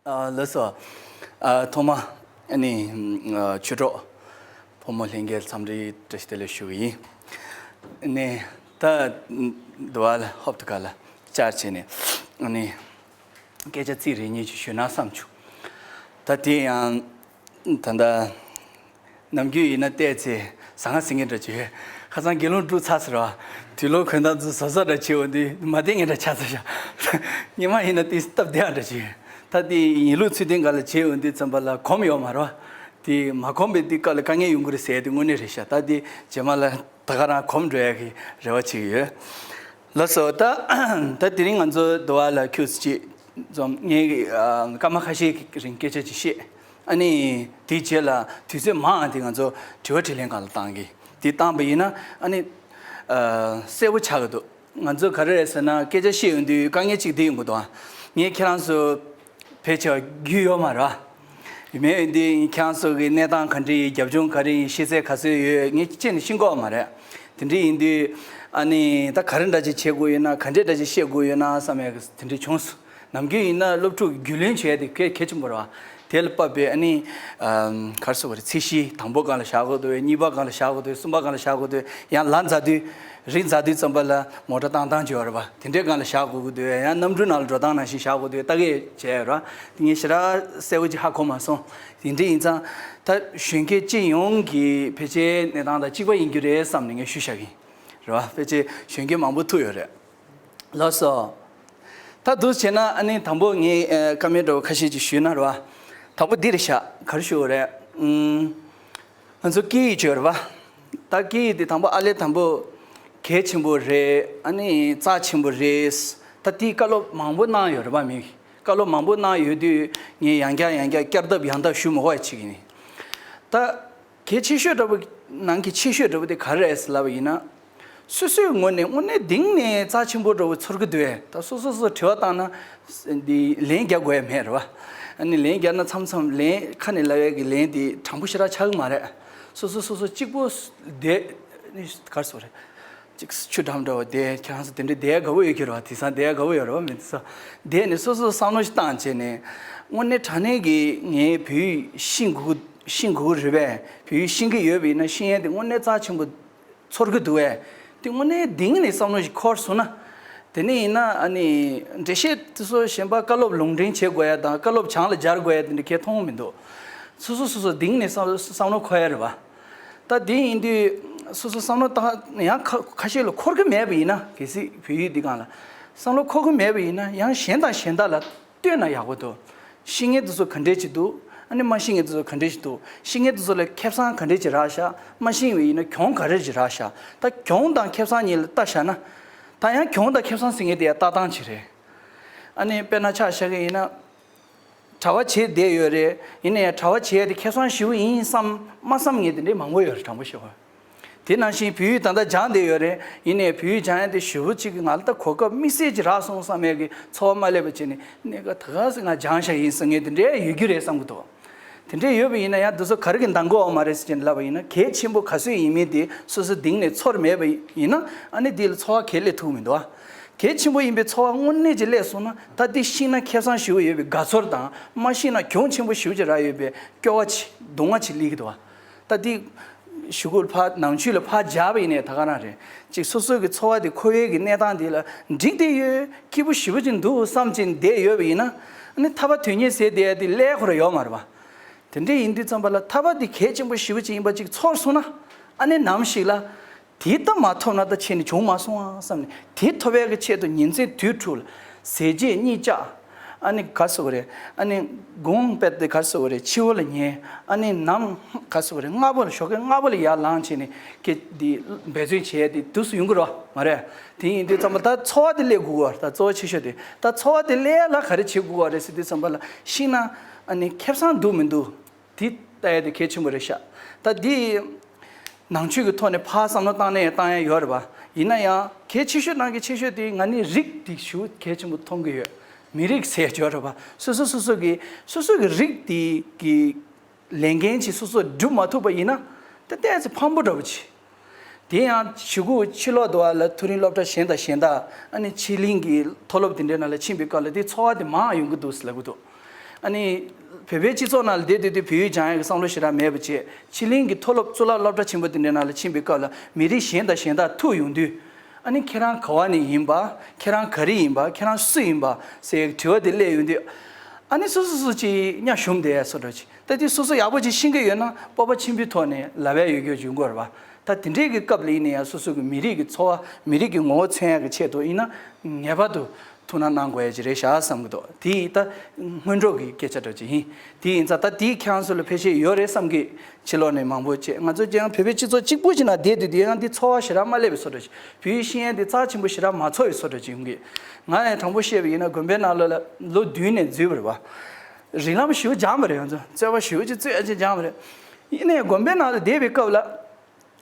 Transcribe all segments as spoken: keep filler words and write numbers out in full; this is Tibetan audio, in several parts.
ཨ་ལགས་སོ། ཨ་ཐོག་མ་ཨ་ནི་ཨ་ཆོས་གྲོགས་ཕོ་མོ་ལྷན་རྒྱས་འཚམས་འདྲི་བཀྲ་ཤིས་བདེ་ལེགས་ཞུ་གི་ཡིན། ཨ་ནི་ད་འདི་བ་ལ་ཧོབ་ཏེ་ག་ལ་བཅར་བྱས་ནས་ཨ་ནི་སྐད་ཆ་ཚིག་རེ་གཉིས་ཅིག་ཞུས་ན་བསམ་བྱུང་། ད་དེ་ཡང་ད་ལྟ་ནམ་རྒྱུན་ཡིན་ན་བལྟས་ཚེ་ཟང་ངེ་ཟིང་ངེ་འདྲ་ཅིག་ཡོད། ཁ་སང་དགེ་སློང་དྲུག་ཚར་ཟེར་བ། དུས་ལོ་གོན་སྟངས་ཚོ་བཟོ་ས་འདྲ་བྱེད་འོང་དུས་མ་བདེ་ངེས་འདྲ་ཆགས་ཚར་ཤག་ཉི་མ་ཡིན་ན་དེ་སྟབས་བདེ་བ་འདྲ་ཅིག་ཡོད། ད་དེ་ཡིན་ལུགས་ཚུལ་ལྡན་སྒང་ལ་བྱེད་འོང་དུས་ཙམ་པ་ལ་གོམས་ཡོད་མ་རེད་བ། དེ་མ་གོམས་པའི་དུས་སྐབས་ལ་དཀའ་ངལ་ཡོང་གི་རེད་ཟེར་དེ་དངོས་གནས་རེད་ཤག་ད་དེ་རྗེས་མ་ལ་ད་ག་རང་གོམས་འགྲོ་ཡ་གི་རེ་བ་བྱེད་ཀྱི་ཡོད། ལགས་སོ། ད་ད་དེ་རིང་ང་ཚོ་འདི་བ་ལ་ཁྱུག་ཙམ་ཅིག་འཛོམས། ངས་ཨ་སྐར་མ་ཁ་ཤས་ཀྱི་རིང་སྐད་ཆ་ཅིག་བཤད། ཨ་ནི་དེའི་རྗེས་ལ་དུས་ཚོད་མང་དེ་ང་ཚོ་དྲི་བ་དྲིས་ལན་སྒང་ལ་བཏང་གི། དེ་བཏང་པ་ཡིན་ན་ཨ་ནི་ཨ་གསལ་པོ་ཆགས་ཀྱི་འདུག་ང་ཚོ་ག་རེ་རེད་ཟེར་ན་སྐད་ཆ་བཤད་ཡོང་དུས་དཀའ་ངལ་གཅིག་འདི་ཡོང་གི་འདུག་ངས་ཁྱེད་རང་ཚོ་ཕལ་ཆེར་རྒྱུས་ཡོད་མ་རེད། ཡིན་མིན་ཡིན་དུས་ཁྱེད་རང་ཚོ་གི་གནས་སྟངས་ག་འདྲ་ཡིན། རྒྱབ་ལྗོངས་ག་རེ་ཡིན། ཤེས་ཚད་ག་ཚོད་ཡོད། ངས་ཁྱེད་ནས་ཤེས་ཀྱི་ཡོད་མ་རེད། དེ་འདྲ་ཡིན་དུས་ཨ་ནི་ད་ག་རེ་འདྲ་ཅིག་བྱེད་དགོས་ཡོད་ན། ག་འདྲས་འདྲ་ཅིག་བཤད་དགོས་ཡོད་ན་བསམ་ཡག་གི་དེ་འདྲ་བྱུང་སོང་། ནམ་རྒྱུན་ཡིན་ན་སློབ་ཕྲུག་གི་རྒྱུས་ལོན་བྱེད་ཡ་དེ་གལ་གལ་ཆེན་པོ་རེད་བ། དེ་ལ་དཔག་པའི་ཨ་ནི་ཨམ་ག་རེ་ཟེར་དགོས་རེད། ཚད་གཞི་དང་པོ་སྒང་ལ་བཞག་དགོས་འདུག་གཉིས་པ་སྒང་ལ་བཞག་དགོས་འདུག་གསུམ་པ་སྒང་ལ་བཞག་དགོས་འདུག་ཡང་ལ་འཛག་དུས་རི་འཛེག་དུས་ཙམ་པ་ལ་མོ་ཊ་བཏང་སྟངས་ཅིག་ཡོད་རེད་བ། དེ་འདྲའི་སྒང་ལ་བཞག་དགོས་ཀྱི་འདུག་ཡང་གནམ་གྲུ་ནང་ལ་འགྲོ་སྟངས་ནང་བཞིན་བཞག་དགོས་འདུག་ལྟ་གི་བྱས་ཡོད་རེད་བ། དེ་ངས་ཞེ་དྲག་གསལ་པོ་ཅིག་ཧ་གོ་མ་སོང་། དེ་འདྲ་ཡིན་ཙང་ད་གཞོན་སྐྱེས་སྤྱི་ཡོངས་ཀྱི་ཕལ་ཆེར་གནས་སྟངས་དང་གཅིག་པ་ཡིན་རྒྱུ་རེད་བསམ་ནས་ངས་ཞུ་བཞག་གི་ཡིན། རེད་བ། ཕལ་ཆེར་གཞོན་སྐྱེས་མང་པོ་ཐུག་ཡོད་རེད། ལགས་སོ། ད་འདུག་བྱས་ན་ཨ་ནི་དང་པོ་ངས་ཨ་ཀ་མེན་འདྲ་བོ་ཁ་ཤས་ཅིག་ཞུས་ན་རེད་བ། དང་པོ་འདི་རེད་ཤག་ག་རེ་ཞུ་དགོས་རེད། ཨུམ། ང་ཚོ་སྐད་ཡིག་ཅིག་ཡོད་རེད་བ། ད་སྐད་ཡིག་དེ་དང་པོ་ཨ་ལས་དང་པོ་གལ་ཆེན་པོ་རེད། ཨ་ནི་རྩ་ཆེན་པོ་རེད། ད་དེའི་བཀའ་སློབ་མང་པོ་གནང་ཡོད་རེད་བ། མི་བཀའ་སློབ་མང་པོ་གནང་ཡོད་དུས་ངས་ཡང་བསྐྱར་ཡང་བསྐྱར་བསྐྱར་ལྡབ་ཡང་ལྡབ་ཞུ་མི་དགོས་པ་བྱེད་ཀྱི་ཡིན། ད་གལ་ཆེ་ཤོས་འདྲ་བོ་ནང་གི་ཆེ་ཤོས་འདྲ་བོ་དེ་ག་རེ་རེད་ཟེར་ལབ་པ་ཡིན་ན། སོ་སོའི་ངོས་ནས་དངོས་གནས་གཏིང་ནས་རྩ་ཆེན་པོ་འདྲ་བོ་ཚོར་གི་འདུག་གས། ད་སོ་སོ་སོ་དྲི་བ་བཏང་ན་འདི་ལན་རྒྱག་དགོས་ཡ་མེད་རེད་བ། ཨ་ནི་ལན་རྒྱག་ན་མཚམས་མཚམས་ལན་ཁ་ནས་ལབ་ཡ་གི་ལན་དེ་དྲང་པོ་ཞེ་དྲག་ཆགས་གི་མ་རེད། སོ་སོ་སོ་སོ་གཅིག་པོ་བསྡད་ནི་ག་རེ་ཟེར་དགོས་རེད། ཅིག་ཆུ་འགྲམ་འདྲ་བོ་བསྡད། ཁྱེད་རང་ཚོ་དེ་འདྲའི་བསྡད་དགའ་པོ་ཡོད་ཀྱི་རེད་བ། དེང་སང་བསྡད་དགའ་པོ་ཡོད་རེད་བ། མི་འདུག་ས་བསྡད་ནས་སོ་སོ་བསམ་བློ་ཞིག་བཏང་བྱས་ནས་དངོས་གནས་དྲང་གནས་ཀྱི་ངའི་བོད་ཡིག་ཤེས་དགོས་ཤེས་དགོས་རེད་པས། བོད་ཡིག་ཤེས་ཀྱི་ཡོད་པ་ཡིན་ན་ཤེས་ཡས་དེ་དངོས་གནས་རྩ་ཆེན་པོ་ཚོར་གི་འདུག་པས། དེ་དངོས་གནས་གཏིང་ནས་བསམ་བློ་ཞིག་འཁོར་སོང་ན། དེ་ནས་ཡིན་ན་ཨ་ནི་འགྲེལ་བཤད་དེ་ཚོ་གཞན་པ་བཀའ་སློབ་ལུང་འདྲེན་བྱེད་དགོས་ཡ་དང་བཀའ་སློབ་བྱང་ལ་སྦྱར་དགོས་ཡ་དེ་འདྲ་གས་མཐོང་གི་མི་འདུག་སོ་སོ་སོ་སོ་གཏིང་ནས་བསམ་བསམ་བློ་འཁོར་ཡ་རེད་བ། ད་དེ་ཡིན་དུས་སོ་སོ་བསམ་བློ་བཏང་ཡང་ཁ་ཁ་ཤས་ལ་འཁོར་གི་མེད་པ་ཡིན་ན། གལ་སྲིད་བོད་ཡིག་འདི་སྒང་ལ་བསམ་བློ་འཁོར་གི་མེད་པ་ཡིན་ན་ཡང་གཞན་དང་གཞན་དག་ལ་བསྟོད་ན་ཡག་པོ་འདུག་ཤེས་མཁན་དེ་ཚོ་ག་འདྲས་ཅིག་འདུག་ཨ་ནི་མ་ཤེས་མཁན་དེ་ཚོ་ག་འདྲས་ཅིག་འདུག་ཤེས་མཁན་དེ་ཚོ་ལ་ཁེ་བཟང་ག་འདྲས་ཅིག་རག་ཤག་མ་ཤེས་པ་ཡིན་ན་གྱོང་ག་རེ་ཅིག་རག་ཤག་ད་གྱོང་དང་ཁེ་བཟང་གཉིས་ལ་ལྟ་བཞག་ན། ད་ཡང་གྱོང་དང་ཁེ་བཟང་ཟེར་མཁན་དེ་ཡང་ལྟ་སྟངས་ཅིག་རེད། ཨ་ནི་དཔེར་ན་ཆ་བཞག་གི་ཡིན་ན། གྲྭ་པ་བྱས་བསྡད་ཡོད་རེད། ཡིན་ན་ཡང་གྲྭ་པ་བྱས་ཏེ་ཁེ་བཟང་ཞེ་པོ་ཡིན་བསམ་མ་བསམ་མཁན་དེ་འདྲའི་མང་པོ་ཡོད་རེད། དྲང་པོ་ཞུ་བ། དེ་ནང་བཞིན་བོད་ཡིག་ད་ལྟ་སྦྱངས་བསྡད་ཡོད་རེད། ཡིན་ནའི་བོད་ཡིག་སྦྱང་ཡ་དེ་ཞེ་པོ་ཅིག་གི་ང་ལ་ད་གོ་སྐབས་དམིགས་བསལ་ཅིག་རག་སོང་བསམ་ཡ་གི་ཚོར་བ་མ་སླེབས་པ་བྱས་ནས་གནས་སྐབས་ད་ག་སེ་ང་སྦྱངས་བཞག་ཡིན་ཟེར་མཁན་དེ་འདྲའི་ཡོད་རྒྱུ་རེད་བསམ་གི་འདུག་དེ་འདྲའི་ཡོད་པ་ཡིན་ན་ཡང་འདི་ཚོ་ག་རེ་གི་འདང་གི་ཡོད་མ་རེད་ཟེར་ནས་ལབ་པ་ཡིན་ན། གལ་ཆེན་པོ་ག་ཚོད་ཡིན་མིན་དེ་སོ་སོ་གཏིང་ནས་ཚོར་མེད་པ་ཡིན་ན་ཨ་ནི་དེ་ལ་ཚོར་བ་ག་རེ་སླེབས་ཐུབ་མི་འདུག་ཨ། གལ་ཆེན་པོ་ཡིན་པའི་ཚོར་བ་དངོས་གནས་ཅིག་སླེབས་སོང་ན། ད་འདི་ཤེས་ན་ཁེ་བཟང་ཞེ་པོ་ཡོད་པའི་དགའ་ཚོར་དང་། མ་ཤེས་ན་གྱོང་ཆེན་པོ་ཞེ་པོ་ཅིག་རག་ཡོད་པའི་སྐྱོ་བ་ཅིག་གདུང་བ་ཅིག་སླེབས་ཀྱི་འདུག་བ། ད་འདི་གཞུག་གུ་ལ་ཕར་ནང་ཆོས་ལ་ཕར་སྦྱར་བ་ཡིན་ནའི་ད་ག་རང་རེད། ཅིག་སོ་སོ་གི་ཚོར་བ་དེ་འཁོར་བའི་གི་གནས་སྟངས་དེ་ལ་འགྲིག་བསྡད་ཡོད། སྐྱིད་པོ་ཞེ་པོ་ཅིག་འདུག་བསམ་ཅིག་བསྡད་ཡོད་པ་ཡིན་ན། ཨ་ནི་ཐར་པ་དོན་གཉེར་ཟེར་བསྡད་ཡ་དེ་ཀླད་ཀོར་ཡོད་མ་རེད་བ། དེ་འདྲ་ཡིན་དུས་ཙམ་པ་ལ་ཐར་པ་དེ་གལ་ཆེན་པོ་ཞེ་པོ་ཅིག་ཡིན་པ་ཅིག་ཚོར་སོང་ན། ཨ་ནི་ནམ་ཞིག་ལ། དེ་ལྟ་མ་ཐོབ་ན་ད་ཁྱེད་ནི་བྱུང་མ་སོང་ཨ་བསམ་ནས། དེ་ཐོབ་ཡག་གི་ཆེད་དུ་ཉིན་མཚན་དུས་དྲུག་ལ་ཟས་བརྗེད་གཉིད་བཅག་ཨ་ནི་ག་རེ་ཟེར་དགོས་རེད། ཨ་ནི་དགུང་དཔེ་དེ་ག་རེ་ཟེར་དགོས་རེད། འཆི་བ་ལ་ཉལ། ཨ་ནི་ནམ་ག་རེ་ཟེར་དགོས་རེད། སྔ་པོ་ལ་ཞོགས་ཀས་སྔ་པོ་ལ་ཡར་ལངས་བྱས་ནས་ཀྱེ་འདི་འབད་བརྩོན་བྱས་ཏེ་དུས་སུ་ཡོང་གི་རེད་མ་རེད། དེ་ཡིན་དུས་ཙམ་པ་ད་ཚོར་བ་དེ་སླེབས་དགོས་པ་རེད། ད་གཙོ་བོ་ཆེ་ཤོས་དེ་ད་ཚོར་བ་དེ་སླེབས་ཡག་ལ་ག་རེ་བྱེད་དགོས་པ་རེད་ཟེར་དུས་ཙམ་པ་ལ་ཤེས་ན་ཨ་ནི་ཁེ་བཟང་འདུག་མི་འདུག་དེ་ལྟ་ཡ་དེ་གལ་ཆེན་པོ་རེད་ཤག་ད་འདི་ནང་ཆོས་ཀྱི་ཐོག་ནས་ཕར་བསམ་བློ་བཏང་ནས་བཏང་ཡ་ཡོད་རེད་པ། ཡིན་ན་ཡང་གལ་ཆེ་ཤོས་ནང་གི་ཆེ་ཤོས་དེ་ང་ནི་རིགས་དེ་ཞེ་པོ་གལ་ཆེན་པོ་མཐོང་གི་ཡོད། མི་རིགས་ཟེར་ཡ་ཡོད་རེད་པ། སོ་སོ་སོ་སོ་གི་སོ་སོ་གི་རིགས་དེ་གི་ལས་འགན་ཅིག་སོ་སོ་སྒྲུབ་མ་ཐུབ་པ་ཡིན་ན་ད་ཏོག་ཙམ་ཕངས་པོ་འདྲ་པོ་ཅིག་དེ་ཡང་གཞུག་གུ་ཕྱི་ལོགས་དུ་བ་ལ་མཐོ་རིམ་སློབ་གྲྭ་གཞན་དང་གཞན་དག་ཨ་ནི་ཕྱི་གླིང་གི་མཐོ་སློབ་དེ་འདྲའི་ནང་ལ་ཕྱིན་པའི་སྐབས་ལ་དེ་ཚོར་བ་དེ་མང་ཡོང་གི་འདུག་ཟེར་ལབ་ཀྱི་འདུག་ཨ་ནི་བོད་པའི་སྤྱི་ཚོགས་ནང་ལ་བསྡད་དུས་དུས་བོད་ཡིག་སྦྱང་ཡག་གི་བསམ་བློ་ཞེ་དྲག་མེད་པ་བྱས། ཕྱི་གླིང་གི་མཐོ་སློབ་གཙུག་ལག་སློབ་གྲྭ་ཆེན་པོ་དེ་འདྲའི་ནང་ལ་ཕྱིན་པའི་སྐབས་ལ་མི་རིགས་གཞན་དང་གཞན་དག་ཐུག་ཡོང་དུས། ཨ་ནི་ཁྱེད་རང་ག་བ་ནས་ཡིན་པ། ཁྱེད་རང་ག་རེ་ཡིན་པ། ཁྱེད་རང་སུ་ཡིན་པ་ཟེར་ཡག་དྲི་བ་དེ་སླེབས་ཡོང་དུས། ཨ་ནི་སོ་སོ་སོ་ཅིག་གཉའ་ཞུམ་བསྡད་ཡ་བཟོ་འདྲ་ཅིག་ད་དེ་སོ་སོ་ཡག་པོ་ཅིག་ཤེས་ཀྱི་ཡོད་ན་སྤོབས་པ་ཆེན་པོའི་ཐོག་ནས་ལབ་ཡ་ཡོད་རྒྱུ་ཡོང་གི་རེད་པ། ད་དེ་འདྲའི་གི་སྐབས་ལ་ཡིན་ན་ཡང་སོ་སོ་གི་མི་རིགས་ཀྱི་འཚོ་བ། མི་རིགས་ཀྱི་ངོ་བོ་མཚོན་ཡག་གི་ཆེད་དུ་ཡིན་ན་ངེས་པར་དུ་ཐུགས་སྣང་གནང་དགོས་ཡ་ཅིག་རེད་ཤག་བསམ་གྱི་འདུག་དེ་ད་སྔོན་འགྲོ་གི་སྐད་ཆ་འདྲ་ཅིག་ཡིན། དེ་ཡིན་ཙང་ད་དེ་ཁྱེད་རང་ཚོ་ལ་ཕལ་ཆེར་ཡོད་རེད་བསམ་གི། ཕྱི་ལོགས་ནས་མང་པོ་བྱས། ང་ཚོ་ཀྱང་བོད་པའི་སྤྱི་ཚོགས་གཅིག་པུ་ཞིག་ནང་བསྡད་དུས་དེ་ཡང་དེ་ཚོར་བ་ཞེ་དྲག་མ་སླེབས་པའི་བཟོ་འདྲ་ཞིག་བོད་ཡིག་ཤེས་ཡ་དེ་རྩ་ཆེན་པོ་ཞེ་དྲག་མ་ཚོར་བའི་བཟོ་འདྲ་ཅིག་ཡོང་གི། ང་ནས་དྲང་པོ་བཤད་པ་ཡིན་ན་དགོན་པའི་ནང་ལོགས་ལ་ལོ་བདུན་ནས་འཛུལ་བ་རེད་པ། རིགས་ལམ་ཞེ་པོ་སྦྱངས་པ་རེད། ང་ཚོ་རྩོད་པ་ཞེ་པོ་ཅིག་རྩོད་ཡ་ཅིག་སྦྱངས་པ་རེད། ཡིན་ནའི་དགོན་པའི་ནང་ལ་བསྡད་པའི་སྐབས་ལ་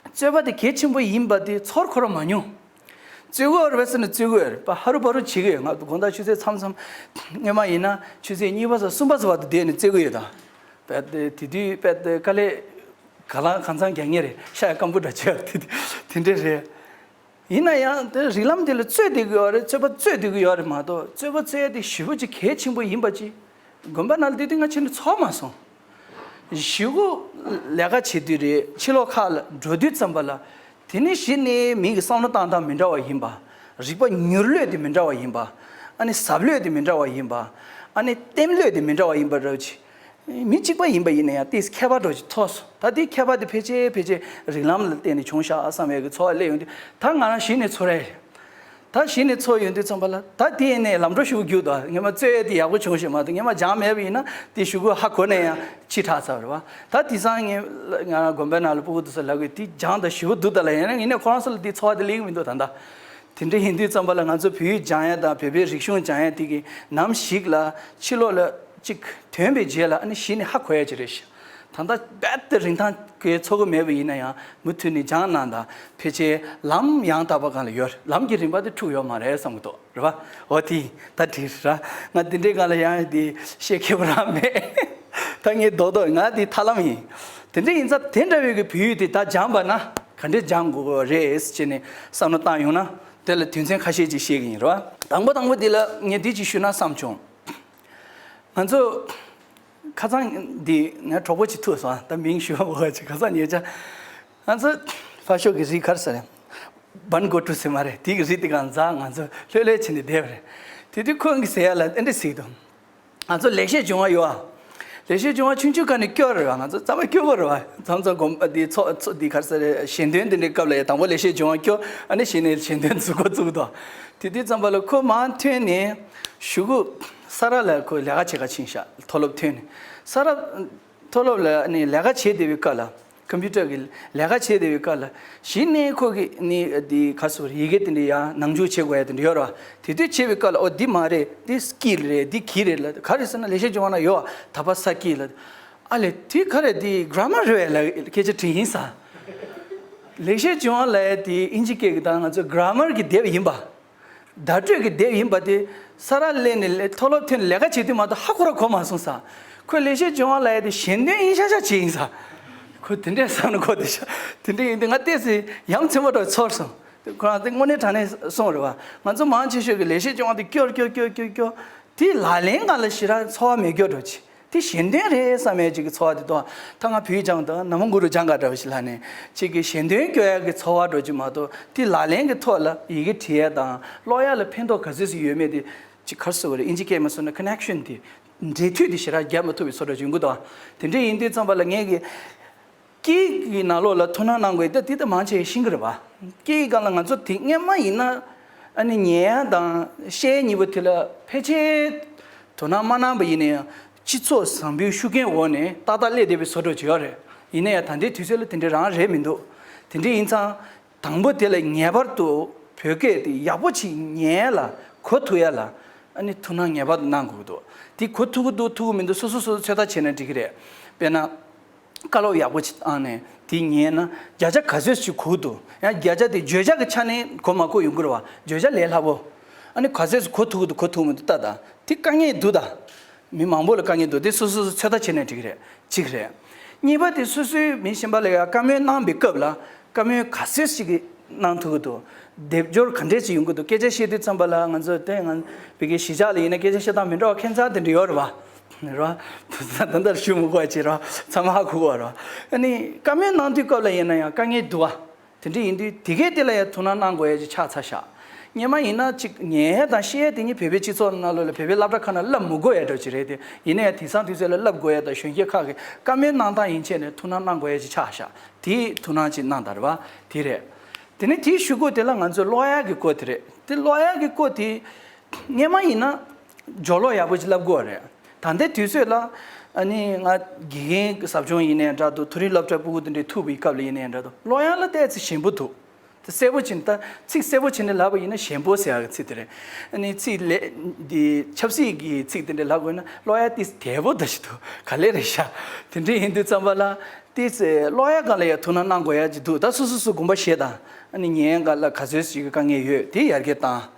རྩོད་པ་དེ་གལ་ཆེན་པོ་ཡིན་པ་དེ་ཚོར་ཁོ་རང་མ་མྱོང་། རྩོད་དགོས་རེད་པས་ཟེར་ན་རྩོད་དགོས་རེད་པ། ཧ་རུ་བ་རུ་བྱེད་ཀྱི་ཡོད། ང་དགོང་དག་ཆུ་ཚོད་མཚམས་མཚམས་སྔོན་མ་ཡིན་ན་ཆུ་ཚོད་གཉིས་པ་ཙམ་གསུམ་པ་ཙམ་བར་དུ་བསྡད་ནས་རྩོད་ཀྱི་ཡོད་ད། པད་དེ་དེ་དུས་པད་དེ་དཀའ་ལས་ག་ལ་གང་འཚམ་རྒྱག་མཁན་རེད། ཤ་ཡ་སྐམ་པོ་འདྲ་བྱས་པ་དེ་དེ་འདྲས་རེད། ཡིན་ན་ཡང་དེ་རིགས་ལམ་དེ་ལ་རྩོད་བསྡད་ཀྱི་ཡོད་རེད། རྩོད་པ་རྩོད་བསྡད་ཀྱི་ཡོད་རེད་མ་གཏོགས་རྩོད་པ་རྩོད་ཡ་དེ་ཞེ་པོ་ཅིག་གལ་ཆེན་པོ་ཡིན་པ་ཅིག་དགོན་པ་ནང་ལ་བསྡད་དུས་ང་ཁྱེད་ནས་ཚོར་མ་སོང་། གཞུག་གུ་ལས་ཀ་བྱེད་དུས་རེད། ཕྱི་ལོགས་ཁག་ལ་འགྲོ་དུས་ཙམ་པ་ལ། དེ་ནས་གཞི་ནས་མི་གི་བསམ་བློ་བཏང་སྟངས་མི་འདྲ་བ་ཡིན་པ། རིག་པ་མྱུར་ལོས་དེ་མི་འདྲ་བ་ཡིན་པ། ཨ་ནི་ཟབ་ལོས་དེ་མི་འདྲ་བ་ཡིན་པ། ཨ་ནི་ལྟེམ་ལོས་དེ་མི་འདྲ་བ་ཡིན་པ་འདྲ་ཅིག་མི་གཅིག་པ་ཡིན་པ་ཡིན་ན་ཡང་ཏིས་ཁྱད་པར་འདྲ་ཅིག་ཐོགས་སོང་། ད་དེ་ཁྱད་པར་དེ་ཕལ་ཆེར་ཕལ་ཆེར་རིགས་ལམ་ལ་བརྟེན་ནས་བྱུང་ཤག་བསམ་ཡས་ཀྱི་ཚོར་བ་སླེབས་ཡོང་དུས་ད་ང་རང་གཞི་ནས་ཚོར་ཡ་རེད། ད་གཞི་ནས་ཚོར་ཡོང་དུས་ཙམ་པ་ལ་ད་དེ་ནས་ལམ་འགྲོ་ཞུ་རྒྱུ་དང་ངས་མ་རྩོད་ཡས་དེ་ཡག་པོ་བྱུང་ཞིག་མ་གཏོགས་ངས་མ་སྦྱངས་མེད་པ་ཡིན་ན་དེ་ཞུ་དགོས་ཧ་གོ་ནས་ཡང་ཕྱི་དྲགས་ཚར་བ་རེད་བ། ད་དེང་སང་ངས་ང་རང་དགོན་པའི་ནང་ལ་སྤུ་གུ་དེ་ཚོ་ལབ་གི་དེ་སྦྱངས་དང་ཞེ་པོ་འདུག་ད་ལ་ཡིན་ན་ཡིན་ནས་ཁོ་རང་ཚོ་ལ་དེ་ཚོར་བ་དེ་སླེབས་ཀྱི་མི་འདུག་ད་ལྟ། དེ་འདྲ་ཡིན་དུས་ཙམ་པ་ལ་ང་ཚོ་བོད་ཡིག་སྦྱང་ཡ་དང་བོད་པའི་རིག་གཞུང་སྦྱང་ཡ་དེ་གི་ནམ་ཞིག་ལ་ཕྱི་ལོགས་ལ་ཅིག་ཐོན་པའི་རྗེས་ལ་ཨ་ནི་གཞི་ནས་ཧ་གོ་ཡ་ཅིག་རེད་ཤག་ད་ལྟ་རྦད་དེ་རིན་ཐང་གི་ཚོར་གི་མེད་པ་ཡིན་ན་ཡང་མུ་མཐུད་ནས་སྦྱང་གནང་དང་ཕལ་ཆེར་ལམ་ཡང་དག་པ་སྒང་ལ་ཡོད་རེད། ལམ་གྱི་རིམ་པ་དེ་འཁྲུག་ཡོད་མ་རེད་བསམ་གི་འདུག་རེད་བ། འོ་དེ་ད་དེ་ར་ང་དེ་འདྲའི་སྒང་ལ་ཡང་དེ་བཤད་མཁས་པོ་རང་མེད། ད་ངས་རྡོག་རྡོག་ང་དེ་ཐར་ལམ་ཡིན། དེ་འདྲ་ཡིན་ཙང་དེ་འདྲ་བའི་གི་བོད་ཡིག་དེ་ད་སྦྱངས་པ་ན་ག་འདྲས་སྦྱང་དགོས་རེད་ཟེར་ནས་བསམ་བློ་བཏང་ཡོང་ན་དེ་ལ་དོན་ཚན་ཁ་ཤས་ཅིག་བཤད་གི་ཡིན་རེད་བ། དང་པོ་དང་པོ་དེ་ལ་ངས་འདི་ཅིག་ཞུས་ན་བསམ་བྱུང་། ང་ཚོ་ཁ་སང་འདི་ངའི་གྲོགས་པོ་ཅིག་ཐུག་སོང་། ད་མིང་ཞུ་བ་འོ་ཅིག་ཁ་སང་ཉེ་ཆར་ང་ཚོ་ཕར་ཕྱོགས་ཀྱི་རི་ག་རེ་ཟེར་རེད། བན་གོ་ཀྲུ་ཟེར་མ་རེད། དེ་གི་རི་དེ་གང་འཛག་ང་ཚོ་ལྷོད་ལྷོད་བྱས་ནས་བསྡད་པ་རེད། དེ་དུས་ཁོང་གིས་ཟེར་ཡ་ལ་ཨེ་འདྲ་ཟེར་གི་འདུག་ང་ཚོ་ལེགས་བཤད་ལྗོན་དབང་ཡོད་ཨ། ལེགས་བཤད་ལྗོན་དབང་ཆུང་ཆུང་སྒང་ནས་སྐྱོར་རེད་བ། ང་ཚོ་རྩ་བ་སྐྱོ་པོ་རེད་བ། མཚམས་མཚམས་དགོན་པ་འདི་ཚོགས་ཚོགས་འདི་ག་རེ་ཟེར་རེད། ཞལ་འདོན་འདི་འདྲའི་སྐབས་ལ་ཡ་དང་པོ་ལེགས་བཤད་ལྗོན་དབང་སྐྱོར། ཨ་ནི་གཞི་ནས་ཞལ་འདོན་འཛུགས་འགོ་བཙུགས་དོ། དེ་དུས་ཙམ་པ་ལ་ཁོ་མར་ཐོན་ནས་གཞུག་གུ་ས་ར་ལ་ཁོ་ལས་ཀ་བྱེད་ག་ཕྱིན་ཤག་མཐོ་སློབ་ཐོན་ནས་ས་ར་མཐོ་སློབ་ལ་ཨ་ནི་ལས་ཀ་བྱེད་བསྡད་པའི་སྐབས་ལ། ཀམ་པུ་ཊར་གི་ལས་ཀ་བྱེད་བསྡད་པའི་སྐབས་ལ་གཞི་ནས་ཁོ་གི་ནི་འདི་ག་རེ་ཟེར་ཡི་གེ་དེ་འདྲ་ཡང་ནང་འཇུག་བྱེད་དགོས་ཡ་དེ་འདྲ་ཡོད་རེད་བ། དེ་དུས་བྱེད་པའི་སྐབས་ལ་ཨོ་འདི་མ་རེད། འདི་སི་ཀིལ་རེད། འདི་གི་རེད་ལ། ག་རེ་ཟེར་ན་ལེགས་བཤད་ལྗོན་དབང་ན་ཡོད་བ། ད་པ་ས་ཀི་ལ། ཨ་ལས་དེ་ག་རེད། འདི་གྷ་ར་མར་རེད་བས་ལ་སྐད་ཆ་དྲིས་ཡིན་ས། ལེགས་བཤད་ལྗོན་དབང་ལབ་ཡ་དེ་ཨིན་ཇི་སྐད་ཀྱི་ད་ང་ཚོ་གྷ་ར་མར་གྱི་དེབ་ཡིན་པ། བརྡ་སྤྲོད་ཀྱི་དེབ་ཡིན་པ་དེ་ས་ར་སླེབས་ནས་ལས་མཐོ་སློབ་ཐོན་ནས་ལས་ཀ་བྱེད་དུས་མ་གཏོགས་ཧ་གོ་ར་གོ་མ་སོང་ས། ཁོས་ལེགས་བཤད་ལྗོན་དབང་ལབ་ཡ་དེ་ཞལ་འདོན་ཡིན་ཤག་ཤག་བྱས་ཡིན་ས། ཁོས་དེ་འདྲས་བསམ་ན་གོ་དེ་ཤག་དེ་འདྲས་ཡིན་དུས་ང་ཏོག་ཙམ་ཡ་མཚན་པོ་འདྲ་ཚོར་སོང་། ཁོ་རང་དེ་དངོས་གནས་དྲང་གནས་གསུངས་རེད་བ། ང་ཚོ་མང་ཆེ་ཤོས་ཀྱིས་ལེགས་བཤད་ལྗོན་དབང་དེ་སྐྱོར་སྐྱོར་སྐྱོར་སྐྱོར་སྐྱོར། དེ་ལག་ལེན་སྒང་ལ་ཞེ་དྲག་ཚོར་བ་མེད་སྐྱོ་འདྲ་ཅིག་དེ་ཞལ་འདོན་རེད་བསམ་ཡས་ཅིག་གི་ཚོར་བ་དེ་དོ། ད་ང་བོད་ཡིག་སྦྱང་དང་ན་མོ་གུ་རུ་སྦྱང་ག་འདྲ་བ་ཞིག་ལ་ནས་ཅིག་གི་ཞལ་འདོན་སྐྱོ་ཡ་གི་ཚོར་བ་འདྲ་ཅིག་མ་གཏོགས་དེ་ལག་ལེན་གི་ཐོག་ལ་ཡི་གེ་བྲིས་ཡ་དང་ཀློག་ཡ་ལ་ཕན་ཐོགས་ག་ཚོད་ཅིག་ཡོད་མེད་དེ་ཅིག་ག་རེ་ཟེར་བ་རེད། ཨིན་ཇི་སྐད་མ་སོང་ན་ཀོ་ནེག་ཤན་དེ་འབྲེལ་མཐུད་དེ་ཞེ་དྲག་རྒྱབ་མ་ཐུབ་པའི་བཟོ་འདྲ་ཅིག་ཡོང་གི་འདུག་དེ་འདྲ་ཡིན་དུས་ཙམ་པ་ལ་ངས་གི་སྐད་ཡིག་གི་ནང་ལོགས་ལ་ཐུགས་སྣང་གནང་དགོས་ད་དེ་ད་མང་ཆེ་ཤེས་ཀྱི་རེད་བ། སྐད་ཡིག་སྒང་ལ་ང་ཚོ་དེ་སྔོན་མ་ཡིན་ན་ཨ་ནི་ཉན་ཡ་དང་བཤད་ཡ་གཉིས་པོ་དེ་ལ་ཕལ་ཆེར་དོ་སྣང་མ་གནང་པ་ཡིན་ན་ཡང་སྤྱི་ཚོགས་བཟང་པོའི་ཤུགས་རྐྱེན་འོག་ནས་ཏག་ཏག་སླེབས་བསྡད་པའི་བཟོ་འདྲ་ཅིག་ཡོད་རེད། ཡིན་ན་ཡང་ད་ལྟའི་དུས་ཚོད་ལ་དེ་འདྲ་རང་རེད་མི་འདུག་དེ་འདྲ་ཡིན་ཙང་དང་པོ་དེ་ལ་ངེས་པར་དུ་བོད་སྐད་དེ་ཡག་པོ་ཅིག་ཉན་ཡ་ལ་གོ་ཐུབ་ཡ་ལ་ཨ་ནི་ཐུགས་སྣང་ངེས་པར་དུ་གནང་དགོས་ཀྱི་འདུག་དེ་གོ་ཐུབ་ཀྱི་འདུག་ཐུབ་ཀྱི་མི་འདུག་སོ་སོ་སོ་ཚོད་ལྟ་བྱས་ན་འགྲིག་གི་རེད། དཔེར་ན། བཀའ་སློབ་ཡག་པོ་ཅིག་བཏང་ནས་དེ་ཉན་ན་བརྒྱ་ཆ་ག་ཚོད་ཅིག་གོ་འདུག་ཡང་བརྒྱ་ཆ་དེ་བརྗོད་བྱ་གི་ཆ་ནས་གོ་མ་གོ་ཡོང་གི་རེད་བ། བརྗོད་བྱ་ལས་སླ་པོ། ཨ་ནི་ག་ཚོད་ཅིག་གོ་ཐུབ་ཀྱི་འདུག་གོ་ཐུབ་མི་འདུག་ལྟ་དང་དེ་དཀའ་ངལ་འདུག་ད། མི་མང་པོ་ལ་དཀའ་ངལ་འདུག་དེ་སོ་སོ་སོ་ཚོད་ལྟ་བྱས་ནས་འགྲིག་གི་རེད། གཅིག་རེད། གཉིས་པ་དེ་སོ་སོའི་མི་གཞན་པ་ལ་ཡང་བཀའ་མོལ་གནང་བའི་སྐབས་ལ་བཀའ་མོལ་ག་ཚོད་ཅིག་གནང་ཐུབ་ཀྱི་འདུག་སྡེབ་སྦྱོར་ག་འདྲས་ཅིག་ཡོང་གི་འདུག་སྐད་ཆ་བཤད་དུས་ཙམ་པ་ལ་ང་ཚོ་དེ་ང་བི་གའི་གཞིས་ཆགས་ལ་ཡིན་ན་སྐད་ཆ་བཤད་སྟངས་མི་འདྲ་བ་ཁྱད་མཚར་དེ་འདྲ་ཡོད་རེད་བ། རེད་བ། ད་ལྟ་ཞུ་མི་དགོས་ཅེས་རེད་བ། ཚང་མ་ཧ་གོ་གི་རེད་བ། ཨ་ནི་བཀའ་མོལ་གནང་དུས་སྐབས་ལ་ཡིན་ན་ཡང་དཀའ་ངལ་འདུག་བ། དེ་འདྲ་ཡིན་དུས་དེ་གས་དེ་ལ་ཡང་ཐུགས་སྣང་གནང་དགོས་ཡ་ཅིག་ཆགས་ཚར་ཤག་སྔོན་མ་ཡིན་ན་ཅིག་ཉན་ཡ་དང་བཤད་ཡ་དེ་གཉིས་བོད་པའི་སྤྱི་ཚོགས་ནང་ལོགས་ལ་བོད་པའི་སློབ་གྲྭ་ཁག་ནང་བསླབ་མི་དགོས་ཡ་འདྲ་ཅིག་རེད་དེ། ཡིན་ན་ཡང་དེང་སང་དུས་ཚོད་ལ་བསླབ་དགོས་ཡ་དང་གཞོན་སྐྱེས་ཁག་གིས་བཀའ་མོལ་གནང་སྟངས་ཡན་ཆད་ནས་ཐུགས་སྣང་གནང་དགོས་ཡ་ཅིག་ཆགས་ཤག་དེའི་ཐུགས་སྣང་ཅིག་གནང་དང་རེད་བ། དེ་རེད། དེ་ནས་དེའི་གཞུག་གུ་དེ་ལ་ང་ཚོས་ཀློག་ཡ་གི་སྐོར་དེ་རེད། དེ་ཀློག་ཡ་གི་སྐོར་དེ་སྔོན་མ་ཡིན་ན་སྦྱོར་ཀློག་ཡག་པོ་ཅིག་བསླབ་དགོས་རེད། ད་ལྟའི་དུས་ཚོད་ལ་ཨ་ནི་ང་དགེ་རྒན་ཟབ་སྦྱོང་ཡིན་ནའི་འདྲ་འདུག་ཐོ་རེངས་སློབ་གྲྭ་ཕྲུ་གུ་དེ་འདྲའི་ཐུག་པའི་སྐབས་ལ་ཡིན་ནའི་འདྲ་འདུག་ཀློག་ཡ་ལ་ཏོག་ཙམ་ཞན་པོ་འདུག་དེ་གསལ་པོ་བྱས་ནས་ད་ཚིག་གསལ་པོ་བྱས་ནས་ལབ་པ་ཡིན་ན་ཞན་པོ་ཟེར་ཡག་གི་ཚིག་དེ་རེད། ཨ་ནི་ཚིག་ལས་འདི་ཆབ་སྲིད་ཀྱི་ཚིག་དེ་འདྲ་ལབ་དགོས་ན་ཀློག་ཡ་ཏོག་ཙམ་དལ་པོ་འདྲ་ཞིག་འདུག་ག་ལེར་རེད་ཤག་དེ་འདྲ་ཡིན་དུས་ཙམ་པ་ལ་ཏོག་ཙམ་ཀློག་ཡ་སྒང་ལ་ཡ་ཐུགས་སྣང་གནང་དགོས་ཡ་ཅིག་འདུག་ད་སོ་སོ་སོ་དགོངས་པ་བཞེས་དང་། ཨ་ནི་ཉན་ཡ་སྒང་ལ་ག་ཚོད་ཞིག་གི་དཀའ་ངལ་ཡོད་དེ་ཡར་རྒྱས་བཏང་།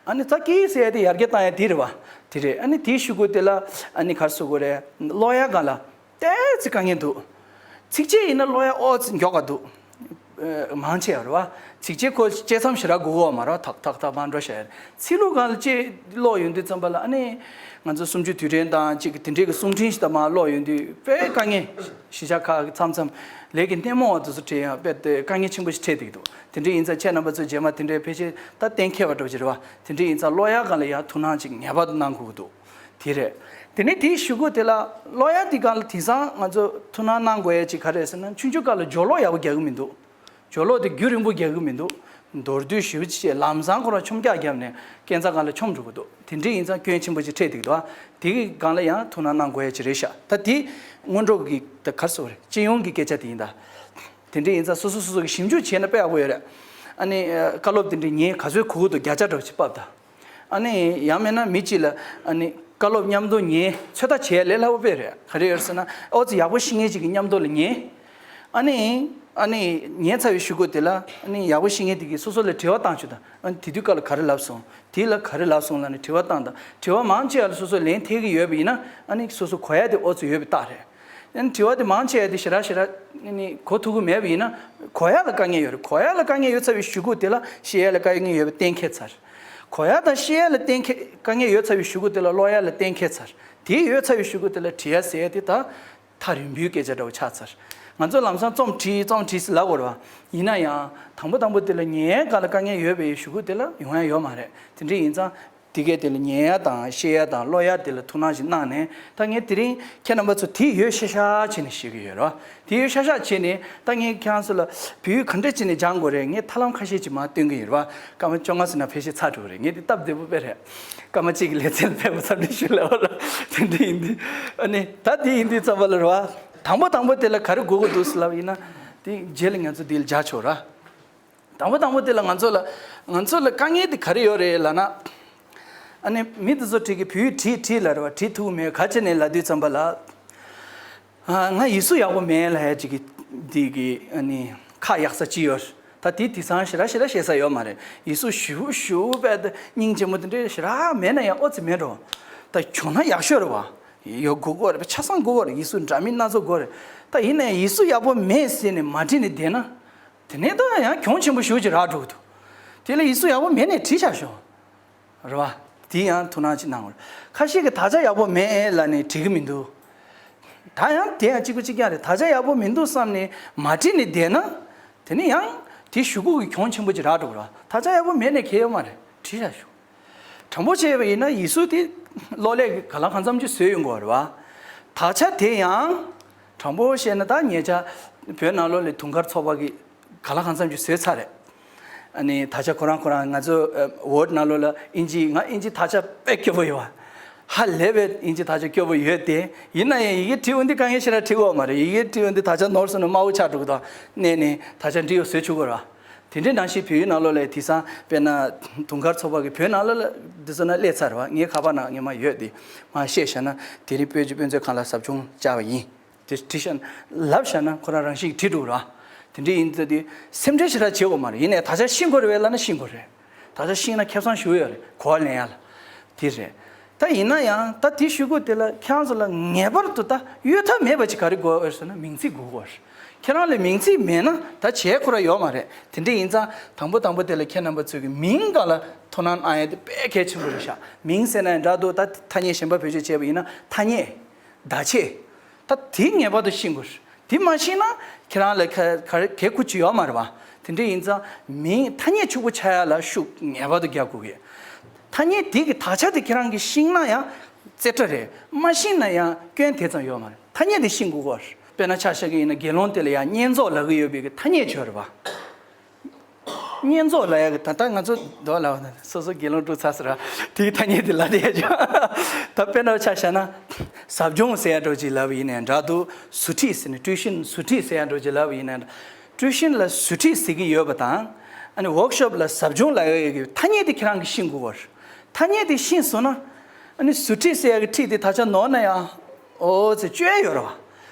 ཨ་ནི་ད་ཀི་ཟེར་ཡ་དེ་ཡར་རྒྱས་བཏང་ཡ་དེ་རེད་བ། དེ་རེད། ཨ་ནི་དེའི་གཞུག་གུ་དེ་ལ་ཨ་ནི་ག་རེ་ཟེར་དགོས་རེད། ཀློག་ཡ་སྒང་ལ་ཏོག་ཙམ་དཀའ་ངལ་འདུག་ཚིགས་བཅད་ཡིན་ན་ཀློག་ཡ་ཨོ་ཙི་མགྱོགས་པ་འདུག་ཨ་མང་ཆེ་བ་རེད་བ། ཚིགས་བཅད་ཁོ་བཅད་མཚམས་ཞེ་དྲག་དགོས་ཀྱི་ཡོད་མ་རེད་བ། ཐག་ཐག་ཐག་མར་འགྲོ་བྱ་ཡ་རེད། ཚིག་ལྷུག་སྒང་ལ་བཅད་ཀློག་ཡོང་དུས་ཙམ་པ་ལ་ཨ་ནི་ང་ཚོ་གསུམ་བཅུའི་དུས་དྲན་དང་གཅིག་གི་དེ་འདྲའི་གི་གསུང་འཕྲིན་ཞིག་དང་མར་ཀློག་ཡོང་དུས་དཔེ་དཀའ་ངལ། གཞིས་ཆགས་ཁག་གི་མཚམས་མཚམས་ལས་ཀྱི་སྣེ་མོ་བ་དེ་ཚོ་འཕྲད་ཡང་དཔེ་དེ་དཀའ་ངལ་ཆེན་པོ་ཞིག་འཕྲད་བསྡད་ཀྱི་འདུག་དེ་འདྲ་ཡིན་ཙང་ཁྱེད་རྣམ་པ་ཚོ་རྗེས་མ་དེ་འདྲའི་ཕལ་ཆེར་ད་གཏན་འཁེལ་བ་འདྲ་པོ་ཅིག་རེད་བ། དེ་འདྲ་ཡིན་ཙང་ཀློག་ཡ་སྒང་ལ་ཡང་ཐུགས་སྣང་ཅིག་ངེས་པར་དུ་གནང་དགོས་ཀྱི་འདུག་དེ་རེད། དེ་ནས་དེའི་གཞུག་གུ་དེ་ལ་ཀློག་ཡ་དེ་སྒང་ལ་དེང་སང་ང་ཚོ་ཐུགས་སྣང་གནང་དགོས་ཡ་ཅིག་ག་རེ་རེད་ཟེར་ན་ཆུང་ཆུང་སྐབས་ལ་སྦྱོར་ཀློག་ཡག་པོ་རྒྱག་གི་མི་འདུག་སྦྱོར་ཀློག་དེ་རྒྱུན་རིང་པོ་རྒྱག་གི་མི་འདུག་མདོར་བསྡུས་ཞེ་པོ་ཅིག་བྱས་ལམ་སང་ཁོ་རང་མཆོང་རྒྱག་བརྒྱབ་ནས་སྐས་འཛེག་སྒང་ལ་མཆོང་འགྲོ་གི་འདུག་དེ་འདྲ་ཡིན་ཙང་སྐྱོན་ཆེན་པོ་ཅིག་འཕྲད་བསྡད་ཀྱི་འདུག་དེ་གི་སྒང་ལ་ཡང་ཐུགས་སྣང་གནང་དགོས་ཡ་ཅིག་རེད་ཤག་ད་དེ་སྔོན་འགྲོ་གི་ད་ག་རེ་ཟེར་དགོས་རེད། སྤྱི་ཡོངས་ཀྱི་སྐད་ཆ་དེ་ཡིན་ད། དེ་འདྲ་ཡིན་ཙང་སོ་སོ་སོ་སོ་གི་ཞིབ་འཇུག་བྱས་ན་དཔེ་ཡག་པོ་ཡོད་རེད། ཨ་ནི་ཨ་བཀའ་སློབ་དེ་འདྲ་ཉན་ག་ཚོད་གོ་གི་འདུག་བརྒྱ་ཆ་འདྲ་པོ་ཅིག་ཕབ་ད། ཨ་ནི་ཡང་མིན་ན་མི་གཅིག་ལ་ཨ་ནི་བཀའ་སློབ་མཉམ་དུ་ཉན་ཚོད་ལྟ་བྱེད་ཡ་ལས་སླ་པོ་དཔེ་རེད། ག་རེ་ཡོད་ཟེར་ན་ཨོ་ཙི་ཡག་པོ་ཤེས་མཁན་ཅིག་གི་མཉམ་དུ་ལ་ཉན། ཨ་ནི་ཨ་ནི་ཉན་ཚར་བའི་གཞུག་གུ་དེ་ལ་ཨ་ནི་ཡག་པོ་ཤེས་མཁན་དེ་གིས་སོ་སོ་ལ་དྲི་བ་བཏང་ཆོག་ད། ཨ་ནི་དེ་དུས་སྐབས་ལ་ག་རེ་ལབ་སོང་། དེ་ལ་ག་རེ་ལབ་སོང་ལབ་ནས་དྲི་བ་བཏང་ད། དྲི་བ་མང་ཆེ་བ་ལ་སོ་སོ་ལན་འདེབས་ཀྱི་ཡོད་པ་ཡིན་ན་ཨ་ནི་སོ་སོ་གོ་ཡ་དེ་ཨོ་ཙི་ཡོད་པའི་རྟགས་རེད། ཨ་ནི་དྲི་བ་དེ་མང་ཆེ་བ་དེ་ཞེ་དྲག་ཞེ་དྲག་ཨ་ནི་གོ་ཐུབ་ཀྱི་མེད་པ་ཡིན་ན་གོ་ཡ་ལ་དཀའ་ངལ་ཡོད་རེད། གོ་ཡ་ལ་དཀའ་ངལ་ཡོད་ཚར་བའི་གཞུག་གུ་དེ་ལ་བཤད་ཡ་ལ་དཀའ་ངལ་ཡོད་པ་གཏན་འཁེལ་ཚར། གོ་ཡ་དང་བཤད་ཡ་ལ་གཏན་འཁེལ་དཀའ་ངལ་ཡོད་ཚར་བའི་གཞུག་གུ་དེ་ལ་ཀློག་ཡ་ལ་གཏན་འཁེལ་ཚར། དེ་ཡོད་ཚར་བའི་གཞུག་གུ་དེ་ལ་དྲི་ཡ་ཟེར་ཡ་དེ་ད་ཐག་རིང་པོའི་སྐད་ཆ་འདྲ་བོ་ཆགས་ཚར། ང་ཚོ་ལམ་སང་རྩོམ་བྲིས་རྩོམ་བྲིས་ཟེར་ལབ་དགོས་རེད་བ། ཡིན་ན་ཡང་དང་པོ་དང་པོ་དེ་ལ་ཉན་ཡ་སྒང་ལ་དཀའ་ངལ་ཡོད་པའི་གཞུག་གུ་དེ་ལ་ཡོང་ཡ་ཡོད་མ་རེད། དེ་འདྲ་ཡིན་ཙང་། དེ་གས་དེ་ལ་ཉན་ཡ་དང་བཤད་ཡ་དང་ཀློག་ཡ་དེ་ལ་ཐུགས་སྣང་ཞིག་གནང་ནས་ད་ངས་དེ་རིང་ཁྱེད་རྣམ་པ་ཚོ་དེ་ཡོད་ཤག་ཤག་བྱས་ནས་བཤད་ཀྱི་ཡོད་རེད་བ། དེ་ཡོད་ཤག་ཤག་བྱས་ནས་ད་ངས་ཁྱེད་རང་ཚོ་ལ་བོད་ཡིག་ག་འདྲ་བྱས་ནས་སྦྱང་དགོས་རེད། ངས་ཐབས་ལམ་ཁ་ཤས་ཅིག་མར་སྟོན་གྱི་ཡོད་རེད་བ། སྐར་མ་བཅོ་ལྔ་ཙམ་ནང་ཕལ་ཆེར་ཚར་འགྲོ་གི་རེད། ངས་དེ་སྟབས་བདེ་པོ་དཔེ་རེད། སྐར་མ་གཅིག་གི་ལེ་ཚན་ལ་ཕེབས་པ་འཚམས་འདྲི་ཞུ་ལབ་པ་ལ་དེ་འདྲ་ཡིན་དུས་ཨ་ནི་ད་དེ་ཡིན་དུས་ཙམ་པ་ལ་རེད་བ། དང་པོ་དང་པོ་དེ་ལ་ག་རེ་དགོས་ཀྱི་འདུག་ཟེར་ལབ་པ་ཡིན་ན་དེ་རྗེས་ལ་ང་ཚོ་དེ་ལ་སྦྱར་ཆོག་ར། དང་པོ་དང་པོ་དེ་ལ་ང་ཚོ་ལ་ང་ཚོ་ལ་དཀའ་ངལ་དེ་ག་རེ་ཡོད་རེད་ལབ་ན། ཨ་ནི་མི་དེ་ཚོ་བྲིས་ཀྱི་བོད་ཡིག་བྲིས་བྲིས་ལབ་རེད་བ། བྲིས་ཐུབ་མེད་ག་བྱས་ནས་ལབ་དུས་ཙམ་པ་ལ། ཨ་ང་ཡིག་གཟུགས་ཡག་པོ་མེད་ལབ་ཡ་ཅིག་གི་འདི་གི་ཨ་ནི་ཁ་གཡར་ས་ཅི་ཡོད། ད་དེ་དེང་སང་ཞེ་དྲག་ཞེ་དྲག་བཤད་ས་ཡོད་མ་རེད། ཡིག་གཟུགས་ཞུ་ཞུ་བས་ད་སྙིང་རྗེ་མོ་དེ་འདྲ་ཞེ་དྲག་མེད་ན་ཡང་ཨོ་ཙི་མེད་འགྲོ། ད་བྱུང་ན་ཡག་ཤོས་རེད་བ། ཡོད་དགོས་དགོས་རེད། ཆ་ཚང་དགོས་དགོས་རེད། ཡིག་གཟུགས་འདྲ་མིན་སྣ་ཚོགས་དགོས་རེད། ད་ཡིན་ནའི་ཡིག་གཟུགས་ཡག་པོ་མེད་ཟེར་ནས་མ་བྲིས་ནས་བསྡད་ན། དེ་ནས་ད་ཡང་གྱོང་ཆེན་པོ་ཞེ་པོ་ཅིག་རག་འགྲོ་གི་འདུག་དེ་ལ་ཡིག་གཟུགས་ཡག་པོ་མེད་ནས་བྲིས་བཞག་ཤོག་རེད་བ། དེ་ཡང་ཐུགས་སྣང་ཅིག་གནང་དགོས་རེད། ཁ་ཤས་ཀྱིས་དག་ཆ་ཡག་པོ་མེད་ལབ་ནས་བྲིས་ཀྱི་མི་འདུག་ད་ཡང་དེ་ཡང་གཅིག་པ་གཅིག་རྐྱང་རེད། དག་ཆ་ཡག་པོ་མི་འདུག་བསམ་ནས་མ་བྲིས་ནས་བསྡད་ན། དེ་ནས་ཡང་དེ་གཞུག་གུ་གི་གྱོང་ཆེན་པོ་ཅིག་རག་འགྲོ་གི་རེད་བ། དག་ཆ་ཡག་པོ་མེད་ནས་གལ་ཡོད་མ་རེད། བྲིས་བཞག་ཤོག་དྲང་པོ་བྱས་པ་ཡིན་ན་ཡིག་གཟུགས་དེ་གློག་ཀླད་ཀྱིས་གང་ལ་གང་འཚམ་ཅིག་བཟོས་ཡོང་གི་ཡོད་རེད་བ། དག་ཆ་དེ་ཡང་དྲང་པོ་བཤད་ན་ད་ཉེ་ཆར་བོད་ནང་ལོགས་ལ་དུང་དཀར་ཚོགས་པ་གིས་གང་ལ་གང་འཚམ་ཅིག་བཟོས་ཚར་རེད། ཨ་ནི་ད་ཆ་ཁོ་རང་ཁོ་རང་ང་ཚོ་ཝོཌ་ནང་ལོགས་ལ་ཨིན་ཇི་ང་ཨིན་ཇི་དག་ཆ་དཔེ་སྐྱོ་པོ་ཡོད་བ། ཧ་ལས་པའི་ཨིན་ཇི་དག་ཆ་སྐྱོ་པོ་ཡོད་དེ། ཡིན་ན་ཡང་ཡི་གེ་བྲིས་འོང་དུས་དཀའ་ངལ་ཞེ་དྲག་འཕྲད་ཀྱི་ཡོད་མ་རེད། ཡི་གེ་བྲིས་འོང་དུས་དག་ཆ་ནོར་སོང་ན་དམའ་བོ་ཆགས་འགྲོ་གི་འདུག་གནས་ནས་དག་ཆ་འབྲི་ཡོད་བཟོས་ཆོག་གི་རེད་བ། དེ་འདྲའི་ནང་བཞིན་བོད་ཡིག་ནང་ལོགས་ལ་དེང་སང་དཔེར་ན་དུང་དཀར་ཚོགས་པ་གི་བོད་ནང་ལོགས་ལ་འདི་ཚོ་ན་སླེབས་ཚར་བ། ངའི་ཁ་པར་ནང་སྔོན་མ་ཡོད་དེ་མར་བཤད་བཞག་ན་དེ་རིང་བོད་ཀྱི་དཔེ་མཛོད་ཁང་ལ་ཟབ་སྦྱོང་བཅར་བ་ཡིན། དེ་བྲིས་བཞག་ལབ་བཞག་ན་ཁོ་རང་རང་བཞིན་གྱིས་བྲིས་འགྲོ་ར། དེ་འདྲ་ཡིན་ཙང་དེ་སེམས་ཁྲལ་ཞེ་དྲག་བྱེད་དགོས་མ་རེད། ཡིན་ནའི་དག་ཆ་ཤེས་དགོས་རེད་བས་ལབ་ན་ཤེས་དགོས་རེད། དག་ཆ་ཤེས་ན་ཁེ་བཟང་ཞེ་པོ་ཡོད་རེད། གོ་བ་ལེན་ཡ་ལ། དེ་རེད། ད་ཡིན་ན་ཡང་ད་དེ་ཞུ་དགོས་དེ་ལ་ཁྱེད་རང་ཚོ་ལ་ངེས་པར་དུ་ད་གཡོལ་ཐབས་མེད་པ་ཅིག་ག་རེ་དགོས་ཟེར་ན་མིང་ཚིག་དགོས་ཀྱི་ཡོད་ ཁྱེད་རང་ལ་མིང་ཚིག་མེད་ན་ད་བྱེད་ཁོ་ར་ཡོད་མ་རེད། དེ་འདྲ་ཡིན་ཙང་དང་པོ་དང་པོ་དེ་ལ་ཁྱེད་རྣམ་པ་ཚོས་ཀྱི་མིང་སྒང་ལ་ཐུགས་སྣང་གནང་ཡ་དེ་དཔེ་གལ་ཆེན་པོ་རེད་ཤག་མིང་ཟེར་ན་ཡང་འདྲ་འདུག་ད་ཐ་སྙད་གཞན་པ་བེད་སྤྱོད་བྱས་པ་ཡིན་ན་ཐ་སྙད། བརྡ་ཆད། ད་དེ་ངེས་པར་དུ་ཤེས་དགོས། དེ་མ་ཤེས་ན་ཁྱེད་རང་ལ་ག་ག་རེ་གལ་ཁུར་ཅིག་ཡོད་མ་རེད་པ། དེ་འདྲ་ཡིན་ཙང་མིང་ཐ་སྙད་ཕྱུག་པོ་ཆགས་ཡ་ལ་ཤུགས་ངེས་པར་དུ་རྒྱག་དགོས་ཀྱི། ཐ་སྙད་དེ་གི་དག་ཆ་དེ་ཁྱེད་རང་གིས་ཤེས་ན་ཡང་རྩེ་གྲ་རེད། མ་ཤེས་ན་ཡང་སྐྱོན་དེ་ཙམ་ཡོད་མ་རེད། ཐ་སྙད་དེ་ཤེས་དགོས་ཀྱི། དཔེར་ན་ཆ་བཞག་གི་ཡིན་ན་དགེ་སློང་དེ་ལ་ཡང་བསྙེན་རྫོགས་ལབ་ཀྱི་ཡོད་པའི་གི་ཐ་སྙད་ཅིག་ཡོད་རེད་པ། བསྙེན་རྫོགས་ལབ་ཡ་གི་ད་ལྟ་ང་ཚོ་མདོ་ལ་སོ་སོ་དགེ་སློང་སྒྲུབ་ཚར་ཟེར་བ་དེ་གི་ཐ་སྙད་དེ་ལབ་བསྡད་ཡ་ཅིག་ད་དཔེར་ན་ཆ་བཞག་ན་ཟབ་སྦྱོང་ཟེར་ཡ་འདྲ་ཅིག་ལབ་པ་ཡིན་ནའི་འདྲ་འདུག་ཟུར་ཁྲིད་ཟེར་ནས་ཊུའི་ཤན་ཟུར་ཁྲིད་ཟེར་ཡ་འདྲ་ཅིག་ལབ་པ་ཡིན་ནའི་འདྲ། ཊུའི་ཤན་ལ་ཟུར་ཁྲིད་ཟེར་གྱི་ཡོད་པ་དང་། ཨ་ནི་ཝོག་ཤོབ་ལ་ཟབ་སྦྱོང་ལབ་ཡ་གི་ཐ་སྙད་དེ་ཁྱེད་རང་གིས་ཤེས་དགོས་པ་རེད། ཐ་སྙད་དེ་ཤེས་སོང་ན། ཨ་ནི་ཟུར་ཁྲིད་ཟེར་ཡ་གི་ཁྲིད་དེ་དག་ཆ་ནོར་ན་ཡང་། ཨོ་ཙི་བཅོས་ཡ་ཡོད་རེད་པ།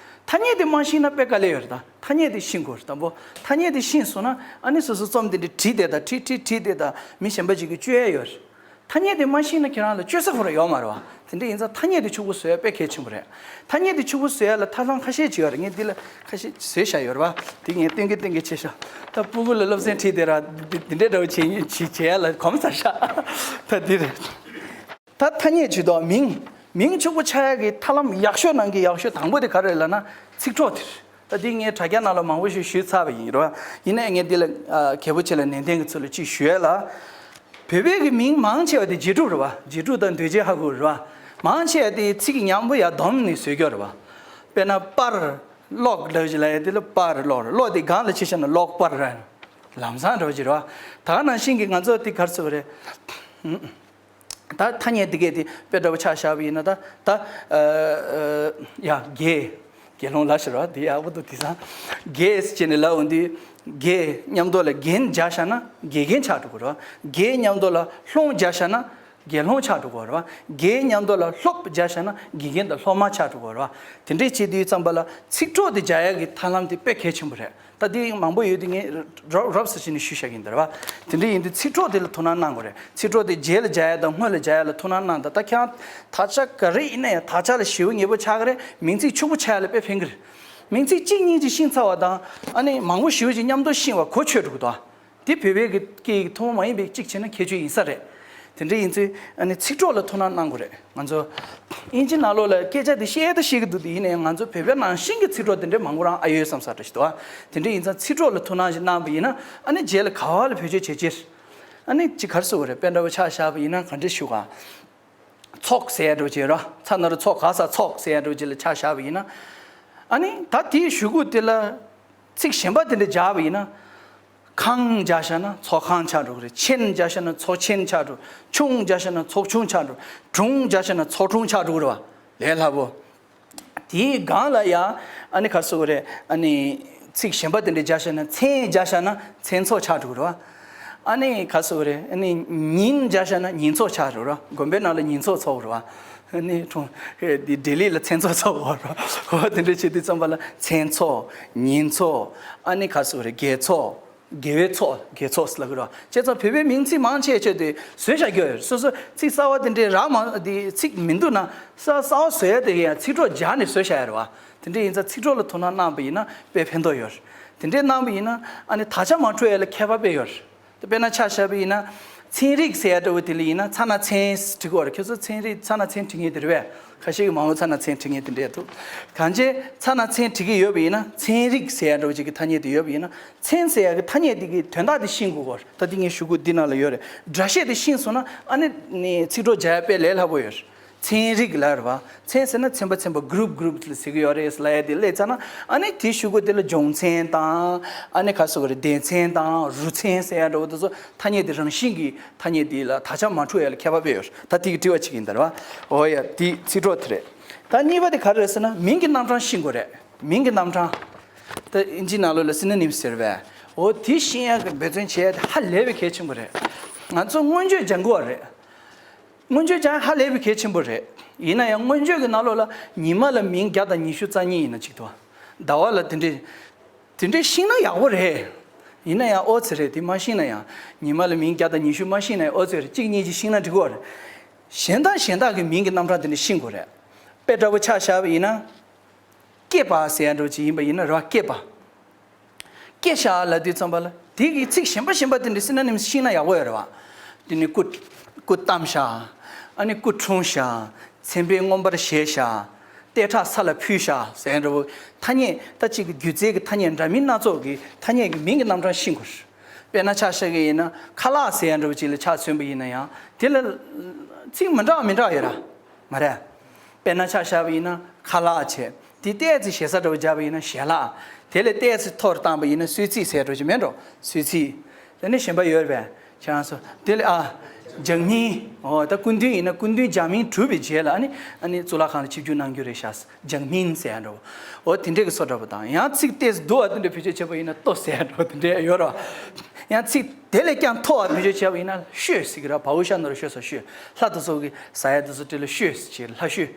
ཐ་སྙད་དེ་མ་ཤེས་ན་དཔེ་དཀའ་ལས་ཡོད་རེད་ད། ཐ་སྙད་དེ་ཤེས་དགོས་རེད། དང་པོ་ཐ་སྙད་དེ་ཤེས་སོང་ན་ཨ་ནི་སོ་སོ་རྩོམ་དེ་འདྲ་བྲིས་བསྡད་ད་བྲིས་བྲིས་བྲིས་བསྡད་ད་མི་གཞན་པ་ཅིག་གིས་བཅོས་ཡ་ཡོད་རེད། ཐ་སྙད་དེ་མ་ཤེས་ན་ཁྱེད་རང་ལ་བཅོས་ས་ཁོ་རང་ཡོད་མ་རེད་པ། དེ་འདྲ་ཡིན་ཙང་ཐ་སྙད་དེ་ཕྱུག་པོ་བཟོ་ཡ་དཔེ་གལ་ཆེན་པོ་རེད། ཐ་སྙད་དེ་ཕྱུག་པོ་བཟོ་ཡ་ལ་ཐབས་ལམ་ཁ་ཤས་ཅིག་ཡོད་རེད། ངས་འདི་ལ་ཁ་ཤས་བཟོས་བཞག་ཡོད་རེད་པ། དེ་ངས་སྟོན་གི་སྟོན་གི་བྱས་ཤག་ད་སྤུ་གུ་ལ་སློབ་ཚན་ཁྲིད་དེ་ར་འདི་འདི་འདྲ་འདྲ་བོ་བྱེད་བྱེད་བྱེད་ཡ་ལ་གོམས་ཚར་ཤག་ད་འདི་རེད། ད་ཐ་སྙད་ཇུས་གཏོགས་མིང་། མིང་ཕྱུག་པོ་ཆགས་ཡག་གི་ཐབས་ལམ་ཡག་ཤོས་ནང་གི་ཡག་ཤོས་དང་པོ་དེ་ག་རེ་རེད་ལབ་ན་ཚིག་གྲོགས་དེ་རེད། ད་འདི་ངས་དྲ་རྒྱ་ནང་ལ་མང་པོ་ཞིག་ཞུས་ཚར་བ་ཡིན་རེད་པ། ཡིན་ནའི་ངས་འདི་ལ་ཨ་གལ་པོ་ཆེ་ལ་ནན་ཏན་གྱི་ཚུལ་ལ་ཅིག་ཞུ་ཡ་ལ། བོད་པའི་གི་མིང་མང་ཆེ་བ་དེ་རྗེས་འབྲུ་རེད་པ། རྗེས་འབྲུ་དང་འདོད་བྱེད་ཧ་གོ་རེད་པ། མང་ཆེ་བ་དེ་ཚིག་མཉམ་པོ་ཡར་བསྡོམས་ནས་བཟོས་ཀྱི་ཡོད་རེད་པ། དཔེར་ན་པར། ཀློག་འདྲ་བོ་ཞིག་ལབ་ཡ་དེ་ལ་པར་ཀློག་རེད། ཀློག་དེ་སྒང་ལ་ཕྱེ་བཞག་ན་ཀློག་པར་རེད། ལམ་སང་འདྲ་བོ་ཞིག་རེད་པ། ད་ག་ནང་བཞིན་གྱི་ང་ཚོ་དེ་ག་རེ་ཟེར་དགོས་རེད། ད་ཐ་སྙད་འདི་གས་དེ་དཔེ་འདྲ་བོ་ཆ་བཞག་པ་ཡིན་ན་ད་ད་ཨ་ཨ་ཡ་དགེ། དགེ་སློང་ལ་ཞེས་ར་དེ་ཡག་པོ་འདུག་དེང་སང་དགེ་ཟེར་བྱས་ནས་ལབ་འོང་དུས་དགེ་མཉམ་དུ་ལ་རྒན་སྦྱར་བཞག་ན་དགེ་རྒན་ཆགས་འགྲོ་གི་རེད་པ། དགེ་མཉམ་དུ་ལ་སློང་སྦྱར་བཞག་ན་དགེ་སློང་ཆགས་འགྲོ་གི་རེད་པ། དགེ་མཉམ་དུ་ལ་སློབ་སྦྱར་བཞག་ན་དགེ་རྒན་དང་སློབ་མ་ཆགས་འགྲོ་གི་རེད་པ། དེ་འདྲས་བྱེད་དུས་ཙམ་པ་ལ་ཚིག་གྲོགས་དེ་སྦྱར་ཡག་གི་ཐབས་ལམ་དེ་དཔེ་གལ་ཆེན་པོ་རེད། ད་དེ་མང་པོ་ཡོད་དུས་ངས་རོབ་རོབ་ཙམ་བྱས་ནས་ཞུས་བཞག་གི་ཡིན་ད་རེད་པ། དེ་འདྲ་ཡིན་དུས་ཚིག་གྲོགས་དེ་ལ་ཐུགས་སྣང་གནང་དགོས་རེད། ཚིག་གྲོགས་དེ་རྗེས་ལ་སྦྱར་ཡ་དང་སྔོན་ལ་སྦྱར་ཡ་ལ་ཐུགས་སྣང་གནང་དང་། ད་ཁྱེད་རང་དག་ཆ་ག་རེ་ཡིན་ན་ཡང་དག་ཆ་ལ་ཞེ་པོ་ཉེ་པོ་ཆགས་ཀྱི་རེད། མིང་ཚིག་ཕྱུག་པོ་ཆགས་ཡ་ལ་དཔེ་ཕན་གྱི་རེད། མིང་ཚིག་གཅིག་གཉིས་ཅིག་ཤེས་ཚར་བ་དང་ཨ་ནི་མང་པོ་ཞེ་པོ་ཅིག་མཉམ་དུ་ཤེས་པ་གོ་ཆོད་འགྲོ་གི་འདུག་དེ་བོད་པའི་གི་སྐད་ཡིག་ཐུན་མོང་མ་ཡིན་པའི་གཅིག་བྱས་ན་ཁྱད་ཆོས་ཡིན་ས་རེད། དེ་འདྲ་ཡིན་ཚེ་ཨ་ནི་ཚིག་གྲོགས་ལ་ཐུགས་སྣང་གནང་དགོས་རེད། ང་ཚོ་ཨིན་ཇི་ནང་ལོགས་ལ་སྐད་ཆ་དེ་བཤད་ད་བཤད་ཀྱི་འདུག་དེ་ཡིན་ནའི་ང་ཚོ་བོད་པའི་ནང་བཞིན་གྱི་ཚིག་གྲོགས་དེ་འདྲའི་མང་པོ་རང་ཨ་ཡོད་བསམ་ས་འདྲ་ཞིག་འདུག་དེ་འདྲ་ཡིན་ཙང་ཚིག་གྲོགས་ལ་ཐུགས་སྣང་ཞིག་གནང་བ་ཡིན་ན་ཨ་ནི་རྗེས་ལ་ག་བ་ལ་བེད་སྤྱོད་བྱེད་ཕྱིར། ཨ་ནི་ཅི་ག་རེ་ཟེར་དགོས་རེད། དཔེ་འདྲ་བོ་ཆ་བཞག་པ་ཡིན་ན་ག་འདྲ་ཞུ་ག་ཚོགས་ཟེར་ཡ་འདྲ་བོ་ཅིག་ར། ཚ་ན་རོ་ཚོགས་ག་ས་ཚོགས་ཟེར་ཡ་འདྲ་བོ་ཅིག་ལ་ཆ་བཞག་པ་ཡིན་ན། ཨ་ནི་ད་དེའི་གཞུག་གུ་དེ་ལ་ཚིག་གཞན་པ་དེ་འདྲ་སྦྱར་བ་ཡིན་ན། ཁང་སྦྱར་བཞག་ན་ཚོགས་ཁང་ཆགས་འགྲོ་གི་རེད། ཆེན་སྦྱར་བཞག་ན་ཚོགས་ཆེན་ཆགས་འགྲོ། ཆུང་སྦྱར་བཞག་ན་ཚོགས་ཆུང་ཆགས་འགྲོ། གྲུང་སྦྱར་བཞག་ན་ཚོགས་གྲུང་ཆགས་འགྲོ་གི་རེད་པ། ལས་སླ་པོ། དེའི་སྒང་ལ་ཡང་ཨ་ནི་ག་རེ་ཟེར་དགོས་རེད། ཨ་ནི་ཚིག་གཞན་པ་དེ་འདྲ་སྦྱར་བཞག་ན་མཚན་སྦྱར་བཞག་ན་མཚན་ཚོགས་ཆགས་འགྲོ་གི་རེད་པ། ཨ་ནི་ག་རེ་ཟེར་དགོས་རེད། ཨ་ནི་ཉིན་སྦྱར་བཞག་ན་ཉིན་ཚོགས་ཆགས་འགྲོ་གི་རེད་པ། དགོན་པའི་ནང་ལ་ཉིན་ཚོགས་ཚོགས་གི་རེད་པ། ཨ་ནི་ཁྲུང་ཨེ་འདི་ལྡི་ལི་ལ་མཚན་ཚོགས་ཚོགས་གི་རེད་པ། འོ་དེ་འདྲ་བྱེད་དུས་ཙམ་པ་ལ་མཚན་ཚོགས། ཉིན་ཚོགས། ཨ་ནི་ག་རེ་ཟེར་དགོས་རེད། དགེ་ཚོགས། དགེ་བའི་ཚོགས། དགེ་ཚོགས་ལབ་ཀྱི་རེད་པ། བྱས་ཙང་བོད་པའི་མིང་ཚིག་མང་ཆེ་ཤོས་དེ་བཟོས་བཞག་རྒྱུ་ཡོད་རེད། སོ་སོ་ཚིག་གསར་པ་དེ་འདྲའི་རག་མ་དེ་ཚིག་མི་འདུག་ན་ས་གསར་པ་བཟོ་ཡ་དེ་ཡང་ཚིག་གྲོགས་སྦྱར་ནས་བཟོས་བཞག་ཡ་རེད་པ། དེ་འདྲ་ཡིན་ཙང་ཚིག་གྲོགས་ལ་ཐུགས་སྣང་གནང་པ་ཡིན་ན་དཔེ་ཕན་ཐོགས་ཡོད་རེད། དེ་འདྲའི་གནང་པ་ཡིན་ན་ཨ་ནི་དག་ཆ་མ་འཁྲུལ་ཡ་ལ་ཁྱད་པར་དཔེ་ཡོད་རེད། དཔེར་ན་ཆ་བཞག་པ་ཡིན་ན། ཚན་རིག་ཟེར་ཡ་འདྲ་བོ་དེ་ལ་ཡིན་ན་ཚ་ན་ཚན་བྲི་གི་ཡོད་རེད། ཁྱོད་ཚོ་ཚན་རིག་ཚ་ན་ཚན་བྲི་མཁན་དེ་རེད་པས། ཁ་ཤས་ཀྱིས་མང་པོ་ཚ་ན་ཚན་བྲི་མཁན་དེ་འདྲས་འདུག་གང་ཅི་ཚ་ན་ཚན་བྲི་གི་ཡོད་པ་ཡིན་ན་ཚན་རིག་ཟེར་ཡ་འདྲ་བོ་ཅིག་གི་ཐ་སྙད་དེ་ཡོད་པ་ཡིན་ན་ཚན་ཟེར་ཡ་གི་ཐ་སྙད་དེ་གི་དོན་དག་དེ་ཤེས་དགོས་ཀྱི་ཡོད་རེད། ད་དེ་ངའི་གཞུག་གུ་འདི་ནང་ལ་ཡོད་རེད། སྒྲ་བཤད་དེ་ཤེས་སོང་ན་ཨ་ནི་ནི་ཚིག་གྲོགས་སྦྱར་ཡ་དཔེ་ལས་སླ་པོ་ཡོད་རེད། ཚན་རིག་ལབ་རེད་པ། ཚན་ཟེར་ན་ཚན་པ་ཚན་པ་གུ་རུབ་གུ་རུབ་ལ་ཟེར་གི་ཡོད་རེད་ལབ་ཡ་དེ་སླེབས་ཚར་ན་ཨ་ནི་དེའི་གཞུག་གུ་དེ་ལ་སྦྱོང་ཚན་དང་ཨ་ནི་ག་རེ་ཟེར་དགོས་རེད། སྡེ་ཚན་དང་རུ་ཚན་ཟེར་ཡ་འདྲ་བོ་དེ་ཚོ་ཐ་སྙད་དེ་རང་བཞིན་གྱི་ཐ་སྙད་དེ་ལ་དག་ཆ་མ་འཁྲུལ་ཡ་ལ་ཁྱད་པར་དཔེ་ཡོད་རེད། ད་དེ་གི་དྲི་བ་གཅིག་ཡིན་ད་རེད་པ། འོ་ཡ་དེ་ཚིག་གྲོགས་དེ་རེད། ད་གཉིས་པ་དེ་ག་རེ་རེད་ཟེར་ན་མིང་གི་རྣམ་གྲངས་ཤེས་དགོས་རེད། མིང་གི་རྣམ་གྲངས། ད་ཨིན་ཇི་ནང་ལོགས་ལ་སི་ནོ་ནིམ་ཟེར་བས། འོ་དེ་ཤེས་ཡ་གི་འབད་བརྩོན་བྱེད་ཡ་དེ་ཧ་ལས་པའི་གལ་ཆེན་པོ་རེད། ང་ཚོ་མངོན་བརྗོད་སྦྱང་དགོས་པ་རེད། མངོན་བརྗོད་སྦྱང་ཧ་ལས་པའི་གལ་ཆེན་པོ་རེད། ཡིན་ན་ཡང་མངོན་བརྗོད་ཀྱི་ནང་ལོགས་ལ་ཉི་མ་ལ་མིང་བརྒྱ་དང་ཉི་ཤུ་རྩ་གཉིས་ཡིན་ན་གཅིག་འདུག་ཟླ་བ་ལ་དེ་འདྲས། དེ་འདྲས་ཤེས་ན་ཡག་པོ་རེད། ཡིན་ན་ཡང་ཨོ་ཙི་རེད། དེ་མ་ཤེས་ན་ཡང་ཉི་མ་ལ་མིང་བརྒྱ་དང་ཉི་ཤུ་མ་ཤེས་ན་ཡང་ཨོ་ཙི་རེད། གཅིག་གཉིས་ཅིག་ཤེས་ན་འགྲིག་གི་རེད། གཞན་དག་གཞན་དག་གི་མིང་གི་རྣམ་གྲངས་དེ་འདྲས་ཤེས་དགོས་རེད། དཔེ་འདྲ་བོ་ཆ་བཞག་པ་ཡིན་ན། སྐྱེས་པ་ཟེར་ཡ་འདྲ་བོ་ཅིག་ཡིན་པ་ཡིན་ན་རེད་པ། སྐྱེས་པ། སྐྱེ་བཞག་ལབ་དུས་ཙམ་པ་ལ་དེ་གི་ཚིག་གཞན་པ་གཞན་པ་དེ་འདྲ་སི་ནོ་ནིམ་སི་ཤེས་ན་ཡག་པོ་ཡོད་རེད་བ། དེ་ནི་སྐུ་སྐུ་བལྟམས་བཞག་ཨ་ནི་སྐུ་འཁྲུངས་བཞག་མཚན་དཔེ་མངོན་པར་བཞེས་བཞག་ལྟེ་ཁྲག་ས་ལ་ཕུལ་བཞག་ཟེར་འདྲ་བོ། ཐ་སྙད་ད་གཅིག་གི་སྒྱུ་རྩལ་གྱི་ཐ་སྙད་འདྲ་མིན་སྣ་ཚོགས་ཀྱི་ཐ་སྙད་ཀྱི་མིང་གི་རྣམ་གྲངས་ཤེས་དགོས། དཔེར་ན་ཆ་བཞག་གི་ཡིན་ན་ཁ་ལག་ཟེར་ཡ་འདྲ་བོ་ཅིག་ལ་ཆ་མཚོན་པ་ཡིན་ན་ཡང་དེ་ལ་ཚིག་མི་འདྲ་བ་མི་འདྲ་བ་ཡོད་ར། མ་རེད། དཔེར་ན་ཆ་བཞག་པ་ཡིན་ན་ཁ་ལག་བྱས། དེ་ཏོག་ཙམ་ཞེ་ས་འདྲ་བོ་སྦྱར་བ་ཡིན་ན་ཞལ་ལག་དེ་ལས་ཏོག་ཙམ་མཐོ་རུ་བཏང་བ་ཡིན་ན་གསོལ་ཚིགས་ཟེར་འདྲ་བོ་ཅིག་མེད་འགྲོ། གསོལ་ཚིགས། དེ་ནས་གཞན་པ་ཡོད་རེད་པས། ཁྱེད་རང་ཚོ་དེ་ལས་ཨ། ལྗགས་སྨིན། འོ་ད་སྐུ་མདུན་ཡིན་ན་སྐུ་མདུན་ལྗགས་སྨིན་གྲུབ་པའི་རྗེས་ལ་ཨ་ནི་ཨ་ནི་གཙུག་ལག་ཁང་ལ་ཆིབས་བསྒྱུར་གནང་རྒྱུ་རེད་ཤག་ལྗགས་སྨིན་ཟེར་འགྲོ། འོ་དེ་འདྲས་ཀྱི་བཟོ་འདྲ་པོ་དང་ཡང་ཚིག་ཏོག་ཙམ་བསྡུ་བ་དེ་འདྲ་བེད་སྤྱོད་བྱས་པ་ཡིན་ན་ལྟོ་ཟེར་འགྲོ་དེ་འདྲས་ཡོད་རེད། ཡང་ཚིག་དེ་ལས་ཀྱང་མཐོ་བ་བེད་སྤྱོད་བྱས་པ་ཡིན་ན་ཤོད་ཟེར་གི་རེད། བའོ་ཤ་ན་རོ་ཤོ་ས་ཤོད། ལྷ་དེ་ཚོ་གི་ཟ་ཡ་དེ་ཚོ་དེ་ལ་ཤོད་ཟེར་གྱི་ལྷ་ཤོད།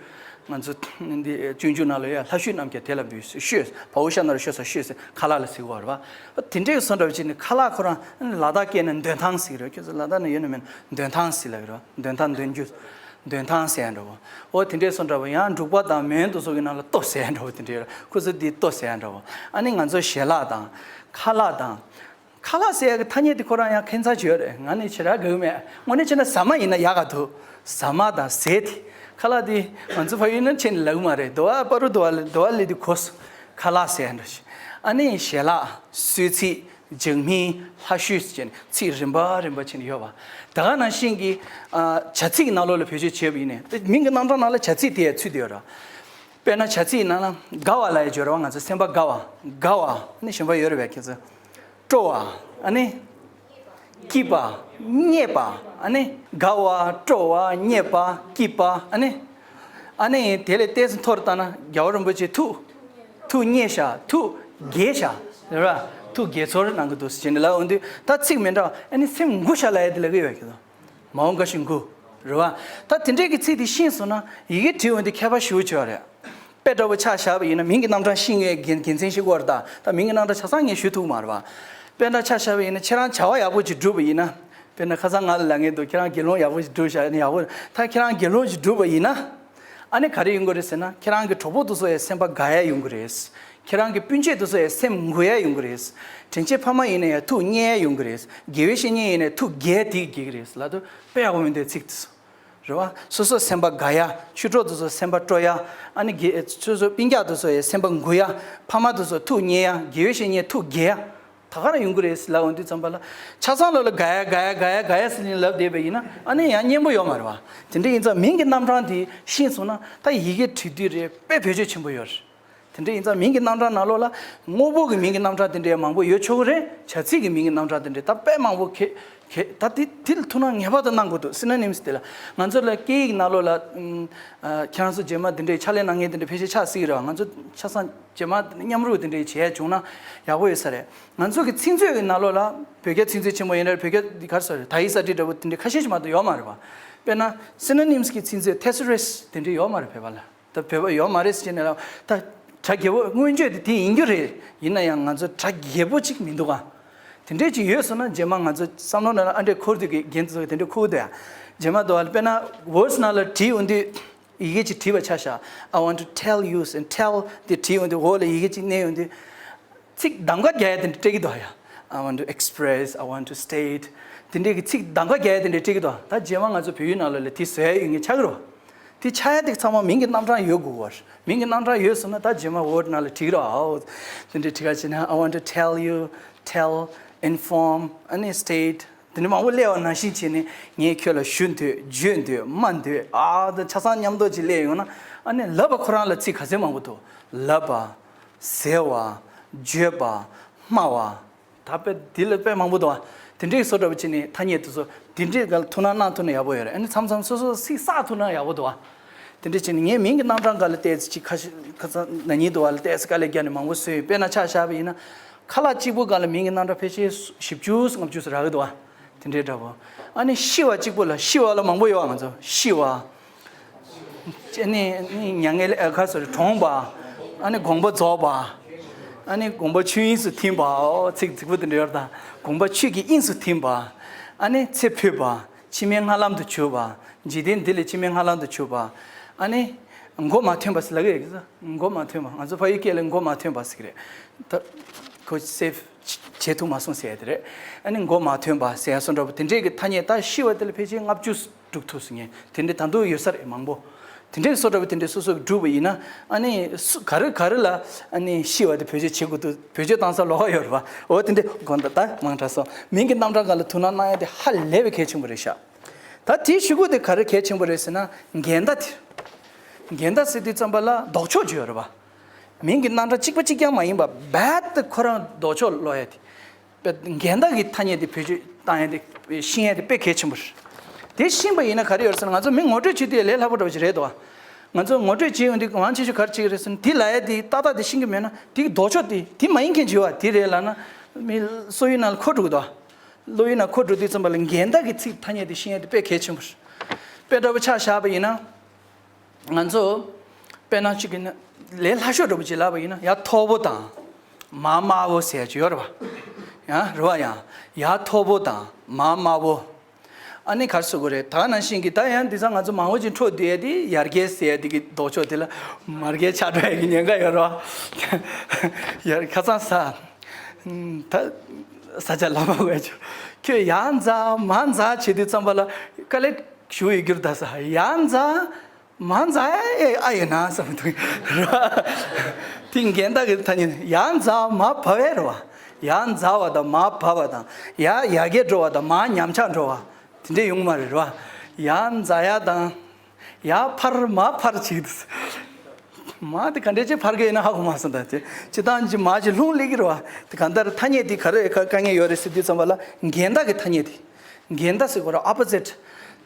ང་ཚོ་འདི་སྤྱོད་འཇུག་ནང་ལ་ཡ་ལྷ་ཤོད་རྣམས་ཀྱང་དེ་ལ་འབུལ་ཤོད། བའོ་ཤ་ན་རོ་ཤོ་ས་ཤོད་ཟེར་ཁ་ལག་ལ་ཟེར་བ་རེད་བ། དེ་འདྲའི་བཟོ་འདྲ་བ་བྱས་ནས་ཁ་ལག་ཁོ་རང་ལ་དྭགས་སྐད་ནས་འདོན་ཐང་ཟེར་གི་རེད། ཁྱོད་ཚོ་ལ་དྭགས་ནས་ཡོད་ན་མིན་འདོན་ཐང་ཟེར་ལབ་གི་རེད་བ། འདོན་ཐང་འདོན་རྒྱུ། འདོན་ཐང་ཟེར་ཡ་འདྲ་བོ། འོ་དེ་འདྲའི་བཟོ་འདྲ་བོ་ཡང་འབྲུག་པ་དང་མོན་དེ་ཚོ་གི་ནང་ལ་ལྟོ་ཟེར་ཡ་འདྲ་བོ་དེ་འདྲའི་ཁོ་ཚོ་དེ་ལྟོ་ཟེར་ཡ་འདྲ་བོ། ཨ་ནི་ང་ཚོ་ཞལ་ལག་དང་། ཁ་ལག་དང་། ཁ་ལག་ཟེར་ཡ་གི་ཐ་སྙད་དེ་ཁོ་རང་ཡང་ཁྱད་མཚར་ཅིག་ཡོད་རེད། ང་ནི་ཞེ་དྲག་དགའ་གི་མེད། དངོས་གནས་བྱས་ན་ཟ་མ་ཡིན་ན་ཡག་ག་འདུག་ཟ་མ་དང་ཟས་དེ། ཁ་ལག་དེ་ང་ཚོ་ཕ་ཡུལ་ན་ཁྱེད་ནི་ལབ་གི་མ་རེད། དོ་བ་པ་རུ་དོ་བ་ལི་དོ་བ་ལི་དེ་གོ་སོང་། ཁ་ལག་ཟེར་ཡ་འདྲ་ཞིག་ཨ་ནི་ཞལ་ལག་གསོལ་ཚིགས། ལྗགས་སྨིན། ལྷ་བཤོས་ཟེར་བྱས་ནས་ཚིག་རིམ་པ་རིམ་པ་བྱས་ནས་ཡོད་པ། ད་ག་ནང་བཞིན་གྱི་ཨ། བྱ་ཚིག་གི་ནང་ལོགས་ལ་བེད་སྤྱོད་བྱས་པ་ཡིན་ནའི་དེ་མིང་གི་རྣམ་གྲངས་ནང་ལ་བྱ་ཚིག་དེ་ཡང་ཚུད་བསྡད་ཡོད་རེད། དཔེར་ན་བྱ་ཚིག་ནང་ལ་དགའ་བ་ལབ་ཡ་ཅིག་ཡོད་རེད་བ། ང་ཚོ་སེམས་པ་དགའ་བ། དགའ་བ་ནི་གཞན་པ་ཡོད་རེད་བས་ཁྱེད་ཚོ། སྤྲོ་བ། ཨ་ནི། སྐྱིད་པ། མཉེས་པ། ཨ་ནི། དགའ་བ། སྤྲོ་བ། མཉེས་པ། སྐྱིད་པ། ཨ་ནི། ཨ་ནི་དེ་ལས་ཏོག་ཙམ་མཐོ་རུ་བཏང་ན་རྒྱལ་བ་རིན་པོ་ཆེ་ཐུགས། ཐུགས་མཉེས་ཤག་ཐུགས་དགྱེས་ཤག་རེད་བ། ཐུགས་དགྱེས་ཚོར་གནང་གི་འདུག་ཟེར་ནས་ལབ་འོང་དུས་ད་ཚིག་མི་འདྲ་བ། ཨ་ནི་སེམས་མགུ་ཤག་ལབ་ཡ་དེ་ལབ་ཀྱི་ཡོད་ཀྱི་འདུག་མའོ་དགའ་ཞིང་མགུ། རེད་བ། ད་དེ་འདྲས་ཀྱི་ཚིག་དེ་ཤེས་སོང་ན་ཡི་གེ་བྲིས་འོང་དུས་ཁྱད་པར་ཞེ་པོ་ཅིག་ཡོད་རེད། དཔེ་འདྲ་བོ་ཆ་བཞག་པ་ཡིན་ན་མིང་གི་རྣམ་གྲངས་ཤེས་མཁན་དགེ་དགེ་མཚན་ཞིག་དགོས་རེད་ད། ད་མིང་གི་རྣམ་གྲངས་ཆ་ཚང་ངས་ཞུ་ཐུབ་མ་རེད་བ། དཔེར་ན་ཆ་བཞག་པ་ཡིན་ན་ཁྱེད་རང་བྱ་བ་ཡག་པོ་ཅིག་བསྒྲུབས་པ་ཡིན་ན། དཔེར་ན་ཁ་སང་ང་ལ་ལབ་མཁན་འདུག་ཁྱེད་རང་དགེ་སློང་ཡག་པོ་ཅིག་བསྒྲུབས་བཞག་ཡིན་ན་ཡག་པོ་རེད། ད་ཁྱེད་རང་དགེ་སློང་ཅིག་བསྒྲུབས་པ་ཡིན་ན། ཨ་ནི་ག་རེ་ཡོང་གི་རེད་ཟེར་ན་ཁྱེད་རང་གི་གྲོགས་པོ་དེ་ཚོ་ཡང་སེམས་པ་དགའ་ཡ་ཡོང་གི་རེད། ཁྱེད་རང་གི་སྤུན་མཆེད་དེ་ཚོ་ཡང་སེམས་མགུ་ཡ་ཡོང་གི་རེད། དྲིན་ཆེན་ཕ་མ་ཡིན་ན་ཡང་ཐུགས་མཉེས་ཡ་ཡོང་གི་རེད། དགེ་བའི་བཤེས་གཉེན་ཡིན་ན་ཐུགས་དགྱེས་དེ་དགྱེས་ཀྱི་རེད་ལབ་དུས་དཔེ་ཡག་པོ་མི་འདུག་ཚིག་དེ་ཚོ། རེད་བ། སོ་སོ་སེམས་པ་དགའ་ཡ། ཆོས་གྲོགས་དེ་ཚོ་སེམས་པ་སྤྲོ་ཡ། ཨ་ནི་དགེ་སོ་སོ་སྤུན་ཀྱག་དེ་ཚོ་ཡང་སེམས་པ་མགུ་ཡ། ཕ་མ་དེ་ཚོ་ཐུགས་མཉེས་ཡ། དགེ་བའི་བཤེས་གཉེན་ཐུགས་དགྱེས་ཡ། ད་ག་རང་ཡོང་གི་རེད་ལབ་འོང་དུས་ཙམ་པ་ལ། ཆ་ཚང་ལོ་ལ་དགའ་ཡ་དགའ་ཡ་དགའ་ཡ་དགའ་ཡ་ཟེར་ནས་ལབ་བསྡད་པ་ཡིན་ན་ཨ་ནི་ཡང་སྙན་པོ་ཡོད་མ་རེད་བ། དེ་འདྲ་ཡིན་ཙང་མིང་གི་རྣམ་གྲངས་དེ་ཤེས་སོང་ན་ད་ཡི་གེ་བྲིས་དུས་རེད་དཔེ་བེད་སྤྱོད་ཆེན་པོ་ཡོད་རེད། དེ་འདྲ་ཡིན་ཙང་མིང་གི་རྣམ་གྲངས་ནང་ལོགས་ལ་དངོས་པོ་གི་མིང་གི་རྣམ་གྲངས་དེ་འདྲའི་མང་པོ་ཡོད་ཆོག་གི་རེད། བྱ་ཚིག་གི་མིང་གི་རྣམ་གྲངས་དེ་འདྲའི་ད་དཔེ་མང་པོ་གལ་གལ་ད་དེ་དེ་ལ་ཐུགས་སྣང་ངེས་པར་དུ་གནང་དགོས་འདུག་སི་ནོ་ནིམ་སི་དེ་ལ། ང་ཚོ་ལ་སྐད་ཡིག་ནང་ལོགས་ལ་ཨམ། ཨ། ཁྱེད་རང་ཚོ་རྗེས་མ་དེ་འདྲའི་ཕྱག་ལས་གནང་མཁན་དེ་འདྲ་ཕལ་ཆེར་ཆགས་སྲིད་ཀྱི་རེད་བ། ང་ཚོ་ཆ་ཚང་རྗེས་མ་མཉམ་རུབ་དེ་འདྲའི་བྱས་བྱུང་ན་ཡག་པོ་ཡོད་ས་རེད། ང་ཚོ་གི་ཚིག་མཛོད་ཀྱི་ནང་ལོགས་ལ་བོད་རྒྱ་ཚིག་མཛོད་ཆེན་མོ་ཡིན་ན་རེད། བོད་རྒྱ་ག་རེ་ཟེར་རེད། དྷ་ཡིག་ས་བྲིས་འདྲ་པོ་དེ་འདྲའི་ཁ་ཤས་ཤིག་མ་གཏོགས་ཡོད་མ་རེད་བ། དཔེར་ན་སི་ནོ་ནིམ་སི་གི་ཚིག་མཛོད་ཐེ་སོ་རིས་དེ་འདྲའི་ཡོད་མ་རེད་བོད་པ་ལ། ད་བོད་པ་ཡོད་མ་རེད་ཟེར་ནས་ལབ། ད་སྒྲ་རྒྱས་པོ་མངོན་བརྗོད་དེ་དེ་ཡིན་རྒྱུ་རེད། ཡིན་ན་ཡང་ང་ཚོ་སྒྲ་རྒྱས་པོ་གཅིག་མི་འདུག་ག་དེ་འདྲས་ཅིག་ཡོད་སོང་ན་རྗེས་མ་ང་ཚོ་བསམ་བློ་ནང་ལ་ཨ་འདྲས་འཁོར་དུས་ཀྱི་རྒྱན་དེ་ཚོ་དེ་འདྲས་འཁོར་གི་འདུག་ཡ། རྗེས་མ་དུ་བ་ལ་དཔེར་ན་ཝར་ཌི་སི་ནང་ལ་བྲིས་འོང་དུས་ཡི་གེ་ཅིག་བྲིས་པ་ཆ་བཞག I want to tell you ཟེར་ནས་tell དེ་བྲིས་འོང་དུས་འོག་ལ་ཡི་གེ་ཅིག་མནན་འོང་དུས། ཚིག་གདམ་ག་རྒྱག་ཡ་དེ་འདྲ་སྤྲད་ཀྱི་འདུག་ཡ། I want to express, I want to state དེ་འདྲའི་གི་ཚིག་གདམ་ག་རྒྱག་ཡ་དེ་འདྲ་སྤྲད་ཀྱི་འདུག་ད་རྗེས་མ་ང་ཚོ་བོད་ཡིག་ནང་ལོགས་ལ་དེ་བཟོ་ཡ་ཡོད་ངེས་ཆགས་ཀྱི་རེད་བ། དེ་ཆགས་ཡ་དེ་ཚང་མ་མིང་གི་རྣམ་གྲངས་ཡོད་དགོས་པ་རེད། མིང་གི་རྣམ་གྲངས་ཡོད་སོང་ན་ད་རྗེས་མ་ཝར་ཌི་ནང་ལ་བྲིས་ཀྱི་རེད་བ། དེ་འདྲའི་བྲིས་ཁ་བྱས་ན། I want to tell you, tell, inform, ཨ་ནི་state དེ་འདྲ་མང་པོ་སླེབས་པ་ནང་བཞིན་བྱས་ནས་ངས་ཁྱོད་ལ་ཞུ་འདོད། བརྗོད་འདོད། སྨྲ་འདོད། ཨ་ད་ཆ་ཚང་མཉམ་དུ་ཅིག་སླེབས་ཡོང་ན་ཨ་ནི་ལབ་པ་ཁོ་རང་ལ་ཚིག་ག་ཚད་མང་པོ་འདུག་ལབ་པ། ཟེར་བ། བརྗོད་པ། སྨྲ་བ། ད་དཔེ་འདི་ལ་དཔེ་མང་པོ་འདུག་བ། དེ་འདྲའི་བཟོ་འདྲ་པོ་བྱས་ནས་ཐ་སྙད་དེ་ཚོ་དེ་འདྲའི་སྒང་ལ་ཐུགས་སྣང་གནང་ཐུབ་ན་ཡག་པོ་ཡོད་རེད། ཨ་ནི་མཚམས་མཚམས་སོ་སོ་ཚིག་བསགས་ཐུབ་ན་ཡག་པོ་འདུག་བ། དེ་འདྲ་བྱས་ནས་ངས་མིང་གི་རྣམ་གྲངས་སྒང་ལ་ཏོག་ཙམ་ཅིག་ཁ་ཤས་ཁ་སང་ན་ནིང་དུ་བ་ལ་ཏོག་ཙམ་དཀའ་ལས་བརྒྱབ་ནས་མང་པོ་བཟོས་ཡོད། དཔེར་ན་ཆ་བཞག་པ་ཡིན་ན། ཁ་ལག་གཅིག་པུ་སྒང་ལ་མིང་གི་རྣམ་གྲངས་ཕལ་ཆེར་བཞི་བཅུ་ལྔ་བཅུ་ཙམ་རག་གི་འདུག་བ། དེ་འདྲའི་འདྲ་པོ། ཨ་ནི་ཤི་བ་གཅིག་པུ་ལ་ཤི་བ་ལ་མང་པོ་ཡོད་བ་ང་ཚོ་ཤི་བ། ཨ་ནི་མྱ་ངན་ལས་ཨ་ག་རེ་ཟེར་གྲོངས་པ། ཨ་ནི་དགོངས་པ་རྫོགས་པ། ཨ་ནི་དགོངས་པ་ཆོས་དབྱིངས་སུ་ཐིམ་པ། ཨོ་ཚིག་རྫིག་པོ་དེ་འདྲ་ཡོད་རེད་ད། དགོངས་པ་ཆོས་ཀྱི་དབྱིངས་སུ་ཐིམ་པ། ཨ་ནི་ཚེ་འཕོས་པ། ཕྱི་མའི་སྔགས་ལམ་དུ་གྱུར་པ། འཇིག་རྟེན་འདི་ལས་ཕྱི་མའི་སྔགས་ལམ་དུ་གྱུར་པ། ཨ་ནི། མགོ་མ་ཐོན་པ་ཟེར་ལབ་ཀྱི་ཡོད་ཀྱི་ས། མགོ་མ་ཐོན་པ། ང་ཚོ་ཕ་ཡུལ་སྐད་ལ་མགོ་མ་ཐོན་པ་ཟེར་གྱི་རེད། ད། ཁོ་སེབ་བྱེད་ཐུབ་མ་སོང་ཟེར་ཡ་དེ་རེད། ཨ་ནི་མགོ་མ་ཐོན་པ་ཟེར་ཡ་སོགས་འདྲ་པོ་དེ་འདྲས་ཀྱི་ཐ་སྙད། ད་ཤི་བ་དེ་ལ་ཕལ་ཆེར་ལྔ་བཅུ་འགྲོ་ཐུབ་སོང་ངས། དེ་འདྲས་ད་དུང་ཡོད་ས་རེད་མང་པོ། དེ་འདྲས་སོགས་འདྲ་པོ་དེ་འདྲས་སོ་སོ་གིས་བསྒྲུབས་པ་ཡིན་ན། ཨ་ནི་སུ་ག་རེ་ག་རེ་ལ་ཨ་ནི་ཤི་བ་དེ་བེད་སྤྱོད་བྱེད་དགོས་འདུག་བེད་སྤྱོད་བཏང་ས་ལོགས་ཀ་ཡོད་རེད་པ། འོ་དེ་འདྲས་དགོངས་དག་ད་མང་དྲགས་སོང་། མིང་གི་རྣམ་གྲངས་སྒང་ལ་ཐུགས་སྣང་གནང་ཡ་དེ་ཧ་ལས་པའི་གལ་ཆེན་པོ་རེད་ཤག་ད་དེའི་གཞུག་གུ་དེ་ག་རེ་གལ་ཆེན་པོ་རེད་ཟེར་ན། འགལ་ཟླ་དེ། འགལ་ཟླ་ཟེར་དུས་ཙམ་པ་ལ་ལྡོག་ཕྱོགས་ཅིག་ཡོད་རེད་པ། མིང་གི་རྣམ་གྲངས་གཅིག་པ་གཅིག་རྐྱང་མ་ཡིན་པ་རྦད་དེ་ཁོ་རང་ལྡོག་ཕྱོགས་ལོག་ཡ་དེ། དཔེ་འགལ་ཟླ་གི་ཐ་སྙད་དེ་བེད་སྤྱོད་བཏང་ཡ་དེ་ཤེས་ཡ་དེ་དཔེ་གལ་ཆེན་པོ་རེད། དེ་ཤེས་པ་ཡིན་ན་ག་རེ་ཡོད་ཟེར་ན། ང་ཚོ་མི་ངོ་སྤྲོད་བྱེད་དུས་ལས་སླ་པོ་འདྲ་པོ་ཞིག་རེད་དོ། ང་ཚོ་ངོ་སྤྲོད་བྱེད་ཡོང་དུས་མང་ཆེ་ཤོས་ག་རེ་བྱེད་ཀྱི་རེད་ཟེར་ན། དེ་ལབ་ཡ་དེ་ཏག་ཏག་དེ་ཤེས་ཀྱི་མེད་ན། དེ་གི་ལྡོག་ཕྱོགས་དེ་དེ་མ་ཡིན་མཁན་བྱེད་པ་དེ་རེད་ལབ་ན། མི་སོ་ཡིན་ན་ལ་འཁོར་འགྲོ་གི་འདུག་བློ་ཡིན་ན་འཁོར་འགྲོ་དུས་ཙམ་པ་ལ་འགལ་ཟླ་གི་ཚིག་ཐ་སྙད་དེ་ཤེས་ཡ་དེ་དཔེ་གལ་ཆེན་པོ་རེད། དཔེ་འདྲ་པོ་ཆ་བཞག་པ་ཡིན་ན། ང་ཚོ་དཔེར་ན་གཅིག་གི་ནི་ལས་སླ་ཤོས་འདྲ་པོ་ཅིག་ལབ་པ་ཡིན་ན། ཡ་མཐོ་པོ་དང་། མ་དམའ་བོ་ཟེར་ཡ་ཅིག་ཡོད་རེད་པ། ཡང་རེད་པ། ཡང་ཡ་མཐོ་པོ་དང་མ་དམའ་བོ། ཨ་ནི་ག་རེ་ཟེར་དགོས་རེད། ད་ནང་བཞིན་གྱི་ད་ཡང་འདི་ཚོ་ང་ཚོ་མང་པོ་ཅིག་འཕྲོ་བསྡད་ཡ་དེ་ཡར་རྒྱས་ཟེར་ཡ་དེ་གི་ལྡོག་ཕྱོགས་དེ་ལ་མར་རྒྱས་ཆགས་འགྲོ་ཡ་གི་ཉེན་ཁ་ཡོད་རེད་པ། ཡར་ཁ་སང་ས། ད་ས་ཆ་ལ་མ་དགོས་ཆོག་ཁྱོད་ཡ་འཛག་མ་འཛག་བྱེད་དུས་ཙམ་པ་ལ་དཀའ་ལས་ཞུ་ཡི་རྒྱུར་ད་ས། ཡ་འཛག་མ་འཛག་ཨེ་ཨ་ཡིན་ན་བསམ་འདུག་ར། དེ་འགལ་ཟླ་གི་ཐ་སྙད་ནི། ཡ་འཛག་མ་བབས་པས་རེད་པ། ཡ་འཛག་པ་དང་མ་བབས་པ་དང་། ཡ་ཡར་རྒྱས་འགྲོ་བ་དང་མ་ཉམས་ཆག་འགྲོ་བ་དེ་འདྲས་ཡོང་མ་རེད་ར། ཡ་འཛག་ཡ་དང་། ཡ་འཕར་མ་འཕར་བྱེད་ཀྱི་འདུག་མ་དེ་ག་འདྲས་ཅིག་འཕར་གི་ཡིན་ན་ཧ་གོ་མ་སོང་། ད་ཅི་སྤྱིར་བཏང་གི་མ་ཅིག་ལྷུང་སླེབས་ཀྱི་རེད་པ། དེ་གང་ལྟར་ཐ་སྙད་དེ་ག་རེ་དཀའ་ངལ་ཡོད་རེད་ཟེར་དུས་ཙམ་པ་ལ་འགལ་ཟླ་གི་ཐ་སྙད་དེ། འགལ་ཟླ་ཟེར་དགོས་རེད། ཨོ་པོ་ཟིཊ།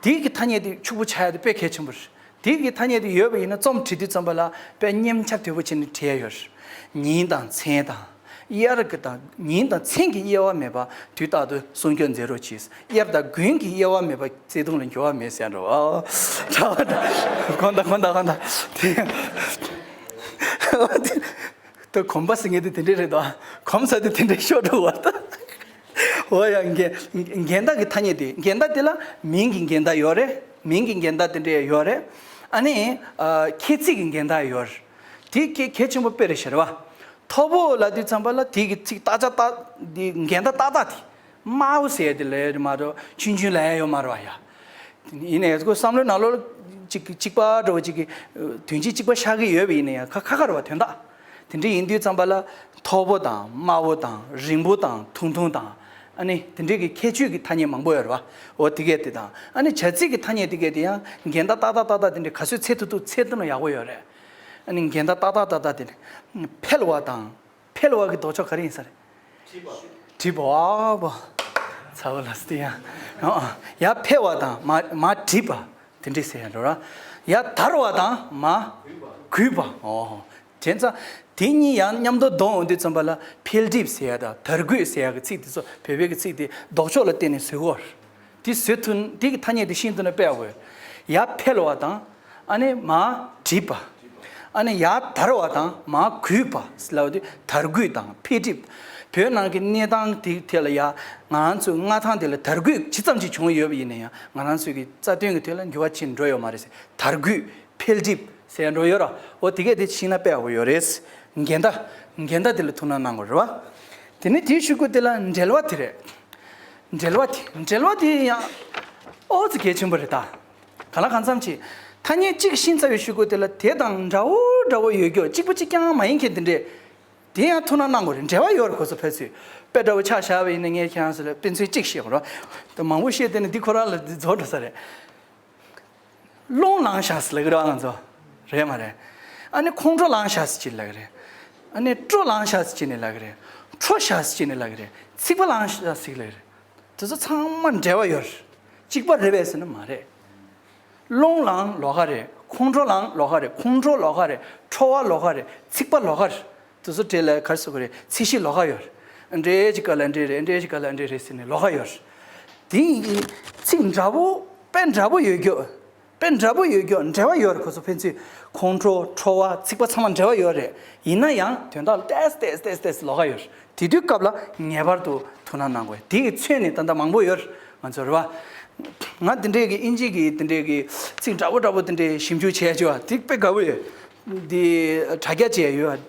དེ་གི་ཐ་སྙད་དེ་ཕྱུག་པོ་ཆགས་ཡ་དེ་དཔེ་གལ་ཆེན་པོ་རེད། དེ་གི་ཐ་སྙད་དེ་ཡོད་པ་ཡིན་ན་རྩོམ་བྲིས་དུས་ཙམ་པ་ལ་དཔེ་སྙན་ཆ་དོད་པོ་བྱས་ནས་བྲིས་ཡ་ཡོད་རེད། ཉིན་དང་མཚན་དང་། དབྱར་གྱི་དང་ཉིན་དང་མཚན་གྱི་དབྱེ་བ་མེད་པ་དུས་རྟག་ཏུ་སྲུང་སྐྱོབ་མཛད་རོགས་གྱིས། དབྱར་དང་དགུན་གྱི་དབྱེ་བ་མེད་པ་བརྩེ་དུང་ལ་འགྱུར་བ་མེད་ཟེར་འགྲོ། ཨོ། དགོངས་དག་དགོངས་དག་དགོངས་དག་དེ་ད་གོམས་པ་ཟེར་མཁན་དེ་དེ་འདྲས་རེད་དོ། གོམས་ས་དེ་དེ་འདྲས་ཤོར་འགྲོ་བ་ད། འོ་ཡ། འགལ་འགལ་ཟླ་གི་ཐ་སྙད་དེ། འགལ་ཟླ་དེ་ལ་མིང་གི་འགལ་ཟླ་ཡོད་རེད། མིང་གི་འགལ་ཟླ་དེ་འདྲས་ཡོད་རེད། ཨ་ནི་ཨ་ཁྱད་ཚིག་གི་འགལ་ཟླ་ཡོད་རེད། དེ་གལ་གལ་ཆེན་པོ་དཔེ་རེད་ཤག་རེད་པ། མཐོ་པོ་ལབ་དུས་ཙམ་པ་ལ་དེ་གི་ཚིག་རྟགས་ཆ་རྟགས་དེ་འགལ་ཟླ་ཏག་ཏག་དེ། དམའ་བོ་ཟེར་ཡ་དེ་ལབ་ཡ་དེ་མ་གཏོགས་ཆུང་ཆུང་ལབ་ཡ་ཡོད་མ་རེད་པ་ཡ། ཡིན་ནའི་ཁོ་བསམ་བློའི་ནང་ལོགས་ལ་གཅིག་གཅིག་པ་འདྲ་བོ་གཅིག་གི་དོན་སྤྱི་གཅིག་པ་ཤར་གྱི་ཡོད་པ་ཡིན་ན་ཡང་ཁ་ཁ་ཁ་རེད་པ། དོན་དག་དེ་འདྲ་ཡིན་དུས་ཙམ་པ་ལ་མཐོ་པོ་དང་དམའ་བོ་དང་རིང་པོ་དང་ཐུང་ཐུང་དང་། ཨ་ནི་དེ་འདྲའི་གི་ཁྱད་ཆོས་ཀྱི་ཐ་སྙད་མང་པོ་ཡོད་རེད་པ། འོ་དེ་གས་དེ་དང་། ཨ་ནི་བྱ་ཚིག་གི་ཐ་སྙད་དེ་གས་དེ་ཡང་འགལ་ཟླ་ཏག་ཏག་ཏག་ཏག་དེ་འདྲ་ག་ཚོད་འཚོལ་ཐུབ་ཐུབ་འཚོལ་ཐུབ་ན་ཡག་པོ་ཡོད་རེད། ཨ་ནི་འགལ་ཟླ་ཏག་ཏག་ཏག་ཏག་དེ་འདྲ། འཕེལ་བ་དང་། འཕེལ་བ་གི་ལྡོག་ཕྱོགས་ག་རེ་ཡིན་ས་རེད། བྲིས་པ། བྲིས་པ། ཨ་བ། ཚ་བ་ལ་སྟེ་ཡ། ཡ་འཕེལ་བ་དང་མ་མ་བྲིས་པ། དེ་འདྲས་ཟེར་ཡ་འགྲོ་ར། ཡ་དར་བ་དང་མ་རྒུད་པ། ཨོ། བྱས་ཙང་དེ་གཉིས་ཡང་མཉམ་དུ་བསྡོམས་ཡོང་དུས་ཙམ་པ་ལ་འཕེལ་འགྲིབ་ཟེར་ཡ་དང་དར་རྒུད་ཟེར་ཡ་གི་ཚིག་དེ་ཚོ་བོད་པའི་གི་ཚིག་དེ་ལྡོག་ཕྱོགས་ལ་བརྟེན་ནས་བཟོས་ཡོད་རེད། དེ་བཟོས་ཐུབ། དེ་གི་ཐ་སྙད་དེ་ཤེས་ཐུབ་ན་དཔེ་ཡག་པོ་ཡོད། ཡར་འཕེལ་བ་དང་། ཨ་ནི་མར་འགྲིབ་པ། ཨ་ནི་ཡར་དར་བ་དང་མར་རྒུད་པ་ལབ་དུས་དར་རྒུད་དང་འཕེལ་འགྲིབ། བོད་ནང་གི་གནས་སྟངས་དེ་ཐད་ལ་ཡ་ང་རང་ཚོའི་མངའ་ཐང་དེ་ལ་དར་རྒུད་ཇི་ཙམ་ཅིག་བྱུང་ཡོད་པ་ཡིན་ན་ཡང་ང་རང་ཚོའི་གི་རྩ་དོན་གི་ཐད་ལ་འགྱུར་བ་ཕྱིན་འགྲོ་ཡོད་མ་རེད་ཟེར། དར་རྒུད་འཕེལ་འགྲིབ་ཟེར་འགྲོ་ཡོད་ར། འོ་དེ་གས་དེ་ཤེས་ན་དཔེ་ཡག་པོ་ཡོད་རེད། འགལ་ཟླ། འགལ་ཟླ་དེ་ལ་ཐུགས་སྣང་གནང་དགོས་རེད་པ། དེ་ནས་དེའི་གཞུག་གུ་དེ་ལ་འབྲེལ་བ་དེ་རེད། འབྲེལ་བ་དེ། འབྲེལ་བ་དེ་ཡང་ཨོ་ཙི་གལ་ཆེན་པོ་རེད་ད། གང་ལ་གང་འཚམ་ཅིག་ཐ་སྙད་གཅིག་ཤེས་ཚར་བའི་གཞུག་གུ་དེ་ལ་དེ་དང་འདྲ་བོ་འདྲ་བོ་ཡོད་རྒྱུ་གཅིག་པ་གཅིག་རྐྱང་མ་ཡིན་མཁན་དེ་འདྲས། དེ་ཡང་ཐུགས་སྣང་གནང་དགོས་རེད། འབྲེལ་བ་ཡོད་རེད། ཁོ་ཚོ་ཕལ་ཆེར་དཔེ་འདྲ་བོ་ཆ་བཞག་པ་ཡིན་ན་ངས་ཁྱེད་རང་ཚོ་ལ་དཔེ་མཚོན་གཅིག་བཤད་དགོས་རེད། ད་མང་པོ་བཤད་བསྡད་ན་འདི་ཁོ་རང་ལ་འདི་རྫོགས་འགྲོ་ས་རེད། རླུང་ལངས་ཤག་ཟེར་ལབ་ཀྱི་རེད་པ། ང་ཚོ་རེད་མ་རེད། ཨ་ནི་ཁོང་ཁྲོ་ལངས་ཤག་ཟེར་གཅིག་ལབ་ཀྱི་རེད། ཨ་ནི་སྤྲོ་ལངས་ཤག་ཟེར་གཅིག་ནས་ལབ་ཀྱི་རེད། ཁྲོ་ཤག་ཟེར་གཅིག་ནས་ལབ་ཀྱི་རེད། ཚིག་པ་ལངས་ཤག་ཟེར་ལབ་ཀྱི་རེད། དེ་ཚོ་ཚང་མ་འབྲེལ་བ་ཡོད་རེད། གཅིག་པ་རེད་པས་ཟེར་ན་མ་རེད། རླུང་ལངས་ལོགས་ཀ་རེད། ཁོང་ཁྲོ་ལངས་ལོགས་ཀ་རེད། ཁོང་ཁྲོ་ལོགས་ཀ་རེད། ཁྲོ་བ་ལོགས་ཀ་རེད། ཚིག་པ་ལོགས་ཀ་རེད། དེ་ཚོ་གྲས་ལ་ག་རེ་ཟེར་དགོས་རེད། ཚད་གཞི་ལོགས་ཀ་ཡོད་རེད། འདྲ་ཅིག་སྐབས་ལ་འདྲ་རེད། འདྲ་ཅིག་སྐབས་ལ་འདྲ་རེད་ཟེར་ནས་ལོགས་ཀ་ཡོད་རེད། དེ་ཡིན་གྱི་ཚིག་འདྲ་པོ་དཔེ་འདྲ་པོ་ཡོད་རྒྱུ། དཔེ་འདྲ་པོ་ཡོད་རྒྱུ་འབྲེལ་བ་ཡོད་རེད། ཁོ་ཚོ་ཕན་ཚུན་ཁོང་ཁྲོ་ཁྲོ་བ་ཚིག་པ་ཚང་མ་འབྲེལ་བ་ཡོད་རེད། ཡིན་ན་ཡང་དོན་དག་ལ་ཏེས་ཏེས་ཏེས་ཏེས་ལོགས་ཀ་ཡོད་རེད། དེ་དུས་སྐབས་ལ་ངེས་པར་དུ་ཐུགས་སྣང་གནང་དགོས། དེ་གི་མཚོན་ནི་ད་ལྟ་མང་པོ་ཡོད་རེད། ང་ཚོ་རེད་པ། ང་དེ་འདྲས་ཀྱི་ཨིན་ཇི་གི་དེ་འདྲས་ཀྱི་ཚིག་འདྲ་པོ་འདྲ་པོ་དེ་འདྲས་ཞིབ་འཇུག་བྱས་བྱས་པ་དེ་དཔེ་དགའ་པོ་ཡོད། འདི་དྲ་རྒྱ་བཅས་ཡོད།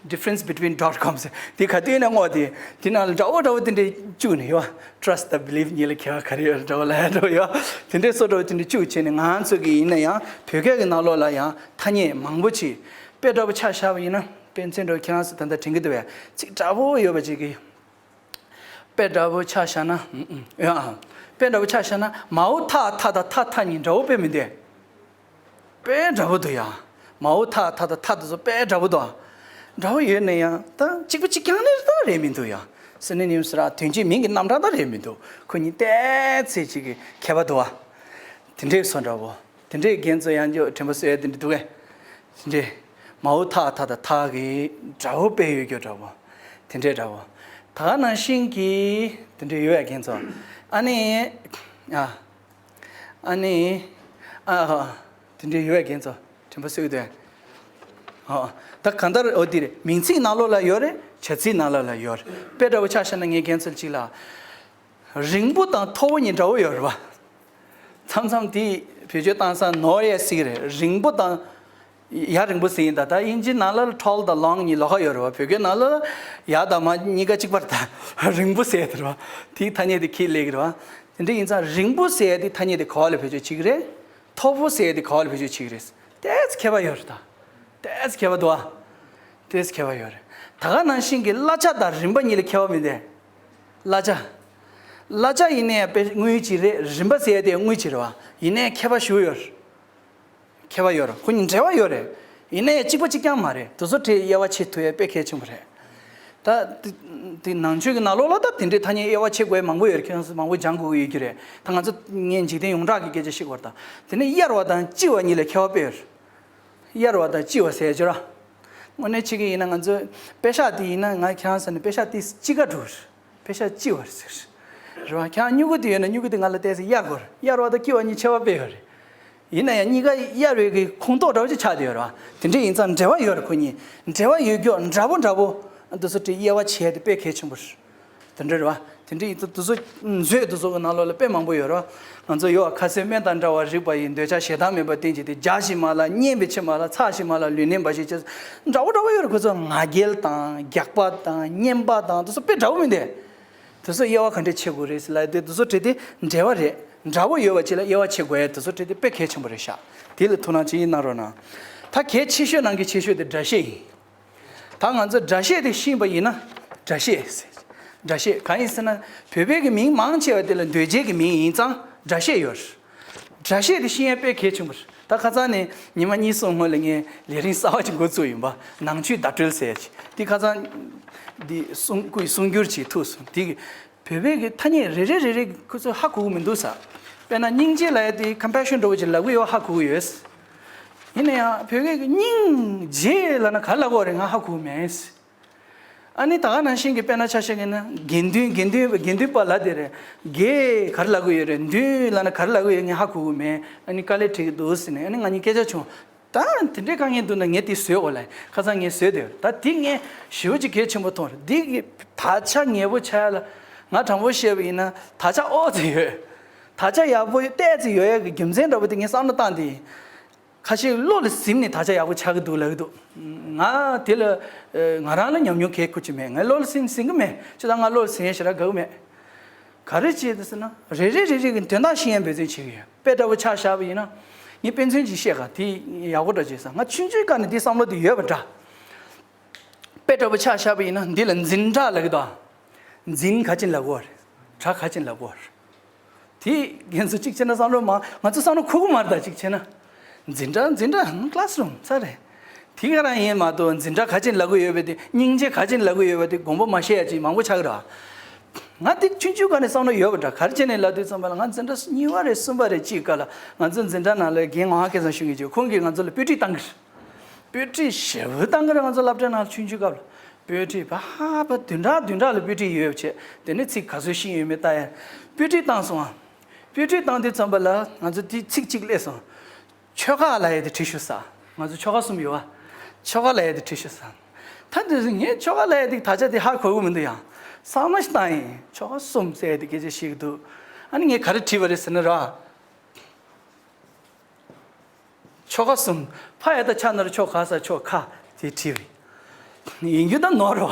Difference between dot com ཟེར་དེ་ག་དུས་ནས་བསྔོགས་ཏེ་དེ་ནང་ལ་འདྲ་བོ་འདྲ་བོ་དེ་འདྲས་བཅུག་ནས་ཡོད། Trust the belief གཉིས་ལ་ཁྱད་པར་ག་རེ་ཡོད་འདྲ་བོ་ལ་ཡ་འདྲ་བོ་ཡོད། དེ་འདྲས་སོ་འདྲ་བོ་དེ་འདྲས་བཅུག་བྱས་ནས་ང་ཚོ་གི་ཡིན་ན་ཡང་བོད་སྐད་ཀྱི་ནང་ལོགས་ལ་ཡང་ཐ་སྙད་མང་པོ་ཅིག་དཔེ་འདྲ་བོ་ཆ་བཞག་པ་ཡིན་ན་དཔེ་མཚོན་འདྲ་བོ་ཁྱེད་རང་ཚོ་ད་ལྟ་དྲན་གྱི་འདུག་བས་ཚིག་འདྲ་བོ་ཡོད་པ་ཅིག་གི་དཔེ་འདྲ་བོ་ཆ་བཞག་ན། ཨུམ་ཨུམ། ཡ། དཔེ་འདྲ་བོ་ཆ་བཞག་ན་མའོ་ཐ་ཐ་དང་ཐ་ཐ་གཉིས་འདྲ་བོ་དཔེ་མི་འདུག་དཔེ་འདྲ་བོ་འདུག་ཡ། མའོ་ཐ་ཐ་དང་ཐ་དེ་ཚོ་དཔེ་འདྲ་བོ་འདུག་འདྲ་བོ་ཡོད་ན་ཡང་ད་གཅིག་པ་གཅིག་རྐྱང་ནི་ད་རེད་མི་འདུག་ཡ། སི་ནོ་ནིམ་ཟེར་ར་དོན་སྤྱིའི་མིང་གི་རྣམ་གྲངས་ད་རེད་མི་འདུག་ཁོ་གཉིས་ཏོག་ཙམ་ཅིག་གི་ཁྱད་པར་འདུག་བ། དེ་འདྲས་སོ་འདྲ་བོ། དེ་འདྲས་རྒན་ཚོ་ཡང་ཅིག་དྲན་པ་གསོ་ཡ་དེ་འདྲས་འདུག་གས། དེ་འདྲས། མའོ་ཐ་ཐ་དང་ཐ་གི་འདྲ་བོ་དཔེ་ཡོད་རྒྱུ་འདྲ་བོ། དེ་འདྲས་འདྲ་བོ། ད་ག་ནང་བཞིན་གྱི་དེ་འདྲས་ཡོད་ཡ་རྒན་ཚོ། ཨ་ནི། ཨ། ཨ་ནི། ཨ་ཧ། དེ་འདྲས་ཡོད་ཡ་རྒན་ཚོ། དྲན་པ་གསོ་གི་འདུག་ཨ། ད་གང་ལྟར་འོ་དེ་རེད། མིང་ཚིག་ནང་ལོགས་ལ་ཡོད་རེད། བྱ་ཚིག་ནང་ལོགས་ལ་ཡོད་རེད། དཔེ་འདྲ་བོ་ཆ་བཞག་ན་ངས་རྒན་ཚོ་ལ་གཅིག་ལ། རིང་པོ་དང་མཐོ་པོ་གཉིས་འདྲ་བོ་ཡོད་རེད་བ། མཚམས་མཚམས་དེ་བེད་སྤྱོད་བཏང་ས་ནོར་ཡས་སྲིད་རེད། རིང་པོ་དང་ཡ་རིང་པོ་ཟེར་ཡིན་ད། ད་དབྱིན་ཇིའི་ནང་ལ་tall དང་long གཉིས་ལོགས་ཀ་ཡོད་རེད་བ། བོད་སྐད་ནང་ལ་ཡ་དང་མ་གཉིས་ཀ་གཅིག་པ་རེད་ད། རིང་པོ་ཟེར་ཡས་དེ་རེད་བ། དེའི་ཐ་སྙད་དེ་ཁྱེར་སླེབས་ཀྱི་རེད་བ། དེ་འདྲ་ཡིན་ཙང་རིང་པོ་ཟེར་ཡས་དེ་ཐ་སྙད་དེ་ག་བ་ལ་བེད་སྤྱོད་བྱེད་ཀྱི་རེད། མཐོ་པོ་ཟེར་ཡས་དེ་ག་བ་ལ་བེད་སྤྱོད་བྱེད་ཀྱི་རེད། ཏོག་ཙམ་ཁྱད་པར་ཡོད་རེད་ད། ཏོག་ཙམ་ཁྱད་པར་འདུག་བ། ཏོག་ཙམ་ཁྱད་པར་ཡོད་རེད། ད་ག་ནང་བཞིན་གྱི་གླ་ཆ་དང་རིན་པ་གཉིས་ལ་ཁྱད་པར་མི་འདུག་གླ་ཆ། གླ་ཆ་ཡིན་ནའི་དཔེ་དངུལ་གཅིག་རེད། རིན་པ་ཟེར་ཡ་དེ་དངུལ་གཅིག་རེད་བ། ཡིན་ནའི་ཁྱད་པར་ཞེ་པོ་ཡོད་རེད། ཁྱད་པར་ཡོད་རེད། ཁོ་གཉིས་འབྲེལ་བ་ཡོད་རེད། ཡིན་ནའི་གཅིག་པ་གཅིག་རྐྱང་མ་རེད། དེ་ཚོ་དེ་དབྱེ་བ་ཕྱེ་ཐུབ་ཡ་དཔེ་གལ་ཆེན་པོ་རེད། ད་དེ་དེ་ནང་ཆོས་ཀྱི་ནང་ལོགས་ལ་ད་དེ་འདྲའི་ཐ་སྙད་དབྱེ་བ་ཕྱེ་དགོས་ཡ་མང་པོ་ཡོད་རེད། ཁྱེད་རང་ཚོ་མང་པོ་སྦྱང་དགོས་ཀྱི་ཡོད་ཀྱི་རེད། ད་ང་ཚོ་ངས་འཇིག་རྟེན་ཡོངས་གྲགས་ཀྱི་སྐད་ཆ་བཤད་དགོས་རེད་ད། དེ་ནས་གཡར་བ་དང་གཅི་བ་གཉིས་ལ་ཁྱད་པར་དཔེ་ཡོད་རེད། གཡར་བ་དང་གཅི་བ་ཟེར་ཡ་ཅིག་ར། དངོས་གནས་བྱེད་ཀྱི་ཡིན་ན་ང་ཚོས་པེ་ཤག་དེ་ཡིན་ན་ང་ཁྱེད་རང་ཟེར་ནས་པེ་ཤག་དེ་གཅི་ཀ་འགྲོ་རེད། པེ་ཤག་གཅི་བ་རེད་ཟེར། རེད་བ། ཁྱེད་རང་སྨྱུ་གུ་དེ་ཡོད་ན་སྨྱུ་གུ་དེ་ང་ལ་བལྟས་ཚེ་གཡར་དགོས་རེད། གཡར་བ་དང་གཅི་བ་གཉིས་ཁྱད་པར་དཔེ་ཡོད་རེད། ཡིན་ན་ཡང་གཉིས་ཀ་གཡར་བའི་གི་ཁོངས་གཏོགས་འདྲ་བོ་ཅིག་ཆགས་བསྡད་ཡོད་རེད་བ། དེ་འདྲ་ཡིན་ཙང་འབྲེལ་བ་ཡོད་རེད། ཁོ་གཉིས་འབྲེལ་བ་ཡོད་རྒྱུ་འདྲ་པོ་འདྲ་པོ་འདི་ཚོ་དེ་དབྱེ་བ་ཕྱེ་ཡ་དེ་དཔེ་གལ་ཆེན་པོ་རེད། དེ་འདྲ་རེད་བ། དེ་འདྲ་ཡིན་ཙང་དེ་ཚོ་མཛོད་དེ་ཚོ་གི་ནང་ལོགས་ལ་དཔེ་མང་པོ་ཡོད་རེད་བ། ང་ཚོ་ཡོད་བ། ཁ་ཟས་སྨན་དང་འདྲ་བར་རིགས་པ་ཡི། འདོད་ཆགས་ཞེ་སྡང་མེད་པར་བསྟེན་བྱས་ཏེ། རྒྱགས་ཤིག་མ་ལགས་བསྙེན་པའི་ཕྱིར་མ་ལགས། འཚལ་ཞིག་མ་ལགས་ལུས་གནད་འབའ་ཞིག་ཅེས། འདྲ་པོ་འདྲ་པོ་ཡོད་རེད། ཁོ་ཚོ་ང་རྒྱལ་དང་རྒྱགས་པ་དང་བསྙེན་པ་དང་དེ་ཚོ་དཔེ་འདྲ་པོ་མི་འདུག་དེ་ཚོ་དབྱེ་བ་ག་འདྲས་ཕྱེ་དགོས་རེད་ཟེར་ལབ་དེ་དེ་ཚོ་དྲིས་ཏེ་འབྲེལ་བ་རེད། འདྲ་པོ་ཡོད་པ་ཅིག་ལ་དབྱེ་བ་ཕྱེ་དགོས་ཡ་དེ་ཚོ་དྲིས་ཏེ་དཔེ་གལ་ཆེན་པོ་རེད་ཤག་དེ་ལ་ཐུགས་སྣང་ཅིག་གནང་རོགས་གནང་། ད་གལ་ཆེ་ཤོས་ནང་གི་ཆེ་ཤོས་དེ་སྒྲ་བཤད་ཡིན། ད་ང་ཚོ་སྒྲ་བཤད་དེ་ཤེས་པ་ཡིན་ན། སྒྲ་བཤད་ཟེར། སྒྲ་བཤད་གང་ཡིན་ཟེར་ན། བོད་པའི་གི་མིང་མང་ཆེ་བ་དེ་ལ་འདོད་བྱེད་ཀྱི་མིང་ཡིན་ཙང་སྒྲ་བཤད་ཡོད་རེད། སྒྲ་བཤད་དེ་ཤེས་ཡ་དཔེ་གལ་ཆེན་པོ་རེད། ད་ཁ་སང་ནས་ཉི་མ་གཉིས་གསུམ་སྔོན་ལ་ངས་ལས་རིམ་གསར་བ་ཅིག་འགོ་བཙུགས་ཡིན་པ། ནང་ཆོས་བརྡ་སྤྲོད་ཟེར་ཡ་ཅིག་དེ་ཁ་སང་འདི་གསུང་སྐུའི་གསུང་སྒྱུར་ཅིག་ཐུག་སོང་། དེ་གི་བོད་པའི་གི་ཐ་སྙད་རེ་རེ་རེ་རེ་ཁོ་ཚོས་ཧ་གོ་གི་མི་འདུག་ས། དཔེར་ན་སྙིང་རྗེ་ལབ་ཡ་དེ་ཀམ་པེ་ཤན་འདྲ་བོ་ཅིག་ལབ་གི་ཡོད་ཧ་གོ་གི་ཡོད། ཡིན་ན་ཡང་བོད་སྐད་ཀྱི་སྙིང་རྗེ་ལབ་ན་ག་རེ་ལབ་དགོས་རེད་ང་ཧ་གོ་གི་མེད། ཨ་ནི་ད་ག་ནང་བཞིན་གྱི་དཔེར་ན་ཆ་བཞག་གི་ན་དགེ་འདུན་དགེ་འདུན་དགེ་འདུན་པ་ལབ་དེ་རེད། དགེ་ག་རེ་ལབ་གི་ཡོད་རེད། འདུན་ལབ་ན་ག་རེ་ལབ་གི་ཡོད་ངས་ཧ་གོ་གི་མེད། ཨ་ནི་དཀའ་ལས་འཕྲད་ཀྱི་འདུག་ཟེར་ནས་ཨ་ནི་ང་གཉིས་སྐད་ཆ་བྱུང་། ད་དེ་འདྲའི་དཀའ་ངལ་འདུག་ན་ངས་དེ་བཟོས་འོ་ལ། ཁ་སང་ངས་བཟོས་དེ་ད་དེ་ངས་ཞེ་པོ་ཅིག་གལ་ཆེན་པོ་མཐོང་རེད། འདི་གི་དག་ཆ་ངེས་པོ་ཆགས་ཡ་ལ་ང་དྲང་པོ་བཤད་པ་ཡིན་ན་དག་ཆ་ཨོ་ཙི་ཡོད། དག་ཆ་ཡག་པོ་ཏོག་ཙམ་ཡོད་ཡ་གི་རྒྱུ་མཚན་འདྲ་པོ་དེ་ངས་བསམ་བློ་བཏང་དེ་ཡིན། ཁ་ཤས་བློ་ལ་ཟིན་ནས་དག་ཆ་ཡག་པོ་ཆགས་ཀྱི་འདུག་ལབ་ཀྱི་འདུག་ང་དེ་ལ་ང་རང་ལ་ཉམས་མྱོང་གལ་ཁུར་གྱི་མེད། ངས་བློ་ལ་ཟིན་ཟིན་གྱི་མེད། ཅི་ད་ང་བློ་ལ་ཟིན་ཡ་ཞེ་དྲག་དགའ་གི་མེད། ག་རེ་བྱེད་དེ་ཟེར་ན་རེ་རེ་རེ་རེ་གི་དོན་དག་ཤེས་ཡ་འབད་བརྩོན་བྱེད་ཀྱི་ཡོད། དཔེ་འདྲ་པོ་ཆ་བཞག་པ་ཡིན་ན། ངས་དཔེ་མཚོན་ཅིག་བཤད་ག་དེ་ཡག་པོ་འདྲ་བྱས་ས། ང་ཆུང་ཆུང་སྒང་ནས་དེ་བསམ་བློ་དེ་ཡོད་པ་འདྲ། དཔེ་འདྲ་པོ་ཆ་བཞག་པ་ཡིན་ན་འདི་ལ་འཛིན་གྲྭ་ལབ་ཀྱི་འདུག་འཛིན་ག་ཅིན་ལབ་གོ་རེད། གྲྭ་ག་ཅིན་ལབ་གོ་རེད། དེ་ཁྱེད་ཚོ་གཅིག་བྱས་ན་བསམ་བློ་མ་ང་ཚོ་བསམ་བློ་འཁོར་གི་མ་རེད་ད། གཅིག་བྱས་ན། འཛིན་གྲྭ་འཛིན་གྲྭ་ཀླ་སི་རུམ་ས་རེད། དེ་ག་རང་ཡིན་མ་གཏོགས་འཛིན་གྲྭ་ག་ཅིན་ལབ་གི་ཡོད་པ་དེ་སྙིང་རྗེ་ག་ཅིན་ལབ་གི་ཡོད་པ་དེ་དགོངས་པ་མ་བཞེས་ཡ་ཅིག་མང་པོ་ཆགས་ཀྱི་རེད། ང་དེ་ཆུང་ཆུང་སྒང་ནས་བསམ་བློ་ཡོད་པ་འདྲ། ག་རེ་བྱས་ནས་ལབ་དུས་ཙམ་པ་ལ་ང་འཛིན་གྲྭ་གཉིས་པ་རེད་གསུམ་པ་རེད་ཅིག་སྐབས་ལ་ང་ཚོ་འཛིན་གྲྭ་ནང་ལ་རྒན་ངག་དབང་སྐལ་བཟང་ཞུ་མཁན་ཅིག་ཁོང་གིས་ང་ཚོ་ལ་དཔེ་ཁྲིད་བཏང་གི་རེད། དཔེ་ཁྲིད་ཞེ་པོ་བཏང་གི་རེད། ང་ཚོ་སློབ་གྲྭའི་ནང་ལ་ཆུང་ཆུང་སྐབས་ལ་དཔེ་ཁྲིད་ཕ་ཧ་པ་བདུན་ཕྲག་བདུན་ཕྲག་ལ་དཔེ་ཁྲིད་ཡོད་པ་བྱས། དེ་ནས་ཚིག་ག་ཚོད་ཤེས་ཡོད་མེད་ལྟ་ཡ། དཔེ་ཁྲིད་བཏང་སོང་ཨ། དཔེ་ཁྲིད་བཏང་དུས་ཙམ་པ་ལ་ང་ཚོ་དེ་ཚིག་གཅིག་སླེབས་སོང་། ཆོ་ག་ལབ་ཡ་དེ་ཁྲིད་ཤོག་ཟེར། ང་ཚོ་ཆོ་ག་གསུམ་ཡོད་ཨ། ཆོ་ག་ལབ་ཡ་དེ་ཁྲིད་ཤོག་ཟེར། ད་དེ་ངས་ཆོ་ག་ལབ་ཡ་དེ་དག་ཆ་དེ་ཧ་གོ་གི་མི་འདུག་ཡ། གསར་མ་ཞིག་བཏང་ཡིན། ཆོ་ག་གསུམ་ཟེར་ཡ་དེ་སྐད་ཆ་བཤད་ཀྱི་འདུག་ཨ་ནི་ངས་ག་རེ་བྲིས་པ་རེད་ཟེར་ན་ར། ཆོ་ག་གསུམ། ཕ་ཡ་ད་ཆ་ན་རོ་ཆོ་ག་ས་ཆོ་ག་དེ་བྲིས་པ་ཡིན། ཡིན་རྒྱུ་ད་ནོར་རོ།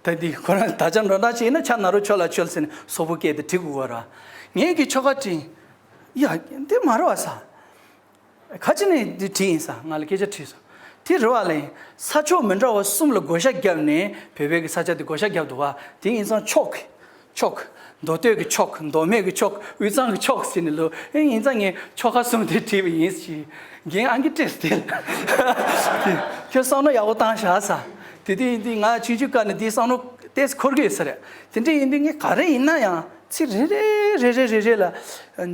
ད་འདི་ཁོ་རང་ད་ཆ་འགྲོ་སྟངས་ཅིག་ཡིན་ན་ཆ་ན་རོ་ཆོ་ལ་ཆོལ་ཟེར་ནས་སོག་པོ་སྐད་དེ་བྲིས་དགོས་ར། ངས་ཀྱི་ཆོ་ག་བྲིས། ཡ་འདི་མ་རེད་བ་ས། ཁ་ཅིག་ནས་འདི་བྲིས་ཡིན་ས། ང་ལ་སྐད་ཆ་དྲིས་སོང་། དེ་རེད་བ་ལས། ས་ཕྱོགས་མི་འདྲ་བ་གསུམ་ལ་བགོ་བཤའ་བརྒྱབ་ནས་བོད་པའི་གི་ས་ཆ་དེ་བགོ་བཤའ་བརྒྱབ་འདུག་བ། དེ་ཡིན་ཙང་ཆོག་གི་ཆོག་མདོ་སྟོད་ཀྱི་ཆོག་མདོ་སྨད་ཀྱི་ཆོག་དབུས་གཙང་གི་ཆོག་ཟེར་ནས་ལོ། ཨེ་ཡིན་ཙང་ངས་ཆོ་ག་གསུམ་དེ་བྲིས་པ་ཡིན་ཞེས་རྒན་ཨང་ཀི་སྤྲད་དེ། ཁྱོད་བསམ་བློ་ཡག་པོ་བཏང་བཞག་ས། དེ་དུས་ཡིན་དུས་ང་ཆུང་ཆུང་སྐབས་ནས་དེའི་བསམ་བློ་ཏོག་ཙམ་འཁོར་གྱི་ཡོད་ས་རེད། དེ་འདྲ་ཡིན་དུས་ངས་ག་རེ་ཡིན་ན་ཡང་ཚིག་རེ་རེ་རེ་རེ་རེ་རེ་ལ་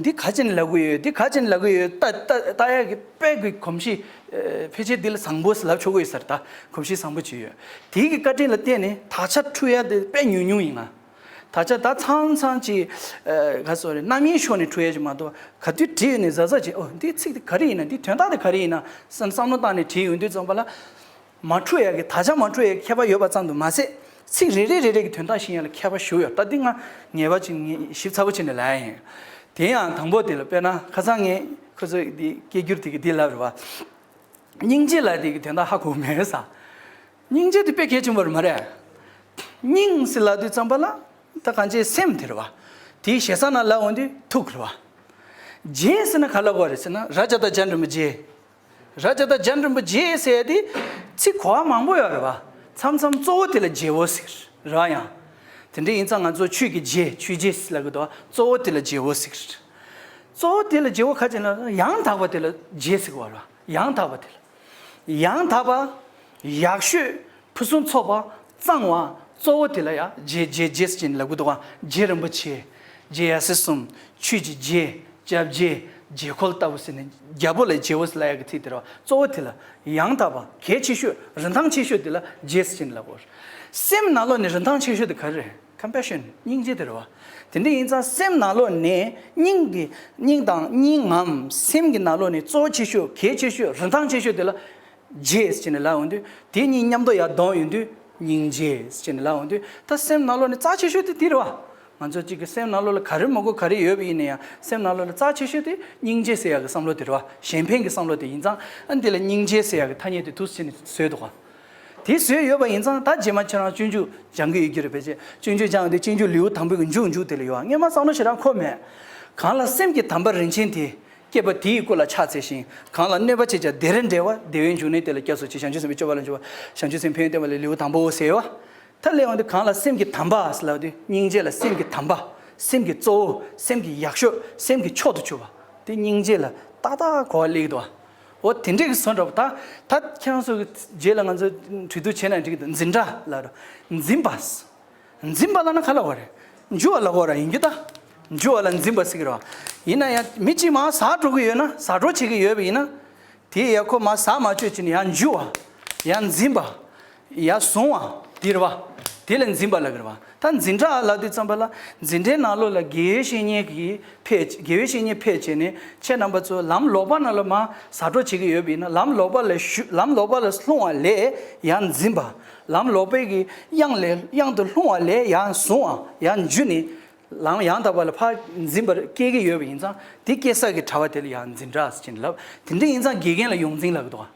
འདི་ག་ཅིག་ནས་ལབ་གི་ཡོད། འདི་ག་ཅིག་ནས་ལབ་གི་ཡོད། ལྟ་ལྟ་ལྟ་ཡག་གི་དཔེ་གི་གོམས་གཤིས། ཨེ་ཕལ་ཆེར་འདི་ལ་བཟང་པོ་ཟེར་ལབ་ཆོག་གི་ཡོད་ས་རེད། ད་གོམས་གཤིས་བཟང་པོ་ཅིག་ཡོད། དེའི་གི་བཀའ་དྲིན་ལ་བརྟེན་ནས་དག་ཆ་འཁྲུལ་ཡ་དེ་དཔེ་ཉུང་ཉུང་ཡིན། ང་ད་ཆ་ད་ཚང་ཚང་ཅིག་ཨ་ག་སོ་རེ་རྣམ་གཡེང་ཤོར་ནས་འཁྲུལ་ཡ་ཅིག་མ་གཏོགས། ག་དུས་བྲིས་ཡོད་ནས་གཟབ་གཟབ་བྱས། ཨོ་འདིའི་ཚིག་དེ་ག་རེ་ཡིན་ན། འདིའི་དོན་དག་དེ་ག་རེ་ཡིན་ན་བསམ་བསམ་བློ་བཏང་ནས་བྲིས་ཡོང་དུས་ཙམ་པ་ལ། མ་འཁྲུལ་ཡ་གི་དག་ཆ་མ་འཁྲུལ་ཡ་གི་ཁྱད་པར་ཡོད་པ་ཙམ་དུ་མ་ཟད། ཚིག་རེ་རེ་རེ་རེ་གི་དོན་དག་ཤེས་ཡ་ལ་ཁྱད་པར་ཞིག་ཡོད། ད་འདི་ང་ངེས་པ་ཅིག་ངས་ཞིབ་ཚགས་པོ་བྱས་ནས་ལབ་ཡ་ཡིན། དེ་ཡང་དང་པོ་དེ་ལ་དཔེར་ན་ཁ་སང་ངས་ཁོ་ཚོས་འདི་སྐད་སྒྱུར་དེ་གི་འདི་ལབ་རེད་བ། སྙིང་རྗེ་ལབ་དེ་གི་དོན་དག་ཧ་གོ་མེད་ས། སྙིང་རྗེ་དེ་དཔེ་གལ་ཆེན་པོ་རེད་མ་རེད། སྙིང་ཟེར་ལབ་དུས་ཙམ་པ་ལ་ད་གང་ཅིའི་སེམས་དེ་རེད་བ། དེའི་ཞེ་ས་ན་ལབ་འོང་དུས་ཐུགས་རེད་བ། རྗེ་ཟེར་ན་ག་ལབ་དགོས་རེད་ཟེར་ན། ར་ཇ་བཏགས་རྗ་འགྲེང་བུ་རྗེ། ར་ཇ་བཏགས་རྗ་འགྲེང་བུ་རྗེ་ཟེར་ཡ་དེ་ཚིག་གོ་བ་མང་པོ་ཡོད་རེད་བ། མཚམས་མཚམས་གཙོ་བོ་དེ་ལ་རྗེ་བོ་ཟེར་རེད་བ། ཡང་དེ་འདྲ་ཡིན་ཙང་ང་ཚོ་ཆོས་ཀྱི་རྗེ་ཆོས་རྗེ་ཟེར་ལབ་གི་འདུག་བ། གཙོ་བོ་དེ་ལ་རྗེ་བོ་ཟེར། གཙོ་བོ་དེ་ལ་རྗེ་བོ་ག་ཅིག་ན་ཡང་དག་པ་དེ་ལ་རྗེ་ཟེར་གི་བ་རེད་བ། ཡང་དག་པ་དེ་ལ། ཡང་དག་པ། ཡག་ཤོས། ཕུན་སུམ་ཚོགས་པ། གཙང་བ། གཙོ་བོ་དེ་ལ་ཡང་རྗེ་རྗེ་རྗེ་ཟེར་ནས་ལབ་གི་འདུག་ག་རྗེ་རིན་པོ་ཆེ། རྗེ་ཡབ་སྲས་གསུམ། ཆོས་ཀྱི་རྗེ། སྐྱབས་རྗེ། རྗེ་འཁོར་ལྟ་བུ་ཟེར་ནས་རྒྱལ་པོ་ལ་རྗེ་བོ་ཟེར་ལབ་ཡག་གི་ཚིག་དེ་རེད་བ། གཙོ་བོ་དེ་ལ་ཡང་དག་པ། གལ་ཆེ་ཤོས། རིན་ཐང་ཆེ་ཤོས་དེ་ལ་རྗེ་ཟེར་ནས་ལབ་དགོས། སེམས་ནང་ལོགས་ནས་རིན་ཐང་ཆེ་ཤོས་དེ་ག་རེ་རེད། Compassion། སྙིང་རྗེ་དེ་རེད་བ། དེ་འདྲ་ཡིན་ཙང་སེམས་ནང་ལོགས་ནས་སྙིང་གི་སྙིང་དང་སྙིང་ངམ་སེམས་ཀྱི་ནང་ལོགས་ནས་གཙོ་ཆེ་ཤོས་གལ་ཆེ་ཤོས་རིན་ཐང་ཆེ་ཤོས་དེ་ལ་རྗེ་ཟེར་ནས་ལབ་ཡོང་དུས། དེ་གཉིས་མཉམ་དུ་ཡར་བསྡོམས་ཡོང་དུས་སྙིང་རྗེ་ཟེར་ནས་ལབ་ཡོང་དུས། ད་སེམས་ནང་ལོགས་ནས་རྩ་ཆེ་ཤོས་དེ་དེ་རེད་བ། ང་ཚོ་གཅིག་གི་སེམས་ནང་ལོགས་ལ་ག་རེ་མི་དགོས་ག་རེ་ཡོད་པ་ཡིན་ན་ཡང་སེམས་ནང་ལོགས་ལ་རྩ་ཆེ་ཤོས་དེ་སྙིང་རྗེ་ཟེར་ཡག་གི་བསམ་བློ་དེ་རེད་བ། གཞན་ཕན་གྱི་བསམ་བློ་དེ་ཡིན་ཙང་། ཨ་འདི་ལ་སྙིང་རྗེ་ཟེར་ཡག་གི་ཐ་སྙད་དེ་འདུག་སེ་བྱས་ནས་བཟོས་འདུག་ག་དེ་བཟོས་ཡོད་པ་ཡིན་ཙང་ད་རྗེས་མ་ཁྱེད་རང་སྤྱོད་འཇུག་སྦྱང་གི་ཡོད་རྒྱུ་རེད། ཕལ་ཆེར་སྤྱོད་འཇུག་སྦྱངས་དེ་སྤྱོད་འཇུག་ལེའུ་དང་པོའི་གི་མཇུག་མཇུག་དེ་ལ་ཡོད་ཨ། སྔོན་མ་བསམ་བློ་ཞེ་དྲག་འཁོར་མེད། གང་ལ་སེམས་ཀྱི་དམ་པ་རིན་ཆེན་དེ། བསྐྱེད་པ་དེ་ཡི་སྐུ་ལ་ཕྱག་འཚལ་ཞིང་། གང་ལ་གནོད་པ་བྱེད་ཀྱང་དེ་རུ་འབྲལ་བ། བདེ་བའི་འབྱུང་གནས་དེ་ལ་སྐྱབས་སུ་མཆི། བྱང་ཆུབ་སེམས་དཔའི་སྤྱོད་པ་ལ་འཇུག་པ། བྱང་ཆུབ་སེམས་ཕན་ཡོན་བསྟན་པ་ལ་ལེའུ་དང་པོ་ཟེར་བ། ད་སླེབས་ཡོང་དུས་གང་ལ་སེམས་ཀྱི་དམ་པ་ཟེར་ལབ་དུས་སྙིང་རྗེ་ལ་སེམས་ཀྱི་དམ་པ། སེམས་ཀྱི་གཙོ་བོ། སེམས་ཀྱི་ཡག་ཤོས། སེམས་ཀྱི་མཆོག་ཏུ་གྱུར་པ། དེ་སྙིང་རྗེ་ལ་ཏག་ཏག་གོ་བ་སླེབས་ཀྱི་འདུག་བ། འོ་དེ་འདྲས་ཀྱི་བཟོ་འདྲ་པོ། ད་ད་ཁྱེད་རང་ཚོ་གི་རྗེས་ལ་ང་ཚོ་གྲོས་བསྡུར་བྱས་ན་འགྲིག་གི་འདུག་འཛིན་གྲྭ་ལབ་རོ། འཛིན་པ། འཛིན་པ་ལབ་ན་ག་ལབ་དགོས་རེད། འཇུ་བ་ལབ་དགོས་རེད། ཡིན་རྒྱུ་ད། འཇུ་བ་ལ་འཛིན་པ་ཟེར་གི་རེད་བ། ཡིན་ན་ཡང་མི་གཅིག་མར་ཟག་འགྲོ་གི་ཡོད་ན། ཟག་འགྲོ་བྱེད་ཀྱི་ཡོད་པ་ཡིན་ན། དེ་ཡ་ཁོ་མར་ཟག་མ་བཅུག་བྱས་ནས་ཡར་འཇུ་བ། ཡར་འཛིན་པ། ཡར་བཟུང་བ། དེ་རེད་བ། དེ་ལ་འཛིན་པ་ལབ་ཀྱི་རེད་བ། ད་འཛིན་གྲྭ་ལབ་དུས་ཙམ་པ་ལ་འཛིན་གྲྭའི་ནང་ལོགས་ལ་དགེ་བའི་བཤེས་གཉེན་གྱིས་ཕེབས། དགེ་བའི་བཤེས་གཉེན་ཕེབས་བྱས་ནས་ཁྱེད་རྣམ་པ་ཚོ་ལམ་ལོག་པ་ནང་ལ་མར་ཟག་འགྲོ་བྱེད་ཀྱི་ཡོད་པ་ཡིན་ན། ལམ་ལོག་པ་ལ་ཞུ། ལམ་ལོག་པ་ལ་ལྷུང་བ་ལས་ཡར་འཛིན་པ། ལམ་ལོག་པའི་གི་གཡང་ལས་གཡང་དུ་ལྷུང་བ་ལས་ཡར་བཟུང་བ། ཡར་འཇུ་ནས། ལམ་ཡང་དག་པ་ལ་ཕར་འཛིན་པར་སྐྱེ་གི་ཡོད་པ་ཡིན་ཙང་། དེ་སྐྱེ་ས་གི་གྲྭ་པ་དེ་ལ་ཡང་འཛིན་གྲྭ་ཟེར་ནས་ལབ། དེ་འདྲ་ཡིན་ཙང་དགེ་རྒན་ལ་ཡོངས་འཛིན་ལབ་ཀྱི་འདུག་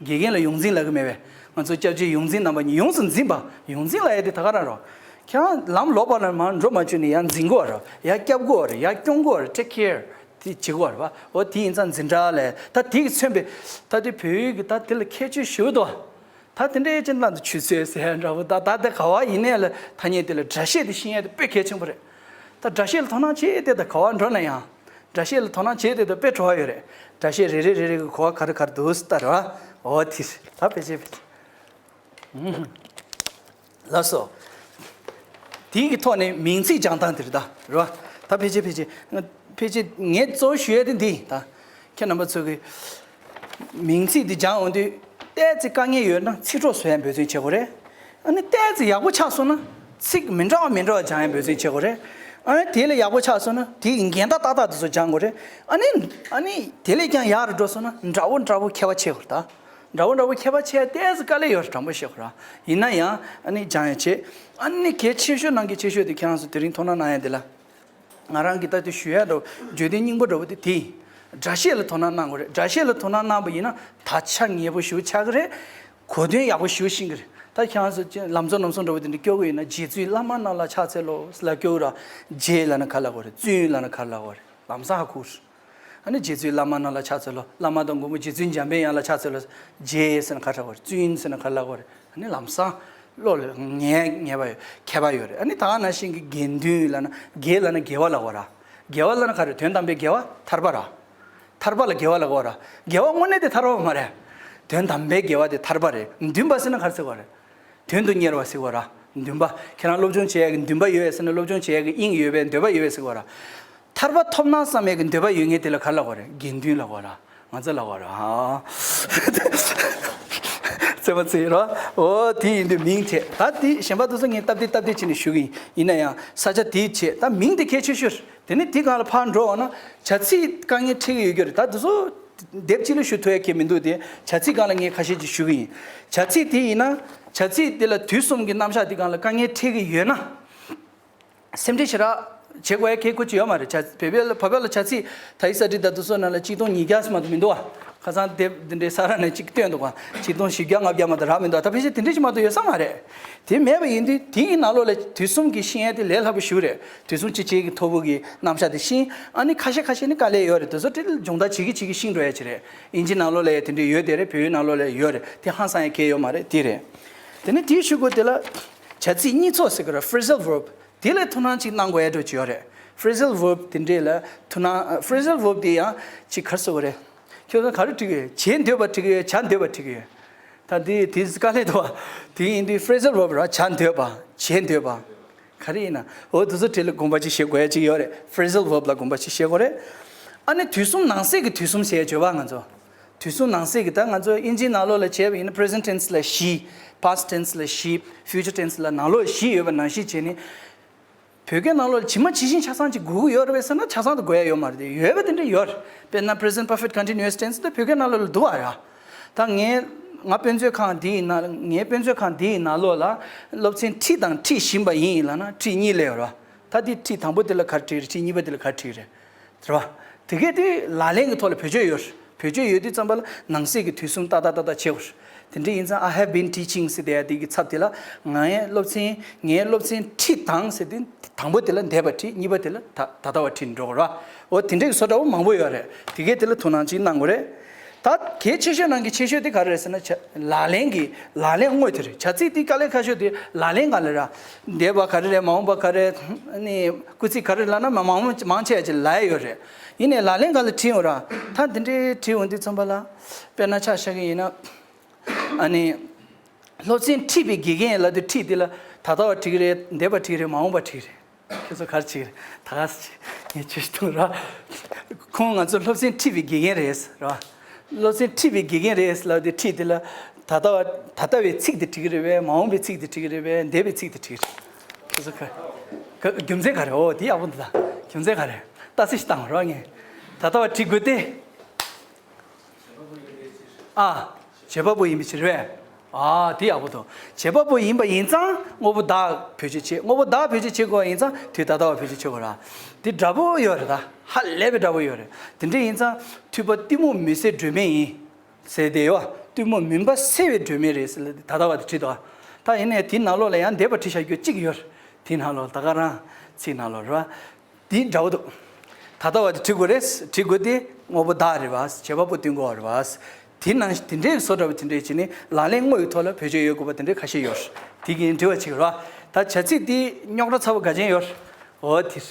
ག་དགེ་རྒན་ལ་ཡོངས་འཛིན་ལབ་ཀྱི་མེད་པས། ང་ཚོ་སྐྱབས་རྗེ་ཡོངས་འཛིན་རྣམ་པ་གཉིས་ཡོངས་སུ་འཛིན་པ། ཡོངས་འཛིན་ལབ་ཡ་དེ་ད་ག་རང་རེད། ཁྱེད་རང་ལམ་ལོག་པ་ལ་མར་འགྲོ་མ་བཅུག་ནས་ཡར་འཛིན་དགོས་རེད། ཡར་སྐྱོབ་དགོས་རེད། ཡར་སྐྱོང་དགོས་རེད། Take care དེ་བྱེད་དགོས་རེད་བ། འོ་དེ་ཡིན་ཙང་འཛིན་གྲྭ་ལས། ད་དེ་གི་མཚོན་པའི་ད་དེ་བོད་ཡིག་གི་ད་དེ་ལ་ཁྱད་ཆོས་ཞེ་པོ་འདུག་བ། ད་དེ་འདྲའི་ཅན་ལ་འདི་ཆུ་ཚོད་ཟེར་ཡ་འདྲ་པོ། ད་ད་དེ་ག་བ་ཡིན་ནའི་ལ་ཐ་སྙད་དེ་ལ་སྒྲ་བཤད་དེ་ཤེས་ཡ་དེ་དཔེ་གལ་ཆེན་པོ་རེད། ད་སྒྲ་བཤད་ལ་དོ་སྣང་བྱེད་དེ། ད་ག་བ་འགྲོ་ན་ཡང་སྒྲ་བཤད་ལ་དོ་སྣང་བྱེད་དེ་ད་དཔེ་བྲོ་བ་ཡོད་རེད། སྒྲ་བཤད་རེ་རེ་རེ་རེ་གི་གོ་བ་ག་རེ་ག་རེ་འདུག་ཟེར་ལྟ་རེད་བ། འོ་དེ་རེད། ད་ཕལ་ཆེར་ཕལ་ཆེར། ལགས་སོ། དེའི་གི་ཐོག་ནས་མིང་ཚིག་སྦྱང་སྟངས་དེ་རེད་ད། རེད་བ། ད་ཕལ་ཆེར་ཕལ་ཆེར་ཕལ་ཆེར་ངས་གཙོ་བོ་ཞུ་ཡ་དེ་འདི་ད། ཁྱེད་རྣམ་པ་ཚོ་གི་མིང་ཚིག་འདི་སྦྱང་འོང་དུས་ཏོག་ཙམ་དཀའ་ངལ་ཡོད་ན་ཚིག་གྲོགས་བཟོ་ཡ་འབད་བརྩོན་བྱེད་དགོས་རེད། ཨ་ནི་ཏོག་ཙམ་ཡག་པོ་ཆགས་སོང་ན་ཚིག་མི་འདྲ་བ་མི་འདྲ་བ་སྦྱང་ཡ་འབད་བརྩོན་བྱེད་དགོས་རེད། ཨ་ནི་དེ་ལས་ཡག་པོ་ཆགས་སོང་ན་དེའི་འགལ་ཟླ་ཏག་ཏག་དེ་ཚོ་སྦྱང་དགོས་རེད། ཨ་ནི་ཨ་ནི་དེ་ལས་ཀྱང་ཡག་རུ་འགྲོ་སོང་ན་འདྲ་བོ་འདྲ་བོ་ཁྱད་པར་ཕྱེ་དགོས་རེད་ད། འདྲ་བོ་འདྲ་བོ་ཁྱད་པར་ཕྱེ་ཡ་ཏོག་ཙམ་དཀའ་ལས་ཡོད་རེད། དྲང་པོ་བཤད་དགོས་ར། ཡིན་ན་ཡང་ཨ་ནི་སྦྱང་ཡ་བྱེད། ཨ་ནི་གལ་ཆེ་ཤོས་ནང་གི་ཆེ་ཤོས་དེ་ཁྱེད་རང་ཚོ་དེ་རིང་མཐོང་སྣང་གནང་ཡ་དེ་ལ། ང་རང་གིས་ད་དེ་ཞུ་ཡ་འདྲ་བོ་བརྗོད་དོན་སྙིང་པོ་འདྲ་བོ་དེ་དེ་ཡིན། སྒྲ་བཤད་ལ་དོ་སྣང་གནང་དགོས་རེད། སྒྲ་བཤད་ལ་དོ་སྣང་གནང་པ་ཡིན་ན་ད་ཆ་ཉེ་པོ་ཞེ་པོ་ཆགས་ཀྱི་རེད། གོ་དོན་ཡག་པོ་ཞེ་པོ་ཤེས་ཀྱི་རེད། ད་ཁྱེད་རང་ཚོ་ལམ་གཙོ་རྣམ་གསུམ་འདྲ་པོ་དེ་འདྲ་སྐྱོར་གྱི་ཡོད་ན། རྗེ་བཙུན་བླ་མ་རྣམས་ལ་ཕྱག་འཚལ་ལོ་ལབ་སྐྱོར་ར། རྗེ་ལབ་ན་ག་རེ་ལབ་དགོས་རེད། བཙུན་ལབ་ན་ག་རེ་ལབ་དགོས་རེད། ལམ་སང་ཧ་གོ་རེད། ཨ་ནི་རྗེ་བཙུན་བླ་མ་རྣམས་ལ་ཕྱག་འཚལ་ལོ། བླ་མ་དང་མགོན་པོ་རྗེ་བཙུན་འཇམ་པའི་དབྱངས་ལ་ཕྱག་འཚལ་ལོ། རྗེ་ཟེར་ན་ག་རེ་ལབ་དགོས་རེད། བཙུན་ཟེར་ན་ག་རེ་ལབ་དགོས་རེད། ཨ་ནི་ལམ་སང་བློ་ལ་ངེས་ངེས་པ་ཡོད། མཁས་པ་ཡོད་རེད། ཨ་ནི་ད་ག་ནང་བཞིན་གྱི་དགེ་འདུན་ལབ་ན། དགེ་ལབ་ན་དགེ་བ་ལབ་དགོས་ར། དགེ་བ་ལབ་ན་ག་རེ། དོན་དམ་པའི་དགེ་བ་ཐར་པ་ར། ཐར་པ་ལ་དགེ་བ་ལབ་དགོས་ར། དགེ་བ་དངོས་གནས་དེ་ཐར་པ་མ་རེད། དོན་དམ་པའི་དགེ་བ་དེ་ཐར་པ་རེད། འདུན་པ་ཟེར་ན་ག་རེ་ཟེར་དགོས་རེད། དོན་དུ་གཉེར་བ་ཟེར་དགོས་ར། འདུན་པ། ཁྱེད་རང་སློབ་སྦྱོང་བྱེད་ཡག་གི་འདུན་པ་ཡོད་ཟེར་ན། སློབ་སྦྱོང་བྱེད་ཡག་གི་དབྱིངས་ཡོད་པའི་འདོད་པ་ཡོད་པའི་ཟེར་དགོས་ར། ཐར་པ་ཐོབ་ན་བསམ་ཡག་གི་འདོད་པ་ཡོད་མཁན་དེ་ལ་ག་རེ་ལབ་དགོས་རེད། དགེ་འདུན་ལབ་དགོས་ར། ང་ཚོ་ལབ་དགོས་ར། ཨ། ཚད་མ་ཚད་ར། འོ་དེ་ཡིན་དུས་མིང་བྱས། ད་དེ་གཞན་པ་དེ་ཚོ་ངས་སྟབས་བདེ་སྟབས་བདེ་བྱས་ནས་ཞུ་གི་ཡིན། ཡིན་ན་ཡང་ས་ཆ་དེ་བྱས། ད་མིང་དེ་གལ་ཆེ་ཤོས། དེ་ནས་དེ་སྒང་ལ་ཕར་འགྲོ་བ་ན་བྱ་ཚིག་དཀའ་ངལ་འཕྲད་ཀྱི་ཡོད་རྒྱུ་རེད། ད་དེ་ཚོ་དེབ་གཅིག་ལ་ཞུ་ཐུབ་ཡ་གང་ཡང་མི་འདུག་དེ་བྱ་ཚིག་སྒང་ལ་ངས་ཁ་ཤས་ཅིག་ཞུ་གི་ཡིན། བྱ་ཚིག་དེ་ཡིན་ན། བྱ་ཚིག་དེ་ལ་དུས་གསུམ་གྱི་རྣམ་གཞག་དེ་སྒང་ལ་དཀའ་ངལ་འཕྲད་ཀྱི་ཡོད་ན། སེམས་ཁྲལ་ཞེ་དྲག་བྱེད་དགོས་ཡ་གལ་ཁོ་ཅིག་ཡོད་མ་རེད། བྱ། བོད་པའི་ལ། བོད་པ་ལ་བྱ་ཚིག་ད་ཡིག་གསར་བྲིས་ད་དེ་ཚོ་ནང་ལ་ཆིག་སྟོང་ཉིས་བརྒྱ་ཙམ་མ་གཏོགས་མི་འདུག་བ། ཁ་སང་དེབ་འདི་འདྲའི་ས་ར་ནས་གཅིག་བཏོན་འདུག་བ། ཆིག་སྟོང་བཞི་བརྒྱ་ལྔ་བརྒྱ་མ་གཏོགས་རག་མི་འདུག་ད་ཕལ་ཆེར་དེ་འདྲ་ཞིག་མ་གཏོགས་ཡོད་ས་མ་རེད། དེ་མེད་པ་ཡིན་དུས་དེའི་ནང་ལོགས་ལ་དུས་གསུམ་གྱི་ཤེས་ཡ་དེ་ལས་སླ་པོ་ཞིག་རེད། དུས་གསུམ་སྤྱི་བྱེ་བའི་ཐོར་བུ་གི་རྣམ་གཞག་དེ་ཤེས། ཨ་ནི་ཁ་ཤས་ཁ་ཤས་ནི་དཀའ་ལས་ཡོད་རེད། དེ་ཚོ་དེ་སྦྱོང་བརྡར་བྱེད་ཀྱི་བྱེད་ཀྱི་ཤེས་འགྲོ་ཡ་ཅིག་རེད། ཨིན་ཇི་ནང་ལོགས་ལ་ཡ་དེ་འདྲ་ཡོད་དེ་རེད། བོད་ཡིག་ནང་ལོགས་ལ་ཡ་ཡོད་རེད། དེ་ཧང་སང་ཡ་གལ་ཡོད་མ་རེད། དེ་རེད། དེ་ནས་དེའི་གཞུག་གུ་དེ་ལ་བྱ་ཚིག་གཉིས་ཚོགས་ཟེར་གི་རེད། phrasal verb། དེ་ལ་ཐུགས་སྣང་ཅིག་གནང་དགོས་ཡ་འདྲ་ཅིག་ཡོད་རེད། phrasal verb། དེ་འདྲས་ལ་ཐུགས་སྣང་། ཨ། phrasal verb་དེ་ཡང་ཅིག་ག་རེ་ཟེར་དགོས་རེད། ཁྱོད་ཚོ་ག་རེ་བྲིས་ཀྱི་ཡོད། བྱེད་འདོད་པ་བྲིས་ཀྱི་ཡོད། བྱ་འདོད་པ་བྲིས་ཀྱི་ཡོད། ད་དེ་དེ་དཀའ་ལས་འདུག་བ། དེ་ཡིན་དུས་phrasal verb་ར། བྱ་འདོད་པ། བྱེད་འདོད་པ། ག་རེ་ཡིན་ན། འོ་དེ་ཚོ་དེ་ལ་དགོངས་པ་ཅིག་བཞེས་དགོས་ཡ་ཅིག་ཡོད་རེད། phrasal verb་ལ་དགོངས་པ་ཅིག་བཞེས་དགོས་རེད། ཨ་ནི་དུས་གསུམ་ནང་གསེས་ཀྱི་དུས་གསུམ་ཟེར་ཡ་བརྗོད་པ་ང་ཚོ། དུས་གསུམ་ནང་གསེས་ཀྱི། ད་ང་ཚོ་ཨིན་ཇིའི་ནང་ལོགས་ལ་བྱས་པ་ཡིན་ན་present tense་ལ་བཞི། past tense་ལ་བཞི། future tense་ལ་ནང་ལོགས་བཞི་ཡོད་པ་ནང་བཞིན་བྱས་ནས། བོད་སྐད་ནང་ལོགས་ལ་ཇི་མ་ཇི་བཞིན་ཆ་ཚང་ཅིག་དགོས་ཀྱི་ཡོད་རེད་པས་ཟེར་ན་ཆ་ཚང་དུ་དགོས་ཡ་ཡོད་མ་རེད་དེ། ཡོད་པ་དེ་འདྲ་ཡོད་རེད། དཔེར་ན་present perfect continuous tense་དེ་བོད་སྐད་ནང་ལོགས་ལ་འདུག་བ་ར། ད་ངས། ང་དཔེ་མཛོད་ཁང་འདིའི་ནང་། ངའི་དཔེ་མཛོད་ཁང་འདིའི་ནང་ལོགས་ལ་སློབ་ཚན་ཁྲིད་དང་ཁྲིད་བཞིན་པ་ཡིན་ལབ་ན་ཁྲིད་གཉིས་སླེབས་ཡོད་ར། ད་དེ་ཁྲིད་དང་པོ་དེ་ལ་ག་རེ་བྲིས་རེད། ཁྲིད་གཉིས་པ་དེ་ལ་ག་རེ་བྲིས་རེད། རེད་བ། དེ་གས་དེ་ལག་ལེན་གྱི་ཐོག་ལ་བེད་སྤྱོད་ཡོད། བེད་སྤྱོད་ཡོད་དུས་ཙམ་པ་ལ་ནང་གསེས་ཀྱི་དུས་གསུམ་ཏག་ཏག་ཏག་ཏག་བྱེད་དགོས། དེ་འདྲ་ཡིན་ཙང་I have been teaching་ཟེར་བསྡད་ཡ་དེ་གི་ཚབ་དེ་ལ་ངའི་སློབ་ཚན། ངའི་སློབ་ཚན་ཁྲིད་དང་ཟེར་དུས་དང་པོ་དེ་ལ་འདས་པ་ཁྲིད། གཉིས་པ་དེ་ལ་ད་ད་ལྟ་བ་ཁྲིད་འགྲོ་དགོས་ར། འོ་དེ་འདྲ་གི་བཟོ་འདྲ་བོ་མང་པོ་ཡོད་རེད། དེ་གས་དེ་ལ་ཐུགས་སྣང་ཅིག་གནང་དགོས་རེད། ད་གལ་ཆེ་ཤོས་ནང་གི་ཆེ་ཤོས་དེ་ག་རེ་རེད་ཟེར་ན། ཆ། ལག་ལེན་གྱི། ལག་ལེན་དངོས་དེ་རེད། བྱ་ཚིག་དེ་དཀའ་ལས་ཁག་ཤོས་དེ་ལག་ལེན་སྒང་ལ་ར། འདས་པ་ག་རེ་རེད། མ་འོངས་པ་ག་རེ། ཨ་ནི་སྐུལ་ཚིག་ག་རེ་ལབ་ན་མ་མང་མང་ཆེ་བ་ཅིག་ལབ་ཡ་ཡོད་རེད། ཡིན་ནའི་ལག་ལེན་སྒང་ལ་བྲིས་ཡོང་ར། ད་འདི་འདྲའི་བྲིས་ཡོང་དུས་ཙམ་པ་ལ། དཔེར་ན་ཆ་བཞག་གི་ཡིན་ན། ཨ་ནི། སློབ་ཚན་ཁྲིད་པའི་དགེ་རྒན་ལབ་དུས་ཁྲིད་དེ་ལ་ད་ལྟ་བ་བྲིས་ཀྱི་རེད། འདས་པ་བྲིས་ཀྱི་རེད། མ་འོངས་པ་བྲིས་ཀྱི་རེད། ཁྱོད་ཚོ་ག་རེ་བྱེད་ཀྱི་རེད། ད་ག་ཟེ་ངས་ཆོས་ཞིག་གཏོང་ར། ཁོང་ང་ཚོ་སློབ་ཚན་ཁྲིད་པའི་དགེ་རྒན་རེད་ཟེར་ར། སློབ་ཚན་ཁྲིད་པའི་དགེ་རྒན་རེད་ཟེར་ལབ་དུས་ཁྲིད་དེ་ལ་ད་ལྟ་བ། ད་ལྟ་བའི་ཚིག་དེ་བྲིས་ཀྱི་རེད་པས། མ་འོངས་པའི་ཚིག་དེ་བྲིས་ཀྱི་རེད་པས། འདས་པའི་ཚིག་དེ་བྲིས་ཀྱི་རེད། ཁྱོད་ཚོ་ག་ག་རྒྱུ་མཚན་ག་རེ། འོ་དེ་ཡག་པོ་འདུག་ད་རྒྱུ་མཚན་ག་རེ། ལྟ་ཚིག་ཞིག་བཏང་བ་ར་ངས། ད་ལྟ་བ་བྲིས་དགོས་ཏེ། ཨ། བྱེད་པ་པོ་ཡིན་པའི་ཕྱིར་བས། ཨ། དེ་ཡག་པོ་འདུག་བྱེད་པ་པོ་ཡིན་པ་ཡིན་ཙང་དངོས་པོ་བདག་བེད་སྤྱོད་བྱེད། དངོས་པོ་བདག་བེད་སྤྱོད་བྱེད་དགོས་པ་ཡིན་ཙང་དུས་ད་ལྟ་བ་བེད་སྤྱོད་བྱེད་དགོས་ར། དེ་འདྲ་པོ་ཡོད་རེད། ད་ཧ་ལས་པའི་འདྲ་པོ་ཡོད་རེད། དེ་འདྲ་ཡིན་ཙང་ཐོས་པ་གཏི་མུག་མུན་སེལ་སྒྲོན་མེ་ཡིན་ཟེར་དེ་ཡོད། གཏི་མུག་མུན་པ་སེལ་བའི་སྒྲོན་མེ་རེད་ཟེར་ལ་ད་ལྟ་བ་དེ་བྲིས་འདུག་ད་ཡིན་ནའི་དེའི་ནང་ལོགས་ལ་ཡང་འདས་པ་བྲིས་བཞག་རྒྱུ་གཅིག་ཡོད་རེད། དེའི་ནང་ལོགས་ད་ག་རང་ཚིག་ནང་ལོགས་རེད་བ། དེ་འདྲ་པོ་འདུག་ད་ལྟ་བ་དེ་བྲིས་དགོས་རེད། བྲིས་དགོས་ཏེ་དངོས་པོ་བདག་རེད་བ། བྱེད་པ་པོ་སྟོན་དགོས་པ་རེད་བ། དེ་ནང་དེ་འདྲའི་བཟོ་འདྲ་པོ་དེ་འདྲས་བྱས་ནས་ལག་ལེན་དངོས་ཡོད་ཐོག་ལ་བེད་སྤྱོད་ཡོད་དགོས་པ་དེ་འདྲའི་ཁ་ཤས་ཡོད་རེད། དེ་གི་འབྲེལ་བ་བྱེད་དགོས་རེད་བ། ད་བྱ་ཚིག་དེ་རྙོག་དྲ་ཚ་པོ་ག་ཅན་ཡོད་རེད། འོ་དེ་རེད།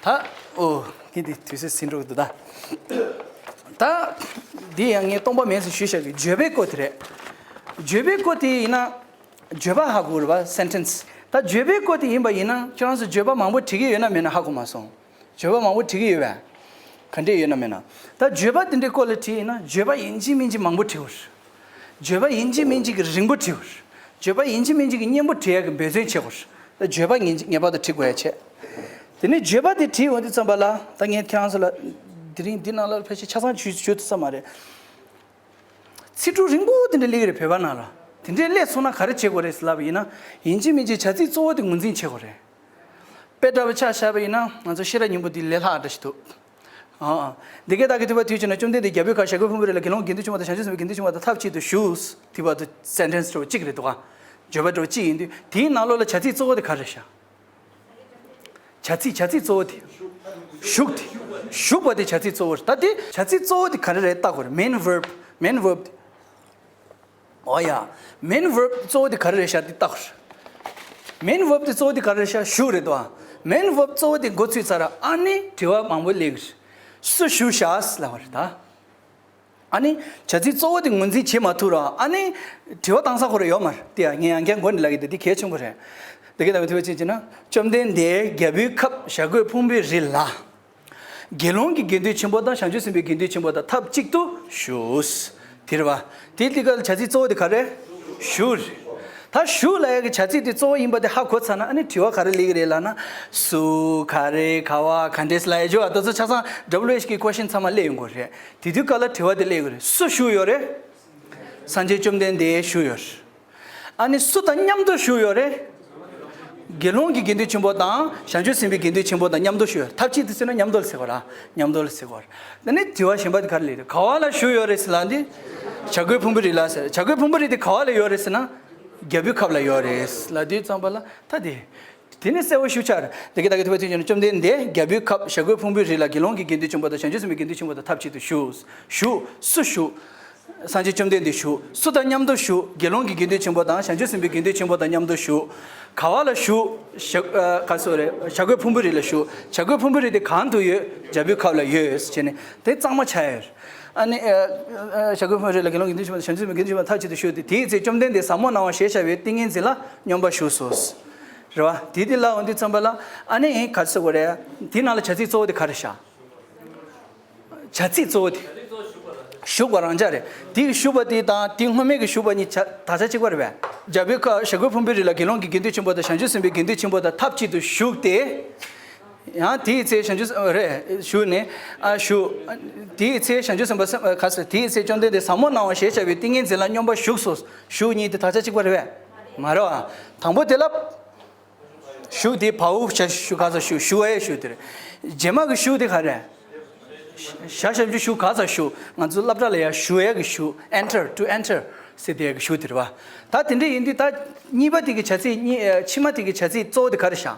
ད་འོ་དེ་དེ་དུས་ཚོད་ཟིན་འགྲོ་གི་འདུག་ད་ད་འདི་ཡང་ངས་སྟོང་པ་མེད་ཟེར་ཞུས་བཞག་གི་བརྗོད་པའི་སྐོར་དེ་རེད། བརྗོད་པའི་སྐོར་དེ་ཡིན་ན། བརྗོད་པ་ཧ་གོ་རེད་བ། སེན་ཊེན་སི། ད་བརྗོད་པའི་སྐོར་དེ་ཡིན་པ་ཡིན་ན་ཁྱེད་རང་ཚོ་བརྗོད་པ་མང་པོ་བྲིས་ཀྱི་ཡོད་ན་མེད་ན་ཧ་གོ་མ་སོང་། བརྗོད་པ་མང་པོ་བྲིས་ཀྱི་ཡོད་པས། ག་འདྲས་ཡོད་ན་མེད་ན། ད་བརྗོད་པ་དེ་འདྲའི་སྐོར་ལ་བྲིས་ཡིན་ན་བརྗོད་པ་ཡིན་གཅིག་མིན་གཅིག་མང་པོ་བྲིས་དགོས་རེད། བརྗོད་པ་ཡིན་གཅིག་མིན་གཅིག་གི་རིང་པོ་བྲིས་དགོས་རེད། བརྗོད་པ་ཡིན་གཅིག་མིན་གཅིག་གི་སྙན་པོ་བྲིས་ཡག་གི་འབད་བརྩོན་བྱེད་དགོས་རེད། ད་བརྗོད་པ་ངེས་ངེས་པར་དུ་བྲིས་དགོས་ཡ་བྱས། དེ་ནས་བརྗོད་པ་དེ་བྲིས་ཡོང་དུས་ཙམ་པ་ལ་ད་ངས་ཁྱེད་རང་ཚོ་ལ་དེ་རིང་འདི་ནང་ལ་ཕལ་ཆེར་ཆ་ཚང་ཞུ་ཞུ་ཐུབ་ས་མ་རེད། ཚིག་གྲུབ་རིང་པོ་དེ་འདྲ་སླེབས་ཀྱི་རེད་བོད་པ་ནང་ལ། དེ་འདྲའི་སླེབས་སོང་ན་ག་རེ་བྱེད་དགོས་རེད་ཟེར་ལབ་པ་ཡིན་ན། ཡིན་གཅིག་མིན་གཅིག་བྱ་ཚིག་གཙོ་བོ་དེ་ངོས་འཛིན་བྱེད་དགོས་རེད། དཔེ་འདྲ་པོ་ཆ་བཞག་པ་ཡིན་ན་ང་ཚོ་ཤེས་རབ་སྙིང་པོ་འདི་ལས་སླ་འདྲ་ཞིག་འདུག་ཨ། འདི་སྐད་བདག་གིས་ཐོས་པ་དུས་གཅིག་ན། བཅོམ་ལྡན་འདས་རྒྱལ་པོའི་ཁབ་བྱ་རྒོད་ཕུང་པོའི་རི་ལ་དགེ་སློང་དགེ་འདུན་ཆེན་པོ་དང་བྱང་ཆུབ་སེམས་དཔའི་དགེ་འདུན་ཆེན་པོ་དང་ཐབས་གཅིག་ཏུ་བཞུགས། དེ་བར་དུ་སེན་ཊེན་སི་འདྲ་བོ་གཅིག་རེད་འདུག་ག་བརྗོད་པ་འདྲ་བོ་གཅིག་ཡིན་དུས། དེའི་ནང་ལོགས་ལ་བྱ་ཚིག་གཙོ་བོ་དེ་ག་རེ་རེད་ཤག་བྱ་ཚིག་བྱ་ཚིག་གཙོ་བོ་དེ། བཞུགས་དེ། བཞུགས་པ་དེ་བྱ་ཚིག་གཙོ་བོ་རེད། ད་དེ་བྱ་ཚིག་གཙོ་བོ་དེ་ག་རེ་རེད་ལྟ་དགོས་རེད། མེན་ཝརབ། མེན་ཝརབ་དེ། ཨོ་ཡ། མེན་ཝརབ་གཙོ་བོ་དེ་ག་རེ་རེད་ཤག་དེ་ལྟ་དགོས་རེད། མེན་ཝརབ་དེ་གཙོ་བོ་དེ་ག་རེ་རེད་ཤག་བཞུགས་རེད་དོ། མེན་ཝརབ་གཙོ་བོ་དེ་འགོ་ཚུགས་ཚར། ཨ་ནི་དྲི་བ་མང་པོ་སླེབས་ཀྱི་རེད། སུ་བཞུགས་ཤག་ལབ་པ་རེད་ད། ཨ་ནི་བྱ་ཚིག་གཙོ་བོ་དེ་ངོས་འཛིན་བྱེད་མ་ཐུབ་ར། ཨ་ནི་དྲི་བ་བཏང་ས་ཁོ་རང་ཡོད་མ་རེད། དེ་ཡང་ངས་ཡང་བསྐྱར་མགོ་ནས་ལབ་ཀྱི་འདུག་དེ་གལ་ཆེན་པོ་རེད། དེ་ག་ལྟ་བུ་ཐུབ་པ་ཅིག་བྱས་ན། བཅོམ་ལྡན་འདས་རྒྱལ་པོའི་ཁབ་བྱ་རྒོད་ཕུང་པོའི་རི་ལ། དགེ་སློང་གི་དགེ་འདུན་ཆེན་པོ་དང་བྱང་ཆུབ་སེམས་དཔའི་དགེ་འདུན་ཆེན་པོ་དང་ཐབས་གཅིག་ཏུ་བཞུགས། དེ་རེད་བ། དེ་དེ་ག་ལ་བྱ་ཚིག་གཙོ་བོ་དེ་ག་རེ། བཞུགས་རེད། ད་བཞུགས་ལབ་ཡག་གི་བྱ་ཚིག་དེ་གཙོ་བོ་ཡིན་པ་དེ་ཧ་གོ་ཚར་ན། ཨ་ནི་དྲི་བ་ག་རེ་སླེབས་ཀྱི་རེད་ལབ་ན། སུ། ག་རེ། ག་བ། ག་འདྲས་ལབ་ཡག་ཅིག་ཡོད་པ། དེ་ཚོ་ཆ་ཚང་ཌབ་ལུ་ཨེཆ་གི་ཀོ་ཤན་ཚང་མ་སླེབས་ཡོང་གི་རེད། དེ་དུས་སྐབས་ལ་དྲི་བ་དེ་སླེབས་ཀྱི་རེད། སུ་བཞུགས་ཡོད་རེད། སངས་རྒྱས་བཅོམ་ལྡན་འདས་བཞུགས་ཡོད་རེད། ཨ་ནི་སུ་དང་མཉམ་དུ་བཞུགས་ཡོད་རེད། དགེ་སློང་གི་དགེ་འདུན་ཆེན་པོ་དང་བྱང་ཆུབ་སེམས་དཔའི་དགེ་འདུན་ཆེན་པོ་དང་མཉམ་དུ་བཞུགས་ཡོད། ཐབས་གཅིག་ཏུ་ཟེར་ན་མཉམ་དུ་ལ་ཟེར་བ་ར། མཉམ་དུ་ལ་ཟེར་བ་ར། ད་ནི་དྲི་བ་གཞན་པ་དེ་ག་རེ་སླེབས་རེད། ག་བ་ལ་བཞུགས་ཡོད་རེད་ཟེར་ལབ་དུས། བྱ་རྒོད་ཕུང་པོའི་རི་ལ་ཟེར། བྱ་རྒོད་ཕུང་པོའི་རི་དེ་ག་བ་ལ་ཡོད་རེད་ཟེར་ན། རྒྱལ་པོའི་ཁབ་ལ་ཡོད་རེད་ལབ་དུས་ཙམ་པ་ལ་ད་དེ། དེ་ནི་གསལ་བོ་ཞུ་ཆར། དེ་ག་ལྟ་བུ་ཐུབ་པ་ཅིག་བྱས་ན། བཅོམ་ལྡན་འདས་རྒྱལ་པོའི་ཁབ་བྱ་རྒོད་ཕུང་པོའི་རི་ལ་དགེ་སློང་གི་དགེ་འདུན་ཆེན་པོ་དང་བྱང་ཆུབ་སེམས་དཔའི་དགེ་འདུན་ཆེན་པོ་དང་ཐབས་གཅིག་ཏུ་བཞུགས། བཞུགས། སུ་བཞུགས། སངས་རྒྱས་བཅོམ་ལྡན་འདས་བཞུགས། སུ་དང་མཉམ་དུ་བཞུགས། དགེ་སློང་གི་དགེ་འདུན་ཆེན་པོ་དང་བྱང་ཆུབ་སེམས་དཔའི་དགེ་འདུན་ཆེན་པོ་དང་མཉམ་དུ་བཞུགས། ག་བ་ལ་བཞུགས། བྱ། ཨ། ག་སོ་རེད། བྱ་རྒོད་ཕུང་པོའི་རི་ལ་བཞུགས། བྱ་རྒོད་ཕུང་པོའི་རི་དེ་གང་དུ་ཡོད། རྒྱལ་པོའི་ཁབ་ལ་ཡོད་ཟེར་ནས་དེ་གཙང་མ་ཆགས་ཡོད། ཨ་ནི། ཨ། བྱ་རྒོད་ཕུང་པོའི་རི་ལ་དགེ་སློང་གི་དགེ་འདུན་ཆེན་པོ་དང་བྱང་ཆུབ་སེམས་དཔའི་དགེ་འདུན་ཆེན་པོ་དང་ཐབས་གཅིག་ཏུ་བཞུགས་ཏེ། དེའི་ཚེ་བཅོམ་ལྡན་འདས་ཟབ་མོ་སྣང་བ་ཞེས་བྱ་བའི་ཏིང་ངེ་འཛིན་ལ་སྙོམས་པར་ཞུགས་སོ། རེད་བ། དེ་དེ་ལ་འོང་དུས་ཙམ་པ་ལ། ཨ་ནི་ག་ཚོད་གོ་རེད། དེ་ནང་ལ་བྱ་ཚིག་གཙོ་བོ་དེ་ག་རེ་བཞག་བྱ་ཚིག་གཙོ་བོ་དེ། བཞུགས་པ་རང་འཇགས་རེད། དེ་གི་བཞུགས་པ་དེ་དང་དེ་སྔོན་མའི་གི་བཞུགས་པ་གཉིས་ཆ་དག་ཆ་གཅིག་པ་རེད་པས། རྒྱལ་པོའི་ཁབ་བྱ་རྒོད་ཕུང་པོའི་རི་ལ་དགེ་སློང་གི་དགེ་འདུན་ཆེན་པོ་དང་བྱང་ཆུབ་སེམས་དཔའི་དགེ་འདུན་ཆེན་པོ་དང་ཐབས་གཅིག་ཏུ་བཞུགས་ཏེ། ཡང་དེའི་ཚེ་བྱང་ཆུབ་སེམས། རེད། བཞུགས་ནས། ཨ། བཞུགས། དེའི་ཚེ་བྱང་ཆུབ་སེམས་དཔའ་སེམས། ག་ཟེར། དེའི་ཚེ་བཅོམ་ལྡན་འདས་ཟབ་མོ་སྣང་བ་ཞེས་བྱ་བའི་ཏིང་ངེ་འཛིན་ལ་སྙོམས་པར་ཞུགས་སོ། བཞུགས་གཉིས་དེ་དག་ཆ་གཅིག་པ་རེད་པས། མ་རེད་པ། དང་པོ་དེ་ལ། བཞུགས་དེ་བའུ་བྱ་བཞུགས། ག་ཟེར། བཞུགས། བཞུགས་པའི་བཞུགས་དེ་རེད། རྗེས་མ་གི་བཞུགས་དེ་ག་རེ། བྱ་བྱ་བཞུགས། བཞུགས། ག་ཟེར། བཞུགས། ང་ཚོ་སློབ་གྲྭ་ལ་ཡ་བཞུགས་ཡས་ཀྱི་བཞུགས། enter, to enter ཟེར་དེ་ཡས་ཀྱི་བཞུགས་དེ་རེད་པ། ད་དེ་འདྲ་ཡིན་དུས་ད་གཉིས་པ་དེ་གི་བྱ་ཚིག་གཉིས། ཨ། ཕྱི་མ་དེ་གི་བྱ་ཚིག་གཙོ་བོ་དེ་ག་རེ་བཞག་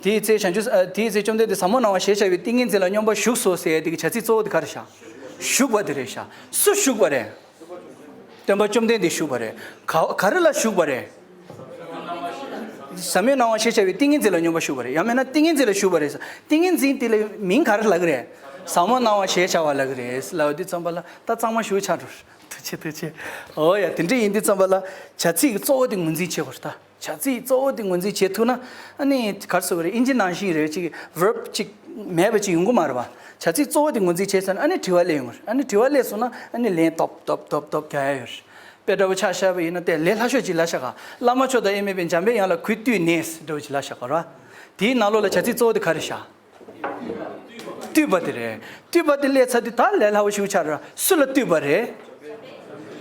དེའི་ཚེ་བྱང་ཆུབ། ཨ། དེའི་ཚེ་བཅོམ་ལྡན་འདས་ཟབ་མོ་སྣང་བ་ཞེས་བྱ་བའི་ཏིང་ངེ་འཛིན་ལ་སྙོམས་པར་ཞུགས་སོ་ཟེར་ཡས་དེ་གི་བྱ་ཚིག་གཙོ་བོ་དེ་ག་རེ་བཞག་བཞུགས་པ་དེ་རེད་བཞག་སུ་བཞུགས་པ་རེད། སྟོན་པ་བཅོམ་ལྡན་འདས་བཞུགས་པ་རེད། ག། ག་རེ་ལ་བཞུགས་པ་རེད། ཟབ་མོའི་སྣང་བ་ཞེས་བྱ་བའི་ཏིང་ངེ་འཛིན་ལ་སྙོམས་པར་ཞུགས་པ་རེད། ཡང་མིན་ན་ཏིང་ངེ་འཛིན་ལ་བཞུགས་པ་རེད། ཏིང་ངེ་འཛིན་དེ་ལ་མིང་ག་རེ་ལབ་ཀྱི་རེད། ཟབ་མོ་སྣང་བ་ཞེས་བྱ་བ་ལབ་ཀྱི་རེད་ལབ་པ་དུས་ཙམ་པ་ལ་ད་གཙང་མ་ཞུ་ཆགས་འགྲོ། ཐུགས་རྗེ་ཆེ། ཐུགས་རྗེ་ཆེ། འོ་ཡ། དེ་འདྲ་ཡིན་དུས་ཙམ་པ་ལ་བྱ་ཚིག་གི་གཙོ་བོ་དེ་ངོས་འཛིན་བྱེད་དགོས་རེད་ད། བྱ་ཚིག་གཙོ་བོ་དེ་ངོས་འཛིན་བྱེད་ཐུབ་ན། ཨ་ནི་ག་རེ་ཟེར་དགོས་རེད། ཨིན་ཇི་ནང་བཞིན་རེད། ཅིག་ཝརབ་ཅིག་མེད་པ་ཅིག་ཡོང་གི་མ་རེད་པ། བྱ་ཚིག་གཙོ་བོ་དེ་ངོས་འཛིན་བྱས་ཚར་ན་ཨ་ནི་དྲི་བ་སླེབས་ཡོང་གི་རེད། ཨ་ནི་དྲི་བ་སླེབས་སོང་ན་ཨ་ནི་ལན་ཏོབ་ཏོབ་ཏོབ་ཏོབ་རྒྱག་ཡ་ཡོད་རེད། དཔེ་འདྲ་བོ་ཆ་བཞག་པ་ཡིན་ན་དེ་ལས་སླ་ཤོས་ཅིག་ལབ་བཞག་ག་བླ་མ་མཆོག་དང་དབྱེར་མེད་པའི་འཇམ་པའི་དབྱངས་ལ་གུས་བཏུད་ནས་འདྲ་བོ་ཅིག་ལབ་བཞག་ག་རེད་པ། དེའི་ནང་ལོགས་ལ་བྱ་ཚིག་གཙོ་བོ་དེ་ག་རེ་བཞག་བཏུད་པ་དེ་རེད། བཏུད་པ་དེ་སླེབས་ཚར་དུས་ད་ལས་སླ་བོ་ཞིག་ཆགས་ར། སུ་ལ་བཏུད་པ་རེད།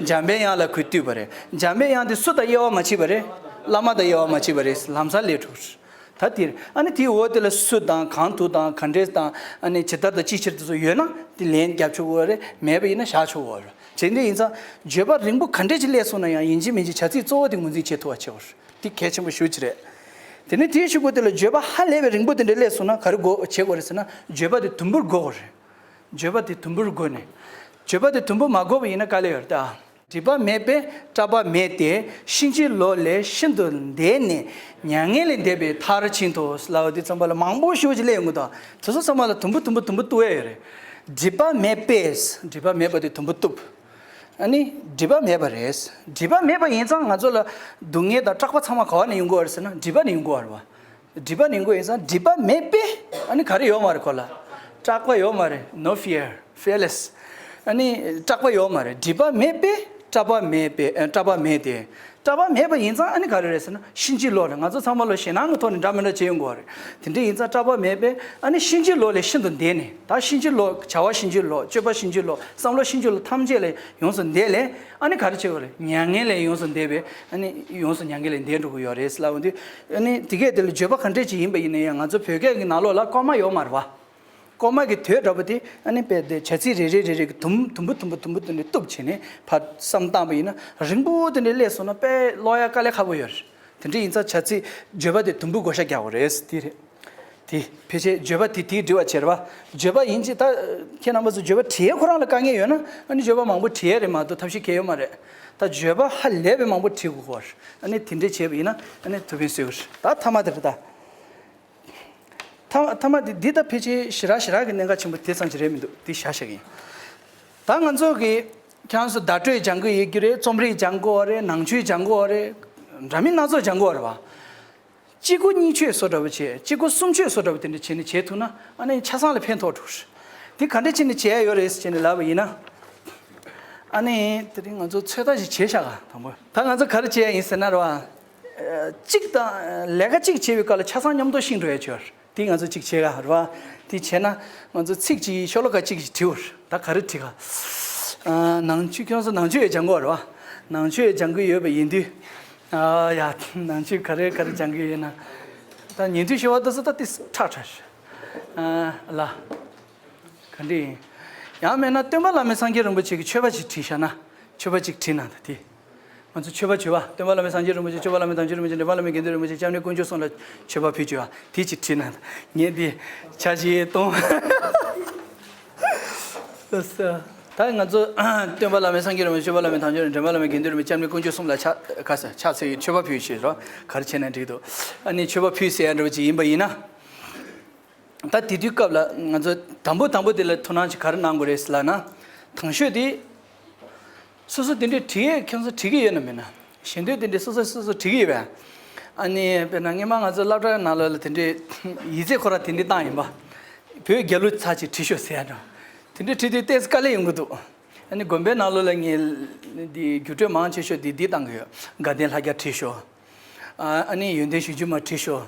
འཇམ་པའི་དབྱངས་ལ་གུས་བཏུད་པ་རེད། འཇམ་པའི་དབྱངས་དེ་སུ་དང་དབྱེ་བ་མ་ཕྱེ་བ་རེད། བླ་མ་དང་དབྱེ་བ་མ་ཕྱེ་བ་རེད། ལམ་སང་སླེབས་འགྲོ། ད་དེ་རེད། ཨ་ནི་དེའི་འོག་དེ་ལ་སུ་དང་གང་དུ་དང་ག་འདྲས་དང་ཨ་ནི་ཇི་ལྟར་དང་ཅིའི་ཕྱིར་དེ་ཚོ་ཡོད་ན་དེ་ལན་རྒྱབ་ཆོག་གི་རེད། མེད་པ་ཡིན་ན་བཞག་ཆོག་གི་རེད། བྱས་འདི་ཡིན་ཙང་བརྗོད་པ་རིང་པོ་ག་འདྲས་ཅིག་སླེབས་སོང་ན་ཡང་ཡིན་གཅིག་མིན་གཅིག་བྱ་ཚིག་གཙོ་བོ་དེ་ངོས་འཛིན་བྱེད་ཐུབ་པ་བྱེད་དགོས་རེད། དེ་གལ་ཆེན་པོ་ཞེ་པོ་ཅིག་རེད། དེ་ནས་དེའི་གཞུག་གུ་དེ་ལ་བརྗོད་པ་ཧ་ལས་པའི་རིང་པོ་དེ་འདྲ་སླེབས་སོང་ན་ག་རེ་དགོས་བྱེད་དགོས་རེད་ཟེར་ན། བརྗོད་པ་དེ་དུམ་བུར་བགོ་དགོས་རེད། བརྗོད་པ་དེ་དུམ་བུར་བགོས་ནས། བརྗོད་པ་དེ་དུམ་བུར་མ་བགོས་པ་ཡིན་ན་དཀའ་ལས་ཡོད་རེད་ད། སྒྲིབ་པ་མེད་པས་སྐྲག་པ་མེད་དེ། གཤིན་རྗེའི་ལོགས་ལས་ཤིན་ཏུ་འདས་ནས། མྱ་ངན་ལས་འདས་པའི་མཐར་ཕྱིན་ཏོ་ལབ་པ་དེ་ཙམ་པ་ལ་མང་པོ་ཞེ་པོ་ཅིག་སླེབས་ཡོང་གི་འདུག་དེ་ཚོ་ཚང་མ་ལ་དུམ་བུ་དུམ་བུ་དུམ་བུ་གཏུབ་ཡ་ཡོད་རེད། སྒྲིབ་པ་མེད་པས། སྒྲིབ་པ་མེད་པ་དེ་དུམ་བུ་གཏུབ། ཨ་ནི་སྒྲིབ་པ་མེད་པ་རེད། སྒྲིབ་པ་མེད་པ་ཡིན་ཙང་ང་ཚོ་ལ་སྡུག་བསྔལ་དང་སྐྲག་པ་ཚང་མ་ག་བ་ནས་ཡོང་གི་ཡོད་རེད་ཟེར་ན་སྒྲིབ་པ་ནས་ཡོང་གི་ཡོད་རེད་བ། སྒྲིབ་པ་ནས་ཡོང་གི་ཡོད་ཙང་སྒྲིབ་པ་མེད་པས་ཨ་ནི་ག་རེ་ཡོད་མ་རེད། ཁོ་ལ་སྐྲག་པ་ཡོད་མ་རེད། No fear, fearless. ཨ་ནི་སྐྲག་པ་ཡོད་མ་རེད། སྒྲིབ་པ་མེད་པས་སྐྲག་པ་མེད་པས། ཨ། སྐྲག་པ་མེད་དེ། སྐྲག་པ་མེད་པ་ཡིན་ཙང་ཨ་ནི་ག་རེ་རེད་ཟེར་ན་གཤིན་རྗེའི་ལོགས་ལ། ང་ཚོ་ཚང་མ་ལོ་ཞེད་སྣང་གི་ཐོག་ནས་འདྲ་མི་འདྲ་བྱེད་ཡོང་གི་ཡོད་རེད། དེ་འདྲ་ཡིན་ཙང་སྐྲག་པ་མེད་པས་ཨ་ནི་གཤིན་རྗེའི་ལོགས་ལས་ཤིན་ཏུ་འདས་ནས། ད་གཤིན་རྗེའི་ལོགས། བྱ་བ་གཤིན་རྗེའི་ལོགས། སྤྱོད་པ་གཤིན་རྗེའི་ལོགས། བསམ་བློ་གཤིན་རྗེའི་ལོགས་ཐམས་ཅད་ལས་ཡོངས་སུ་འདས་ལས་ཨ་ནི་ག་རེ་བྱེད་དགོས་རེད། མྱ་ངན་ལས་ཡོངས་སུ་འདས་པས་ཨ་ནི་ཡོངས་སུ་མྱ་ངན་ལས་འདས་འགྲོ་གི་ཡོད་རེད་ལབ་ཡོང་དུས། ཨ་ནི་དེ་གས་དེ་ལ་བརྗོད་པ་ག་འདྲས་ཅིག་ཡིན་པ་ཡིན་ན་ཡང་ང་ཚོ་བོད་སྐད་ཀྱི་ནང་ལོགས་ལ་ཀོ་མ་ཡོད་མ་རེད་བ། ཀོ་མ་གི་དོད་འདྲ་པོ་དེ་ཨ་ནི་དཔེ་དེ་བྱ་ཚིག་རེ་རེ་རེ་རེ་གི་དུམ་དུམ་བུ་དུམ་བུ་དུམ་བུ་དེ་འདྲ་གཏུབ་བྱས་ནས་ཕར་བསམ་བཏང་པ་ཡིན་ན་རིང་པོ་དེ་འདྲ་སླེབས་སོང་ན་དཔེ་ཀློག་ཡ་དཀའ་ལས་ཁག་པོ་ཡོད་རེད། དེ་འདྲ་ཡིན་ཙང་བྱ་ཚིག་བརྗོད་པ་དེ་དུམ་བུ་བགོ་བཤའ་རྒྱག་དགོས་རེད། དེ་རེད། དེ་ཕལ་ཆེར་བརྗོད་པ་དེ་དེའི་འབྲི་བ་བྱེད་རེད་བ། བརྗོད་པ་ཡིན་ཅི་ད་ཁྱེད་རྣམ་པ་ཚོ་བརྗོད་པ་བྲིས་ཡས་ཁོ་རང་ལ་དཀའ་ངལ་ཡོད་ན་ཨ་ནི་བརྗོད་པ་མང་པོ་བྲིས་ཡས་རེད་མ་གཏོགས་ཐབས་ཤེས་གལ་ཡོད་མ་རེད། ད་བརྗོད་པ་ཧ་ལས་པའི་མང་པོ་བྲིས་དགོས་ཀྱི་རེད། ཨ་ནི་དེ་འདྲ་བྱས་པ་ཡིན་ན་ཨ་ནི་ཐུགས་ཕན་གསོས་ཀྱི་རེད། ད་མཐའ་མ་དེ་རེད་ད། མཐའ་མཐའ་མ་དེ་འདི་ད་ཕལ་ཆེར་ཞེ་དྲག་ཞེ་དྲག་གི་གནད་འགག་ཆེན་པོ་དེ་ཙམ་ཅིག་རེད་མི་འདུག་དེ་བཞག་བཞག་གི་ཡིན། ད་ང་ཚོ་གི་ཁྱེད་རང་ཚོ་བརྡ་སྤྲོད་སྦྱང་གི་ཡོད་ཀྱི་རེད། རྩོམ་རིག་སྦྱང་དགོས་པ་རེད། ནང་ཆོས་སྦྱང་དགོས་པ་རེད། འདྲ་མིན་སྣ་ཚོགས་སྦྱང་དགོས་པ་རེད་བ། གཅིག་པོ་གཉིས་ཆོས་བཟོ་འདྲ་པོ་བྱས། གཅིག་པོ་གསུམ་ཆོས་བཟོ་འདྲ་པོ་དེ་འདྲ་བྱས་ནས་བྱས་ཐུབ་ན་ཨ་ནི་ཆ་ཚང་ལ་ཕན་ཐོགས་འགྲོ་གི་རེད། དེ་ག་འདྲ་བྱས་ནས་བྱས་ཡ་ཡོད་རེད་ཟེར་བྱས་ནས་ལབ་པ་ཡིན་ན། ཨ་ནི་དེ་རིང་ང་ཚོ་ཚོད་ལྟ་ཞིག་བྱས་བཞག་ག་དང་པོ། ད་ང་ཚོ་ག་རེ་བྱས་ཡ་ཡིན་ཟེར་ན་རེད་བ། གཅིག་དང་ལས་ཀ་གཅིག་བྱེད་པའི་སྐབས་ལ་ཆ་ཚང་མཉམ་དུ་ཤེས་འགྲོ་ཡ་ཆོས་དེ་ང་ཚོ་གཅིག་བྱས་ག་རེད་བ། དེ་བྱས་ན་ང་ཚོ་ཚིག་གཅིག་ཤོ་ལོ་ཀ་གཅིག་ཞིག་བྲིའོ། ད་ག་རེ་བྲིས་ག་ནང་ཆོས་ཁྱོད་ཚོ་ནང་ཆོས་ཡོད་སྦྱང་གི་ཡོད་རེད་བ། ནང་ཆོས་ཡོད་སྦྱང་གི་ཡོད་པ་ཡིན་དུས། ཨ་ཡ། ནང་ཆོས་ག་རེ་ག་རེ་སྦྱང་གི་ཡོད་ན། ད་ཉན་ཐོས་ཞི་བ་ལྟ་ས་ད་དེ་ཁྲག་ཁྲག་ཤི། ཨ་ལ། ག་འདྲ་ཡིན། ཡང་མེད་ན་སྟོན་པ་བླ་མེད་སངས་རྒྱས་རིན་པོ་ཆེ་གི་མཆོད་པ་ཞིག་བྲིས་བཞག་ན་མཆོད་པ་ཅིག་བྲིས་ན་ད་དེ། ང་ཚོ་མཆོད་པ་བརྗོད་པ་སྟོན་པ་བླ་མེད་སངས་རྒྱས་རིན་པོ་ཆེ་སྐྱོབ་པ་བླ་མེད་དམ་ཆོས་རིན་པོ་ཆེ་འདྲེན་པ་བླ་མེད་དགེ་འདུན་རིན་པོ་ཆེ་སྐྱབས་གནས་དཀོན་མཆོག་གསུམ་ལ་མཆོད་པ་ཕུལ་བརྗོད་པ་དེ་ཅིག་བྲིས་ན་ད་ངས་འདི་ཆ་ཞིག་གཏོང་། ད་ང་ཚོ་སྟོན་པ་བླ་མེད་སངས་རྒྱས་རིན་པོ་ཆེ་སྐྱོབ་པ་བླ་མེད་དམ་ཆོས་རིན་འདྲེན་པ་བླ་མེད་དགེ་འདུན་རིན་པོ་ཆེ་སྐྱབས་གནས་དཀོན་མཆོག་གསུམ་ལ་ཕྱག་ཁ་ཕྱག་འཚལ་གྱི་མཆོད་པ་ཕུལ་ཞེས་རོ་ག་རེ་བྱས་ན་འགྲིག་འདུག་ཨ་ནི་མཆོད་པ་ཕུལ་ཟེར་ཡ་འདྲ་བོ་ཅིག་ཡིན་པ་ཡིན་ན། ད་དེ་དུས་སྐབས་ལ་ང་ཚོ་དང་པོ་དང་པོ་དེ་ལ་ཐུགས་སྣང་ཅིག་ག་རེ་གནང་དགོས་རེད་ཟེར་ལབ་ན། དང་ཤོས་དེ། སོ་སོ་དེ་འདྲའི་བྲིས་ཡས་ཁྱེད་ཚོ་བྲིས་ཀྱི་ཡོད་ན་མེད་ན། ཞེ་འདོད་དེ་འདྲའི་སོ་སོ་སོ་སོ་བྲིས་ཀྱི་ཡོད་པས། ཨ་ནི་དཔེར་ན་སྔོན་མ་ང་ཚོ་སློབ་གྲྭའི་ནང་ལོགས་ལ་དེ་འདྲའི་ཡིག་ཚད་ཁོ་རང་དེ་འདྲའི་བཏང་ཡིན་པ། བོད་རྒྱལ་གླུ་ཚར་གཅིག་བྲིས་ཤོག་ཟེར་ཡ་འདྲ། དེ་འདྲའི་བྲིས་དུས་ཏོག་ཙམ་དཀའ་ལས་ཡོང་གི་འདུག་ཨ་ནི་དགོན་པའི་ནང་ལོགས་ལ་ངས་འདི་རྒྱུགས་སྤྲོད་མང་ཆེ་ཤོས་འདི་འདི་བཏང་གི་ཡོད། དགའ་ལྡན་ལྷ་རྒྱལ་བྲིས་ཤོག་ཨ་ནི་ཡོན་ཏན་གཞུང་ཆུང་མར་བྲིས་ཤོག་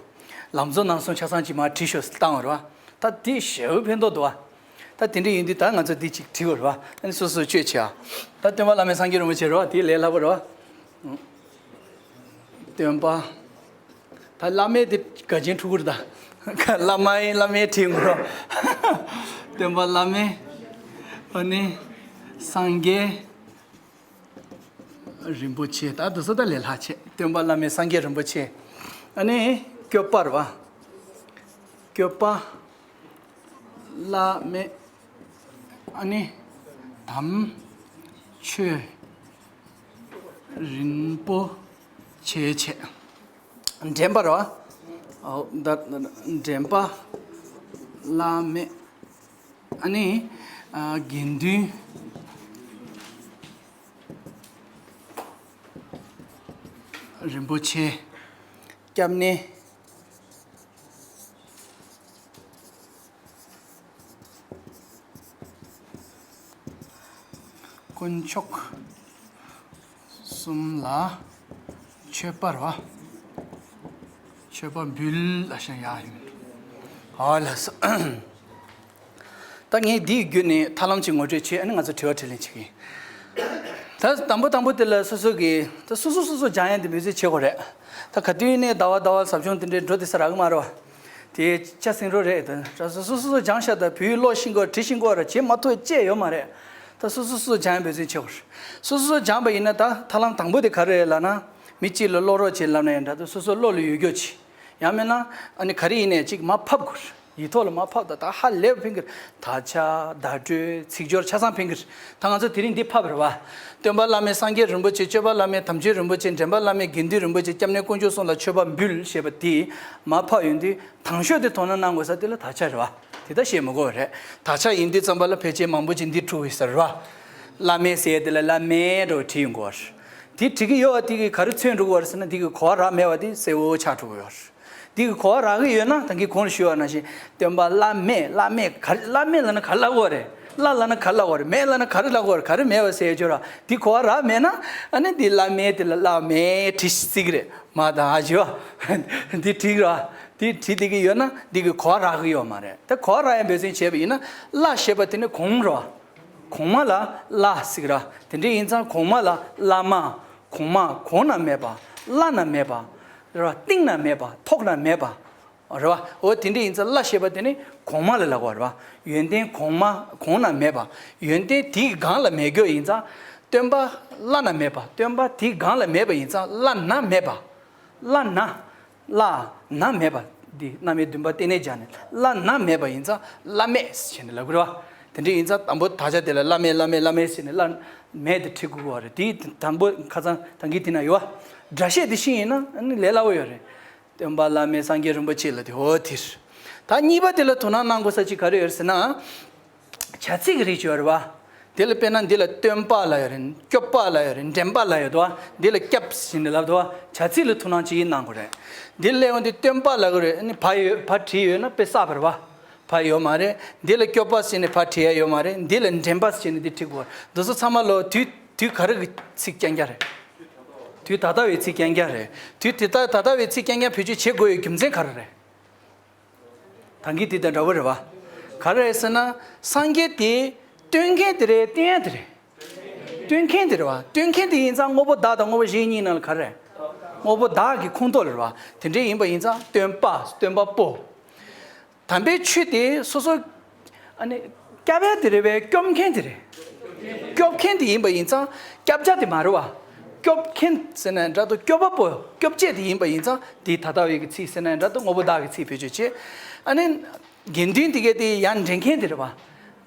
ལམ་གཙོ་ནང་གསུམ་ཆ་ཚང་གཅིག་མར་བྲིས་ཤོག་བཏང་བ་རེད་བ། ད་དེ་ཞེ་པོ་ཕན་ཐོགས་འདུག་བ། ད་དེ་འདྲ་ཡིན་དུས་ད་ང་ཚོ་འདི་གཅིག་བྲིས་པ་རེད་བ། ཨ་ནི་སོ་སོས་བཅོས་བྱས་ཨ། ད་སྟོན་པ་བླ་མེད་སངས་རྒྱས་རིན་པོ་ཆེ་རེད་བ། དེ་ལས་སླ་པོ་རེད་བ། སྟོན་པ། ད་བླ་མེད་དེ་དགའ་ཆེན་ཕྲུ་གུ་རེད་ད། བླ་མ་ཡིན་བླ་མེད་བྲིས་དགོས་རེད་བ། སྟོན་པ་བླ་མེད། ཨ་ནི། སངས་རྒྱས། རིན་པོ་ཆེ་ད་དུ་སོ་ད་ལས་ལྷག་ཆེ་སྟོན་པ་བླ་མེད་སངས་རྒྱས་རིན་པོ་ཆེ། ཨ་ནི་སྐྱོབ་པ་རེད་བ། སྐྱོབ་པ་བླ་མེད་ཨ་ནི་དམ་ཆོས་རིན་པོ་ཆེ་ཆེ། འདྲེན་པ་རེད་བ། འོ་ད་འདྲེན་པ་བླ་མེད། ཨ་ནི། ཨ། དགེ་འདུན་རིན་པོ་ཆེ། སྐྱབས་གནས། དཀོན་མཆོག་གསུམ་ལ་མཆོད་པར་བ། མཆོད་པ་འབུལ་ལ་ཞེན་ཡ་ཡིན། ཨ་ལ་སོ། ད་ངས་འདིའི་བརྒྱུད་ནས་ཐབས་ལམ་ཅིག་ངོ་སྤྲོད་བྱས། ཨ་ནི་ང་ཚོ་དྲི་བ་དྲིས་ལན་བྱེད་ཀྱི་ཡིན། ད་དང་པོ་དང་པོ་དེ་ལ་སོ་སོ་གིས་ད་སོ་སོ་སོ་སོ་སྦྱང་ཡ་འདི་འབད་བརྩོན་བྱེད་དགོས་རེད། ད་ག་དུས་ནས་ཟླ་བ་ཟླ་བ་ཟབ་སྦྱོང་དེ་འདྲའི་འགྲོ་དེ་ས་རག་གི་མ་རེད་བ། དེ་ཆ་སྲིང་རོ་རེད་དེ་སོ་སོ་སོ་སོ་སྦྱང་ཤག་ད་བོད་ཡིག་ཀློག་ཤེས་དགོས་བྲི་ཤེས་དགོས་ར་བྱེད་མ་ཐུབ་ཅེས་ཡོད་མ་རེད། ད་སོ་སོ་སོ་སོ་སྦྱང་ཡ་འབད་བརྩོན་བྱེད་དགོས་རེད། སོ་སོ་སོ་སྦྱངས་པ་ཡིན་ན་ད་ཐབས་ལམ་དང་པོ་དེ་ག་རེ་རེད་ལབ་ན། མི་གཅིག་ལ་ཀློག་རོགས་བྱེད་ལབ་ན་ཡང་འདྲ་ད་སོ་སོ་བློ་ལ་ཡོད་རྒྱུ་བྱེད། ཡང་མིན་ན་ཨ་ནི་ག་རེ་ཡིན་ནའི་གཅིག་མར་ཕབ་དགོས། ཡིག་ཐོག་ལ་མར་ཕབ་ད་ད་ཧ་ལས་པ་ཕན་གི་རེད། དག་ཆ་བརྡ་སྤྲོད་ཚིག་སྦྱོར་ཆ་ཚང་ཕན་གི་རེད། ད་ང་ཚོ་དེ་རིང་འདི་ཕབ་རེད་བ། སྟོན་པ་བླ་མེད་སངས་རྒྱས་རིན་པོ་ཆེ། སྐྱོབ་པ་བླ་མེད་དམ་ཆོས་རིན་པོ་ཆེ། འདྲེན་པ་བླ་མེད་དགེ་འདུན་རིན་པོ་ཆེ། སྐྱབས་གནས་དཀོན་མཆོག་གསུམ་ལ་མཆོད་པ་འབུལ་ཞེས་པ་དེ་མར་ཕབ་ཡོང་དུས་དང་ཤོས་དེ་དོ་སྣང་གནང་དགོས་ས་དེ་ལ་དག་ཆ་རེད་བ། དེ་ད་བཤད་མི་དགོས་པ་རེད། དག་ཆ་ཡིན་དུས་ཙམ་པ་ལ་ཕལ་ཆེར་མང་པོ་ཅིག་འདི་འཁྲུག་ཡོད་ས་རེད་བ། བླ་མེད་ཟེར་ཡ་དེ་ལ་བླ་མེད་འགྲོ་བྲིས་ཡོང་དགོས་པ་རེད། དེ་བྲིས་ཀྱི་ཡོད་པ་དེ་གིས་ག་རེ་མཚོན་འགྲོ་གི་ཡོད་རེད་ཟེར་ན་དེ་གི་གོ་བ་རག་མེད་པ་དེ་གསལ་བོ་ཆགས་འགྲོ་གི་ཡོད་རེད། འདི་གི་གོ་བ་རག་གི་ཡོད་ན་ད་གིན་གོང་ལ་ཞུས་པ་ནང་བཞིན་སྟོན་པ་བླ་མེད་བླ་མེད་ག་རེ་བླ་མེད་ལབ་ན་ག་རེ་ལབ་དགོས་རེད། བླ་ལབ་ན་ག་རེ་ལབ་དགོས་རེད། མེད་ལབ་ན་ག་རེ་ལབ་དགོས་རེད། ག་རེ་མེད་པ་ཟེར་ཡོད་ཅོག་ར་འདི་གོ་བ་རག་མེད་ན་ཨ་ནི་འདི་བླ་མེད་དེ་ལ་བླ་མེད་བྲིས་སྲིད་གི་རེད་མ་གཏོགས་ཨ་ཞུ་བ་འདི་བྲིས་ར་འདི་བྲིས་བསྡད་ཀྱི་ཡོད་ན་འདི་གི་གོ་བ་རག་གི་ཡོད་མ་རེད། ད་གོ་བ་རག་ཡ་འབད་བརྩོན་བྱས་པ་ཡིན་ན་བླ་ཞེས་པ་དེ་ནི་གོང་ར་བ། གོང་མ་ལ་བླ་ཟེར་གི་ར། དེ་འདྲ་ཡིན་ཙང་གོང་མ་ལ་བླ་མ། གོང་མ་གོང་ན་མེད་པ། བླ་ན་མེད་པ། ར་སྟེང་ན་མེད་པ། ཐོག་ན་མེད་པ། རེད་བ། འོ་དེ་འདྲ་ཡིན་ཙང་བླ་ཞེས་པ་དེ་ནི་གོང་མ་ལ་ལབ་པ་རེད་བ། ཡོན་ཏན་གོང་མ་གོང་ན་མེད་པ། ཡོན་ཏན་དེའི་སྒང་ལ་མེད་རྒྱུ་ཡིན་ཙང་། སྟོན་པ་བླ་ན་མེད་པ། སྟོན་པ་དེའི་སྒང་ལ་མེད་པ་ཡིན་ཙང་བླ་ན་མེད་པ། བླ་ན། བླ་ན་མེད་པ། འདི་རྣམ་དབྱེ་བདུན་པ་གཏན་ནས་སྦྱར་ནས་བླ་ན་མེད་པ་ཡིན་ཙང་བླ་མེད་ཟེར་ནས་ལབ་དགོས་རེད་བ། དེ་འདྲ་ཡིན་ཙང་དང་པོ་དག་ཆ་དེ་ལ་བླ་མེད་བླ་མེད་བླ་མེད་ཟེར་ནས་བླ་མེད་དེ་བྲི་དགོས་པ་རེད། དེ་དང་པོ་ཁ་སང་ད་གིན་དེ་ན་ཡོད་བ། སྒྲ་བཤད་དེ་ཤེས་ཡིན་ན་ཨ་ནི་ལས་སླ་བོ་ཡོད་རེད། སྟོན་པ་བླ་མེད་སངས་རྒྱས་རིན་པོ་ཆེ་ལ་དེ་འོ་དེ་རེད། ད་གཉིས་པ་དེ་ལ་དོ་སྣང་གནང་དགོས་ས་ཅིག་ག་རེ་ཡོད་ཟེར་ན། བྱ་ཚིག་གི་རིགས་ཅིག་ཡོད་རེད་བ། དེ་ལ་དཔེར་ན་འདི་ལ་སྟོན་པ་ལབ་ཡོད་རེད། སྐྱོབ་པ་ལབ་ཡོད་རེད། འདྲེན་པ་ལབ་ཡོད་དོ། འདི་ལ་སྐྱབས་ཟེར་ནས་ལབ་དོ། བྱ་ཚིག་ལ་ཐུགས་སྣང་ཅིག་གནང་དགོས་རེད། འདི་ལ་སླེབས་ཡོང་དུས་སྟོན་པ་ལབ་དགོས་རེད། ཨ་ནི་བ་ཡོད་བ་བྲིས་ཡོད་ན་དཔེ་བསགས་པ་རེད་བ། བ་ཡོད་མ་རེད། འདི་ལ་སྐྱོབ་པ་ཟེར་ནས་བ་བྲིས་ཡ་ཡོད་མ་རེད། འདི་ལ་འདྲེན་པ་ཟེར་ནས་འདི་བྲིས་དགོས། འདི་ཚོ་ཚང་མ་ལོ་དུས་དུས་ག་རེ་གི་ཚིག་རྐྱང་རྐྱང་རེད། དུས་ད་ལྟ་བའི་ཚིག་རྐྱང་རྐྱང་རེད། དུས་དེ་ལྟར་ད་ལྟ་བའི་ཚིག་རྐྱང་རྐྱང་བེད་སྤྱོད་བྱེད་དགོས་ཡའི་རྒྱུ་མཚན་ག་རེ་རེད། ད་གིན་དེ་དང་འདྲ་བོ་རེད་བ། ག་རེ་རེད་ཟེར་ན། སངས་རྒྱས་དེ་སྟོན་མཁན་དེ་རེད། བསྟན་ཡ་དེ་རེད། སྟོན་མཁན་དེ་རེད་བ། སྟོན་མཁན་དེ་ཡིན་ཙང་དངོས་པོ་བདག་དང་དངོས་པོ་གཞན་གཉིས་ནང་ལ་ག་རེ་རེད། དངོས་པོ་བདག་གི་ཁོངས་གཏོགས་རེད་བ། དེ་འདྲས་ཡིན་པ་ཡིན་ཙང་སྟོན་པ་སྟོན་པ་པོ། དམ་པའི་ཆོས་དེ་སོ་སོ། ཨ་ནི། སྐྱབས་ཡ་དེ་རེད་བས། སྐྱོབ་མཁན་དེ་རེད། སྐྱོབ་མཁན་དེ་ཡིན་པ་ཡིན་ཙང་སྐྱབས་བྱ་དེ་མ་རེད་བ། སྐྱོབ་མཁན་ཟེར་ན་འདྲ་འདུག་སྐྱོབ་པ་པོ་སྐྱོབ་བྱེད་དེ་ཡིན་པ་ཡིན་ཙང་དེ་ད་ལྟ་བའི་གི་ཚིག་ཟེར་ན་འདྲ་འདུག་དངོས་པོ་བདག་གི་ཚིག་བེད་སྤྱོད་བྱེད། ཨ་ནི། དགེ་འདུན་དེ་གས་དེ་ཡང་འདྲེན་མཁན་དེ་རེད་བ།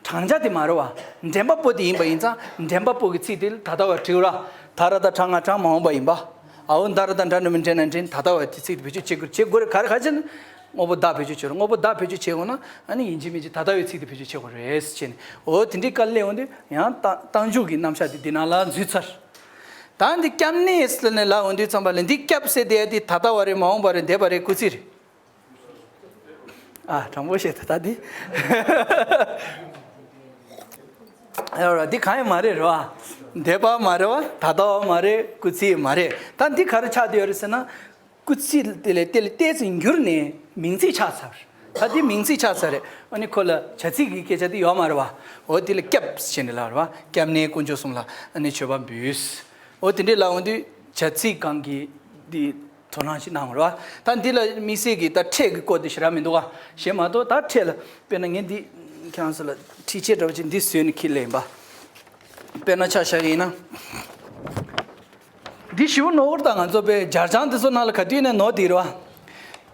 དྲང་བྱ་དེ་མ་རེད་བ། འདྲེན་པ་པོ་དེ་ཡིན་པ་ཡིན་ཙང་འདྲེན་པ་པོ་གི་ཚིག་དེ་ད་ལྟ་བ་བྲིས་ར། ད་ར་ད་དྲང་ང་དྲང་མ་འོངས་པ་ཡིན་པ། འ་འོ་ད་ར་ད་འདྲ་འདྲ་མི་འདྲེན་ན་འདྲེན། ད་ལྟ་བ་དེ་ཚིག་དེ་བེད་སྤྱོད་བྱེད་དགོས་བྱེད་དགོས་རེད། ག་རེ་ག་ཅི་ན། དངོས་པོ་བདག་བེད་སྤྱོད་བྱེད་རོགས། དངོས་པོ་བདག་བེད་སྤྱོད་བྱེད་འོང་ན་ཨ་ནི་ཡིན་གཅིག་མིན་གཅིག་ད་ལྟ་བའི་ཚིག་དེ་བེད་སྤྱོད་བྱེད་དགོས་རེད་ཟེར་ནས། འོ་དེ་འདྲའི་དཀའ་ལས་འོང་དུས་ཡང་རྟགས་རྟགས་འཇུག་གི་རྣམ་གཞག་དེ་འདི་ནང་ལ་འཛུལ་ཚར། ད་འདི་སྐྱབས་གནས་ཟེར་ནས་ལབ་འོང་དུས་ཙམ་པ་ལ་འདི་སྐྱབས་ཟེར་དེ་དེ་ད་ལྟ་བ་རེད། མ་འོངས་པ་རེད། འདས་པ་རེད། སྐུལ་ཚིག་རེད། ཨ་དྲང་པོ་བཤད་ད་ད་འདི། ཡ་ར་འདི་གང་ཡང་མ་རེད་རེད་བ། འདས་པ་མ་རེད་བ། ད་ལྟ་བ་མ་རེད། སྐུལ་ཚིག་མ་རེད། ད་འདི་ག་རེ་ཆགས་བསྡད་ཡོད་རེད་ཟེར་ན། སྐུལ་ཚིག་དེ་ལས་དེ་ལས་ཏོག་ཙམ་འགྱུར་ནས་མིང་ཚིག་ཆགས་ཚར། ད་དེ་མིང་ཚིག་ཆགས་ཚར་རེད། ཨ་ནི་ཁོ་ལ་བྱ་ཚིག་གི་སྐད་ཆ་དེ་ཡོད་མ་རེད་བ། འོ་དེ་ལ་སྐྱབས་ཟེར་ནས་ལབ་རེད་བ། སྐྱབས་གནས་དཀོན་མཆོག་གསུམ་ལ་ཨ་ནི་མཆོད་པ་འབུལ། འོ་དེ་འདྲས་ལབ་འོང་དུས་བྱ་ཚིག་སྒང་གི་དེ་དོ་སྣང་ཞིག་གནང་རེད་བ། ད་འདི་ལ་དམིགས་བསལ་གྱི་ད་ཕྲད་ཀྱི་སྐོར་དེ་ཞེ་དྲག་མི་འདུག་བ། ཞེ་མ་གཏོགས་ད་ཕྲད་ལ་དཔེར་ན་ངས་འདི་ཁྱེད་རང་ཚོ་ལ་འཁྲིད་ཆས་འདྲ་བོ་ཅིག་འདི་བཟོས་ནས་འཁྱེར་སླེབས་ཡིན་པ། དཔེར་ན་ཆ་བཞག་ཡིན་ན། འདི་ཞིབ་པོ་ནོར་བ་དང་ང་ཚོ་པའི་སྦྱར་བྱང་འདི་ཚོ་ནང་ལ་ག་དུས་ནས་ནོར་བསྡད་རེད་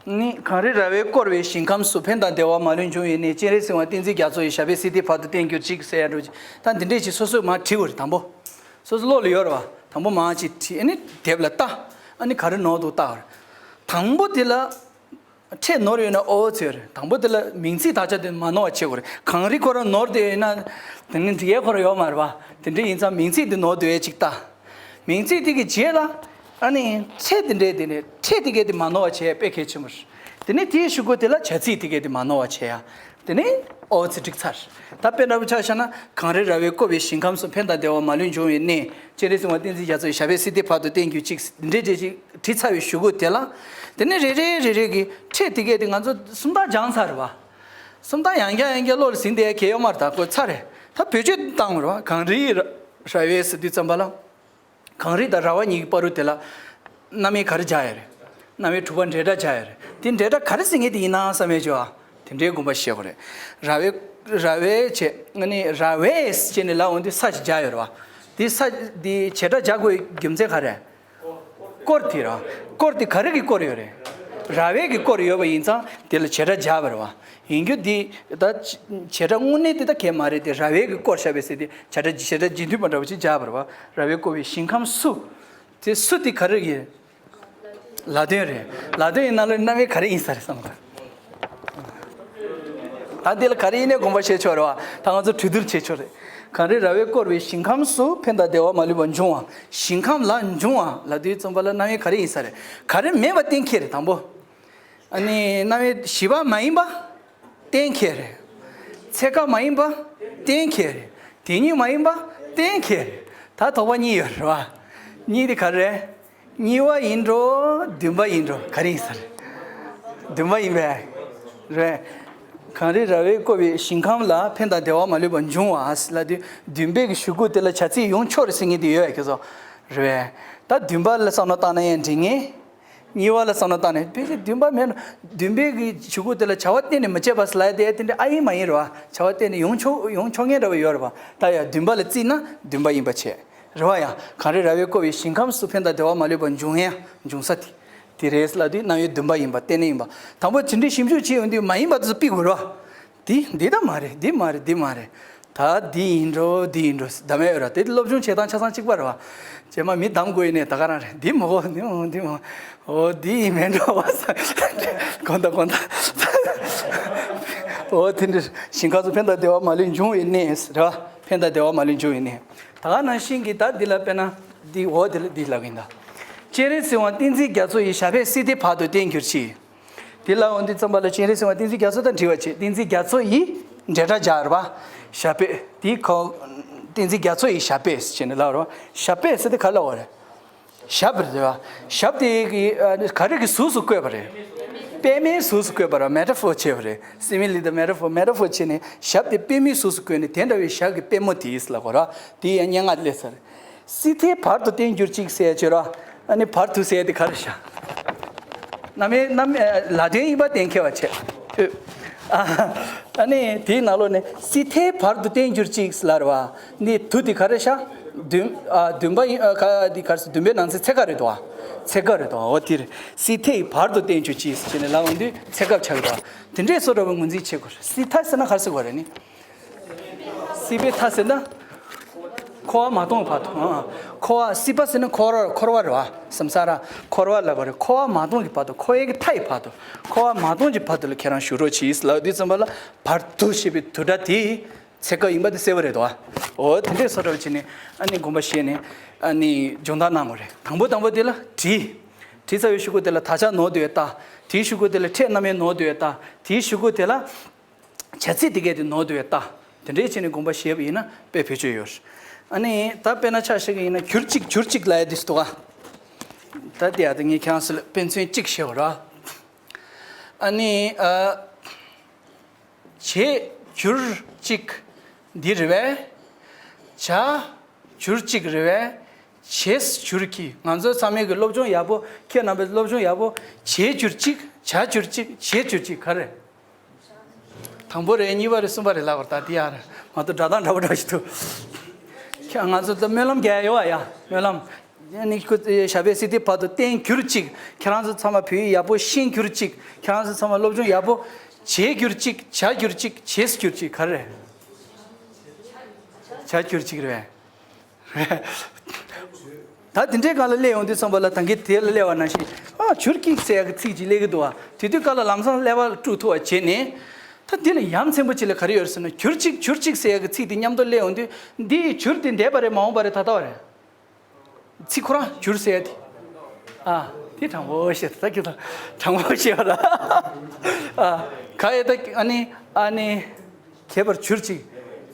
བ། ནི་གངས་རི་ར་བས་བསྐོར་བའི་ཞིང་ཁམས་སུ། ཕན་དང་བདེ་བ་མ་ལུས་འབྱུང་བའི་གནས། སྤྱན་རས་གཟིགས་དབང་བསྟན་འཛིན་རྒྱ་མཚོ་ཡི། ཞབས་པད་སྲིད་མཐའི་བར་དུ་བརྟན་གྱུར་ཅིག་ཟེར་ཡ་འགྲོ་ཅིག་ད་འདི་འདྲས་ཅིག་སོ་སོས་མར་བྲིས་པ་རེད། དང་པོ། སོ་སོ་བློ་ལ་ཡོད་རེད་བ། དང་པོ་མར་ཅིག་བྲིས། ཨ་ནི་དེབ་ལ་ལྟ། ཨ་ནི་ག་རེ་ནོར་འདུག་ལྟ་བར། དང་པོ་དེ་ལ། ཕྲད་ནོར་ཡོད་ན་ཨོ་ཚོད་རེད། དང་པོ་དེ་ལ་མིང་ཚིག་དག་ཆ་དེ་མ་ནོར་བ་བྱེད་དགོས་རེད། གངས་རི་ཁོ་རང་ནོར་བསྡད་ཡོད་ན། དེ་ནི་འབྲི་ཡས་ཁོ་རང་ཡོད་མ་རེད་བ། དེ་འདྲ་ཡིན་ཙང་མིང་ཚིག་དེ་ནོར་འདུག་ཡས་ཅིག་ལྟ། མིང་ཚིག་དེ་གི་རྗེས་ལ། ཨ་ནི་ཕྲད་དེ་འདྲས་དེ་ནི་ཕྲད་དེ་གས་དེ་མ་ནོར་བ་བྱེད་ཡས་དཔེ་གལ་ཆེན་པོ་རེད། དེ་ནས་དེའི་གཞུག་གུ་དེ་ལ་བྱ་ཚིག་དེ་གས་དེ་མ་ནོར་བ་བྱེད་ཡ། དེ་ནས་ཨོ་ཚིག་འགྲིག་ཚར། ད་དཔེ་འདྲ་པོ་ཆ་བཞག་ན། གངས་རི་ར་བས་བསྐོར་བའི་ཞིང་ཁམས་སུ། ཕན་དང་བདེ་བ་མ་ལུས་འབྱུང་བའི་གནས། སྤྱན་རས་གཟིགས་དབང་བསྟན་འཛིན་རྒྱ་མཚོ་ཡི། ཞབས་པད་སྲིད་མཐའི་བར་དུ་བརྟན་གྱུར་ཅིག་འདྲེ་འདྲེ་ཅིག་བྲིས་ཚར་བའི་གཞུག་གུ་དེ་ལ། དེ་ནས་རེ་རེ་རེ་རེ་གི་ཕྲད་དེ་གས་དེ་ང་ཚོ་སུམ་རྟགས་སྦྱངས་ཚར་བ། སུམ་རྟགས་ཡང་བསྐྱར་ཡང་བསྐྱར་བློ་ལ་ཟིན་བསྡད་ཡ་གལ་ཡོད་མ་རེད། ད་ཁོ་ཚར་རེད། ད་བེད་སྤྱོད་བཏང་བ་རེད་བ། གངས་རི་ར་བས་ཟེར་དུས་ཙམ་པ་ལ། གངས་རི་དང་ར་བ་གཉིས་ཀྱི་བར་དུ་དེ་ལ་རྣམ་དབྱེ་ག་རེ་སྦྱར་ཡ་རེད། རྣམ་དབྱེ་དྲུག་པ་འབྲེལ་སྒྲ་སྦྱར་ཡ་རེད། དེ་འབྲེལ་སྒྲ་ག་རེ་ཟེར་མཁན་དེ་ཡིན་ན་བསམ་ཡས་བྱོས་ཨ། དེ་འདྲའི་དགོངས་པ་བཞེས་དགོས་རེད། ར་བའི་ར་བའི་བྱས་ཨ་ནི་ར་བས་བྱས་ནས་ལབ་འོང་དུས་ས་ཞིག་སྦྱར་ཡོད་རེད་བ། དེ་ས་དེ་བྱེད་སྒྲ་སྦྱར་དགོས་རྒྱུ་མཚན་ག་རེ། བསྐོར་དེ་ར། བསྐོར་དེ་ག་རེ་གིས་བསྐོར་ཡོད་རེད། ར་བས་གིས་བསྐོར་ཡོད་པ་ཡིན་ཙང་དེ་ལ་བྱེད་སྒྲ་སྦྱར་བ་རེད་བ། ཡིན་རྒྱུ་འདི་ད་བྱེད་སྒྲ་དངོས་གནས་དེ་ད་གས་མ་རེད་དེ། ར་བས་གིས་བསྐོར་བཞག་པའི་ཟེར་དེ་བྱ་སྒྲ་བྱེད་སྒྲ་རྗེས་མཐུན་པ་འདྲ་བོ་ཅིག་སྦྱར་བ་རེད་བ། ར་བས་བསྐོར་བའི་ཞིང་ཁམས་སུ། དེ་སུ་དེ་ག་རེ་ཡིན། ལ་དོན་རེད། ལ་དོན་ཡིན་ན་ལ་རྣམ་དབྱེ་ག་རེ་ཡིན་ས་རེད་བསམ་གི། ད་འདི་ལ་ག་རེ་ཡིན་ནའི་དགོངས་པ་བཞེས་ཆོག་རེད་བ། ད་ང་ཚོ་གྲོས་བསྡུར་བྱེད་ཆོག་རེད། གངས་རི་ར་བས་བསྐོར་བའི་ཞིང་ཁམས་སུ། ཕན་དང་བདེ་བ་མ་ལུས་པ་འབྱུང་བ། ཞིང་ཁམས་ལ་འབྱུང་བ་ལ་དུས་ཙམ་པ་ལ་རྣམ་དབྱེ་ག་རེ་ཡིན་ས་རེད། ག་རེ་མེད་པ་གཏན་འཁེལ་རེད་དང་པོ། ཨ་ནི་རྣམ་དབྱེ་བཞི་པ་མ་ཡིན་པ་གཏན་འཁེལ་རེད། ཚད་བཀག་མ་ཡིན་པ་གཏན་འཁེལ་རེད། དེ་གཉིས་མ་ཡིན་པ་གཏན་འཁེལ་རེད། ད་དོགས་པ་གཉིས་ཡོད་རེད་བ། གཉིས་དེ་ག་རེ་རེད། གཉིས་པ་ཡིན་འགྲོ། བདུན་པ་ཡིན་འགྲོ། ག་རེ་ཡིན་ས་རེད། བདུན་པ་ཡིན་པས། རེད། གངས་རི་ར་བས་བསྐོར་བའི་ཞིང་ཁམས་ལ། ཕན་དང་བདེ་བ་མ་ལུས་པ་འབྱུང་བ་ལབ་དུས་བདུན་པའི་གི་གཞུག་གུ་དེ་ལ་བྱ་ཚིག་ཡོང་ཆོག་རེད་ཟེར་མཁན་དེ་ཡོད་ཡ་ཁྱེད་ཚོ། རེད་པས། ད་བདུན་པ་ལ་བསམ་བློ་བཏང་ན་ཡང་འགྲིག་ངེས། གཉིས་པ་ལ་བསམ་བློ་བཏང་ནས་ཕལ་ཆེར་བདུན་པ་མེད་ན། བདུན་པའི་གི་གཞུག་གུ་དེ་ལ་བྱ་བ་གཏན་ནས་མི་བྱེད་པ་ཟེར་ལབ་ཡ་དེ་དེ་འདྲ་ཨ་ཡིན་མ་ཡིན་རེད་བ། བྱ་བ་གཏན་ནས་ཡོང་ཆོག་ཡོང་ཆོག་མཁན་འདྲ་བ་ཡོད་རེད་བ། ད་ཡ་བདུན་པ་ལ་བརྩིས་ན་བདུན་པ་ཡིན་པ་བྱས། རེད་བ། ཡང་གངས་རི་ར་བས་བསྐོར་བའི་ཞིང་ཁམས་སུ་ཕན་དང་བདེ་བ་མ་ལུས་པ་འབྱུང་ཡང་འབྱུང་ས་དེ། དེ་རེད་ལབ་དུས་རྣམ་དབྱེ་བདུན་པ་ཡིན་པ་གཏན་ནས་ཡིན་པ། དང་པོ་ཇི་འདྲའི་ཞིབ་འཇུག་བྱས་ཡོང་དུས་མ་ཡིན་པ་དེ་ཚོ་ཕུད་དགོས་རེད་བ། དེ་འདི་ད་མ་རེད། འདི་མ་རེད། འདི་མ་རེད། ད་འདི་ཡིན་འགྲོ། འདི་ཡིན་འགྲོ་ཟེར་བདམས་ཡ་ཡོད་ར། དེ་སློབ་སྦྱོང་བྱེད་སྟངས་ཆ་ཚང་གཅིག་པ་རེད་བ། རྗེས་མ་མི་བདམས་དགོས་ཡིན་ནས་ད་ག་རང་རེད། འདི་མ་གོ་འདི་མ་གོ་འདི་མ་གོ་འོ་འདི་ཡིན་མེད་འགྲོ་བ་ས། གོ་ད་གོ་ད། འོ་དེ་འདྲ་ཞིང་ཁམས་སུ་ཕན་དང་བདེ་བ་མ་ལུས་འབྱུང་བའི་གནས་རེད་བ། ཕན་དང་བདེ་བ་མ་ལུས་འབྱུང་བའི་གནས། ད་ག་ནང་བཞིན་གྱི་ད་འདི་ལ་དཔེར་ན་འདི་འོ་འདི་ལ་འདི་ལབ་གིན་ད། སྤྱན་རས་གཟིགས་དབང་བསྟན་འཛིན་རྒྱ་མཚོ་ཡི་ཞབས་པད་སྲིད་མཐའི་བར་དུ་བརྟན་གྱུར་ཅིག་དེ་ལ་འོང་དུས་ཙམ་པ་ལ་སྤྱན་རས་གཟིགས་དབང་བསྟན་འཛིན་རྒྱ་མཚོ་དང་འབྲེལ་བ་བྱེད། བསྟན་འཛིན་རྒྱ་མཚོ་ཡི་འབྲེལ་སྒྲ་སྦྱར་བ། ཞབས་པད་དེ་ཁོ། བསྟན་འཛིན་རྒྱ་མཚོ་ཡི་ཞབས་པད་ཟེར་ནས་ལབ་རེད་བ། ཞབས་པད་ཟེར་དེ་ག་ལ་བ་རེད། ཞབས་རེད་བ། ཞབས་དེ་གི་ཨ་ནི་ག་རེ་གི་གཟུགས་སུ་བཀོད་པ་རེད། པད་མའི་གཟུགས་སུ་བཀོད་པ་རེད། མེ་ཊ་ཕོར་བྱས་པ་རེད། སིམ་ལི་དང་མེ་ཊ་ཕོར། མེ་ཊ་ཕོར་བྱས་ནས་ཞབས་དེ་པད་མའི་གཟུགས་སུ་བཀོད་ནས་དེ་འདྲ་བའི་ཞབས་ཀྱི་པད་མོ་དེ་ལབ་དགོས་རེད་བ། དེ་ཡང་སྙན་ངག་སླེབས་ས་རེད། སྲིད་མཐའི་བར་དུ་བརྟན་གྱུར་ཅིག་ཟེར་ཡ་བྱོས་ར། ཨ་ནི་བར་དུ་ཟེར་ཡ་དེ་ག་རེ་བྱ། རྣམ་དབྱེ་རྣམ་ལ་དོན་ཡིན་པ་གཏན་འཁེལ་བ་བྱས། ཨ་ནི་དེའི་ནང་ལོགས་ནས་སྲིད་མཐའི་བར་དུ་བརྟན་གྱུར་ཅིག་ལབ་རེད་བ། འདི་དུ་དེ་ག་རེ་བྱ། བདུན་ཨ་བདུན་པ་ཡིན་ཨ་ག་དེ་ག་རེ་ཟེར། བདུན་པའི་ནང་ཚན་ཚེ་ག་རེད་དོ། ཚེ་ག་རེད་དོ། འོ་དེ་རེད། སྲིད་མཐའི་བར་དུ་བརྟན་གྱུར་ཅིག་ཟེར་ནས་ལབ་འོང་དུས་ཚེ་སྐབས་ཆགས་རེད་དོ། དེ་འདྲའི་བཟོ་འདྲ་བའི་ངོས་འཛིན་བྱེད་དགོས་རེད། སྲིད་མཐའ་ཟེར་ན་ག་རེ་ཟེར་དགོས་རེད་ནི། སྲིད་པའི་མཐའ་ཟེར་ན། འཁོར་བ་མ་སྟོངས་བར་དུ། ཨ། འཁོར་བ་སྲིད་པ་ཟེར་ན་འཁོར་བ་འཁོར་བ་རེད་བ། སམ་ས་ར་འཁོར་བ་ལབ་པ་རེད། འཁོར་བ་མ་སྟོངས་ཀྱི་བར་དུ། འཁོར་བའི་གི་མཐའ་ཡི་བར་དུ། འཁོར་བ་མ་སྟོངས་ཀྱི་བར་དུ་ལ་ཁྱེད་རང་བཞུགས་རོགས་གྱིས་ལབ་དུས་ཙམ་པ་ལ་བར་དུ་ཞེས་པའི་དུ་སྒྲ་དེ་ཚེ་སྐབས་ཡིན་པ་དེ་གསལ་པོ་རེད་དོ། འོ་དེ་འདྲས་བཟོ་འདྲ་བྱས་ནས་ཨ་ནི་དགོངས་པ་བཞེས་ནས་ཨ་ནི་སྦྱོང་བརྡར་གནང་དགོས་རེད། དང་པོ་དང་པོ་དེ་ལ་བྲིས། བྲིས་ཚར་བའི་གཞུག་གུ་དེ་ལ་དག་ཆ་ནོར་འདུག་ཡ་ལྟ། དེའི་གཞུག་གུ་དེ་ལ་ཕྲད་རྣམ་དབྱེ་ནོར་འདུག་ཡ་ལྟ། དེའི་གཞུག་གུ་དེ་ལ། བྱ་ཚིག་དེ་གས་དེ་ནོར་འདུག་ཡ་ལྟ། དེ་འདྲའི་བྱས་ནས་དགོངས་པ་བཞེས་པ་ཡིན་ན་དཔེ་བེད་སྤྱོད་ཡོད་རེད། ཨ་ནི་ད་དཔེར་ན་ཆ་བཞག་གི་ཡིན་ན་གྱུར་ཅིག་གྱུར་ཅིག་ལབ་ཡ་དེ་སུ་འདུག་ག་ད་དེ་ཡ་ད་ངས་ཁྱེད་རང་ཚོ་ལ་དཔེ་མཚོན་གཅིག་བཤད་པ་ར། ཨ་ནི་ཨ། བྱས་གྱུར་ཅིག་འདི་རེད་པས། བྱ་གྱུར་ཅིག་རེད་པས། བྱས་གྱུར་གྱི། ང་ཚོ་ཚང་མས་ཀྱི་སློབ་སྦྱོང་ཡག་པོ། ཁྱེད་རྣམ་པས་སློབ་སྦྱོང་ཡག་པོ། བྱས་གྱུར་ཅིག་བྱ་གྱུར་ཅིག་བྱས་གྱུར་ཅིག་ག་རེ། དང་པོ་རེད། གཉིས་པ་རེད། གསུམ་པ་རེད་ལབ་པར་ད་དེ་ཡང་རེད། མ་གཏོགས་སྒྲ་གདངས་འདྲ་པོ་འདྲ་ཞིག་འདུག་ཁྱེད་ང་ཚོ་ད་སྨོན་ལམ་རྒྱག་ཡ་ཡོད་པ་ཡ། སྨོན་ལམ། ཨ་ནི་ཁོ་ཞབས་པད་སྲིད་མཐའི་བར་དུ་བརྟན་གྱུར་ཅིག་ཁྱེད་རང་ཚོ་ཚང་མ་བོད་ཡིག་ཡག་པོ་ཤེས་གྱུར་ཅིག་ཁྱེད་རང་ཚོ་ཚང་མ་སློབ་སྦྱོང་ཡག་པོ་བྱས་གྱུར་ཅིག་བྱ་གྱུར་ཅིག་བྱས་གྱུར་ཅིག་ག་རེ་རེད། བྱ་གྱུར་ཅིག་རེད། ད་དེ་འདྲའི་སྒང་ལ་སླེབས་ཡོང་དུས་ཙམ་པ་ལ་ད་གིན་དེ་ལ་སླེབས་པ་ནང་བཞིན། ཨ་གྱུར་ཅིག་ཟེར་ཡག་གི་ཚིག་ཅིག་སླེབས་ཀྱི་འདུག་བ། དེ་དུས་སྐབས་ལ་ལམ་སང་ཀླད་པ་དཀྲུག་ཐུབ་པ་བྱས་ནས། ད་འདི་ལ་ཡ་མཚན་པོ་ཅིག་ལ་ག་རེ་ཡོད་རེད་ཟེར་ན། གྱུར་ཅིག་གྱུར་ཅིག་ཟེར་ཡག་གི་ཚིག་དེ་མཉམ་དུ་སླེབས་ཡོང་དུས། འདི་གྱུར་དེ་འདས་པ་རེད། མ་འོངས་པ་རེད། ད་ལྟ་བ་རེད། ཚིག་ཁོ་རང་གྱུར་ཟེར་ཡ་དེ། ཨ་དེ་དྲང་པོ་བཤད། ད་ཁྱོད་ད་དྲང་པོ་བཤད་པ་ལ། ཨ་ག་ཡེ་ད་ཨ་ནི་ཨ་ནི། ཁྱད་པར་གྱུར་ཅིག་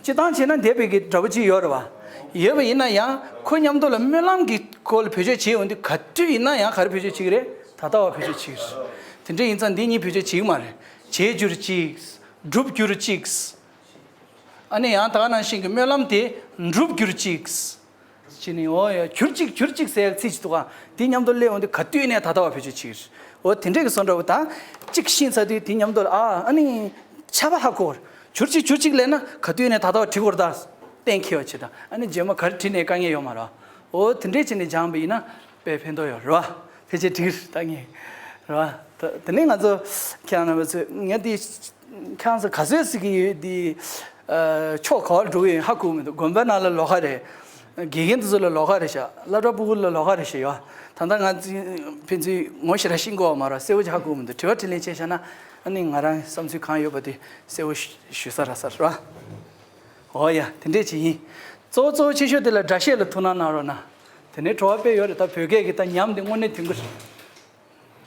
སྤྱིར་བཏང་བྱས་ན་འདས་པའི་གི་འདྲ་པོ་ཅིག་ཡོད་རེད་བ། ཡོད་པ་ཡིན་ན་ཡང་ཁོ་མཉམ་དུ་ལ་སྨོན་ལམ་གྱི་སྐོར་ལ་བེད་སྤྱོད་བྱེད་ཡོང་དུས་ག་དུས་ཡིན་ན་ཡང་ག་རེ་བེད་སྤྱོད་བྱེད་ཀྱི་རེད། ད་ལྟ་བ་བེད་སྤྱོད་བྱེད་ཀྱི་རེད། དེ་འདྲ་ཡིན་ཙང་འདི་གཉིས་བེད་སྤྱོད་བྱེད་ཀྱི་མ་རེད། བྱས་གྱུར་ཅིག་འགྲུབ་གྱུར་ཅིག་ཨ་ནི་ཡང་ད་ག་ནང་བཞིན་གྱི་སྨོན་ལམ་དེ་འགྲུབ་གྱུར་ཅིག་ཅི་ནི་འོ་ཡ་གྱུར་ཅིག་གྱུར་ཅིག་ཟེར་ཡག་ཚིག་ཅིག་འདུག་ག་དེ་མཉམ་དུ་སླེབས་ཡོང་དུས་ག་དུས་ནས་ད་ལྟ་བ་བེད་སྤྱོད་བྱེད་ཀྱི་རེད། འོ་དེ་འདྲས་ཀྱི་བཟོ་འདྲ་བོ་ད། གཅིག་ཤེས་ཚར་དུས་དེ་མཉམ་དུ་ལ་ཨ་ཨ་ནི། ཆ་བ་ཧ་གོ་བར། གྱུར་ཅིག་གྱུར་ཅིག་ལབ་ན་ག་དུས་ནས་ད་ལྟ་བ་བྲིས་དགོས་རེད་ད། གཏན་འཁེལ་བ་བྱེད་ད། ཨ་ནི་རྗེས་མ་ག་རེ་བྲིས་ནས་དཀའ་ངལ་ཡོད་མ་རེད། འོ་དེ་འདྲས་བྱས་ནས་སྦྱངས་པ་ཡིན་ན་དཔེ་ཕན་ཐོགས་ཡོད་རེད་བ། ཕལ་ཆེར་འགྲིག་རེད་ད་ངས། རེད་བ། ད་དེ་ནས་ང་ཚོ་ཁྱེད་རང་རྣམ་པ་ཚོས་ངས་འདི། ཁྱེད་རང་ཚོ་ག་ཚོད་ཟེར་གྱི་ཡོད་འདི། ཨ་ཕྱོགས་ག་པར་འགྲོ་གི་ཡོད་ཧ་གོ་མི་འདུག་དགོན་པ་ནང་ལ་ལོགས་ཀ་རེད། དགེ་རྒན་དེ་ཚོ་ལ་ལོགས་ཀ་རེད་ཤག་སློབ་གྲྭ་ཕྲུ་གུ་ལ་ལོགས་ཀ་རེད་ཤག་ཡོད། ད་ལྟ་ང་ཚོ་ཕན་ཚུན་ངོ་ཤེས་ར་ཤེས་དགོས་པ་མ་རེད། གསལ་པོ་ཅིག་ཧ་གོ་མི་འདུག་དྲི་བ་དྲིས་ལན་བྱས་བཞག་ན་ཨ་ནི་ང་རང་བསམ་ཚུལ་གང་ཡོད་པ་དེ་གསལ་པོ་ཞུ་ས་ར་ས་རེད་བ། འོ་ཡ་དེ་འདྲས་ཅིག་ཡིན། གཙོ་བོ་གཙོ་བོ་ཆེ་ཤོས་དེ་ལ་སྒྲ་བཤད་ལ་ཐུགས་སྣང་གནང་རོགས་གནང་། དེ་ནས་བྲོ་བ་དཔེ་ཡོད་རེད། ད་བོད་སྐད་ཀྱི་ད་ཉམས་དེ་དངོས་གནས་དེང་གི་རེད།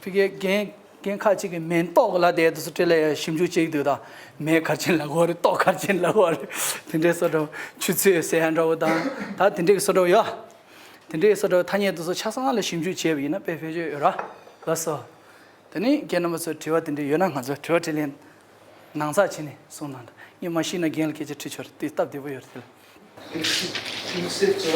ཕ་གིའི་རྒན་རྒན་ཁག་ཅིག་གིས་མེན་ཏོག་ལབ་དེ་དུས་སུ་སྤྲེལ་ལ་ཡ་ཞིབ་འཇུག་བྱེད་ཀྱི་འདུག་ད་མེན་ག་རེ་བྱས་ནས་ལབ་དགོས་རེད། ཏོག་ག་རེ་བྱས་ནས་ལབ་དགོས་རེད། དེ་འདྲའི་བཟོ་འདྲ་ཆུ་ཚོད་ཟེར་ཡ་འདྲ་བོ་དང་ད་དེ་འདྲའི་བཟོ་འདྲ་བོ་ཡོད། དེ་འདྲའི་བཟོ་འདྲ་བོ་ཐ་སྙད་དེ་ཚོ་ཆ་ཚང་ལ་ཞིབ་འཇུག་བྱས་པ་ཡིན་ན་དཔེ་བེད་སྤྱོད་ཡོད་ར། ལགས་སོ། དེ་ནས་རྒན་རྣམ་པ་ཚོ་དྲི་བ་དེ་འདྲ་ཡོད་ན་ང་ཚོ་དྲི་བ་དྲིས་ལན་ནང་ཚགས་བྱས་ནས་གསུངས་གནང་དང་། ངས་མ་ཤེས་ན་རྒན་ལ་སྐད་ཆ་དྲིས་ཆོག་རེད། དེ་སྟབས་བདེ་པོ་ཡོད་རེད་དེ་ལ། དམིགས་བསལ་གྱི་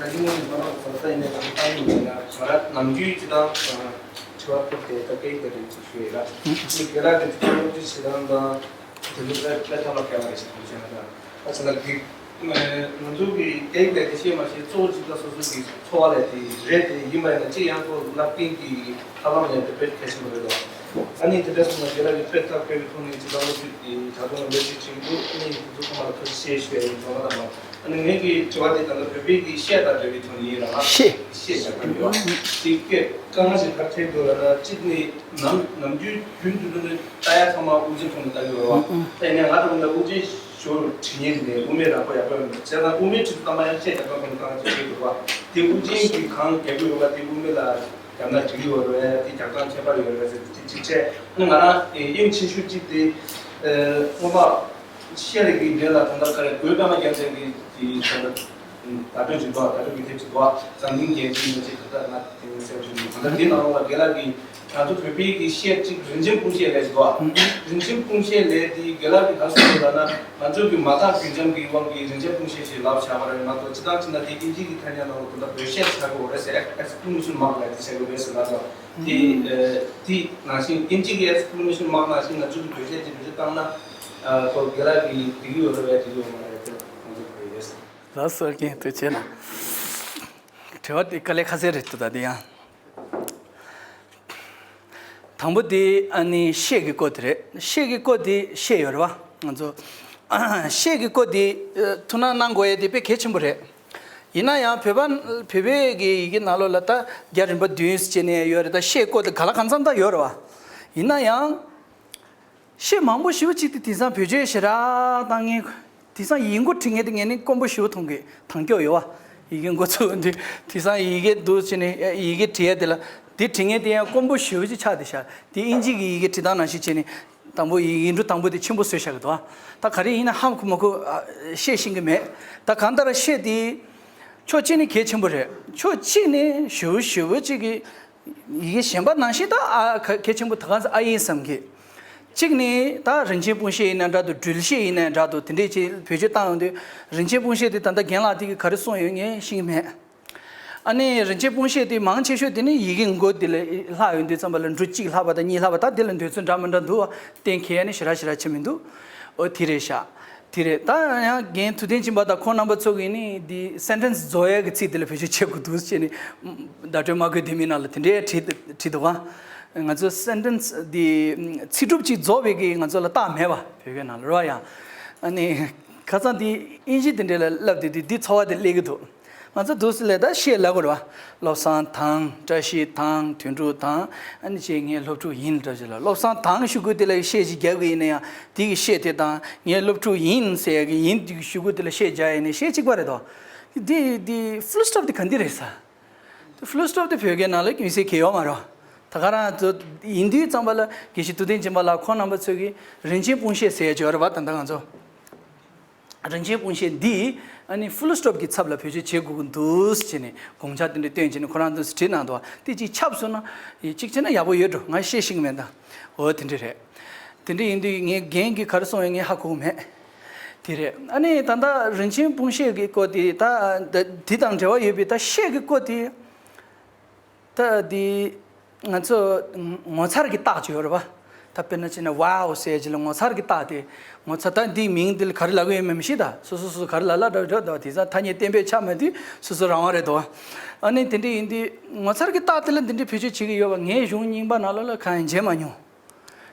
རྒྱ་གཞུང་གི་མ་ལག་གང་ལྟར་ཡིན་ནའི་ལམ་སྟངས་ཡིན་ན་ང་རང་ནམ་རྒྱུན་སྤྱི་དང་ཁྲིམས་ བ་ཕུལ་ཏེ་ད་སྐད་ཡིག་དང་འབྲེལ་ཚུལ་ཞུ་ཡས་ལ། ཨ་ནི་རྒན་ལགས་ཀྱིས་ད་སློབ་ཁྲིད་བྱེད་སྟངས་དང་དེ་ཚོ་དཔེ་དཔེ་ཐབས་ལ་མཁས་པ་རེད་ཟེར་གོ་ཤེས་ན་ད། ཨ་ཙི་ལ་གི་ང་ཚོ་གི་སྐད་ཡིག་ལས་དེ་ཤེས་མ་ཤེས་གཙོ་བོ་གཅིག་ད་སོ་སོ་གི་འཚོ་བ་ལས་དེ་རེད། དེ་ཡིན་པ་ཡིན་ན་གཅིག་ཡང་ཁོ་བསླབ་མཁན་གྱི་ཐབས་ལམ་ལས་དེ་དཔེ་གལ་ཆེན་པོ་རེད་དོ། ཨ་ནི་དེ་འདྲ་སོང་ན་རྒན་ལགས་ཀྱིས་དཔེ་ཐབས་མཁས་པའི་ཐོག་ནས་ཇི་ལྟར་སློབ་ཁྲིད་དེ་ད་དུང་སློབ་ཁྲིད་བྱེད་འདུག་ཨ་ནི་དེ་ཚོ་ཚང་མ་ལ་ཐུགས་རྗེ་ཆེ་ཞུ་ཡ་ཡིན། ཚང་མ་ལ་མ། ཨ་ནི་ངེད་ཀྱི་དྲི་བ་དེ་ད་ལྟ་བོད་པའི་གི་གཤེད་དང་འབྲེལ་བའི་ཐོག་ནས་ཡིན་ར། གཤེད། གཤེད་རྒྱག་གི་ཡོད། དེ་སྐད་དཀའ་ངལ་ཞིག་ག་རེ་འཕྲད་འདུག་ལབ་ན། གཅིག་ནི་ནམ་ནམ་རྒྱུན་རྒྱུན་དུ་ནི་ལྟ་ཡ་ཚང་མ་དབུགས་འབྱིན་ཐོག་ནས་ལྟ་གི་ཡོད་ར། ཨ་ནི་ང་ད་ལྟ་དབུགས་འབྱིན་ཞོར་དྲི་ངན་ནས་དབུ་མའི་རང་མགོ་ཡག་པོ་ཡོད་མེད་བྱས་ཙང་། དབུ་མའི་དྲི་ཚོ་ལྟ་མ་ཡང་གཤེད་རྒྱག་སྟངས་ཐོག་ནས་དཀའ་ངལ་ཞིག་འཕྲད་འདུག་བ། དེ་དབུགས་འབྱིན་གྱི་གང་རྒྱག་གི་ཡོད་པ་དེ་དབུ་མའི་ལ་རྒྱབ་ན་འགྲིག་གི་ཡོད་རེད། དེ་རྒྱག་སྟངས་ཁྱད་པར་ཡོད་རེད་ཟེར་དེ་གཅིག་བྱས། ཨ་ནི་ང་རང་དབྱིངས་ཆེ་ཤོས་གཅིག་དེ་སྔོན་མ་ཤེས་རིག་གི་འབྲེལ་ལ་ད་ལྟ་ག་རེ་དགོས་པ་མ་རྒྱབ་ཚད་ཀྱི་དེ་ད་ལྟ་བརྡ་སྤྲོད་ཅིག་འདུག་བརྡ་སྤྲོད་ཀྱི་དེབ་ཅིག་འདུག་འཛམ་གླིང་རྒྱལ་སྤྱིའི་མི་ཚེ་ད་ལྟ་ང་དེ་ནས་གསལ་པོ་ཞིག་འདུག་ད་ལྟ་འདི་ནང་ལོགས་ལ་རྒན་ལགས་ཀྱིས་ང་ཚོ་བོད་པའི་གི་གཤེད་ཅིག་རིན་ཆེན་སྤུངས་གཤེད་ལབ་ཅིག་འདུག་རིན་ཆེན་སྤུངས་གཤེད་ལབ་དེ་རྒན་ལགས་ཀྱིས་ག་རེ་གསུངས་འདུག་ལབ་ན། ང་ཚོ་གི་མ་དག་རྒྱུན་འབྱམས་ཀྱི་དབང་གིས་རིན་ཆེན་སྤུངས་གཤེད་ཞེས་ལབ་བཞག་པ་རེད་མ་གཏོགས། སྤྱིར་བཏང་བྱས་ན་དེ་དབྱིན་ཇི་གི་ཐ་སྙད་ནང་ལ་ད་ལྟ་བོད་གཤེད་ཟེར་གི་ཡོད་རེད་ཟེར། Exclamation mark ལབ་དེ་ཟེར་གི་ཡོད་རེད་ཟེར་ལབ་འདུག་དེ་ཨ་དེ་ནང་བཞིན་དབྱིན་ཇི་གི་Exclamation mark ནང་བཞིན་ང་ཚོ་གི་བོད་གཤེད་དེ་བེད་སྤྱོད་བཏང་ན། ཨ་ཁོ་རྒན་ལགས་ཀྱིས་འགྲིག་གི་ཡོད་རེད་པས་འགྲིག་གི་ཡོད་མ་རེད་དེ་ཁོང་ཚོ་གི་ཡོད། ལགས་སོ། རྒན་ཐུགས་རྗེ་གནང་། དྲི་བ་དེ་དཀའ་ལས་ཁག་ཚད་རེད་འདུག་ད་དེ་ཡང་དང་པོ་དེ་ཨ་ནི་གཤེད་ཀྱི་སྐོར་དེ་རེད། གཤེད་ཀྱི་སྐོར་དེ་ཤེས་ཡོད་རེད་བ། ང་ཚོ་གཤེད་ཀྱི་སྐོར་དེ་ཨ་ཐུགས་སྣང་གནང་དགོས་ཡས་དེ་དཔེ་གལ་ཆེན་པོ་རེད། ཡིན་ན་ཡང་བོད་པ་བོད་པའི་གི་ཡི་གེ་ནང་ལོགས་ལ་ད་རྒྱ་རིམ་པ་བདུན་ཟེར་ནས་ཡོད་རེད། ད་གཤེད་སྐོར་དེ་ག་ལ་གང་འཚམ་ད་ཡོད་རེད་བ། ཡིན་ན་ཡང་གཤེད་མང་པོ་ཞེ་པོ་ཅིག་དེ་དེང་སང་བེད་སྤྱོད་ཞེ་དྲག་བཏང་མཁན། དེང་སང་ཡིག་མགོ་བྲིས་མཁན་དེ་ངས་ནི་དཀོན་པོ་ཞེ་པོ་མཐོང་གི། དང་ཀྱོག་ཡོད་བ། ཡི་གེ་མགོ་ཚུགས་དུས་དེང་སང་ཡི་གེ་འདུག་ཟེར་ནས་ཡི་གེ་བྲིས་ཡ་དེ་ལ་དེ་བྲིས་མཁན་དེ་ཡང་དཀོན་པོ་ཞེ་པོ་ཅིག་ཆགས་བསྡད་ཤག་དེ་དབྱིན་ཇི་གི་ཡི་གེ་བྲིས་སྟངས་ནང་བཞིན་བྱས་ནས་དང་པོ་ཡི་ཡིག་འབྲུ་དང་པོ་དེ་ཆེན་པོ་བཟོས་བཞག་གི་འདུག་ད་ག་རེ་ཡིན་ན་ཧ་གོ་མ་གོ་ཨ་བཤད་ཤེས་ཀྱི་མེད། ད་གང་ལྟར་གཤེད་དེ་ཕྱོགས་གཅིག་ནས་གལ་ཆེན་པོ་རེད། ཕྱོགས་གཅིག་ནས་ཞེ་པོ་ཞེ་པོ་ཅིག་གི་ཡི་གེ་གཞན་པ་ནང་བཞིན་ད་ཨ་ག་གལ་ཆེན་པོ་ད་ག་ཚོད་ཨ་ཡིན་བསམ་གི། གཅིག་ནི་ད་རིན་ཆེན་སྤུངས་གཤེད་ཡིན་ན་འདྲ་འདུག་སྦྲུལ་གཤེད་ཡིན་ན་འདྲ་འདུག་དེ་འདྲས་ཅིག་བེད་སྤྱོད་བཏང་ཡོང་དུས། རིན་ཆེན་སྤུངས་གཤེད་དེ་ད་ལྟ་རྒན་ལགས་དེ་གིས་ག་རེ་གསུངས་ཡོད་ངས་ཤེས་ཀྱི་མེད། ཨ་ནི་རིན་ཆེན་སྤུངས་གཤེད་དེ་མང་ཆེ་ཤོས་དེ་ནི་ཡི་གེ་མགོ་དེ་ལ་ལྷག་ཡོང་དུས་ཙམ་པ་ལ་འབྲུ་གཅིག་ལྷག་པ་དང་གཉིས་ལྷག་པ་ད་དེ་ལ་འདོད་ཚུལ་འདྲ་མི་འདྲ་འདུག་བ། གཏན་འཁེལ་ཡ་ནི་ཞེ་དྲག་ཞེ་དྲག་ཆེ་མི་འདུག་ཨོ་དེ་རེད་ཤག་དེ་རེད། ད་ཡང་རྒན་ཐུབ་བསྟན་སྦྱིན་པ་དང་ཁོང་རྣམ་པ་ཚོ་གིས་ནི་འདི་སེན་ཊེན་སི་རྫོགས་ཡས་ཀྱི་ཚིག་དེ་ལ་བེད་སྤྱོད་བྱེད་དགོས་འདུག་ཅེས་ནི་བརྡ་སྤྲོད་མ་དགོས་དེ་མིན་ནང་ལ་དེ་འདྲའི་བྲིས་བྲིས་འདུག་ག་ང་ཚོ་སེན་ཊེན་སི་འདི་ཚིག་གྲུབ་ཅིག་རྫོགས་པའི་གི་ང་ཚོ་ལ་རྟགས་མེད་པ་བོད་སྐད་ནང་ལ་རེད་བ། ཡང་ཨ་ནི་ཁ་སང་འདི་དབྱིན་ཇི་དེ་འདྲ་ལ་བསླབ་དུས་འདི་འདི་ཚོར་བ་དེ་སླེབས་ཀྱི་འདུག་ང་ཚོ་འདུག་སེ་ལས་ད་གཤེད་ལབ་དགོས་རེད་བ། བློ་བཟང་དང་བཀྲ་ཤིས་དང་དོན་གྲུབ་དང་ཨ་ནི་ཅེས་ངའི་སློབ་ཕྲུག་ཡིན་འདྲ་ཅིག་ལ། བློ་བཟང་དང་ཞུ་དགོས་དེ་ལ་གཤེད་ཅིག་རྒྱག་གི་ཡིན་ན་ཡང་དེ་གི་གཤེད་དེ་དང་ངའི་སློབ་ཕྲུག་ཡིན་ཟེར་ཡ་གི་ཡིན་དེ་གི་ཞུ་དགོས་དེ་ལ་གཤེད་རྒྱག་ཡིན་ན་གཤེད་གཅིག་པ་རེད་དོ། དེ་དེ་ཕུལ་སི་ཊོབ་དེ་ག་འདི་རེད་ཟེར། ཕུལ་སི་ཊོབ་དེ་བོད་སྐད་ནང་ལ་མི་ཟེར་གི་ཡོད་མ་རེད། ད་ག་རང་ཚོ་ཡིན་དུས་ཙམ་པ་ལ་དགེ་བཤེས་ཐུབ་བསྟན་སྦྱིན་པ་ལགས་ཁོང་རྣམ་པ་ཚོས་ཀྱི་རིན་ཆེན་སྤུངས་གཤེད་ཟེར་ཡ་ཅིག་ཡོད་རེད་བ། ད་ལྟ་ང་ཚོ། རིན་ཆེན་སྤུངས་གཤེད་འདི་ཨ་ནི་ཕུལ་སི་ཊོབ་ཀྱི་ཚབ་ལ་བེད་སྤྱོད་བྱེད་དགོས་ཀྱི་འདུག་ཟེར་ནས་དགོངས་འཆར་དེ་འདྲ་བཏོན་བྱས་ནས་ཁོ་རང་ཚོས་བྲིས་གནང་འདུག་དེ་གཅིག་ཁྱབ་སོང་ན་གཅིག་བྱས་ན་ཡག་པོ་ཡོད་འགྲོ། ང་བཤད་ཤེས་ཀྱི་མེད་ད། འོ་དེ་འདྲ་རེད། དེ་འདྲ་ཡིན་དུས་ངས་རྒན་གྱིས་ག་རེ་གསུངས་ཡོད་ངས་ཧ་གོ་གི་མེད། དེ་རེད། ཨ་ནི་ད་ལྟ་རིན་ཆེན་སྤུངས་གཤེད་ཀྱི་སྐོར་དེ་ད་དེ་དང་འབྲེལ་བ་ཡོད་པའི་ད་གཤེད་ཀྱི་སྐོར་དེ། ད་འདི་ང་ཚོ་ངོ་མཚར་གྱི་རྟགས་ཅིག་ཡོད་རེད་པ། ད་དཔེར་ན་བྱས་ན་ཝའོ་ཟེར་ཅིག་ལ་ངོ་མཚར་གྱི་རྟགས་དེ། ངོ་མཚར་ད་འདིའི་མིང་འདི་ལ་ག་རེ་ལབ་ཀྱི་ཡོད་མེད་མི་ཤེས་ད། སོ་སོ་སོ་སོ་ག་རེ་ལབ་ལབ་འདྲ་འདྲ་འདུག་དེང་སང་ཐ་སྙད་གཏན་འབེབས་ཆགས་མེད་དུས་སོ་སོ་རང་དབང་རེད་དོ། ཨ་ནི་དེ་འདྲ་ཡིན་དུས་ངོ་མཚར་གྱི་རྟགས་དེ་ལ་འདི་འདྲའི་བེད་སྤྱོད་བྱེད་ཀྱི་ཡོད་པ་ངས་གཞུང་རྙིང་པ་ནང་ལོགས་ལ་གང་ཡང་མཇལ་མ་མྱོང་།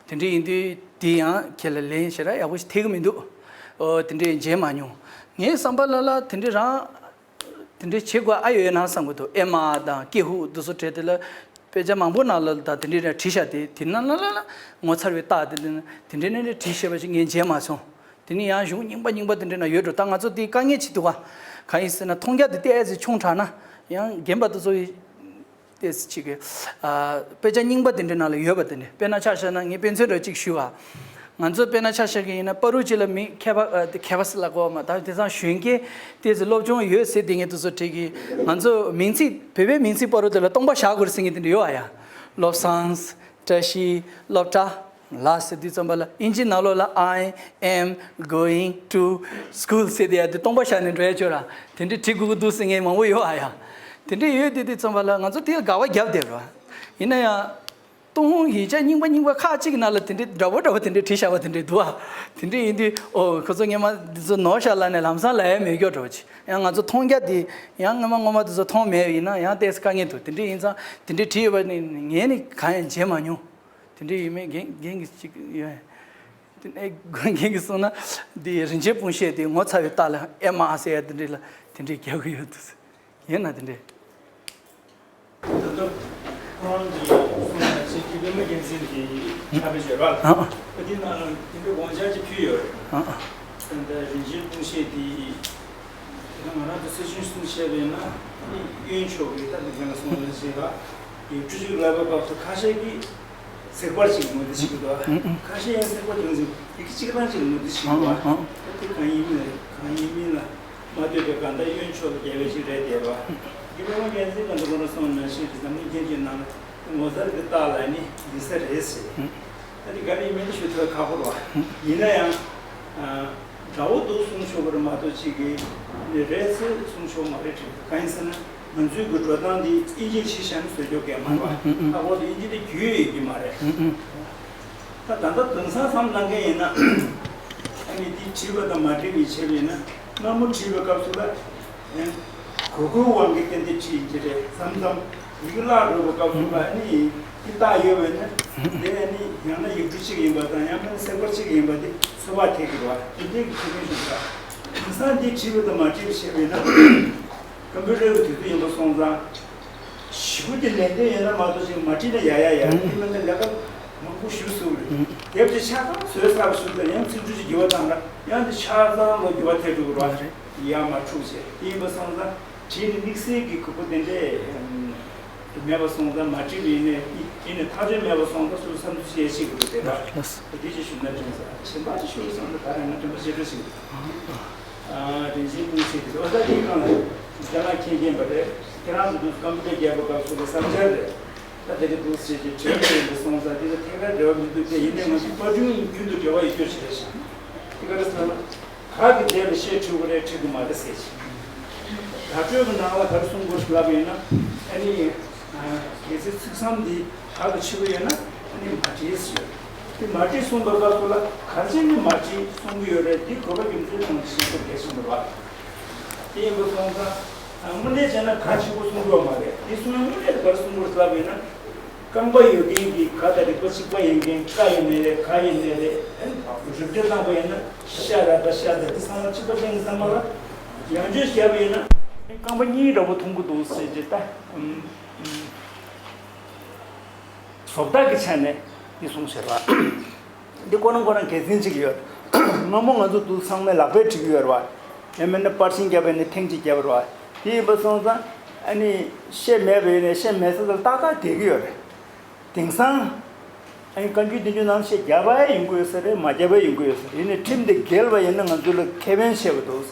དེ་འདྲ་ཡིན་དུས་དེ་ཡང་ཁྱེད་ལ་ལན་ཞེ་དྲག་ཡག་པོ་ཞིག་ཐེབས་ཀྱི་མི་འདུག་ཨོ་དེ་འདྲ་མཇལ་མ་མྱོང་། ངའི་བསམ་པ་ལ་ལ་དེ་འདྲ་རང་དེ་འདྲ་བྱེད་དགོས་ཨ་ཡོད་ན་བསམ་གྱི་འདུག་ཨེ་མ་དང་ཀྱེ་ཧུ་འདི་ཚོ་བྲིས་དེ་ལ་དཔེ་ཆ་མང་པོ་ནང་ལ་ད་དེ་འདྲ་རེ་བྲིས་ཤག་དེ་དེ་ནང་ལ་ལ་ལ་ངོ་མཚར་བའི་རྟགས་དེ་འདྲ་དེ་འདྲ་ནས་རེ་བྲིས་ཤག་པ་ཞིག་ངས་མཇལ་མ་སོང་། དེ་ནི་ཡང་གཞུང་རྙིང་པ་རྙིང་པ་དེ་འདྲ་ན་ཡོད་འགྲོ། ད་ང་ཚོ་དེ་དཀའ་ངལ་ཅིག་འདུག་ག་གང་ཡིན་ཟེར་ན་མཐོང་རྒྱ་དེ་ཏོག་ཙམ་ཆུང་དྲགས་ན་ཡང་རྒན་པ་དེ་ཚོ་ཡི་ཏོག་ཙམ་ཅིག་གི་ཨ་དཔེ་ཆ་རྙིང་པ་དེ་འདྲ་ནང་ལ་ཡོད་པ་དེ་འདྲ། དཔེར་ན་ཆ་བཞག་ན་ངས་དཔེ་མཚོན་འདྲ་ཅིག་ཞུ་ག་ང་ཚོ་དཔེར་ན་ཆ་བཞག་གི་ཡིན་ན་པ་རུ་ཅིག་ལ་མི་མཁས་པ་ཨ་དེ་མཁས་པ་ཟེར་ལབ་དགོས་མ། ད་དེང་སང་གཞོན་སྐྱེས་ཏོག་ཙམ་སློབ་སྦྱོང་ཡོད་ཟེར་དེ་ངས་དེ་ཚོ་བྲིས་གི། ང་ཚོ་མིང་ཚིག་བོད་པའི་མིང་ཚིག་པ་རུ་དེ་ལ་སྟོང་པ་བཞག་དགོས་ཟེར་མཁན་དེ་འདྲ་ཡོད་ཨ་ཡ། བློ་བཟང་། བཀྲ་ཤིས། སློབ་གྲྭ། ལ་ཟེར་དུས་ཙམ་པ་ལ་ཨིན་ཇི་ནང་ལོགས་ལ་I am going to school ཟེར་དེ་ཡ་དེ་སྟོང་པ་བཞག་ནས་འགྲོ་ཡ་ཅོ་ར། དེ་འདྲ་བྲིས་དགོས་ཀྱི་འདུག་ཟེར་མཁན་མང་པོ་ཡོད་ཨ་ཡ། དེ་འདྲ་ཡོད་དེ་དུས་ཙམ་པ་ལ་ང་ཚོ་དེ་ལ་དགག་པ་བརྒྱབ་བསྡད་ར། ཡིན་ན་ཡང་། སྟོང་ཡིག་ཆ་རྙིང་པ་རྙིང་པ་ཁག་ཅིག་གི་ནང་ལ་དེ་འདྲའི་འདྲ་པོ་འདྲ་པོ་དེ་འདྲའི་བྲིས་བཞག་པ་དེ་འདྲའི་འདུག་ཨ། དེ་འདྲའི་ཡིན་དུས་ཨོ་ཁོ་ཚོ་སྔོན་མ་འདི་ཚོ་ནོར་བཞག་ལབ་ནས་ལམ་སང་ལབ་ཡ་མེད་སྐྱོ་འདྲ་པོ་ཅིག་ཡང་ང་ཚོ་མཐོང་རྒྱ་དེ་ཡང་སྔོན་མ་སྔོན་མ་འདི་ཚོ་མཐོང་མེད་པ་ཡིན་ན་ཡང་ཏོག་ཙམ་དཀའ་ངལ་འདུག་དེ་འདྲའི་ཡིན་ཙང་དེ་འདྲའི་བྲིས་ཡོད་པ་ནི་ངས་ནི་གང་ཡང་མཇལ་མ་མྱོང་། དེ་འདྲའི་ཡིན་མིན་རྒན་རྒན་གྱིས་ཅིག་ཡོད། དེ་ནས་རྒན་གྱིས་གསུངས་ན་འདི་རིན་ཆེན་སྤུངས་ཤད་དེ་ངོ་ཚ་བའི་རྟགས་ལ་ཨེ་མ་ཨ་ཟེར་ཡ་དེ་འདྲའི་ལ་དེ་འདྲའི་རྒྱག་གི་ཡོད་འདུག་ཡིན་ན་དེ་འདྲའི། ད་ལྟ་ཁོ་རང་གིས་གསུངས་པ་ནང་བཞིན་དེ་པད་མ་རྒྱལ་མཚན་གྱི་ཕྱག་དཔེ་བརྗོད་རོགས། ཨ་ཨ། ད་དེ་ནང་དེ་འདྲའི་དགོངས་འཆར་ཅིག་ཕུལ་ཡོད་རེད། ཨ་ཨ། ད་ལྟ་རིན་ཆེན་སྤུངས་ཤད་དེ་ད་ང་རང་ཚོ་སེ་ཆུང་སུ་བཤད་པས་ན་གཡོན་ཕྱོགས་ཀྱི་ད་ལྟ་རྒན་ལགས་གསུངས་པ་ནང་བཞིན་ལ་ཡིག་འབྲུ་ཅིག་ལབ་པའི་སྐབས་སུ་ཁ་ཤས་ཀྱིས་ཚེག་བར་ཅིག་ངོས་འཛིན་བྱེད་ཀྱི་འདུག་ཁ་ཤས་ཡང་ཚེག་བར་ཅིག་ངོས་འཛིན་ཡི་གེ་གཅིག་རང་ཅིག་ངོས་འཛིན་བྱེད་ཀྱི་འདུག་ད་དེ་གང་ཡིན་མིན་ལ་གང་ཡིན་མིན་ལ། མ་ལྟོས་པའི་གང་ལྟར་གཡོན་ཕྱོགས་ལ་རྒྱལ་བའི་ཞིག་རེད་བསྡད་པ། དགེ་འཕེལ་དབང་རྒྱལ་མཚན་གྱིས་འདི་སྐོར་ལ་གསུངས་ནང་བཞིན་དུ་འཛམ་གླིང་མཁན་ཆེན་ནང་ལ་ངོ་མཚར་གྱི་རྟགས་ལ་ནི་ཡིན་ས་རེད་ཟེར། ད་འདི་ག་རེ་ཡིན་མིན་དེ་ཞུ་ཐུབ་ཁག་པོ་རེད་བ། ཡིན་ན་ཡང་། འདྲ་བོ་འདུག་གསུང་ཆོག་གི་རེད་མ་གཏོགས་གཅིག་གིས་ནི་རེད་ཟེར་གསུང་ཆོག་མ་རེད་དྲན་གང་ཡིན་ཟེར་ན་ང་ཚོའི་གི་འགྲོ་སྟངས་འདི་དབྱིན་ཇིར་ཕྱིས་བཞག་ན་བཟོ་ཆོག་གི་མ་རེད་བ། ལྷག་པར་དུ་དབྱིན་ཇི་འདི་རྒྱུས་ཡོད་ཀྱི་མ་རེད། ད་ད་ལྟ་དེང་སང་བསམ་གནང་མཁན་ཡིན་ན། ཨ་ནི་འདི་བྲིས་པ་དང་མ་བྲིས་པའི་ཆེད་ལ་ཡིན་ན་སྔ་མོ་བྲིས་པའི་སྐབས་སུ་ལ། གོ་དགུའི་དབང་གིས་ཏན་ཏན་བྲིས་ཡིན་གྱི་རེད་བསམ་བསམ། ཡི་གེ་བརླག་འགྲོ་བའི་སྐབས་སུ་ལ་ཨ་ནི་འདི་རྟགས་ཡོད་པས་ན། དེ་ཨ་ནི་ཡང་ན་ཡིག་འབྲུ་གཅིག་ཡིན་པ་དང་ཡང་མིན་ན་ཚེག་བར་གཅིག་ཡིན་པ་དེ་ཚོད་དཔག་ཐེབས་ཀྱི་རེད་བ། དེ་འདྲའི་གི་ཁེ་ཕན་ཞིག་འདུག་དེང་སང་འདི་བྲིས་པ་དང་མ་བྲིས་པའི་ཆེད་ལ་ཡིན་ན། ཀམ་པུ་ཊར་གྱི་དུས་ཚོད་ཡིན་པ་སོང་ཙང་། ཞེ་པོ་ཅིག་ལས་དོན་ཡོད་ན་མ་གཏོགས་ཅིག་མ་བྲིས་ན་ཡ་ཡ་ཡ་དེ་མིན་ན་ལས་ཀ་མང་པོ་ཞུ་སྲིད་རེད། དེབ་ཅིག་ཆ་ཚང་བཟོས་ཚར་བ་ཞུ་ད་ཡང་ཚིག་འབྲུ་ཅིག་འགྱུར་བ་བཏང་ན་ཡང་དེ་ཆ་ཚང་ལ་འགྱུར་བ་ཐེབས་འགྲོ་གི་རེད། ཡ་མ་འཁྲུག་བྱས་དེ་ཡིན་པ་སོང་ཙང་བྲིས་ནས་དམིགས་བསལ་གྱི་གུས་པ་དེ་འདྲས་མེད་པ་སོང་ཙང་མ་བྲིས་པ་ཡིན་ནའི་ཡིན་ནའི་ཐག་ཆོད་མེད་པ་སོང་ཙང་སོ་སོ་བསམ་ཚུལ་བཤད་ཤེས་དགོས་འདུག་དེ་འདྲ་དེ་ཅིག་ཞུ་ན་དྲན་སོང་། གཞན་པ་ཅིག་ཞུ་བསམ་ད་ག་རེ་ང་དྲན་པ་བརྗེད་འགྲོ་ཞིག་རིན་ཆེན་སྤུངས་ཤད་དེ་ཨོ་ད་དེའི་སྒང་ལ་རྒན་ལགས་མཁྱེན་མཁྱེན་པ་རེད། ཁྱེད་རང་ཚོ་འདུག་ཀམ་པུ་ཊར་རྒྱག་པའི་སྐབས་སུ་ལ་བསམ་འཆར་རེད། ད་དེ་ག་འདུག་ཟེར་གྱི་དྲན་པ་ཡིན་པ་སོང་ཙང་དེ་ལ་ཐད་ཀར་འབྲེལ་བ་མི་འདུག་སྟེ་ཡིན་ནའི་ང་ཚོ་པར་སྐྲུན་རྒྱུན་དུ་འབྲེལ་བ་ཡོད་རྒྱུ་ཞིག་རེད་ཤག་དེ་ག་རེ་ཟེར་ན་ག་གི་དེབ་ལ་བཤད་འཁྲུལ་གི་རེད་འཁྲུལ་གི་མ་རེད་ཟེར་གྱི། བརྡ་སྤྲོད་ཀྱི་ནང་ལ་ག་རེ་གསུང་དགོས་ལབ་ཡོད་ན་ཨ་ནི་གལ་སྲིད་ཚིག་ཟམ་འདི་ག་གི་ཕྱི་པོ་ཡོད་ན་ཨ་ནི་མ་བྲིས་ཟེར་ཡོད། དེ་མ་བྲིས་གསུངས་པའི་སྐབས་སུ་ལ་ག་རེ་བྱས་ནས་མ་བྲིས་གསུང་གི་ཡོད་རེད། འདི་དགོས་པ་རྒྱུ་མཚན་ནང་བཞིན་དུ་གལ་ཆེན་པོ་རེད་བ། དེ་ཡིན་པ་སོང་ཙང་དངོས་གནས་བྱས་ན་ག་གཅིག་པོ་གསུང་དགོས་མ་རེད། དེ་གསུང་ཡ་དངོས་གནས་ག་རེ་གསུང་དགོས་ལབ་ཡོད་ན། རྐང་པ་ཡོད་མཁན་གྱི་ག་དང་རིག་པ་གཅིག་པ་ཡིན་མཁན་ཀ་ཡིན་ནའི་རེད་ག་ཡིན་ནའི་རེད། རིགས་གཏེར་བཏང་པ་ཡིན་ན་ཤ་ར་ད་ཤ་ད་དེ་ཚང་མ་གཅིག་པ་ཅན་གྱི་ཚང་མ་ལ་ཡང་བཅོས་བརྒྱབ་པ་ཡིན་ན་རྐང་པ་གཉིས་འདྲ་པོ་མཐོང་གི་འདུག་ཟེར་གྱི་ད་བཟོ་ལྟ་གི་ཆ་ནས་འདི་གསུངས་ཟེར་བ། འདི་ཁོ་རང་ཁོ་རང་འགལ་འཛིན་ཅིག་ཡོད། སྔ་མོ་ང་ཚོ་འདུག་ཚང་མས་ལག་པས་བྲིས་ཀྱི་ཡོད་རེད་བ། ཡང་མིན་ན་པར་ཤིང་བརྒྱབ་པ་ཡིན་ན་ཐེངས་གཅིག་བརྒྱབ་པ་རེད་བ། དེ་ཡིན་པ་སོང་ཙང་ཨ་ནི་ཤད་མེད་པ་ཡིན་ན་ཤད་མེད་ས་དེར་ཏག་ཏག་བསྡད་ཀྱི་ཡོད་རེད། དེང་སང་ཨ་ནི་བཀའ་འགྱུར་བསྟན་འགྱུར་ནང་ཤད་བརྒྱབ་པ་ཡིན་དགོས་ས་རེད་མ་བརྒྱབ་པ་ཡིན་དགོས་ས་རེད། ཡིན་ནའི་ཁྲིམས་དེ་འགལ་བ་ཡིན་ན་ང་ཚོ་ལ་ཁེ་ཕན་ཆེ་བ་འདུག་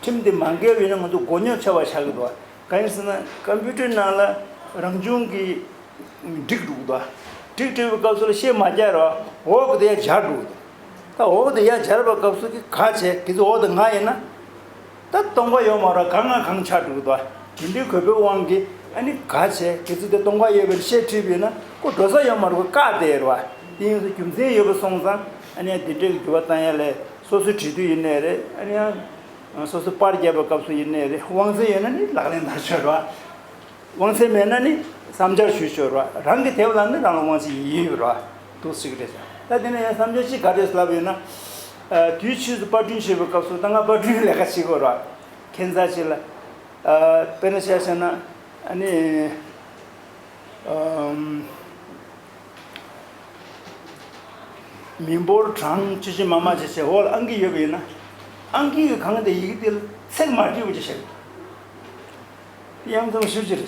ཁྲིམས་དེ་མ་འགལ་བ་ཡིན་ན་ང་ཚོ་མགོ་རྙོག་ཆེ་བ་ཆགས་ཀྱི་འདུག་གང་ཡིན་ཟེར་ན་ཀམ་པུ་ཊར་ནང་ལ་རང་བྱུང་གི་འགྲིག་འགྲོ་གི་འདུག་འགྲིག་འགྲིག་པའི་སྐབས་སུ་ལ་ཤད་མ་བརྒྱབ་ར་འོག་གི་དེ་ཡར་སྦྱར་འགྲོ་གི་འདུག་ད་འོག་དེ་ཡར་སྦྱར་བའི་སྐབས་སུ་གི་ག་བྱས་གི་ཚོད་འོག་དེ་ང་ཡིན་ན། ད་སྟོང་པ་ཡོད་མ་རེད་གང་ང་གང་ཆགས་འགྲོ་གི་འདུག་དེ་འདྲའི་དགོས་པའི་དབང་གིས་ཨ་ནི་ག་བྱས་གི་ཚོད་དེ་སྟོང་པ་ཡོད་པའི་ཤད་བྲིས་པ་ཡིན་ན་ཁོ་འགྲོ་ས་ཡོད་མ་རེད་ཁོ་བཀག་བསྡད་ཡོད་རེད་བ། དེ་ཡིན་ཙང་རྒྱུ་མཚན་ཡོད་པ་སོང་ཙང་ཨ་ནི་དེ་འདྲའི་འགྱུར་བ་བཏང་ཡ་ལས་སོ་སོའི་བྲིས་དུས་ཡིན་ནའི་རེད་ཨ་ནི་ཡང་། སོ་སོ་པར་རྒྱབ་པའི་སྐབས་སུ་ཡིན་ནའི་རེད་དབང་ཚད་ཡོད་ན་ནི་ལག་ལེན་བསྟར་ཆོག་རེད་བ། དབང་ཚད་མེད་ན་ནི་བསམ་འཆར་ཞུ་ཆོག་རེད་བ། རང་གི་དེབ་ལ་ནི་རང་ལ་དབང་ཚད་ཡོད་རེད་བ། འདུག་ཟེར་གི་རེད། ད་དེ་ནས་ཡང་བསམ་འཆར་གཅིག་ག་རེ་ལབ་ཡོད་ན། དུས་ཕྱིས་སུ་པར་སྐྲུན་བྱེད་པའི་སྐབས་སུ་ད་ང་པར་སྐྲུན་ལས་ཀ་བྱེད་དགོས་རེད་བ། ཁྱད་མཚར་ཅིག་ལ། དཔེར་ན་ཆ་བཞག་ན་ཨ་ནི། མི་འབོར་གྲངས་ཆུ་ཆུ་མ་མ་བྱས་བྱས་འོག་ལ་ཨང་ཀི་ཡོད་པ་ཡིན་ན། ཨང་ཀི་གི་སྒང་དེ་ཡི་གེ་དེ་ལ་ཚེག་མ་བྲིས་པ་ཅིག་བྱེད། དེ་ཡང་ཙམ་ཞུ་ཅི་རེད།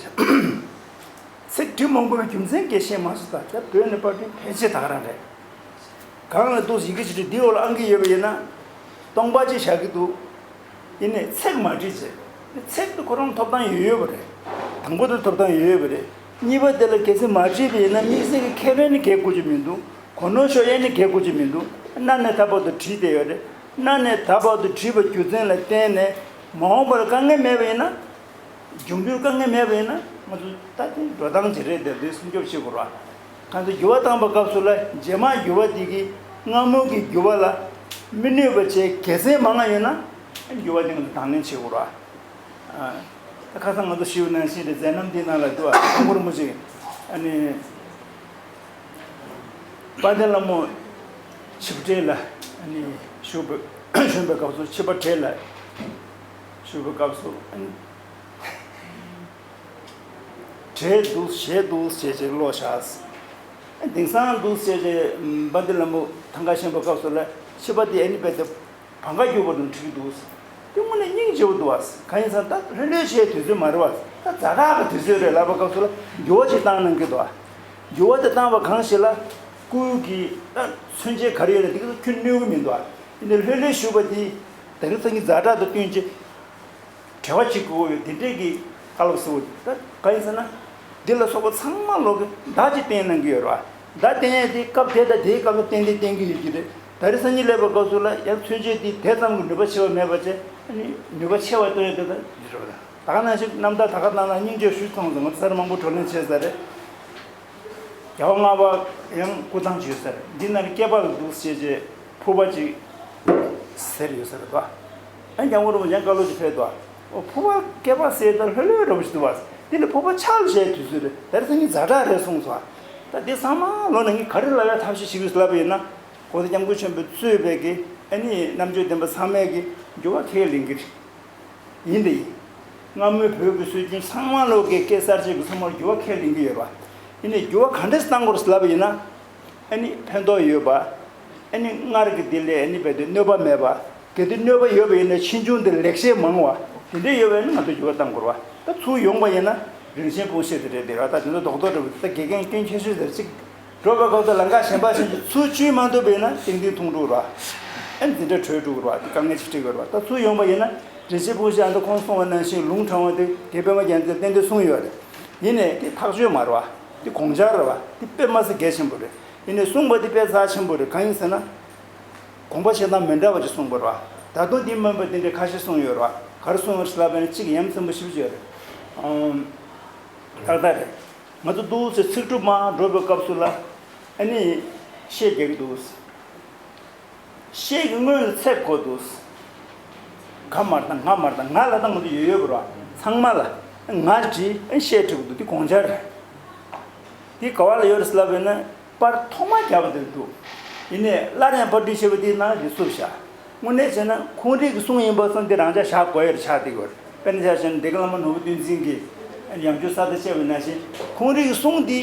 ཚེག་བྲི་མ་དགོས་པའི་རྒྱུ་མཚན་སྐད་བཤད་མ་སོང་ད་ད་བོད་ནས་པར་སྐྲུན་ཕལ་ཆེར་ད་ག་རང་རེད། གང་ལ་འདུག་ཡི་གེ་ཅིག་བྲིས་འདི་འོག་ལ་ཨང་ཀི་ཡོད་པ་ཡིན་ན། སྟོང་པ་ཅིག་བཞག་གི་འདུག་ཡིན་ནའི་ཚེག་མ་བྲིས་ཚེ། ཚེག་ཏུ་ཁོ་རང་ཐོབ་ཐང་ཡོད་ཡོད་པ་རེད། དང་པོ་དེ་ཐོབ་ཐང་ཡོད་ཡོད་པ་རེད། གཉིས་པ་དེ་ལ་གལ་སྲིད་མ་བྲིས་པ་ཡིན་ན་དམིགས་བསལ་གྱི་ཁེ་ཕན་ནི་གལ་དགོས་ཀྱི་མི་འདུག་གོ་ནོར་ཤོར་ཡས་ནི་གལ་དགོས་ཀྱི་མི་འདུག་གནའ་ནས་ད་བར་དུ་བྲིས་བསྡད་ཡོད་རེད། གནའ་ནས་ད་བར་དུ་བྲིས་པ་རྒྱུ་མཚན་ལ་བརྟེན་ནས་མ་འོངས་པར་དཀའ་ངལ་མེད་པ་ཡིན་ན། འབྱུང་འགྱུར་དཀའ་ངལ་མེད་པ་ཡིན་ན་ང་ཚོ་ད་དེ་འགྲོ་སྟངས་ཅིག་རེད་དེ་འདི་སྲུང་སྐྱོབ་བྱེད་དགོས་རེད། གང་ཚེ་འགྱུར་བ་བཏང་པའི་སྐབས་སུ་ལ་རྗེས་མ་འགྱུར་བ་དེ་གིས་སྔ་མོ་གི་འགྱུར་བ་ལ་མི་གནོད་པ་བྱས་དགེ་མཚན་མང་ང་ཡོད་ན་འགྱུར་བ་དེ་ང་ཚོ་དང་ལེན་བྱེད་དགོས་ར། ད་ཁ་སང་ང་ཚོ་ཞུས་པ་ནང་བཞིན་རེད། མཛད་རྣམ་འདི་ནང་ལ་འདུག་ཨ། ཁོང་ཁོར་མོ་ཅིག་ཨ་ནི་དཔལ་ལྡན་ལྷ་མོ་ཆིབས་གྲལ་ལ་ཨ་ནི་བཞུགས་པའི་བཞུགས་པའི་སྐབས་སུ་ཆིབས་པ་གྲལ་ལ་བཞུགས་པའི་སྐབས་སུ་ཨ་ནི། གྲལ་འདུག་ཞལ་འདུག་ཞེས་བྱས་ཀློག་བཞག་དེང་སང་འདུག་ཞེས་བྱས་དཔལ་ལྡན་ལྷ་མོ་ཐང་ག་བཞེངས་པའི་སྐབས་སུ་ལ་ཆིབས་པ་དེ་ཨ་ནི་རྦད་དེ་བང་ག་རྒྱུག་པ་དང་འཁྲིལ་འདུག་དེ་དངོས་གནས་སྙིང་རྗེ་པོ་འདུག་བ། གང་ཡིན་ཟེར་ན་ད་ལྷོད་ལྷོད་བྱས་དུས་ཚོད་མ་རེད་བ། ད་ཛ་དྲག་གི་དུས་ཚོད་རེད་ལབ་པའི་སྐབས་སུ་ལ་འགྱུར་བ་ཅིག་བཏང་གནང་གི་འདུག་བ། འགྱུར་བ་དེ་བཏང་བ་གང་ཞིག་ལ་སྐུ་གི་ད་མཚོན་བྱེད་ག་རེ་ཡོད་ན་དེ་ག་ཁྱོན་གནོད་གི་མི་འདུག་བ། ཡིན་ནའི་ལྷོད་ལྷོད་བཞུགས་པ་དེ་ད་རེས་སང་ཉིན་ཛ་དྲག་དང་བསྟུན་བྱས། བྲེལ་བ་བྱེད་དགོས་ཡོད། དེ་འདྲས་ཀྱི་བཀའ་སློབ་གསོལ་བ་ད་གང་ཡིན་ཟེར་ན། འདི་ལ་སོགས་པ་ཚང་མ་ལོག་གི་བརྡ་ཅིག་བསྟན་གནང་གི་ཡོད་རེད་བ། བརྡ་བསྟན་ཡས་དེ་སྐབས་དེ་དང་དེའི་སྐབས་ལ་ཏན་ཏན་བསྟན་གྱི་ཡོད་ཀྱི་རེད། ད་རེས་སང་ཉིན་སླེབས་པའི་སྐབས་སུ་ལ་ཡང་མཚོན་བྱེད་འདི་དེ་ཙམ་གྱི་ནུས་པ་ཆེ་བ་མེད་པ་བྱས་ཨ་ནི་ནུས་པ་ཆེ་བ་སྟོན་ཡས་དེ་ད་འདི་རེད་བ། ད་ག་ནང་བཞིན་རྣམ་ཐར་ད་ག་ནང་ན་སྙིང་རྗེ་ཞུས་སོང་ཙང་ང་ཚོ་གསར་མང་པོ་བགྲོ་གླེང་བྱས་ས་རེད། རྒྱལ་བ་ལྔ་པ་ཡང་སྐུ་ཐང་བརྗོད་ས་རེད། འདི་ན་སྐྱེས་པ་ལ་འདུག་ཞེས་བྱས་ཕུར་པ་ཅིག་ཟེར་ཡོད་ས་རེད་དོ། ཨ་ནི་སྐྱབས་མགོན་རིན་པོ་ཆེ་བཀའ་སློབ་ཅིག་ཕེབས་དོ། ཨོ་ཕུར་པ་སྐྱེས་པ་ཟེར་ད་ལྷོད་ལྷོད་འདྲ་པོ་ཞིག་འདུག་བ། འདི་ལ་ཕུར་པ་ཆག་ལ་བྱས་དུས་ཚོད་རེད། ད་རེས་སང་ཉིན་ཛ་དྲག་རེད་གསུངས་སོ། ད་འདི་ཚང་མ་ལོ་ན་ངས་ག་རེ་ལབ་ཡ་ཐབས་ཤེས་བྱེད་དགོས་ལབ་པ་ཡིན་ན། གོང་ས་སྐྱབས་མགོན་ཆེན་པོས་གཙོས་པའི་གི་ཨ་ནི་རྣམ་དཔྱོད་ལྡན་པ་ཚང་མས་གི་འགྱུར་བ་ཁས་ལེན་གི་རེད། ཡིན་དེ་ཡིན། སྔ་མོའི་བོད་ཀྱི་སྲོལ་རྒྱུན་ཚང་མ་ལོག་གི་སྐད་གསར་བཅད་ཀྱི་ཚང་མར་འགྱུར་བ་ཁས་ལེན་གྱི་ཡོད་པ། ཡིན་ནའི་འགྱུར་བ་ག་འདྲས་བཏང་དགོས་ལབ་པ་ཡིན་ན། ཨ་ནི་ཕན་ཐོགས་ཡོད་པ། ཨ་ནི་སྔར་གྱི་དེ་ལས་ཨ་ནི་རྦད་དེ་གནོད་པ་མེད་པ། གལ་ཏེ་གནོད་པ་ཡོད་པ་ཡིན་ན་ཕྱིས་འབྱུང་དེ་ལེགས་བཤད་མང་བ། དེ་འདྲས་ཡོད་པ་ཡིན་ན་ང་ཚོ་འགྱུར་བ་བཏང་དགོས་པ། ད་ཚུར་ཡོང་པ་ཡིན་ན་རིན་ཆེན་སྤུངས་ཤད་དེ་རེད་དེ་ར། ད་དེ་ཚོ་རྡོག་རྡོག་འདྲ་པོ་ད་དགེ་རྒན་སྐྱོན་ཆེ་ཤོས་དེར་གཅིག་འགྲོ་བའི་སྐབས་སུ་ལམ་ཁ་གཞན་པ་ཞིག་གིས་ཚུར་བཅུག་མ་ཐུབ་པ་ཡིན་ན་ཏིང་ཏིང་ཐུང་འགྲོ་ར། ཨ་ནི་འདི་འདྲ་བྲོས་འགྲོ་གི་ར། དཀའ་ངལ་ཅིག་འཕྲད་ཀྱི་ཡོད་ར། ད་ཚུར་ཡོང་པ་ཡིན་ན་རིན་ཆེན་སྤུངས་ཤད་ཨ་མདོ་ཁོང་གསུངས་པ་ནང་བཞིན་ལུང་དྲངས་པ་དེ་རྒན་པད་མ་རྒྱལ་མཚན་ཏན་ཏན་གསུངས་ཡོད་རེད། ཡིན་ནའི་དེ་ཐག་ཆོད་མ་རེད་བ། དེ་དགོངས་འཆར་རེད་བ། དེ་དཔེ་མ་སྲིད་གལ་ཆེན་པོ་རེད། ཡིན་ནའི་གསུངས་པ་དེ་དཔེ་རྩ་ཆེན་པོ་རེད། གང་ཡིན་ཟེར་ན། དགོངས་པ་བཞེས་སྟངས་མི་འདྲ་བ་ཅིག་གསུངས་པ་རེད་བ། ད་དུང་དེ་མིན་པ་དེ་འདྲའི་ཁ་ཤས་གསུངས་ཡོད་རེད་བ། ག་རེ་གསུངས་ཡོད་རེད་ལབ་པ་ཡིན་ན་གཅིག་ཡ་མཚན་པོ་ཞེ་པོ་ཅིག་ཡོད་རེད། ཨམ། ཏག་ཏག་རེད། ང་ཚོ་འདུག་སེ་ཚིག་གྲུབ་མར་འགྲོ་བའི་སྐབས་སུ་ལ་ཨ་ནི་ཤད་རྒྱག་གི་འདུག་ཤད་ཀྱི་སྔོན་ལ་ཚེག་དགོས་འདུག་ག་མ་རེད་ད་ང་མ་རེད་ད་ང་ལ་ད་ང་ཚོ་ཡོད་ཡོད་པ་རེད་བ། ཚང་མ་ལ་ང་བྲིས་ཨ་ཤད་བྲིས་དགོས་འདུག་དེ་དགོངས་འཆར་རེད། དེ་ག་བ་ལ་ཡོད་རེད་ལབ་པ་ཡིན་ན། པར་ཐོག་མ་བརྒྱབ་པ་དེར་འདུག་ཡིན་ནའི་སླར་ཡང་པར་སྐྲུན་བྱས་པ་དེའི་ནང་ལ་དེ་བསུབས་བཞག་དངོས་གནས་བྱས་ན་ཁོང་རང་གི་གསུང་ཡིན་པ་སོང་དེ་རང་འཇགས་བཞག་དགོས་ཡོད་རེད། ཆགས་བསྡད་ཡོད་རེད། དཔེར་ན་ཆ་བཞག་ན་སྡེ་དགེ་བླ་མ་ནོར་བུ་བསྟན་འཛིན་གྱི་ཡང་བསྐྱར་གསར་དུ་བཤད་པ་ནང་བཞིན་ཁོང་རང་གི་གསུང་འདི་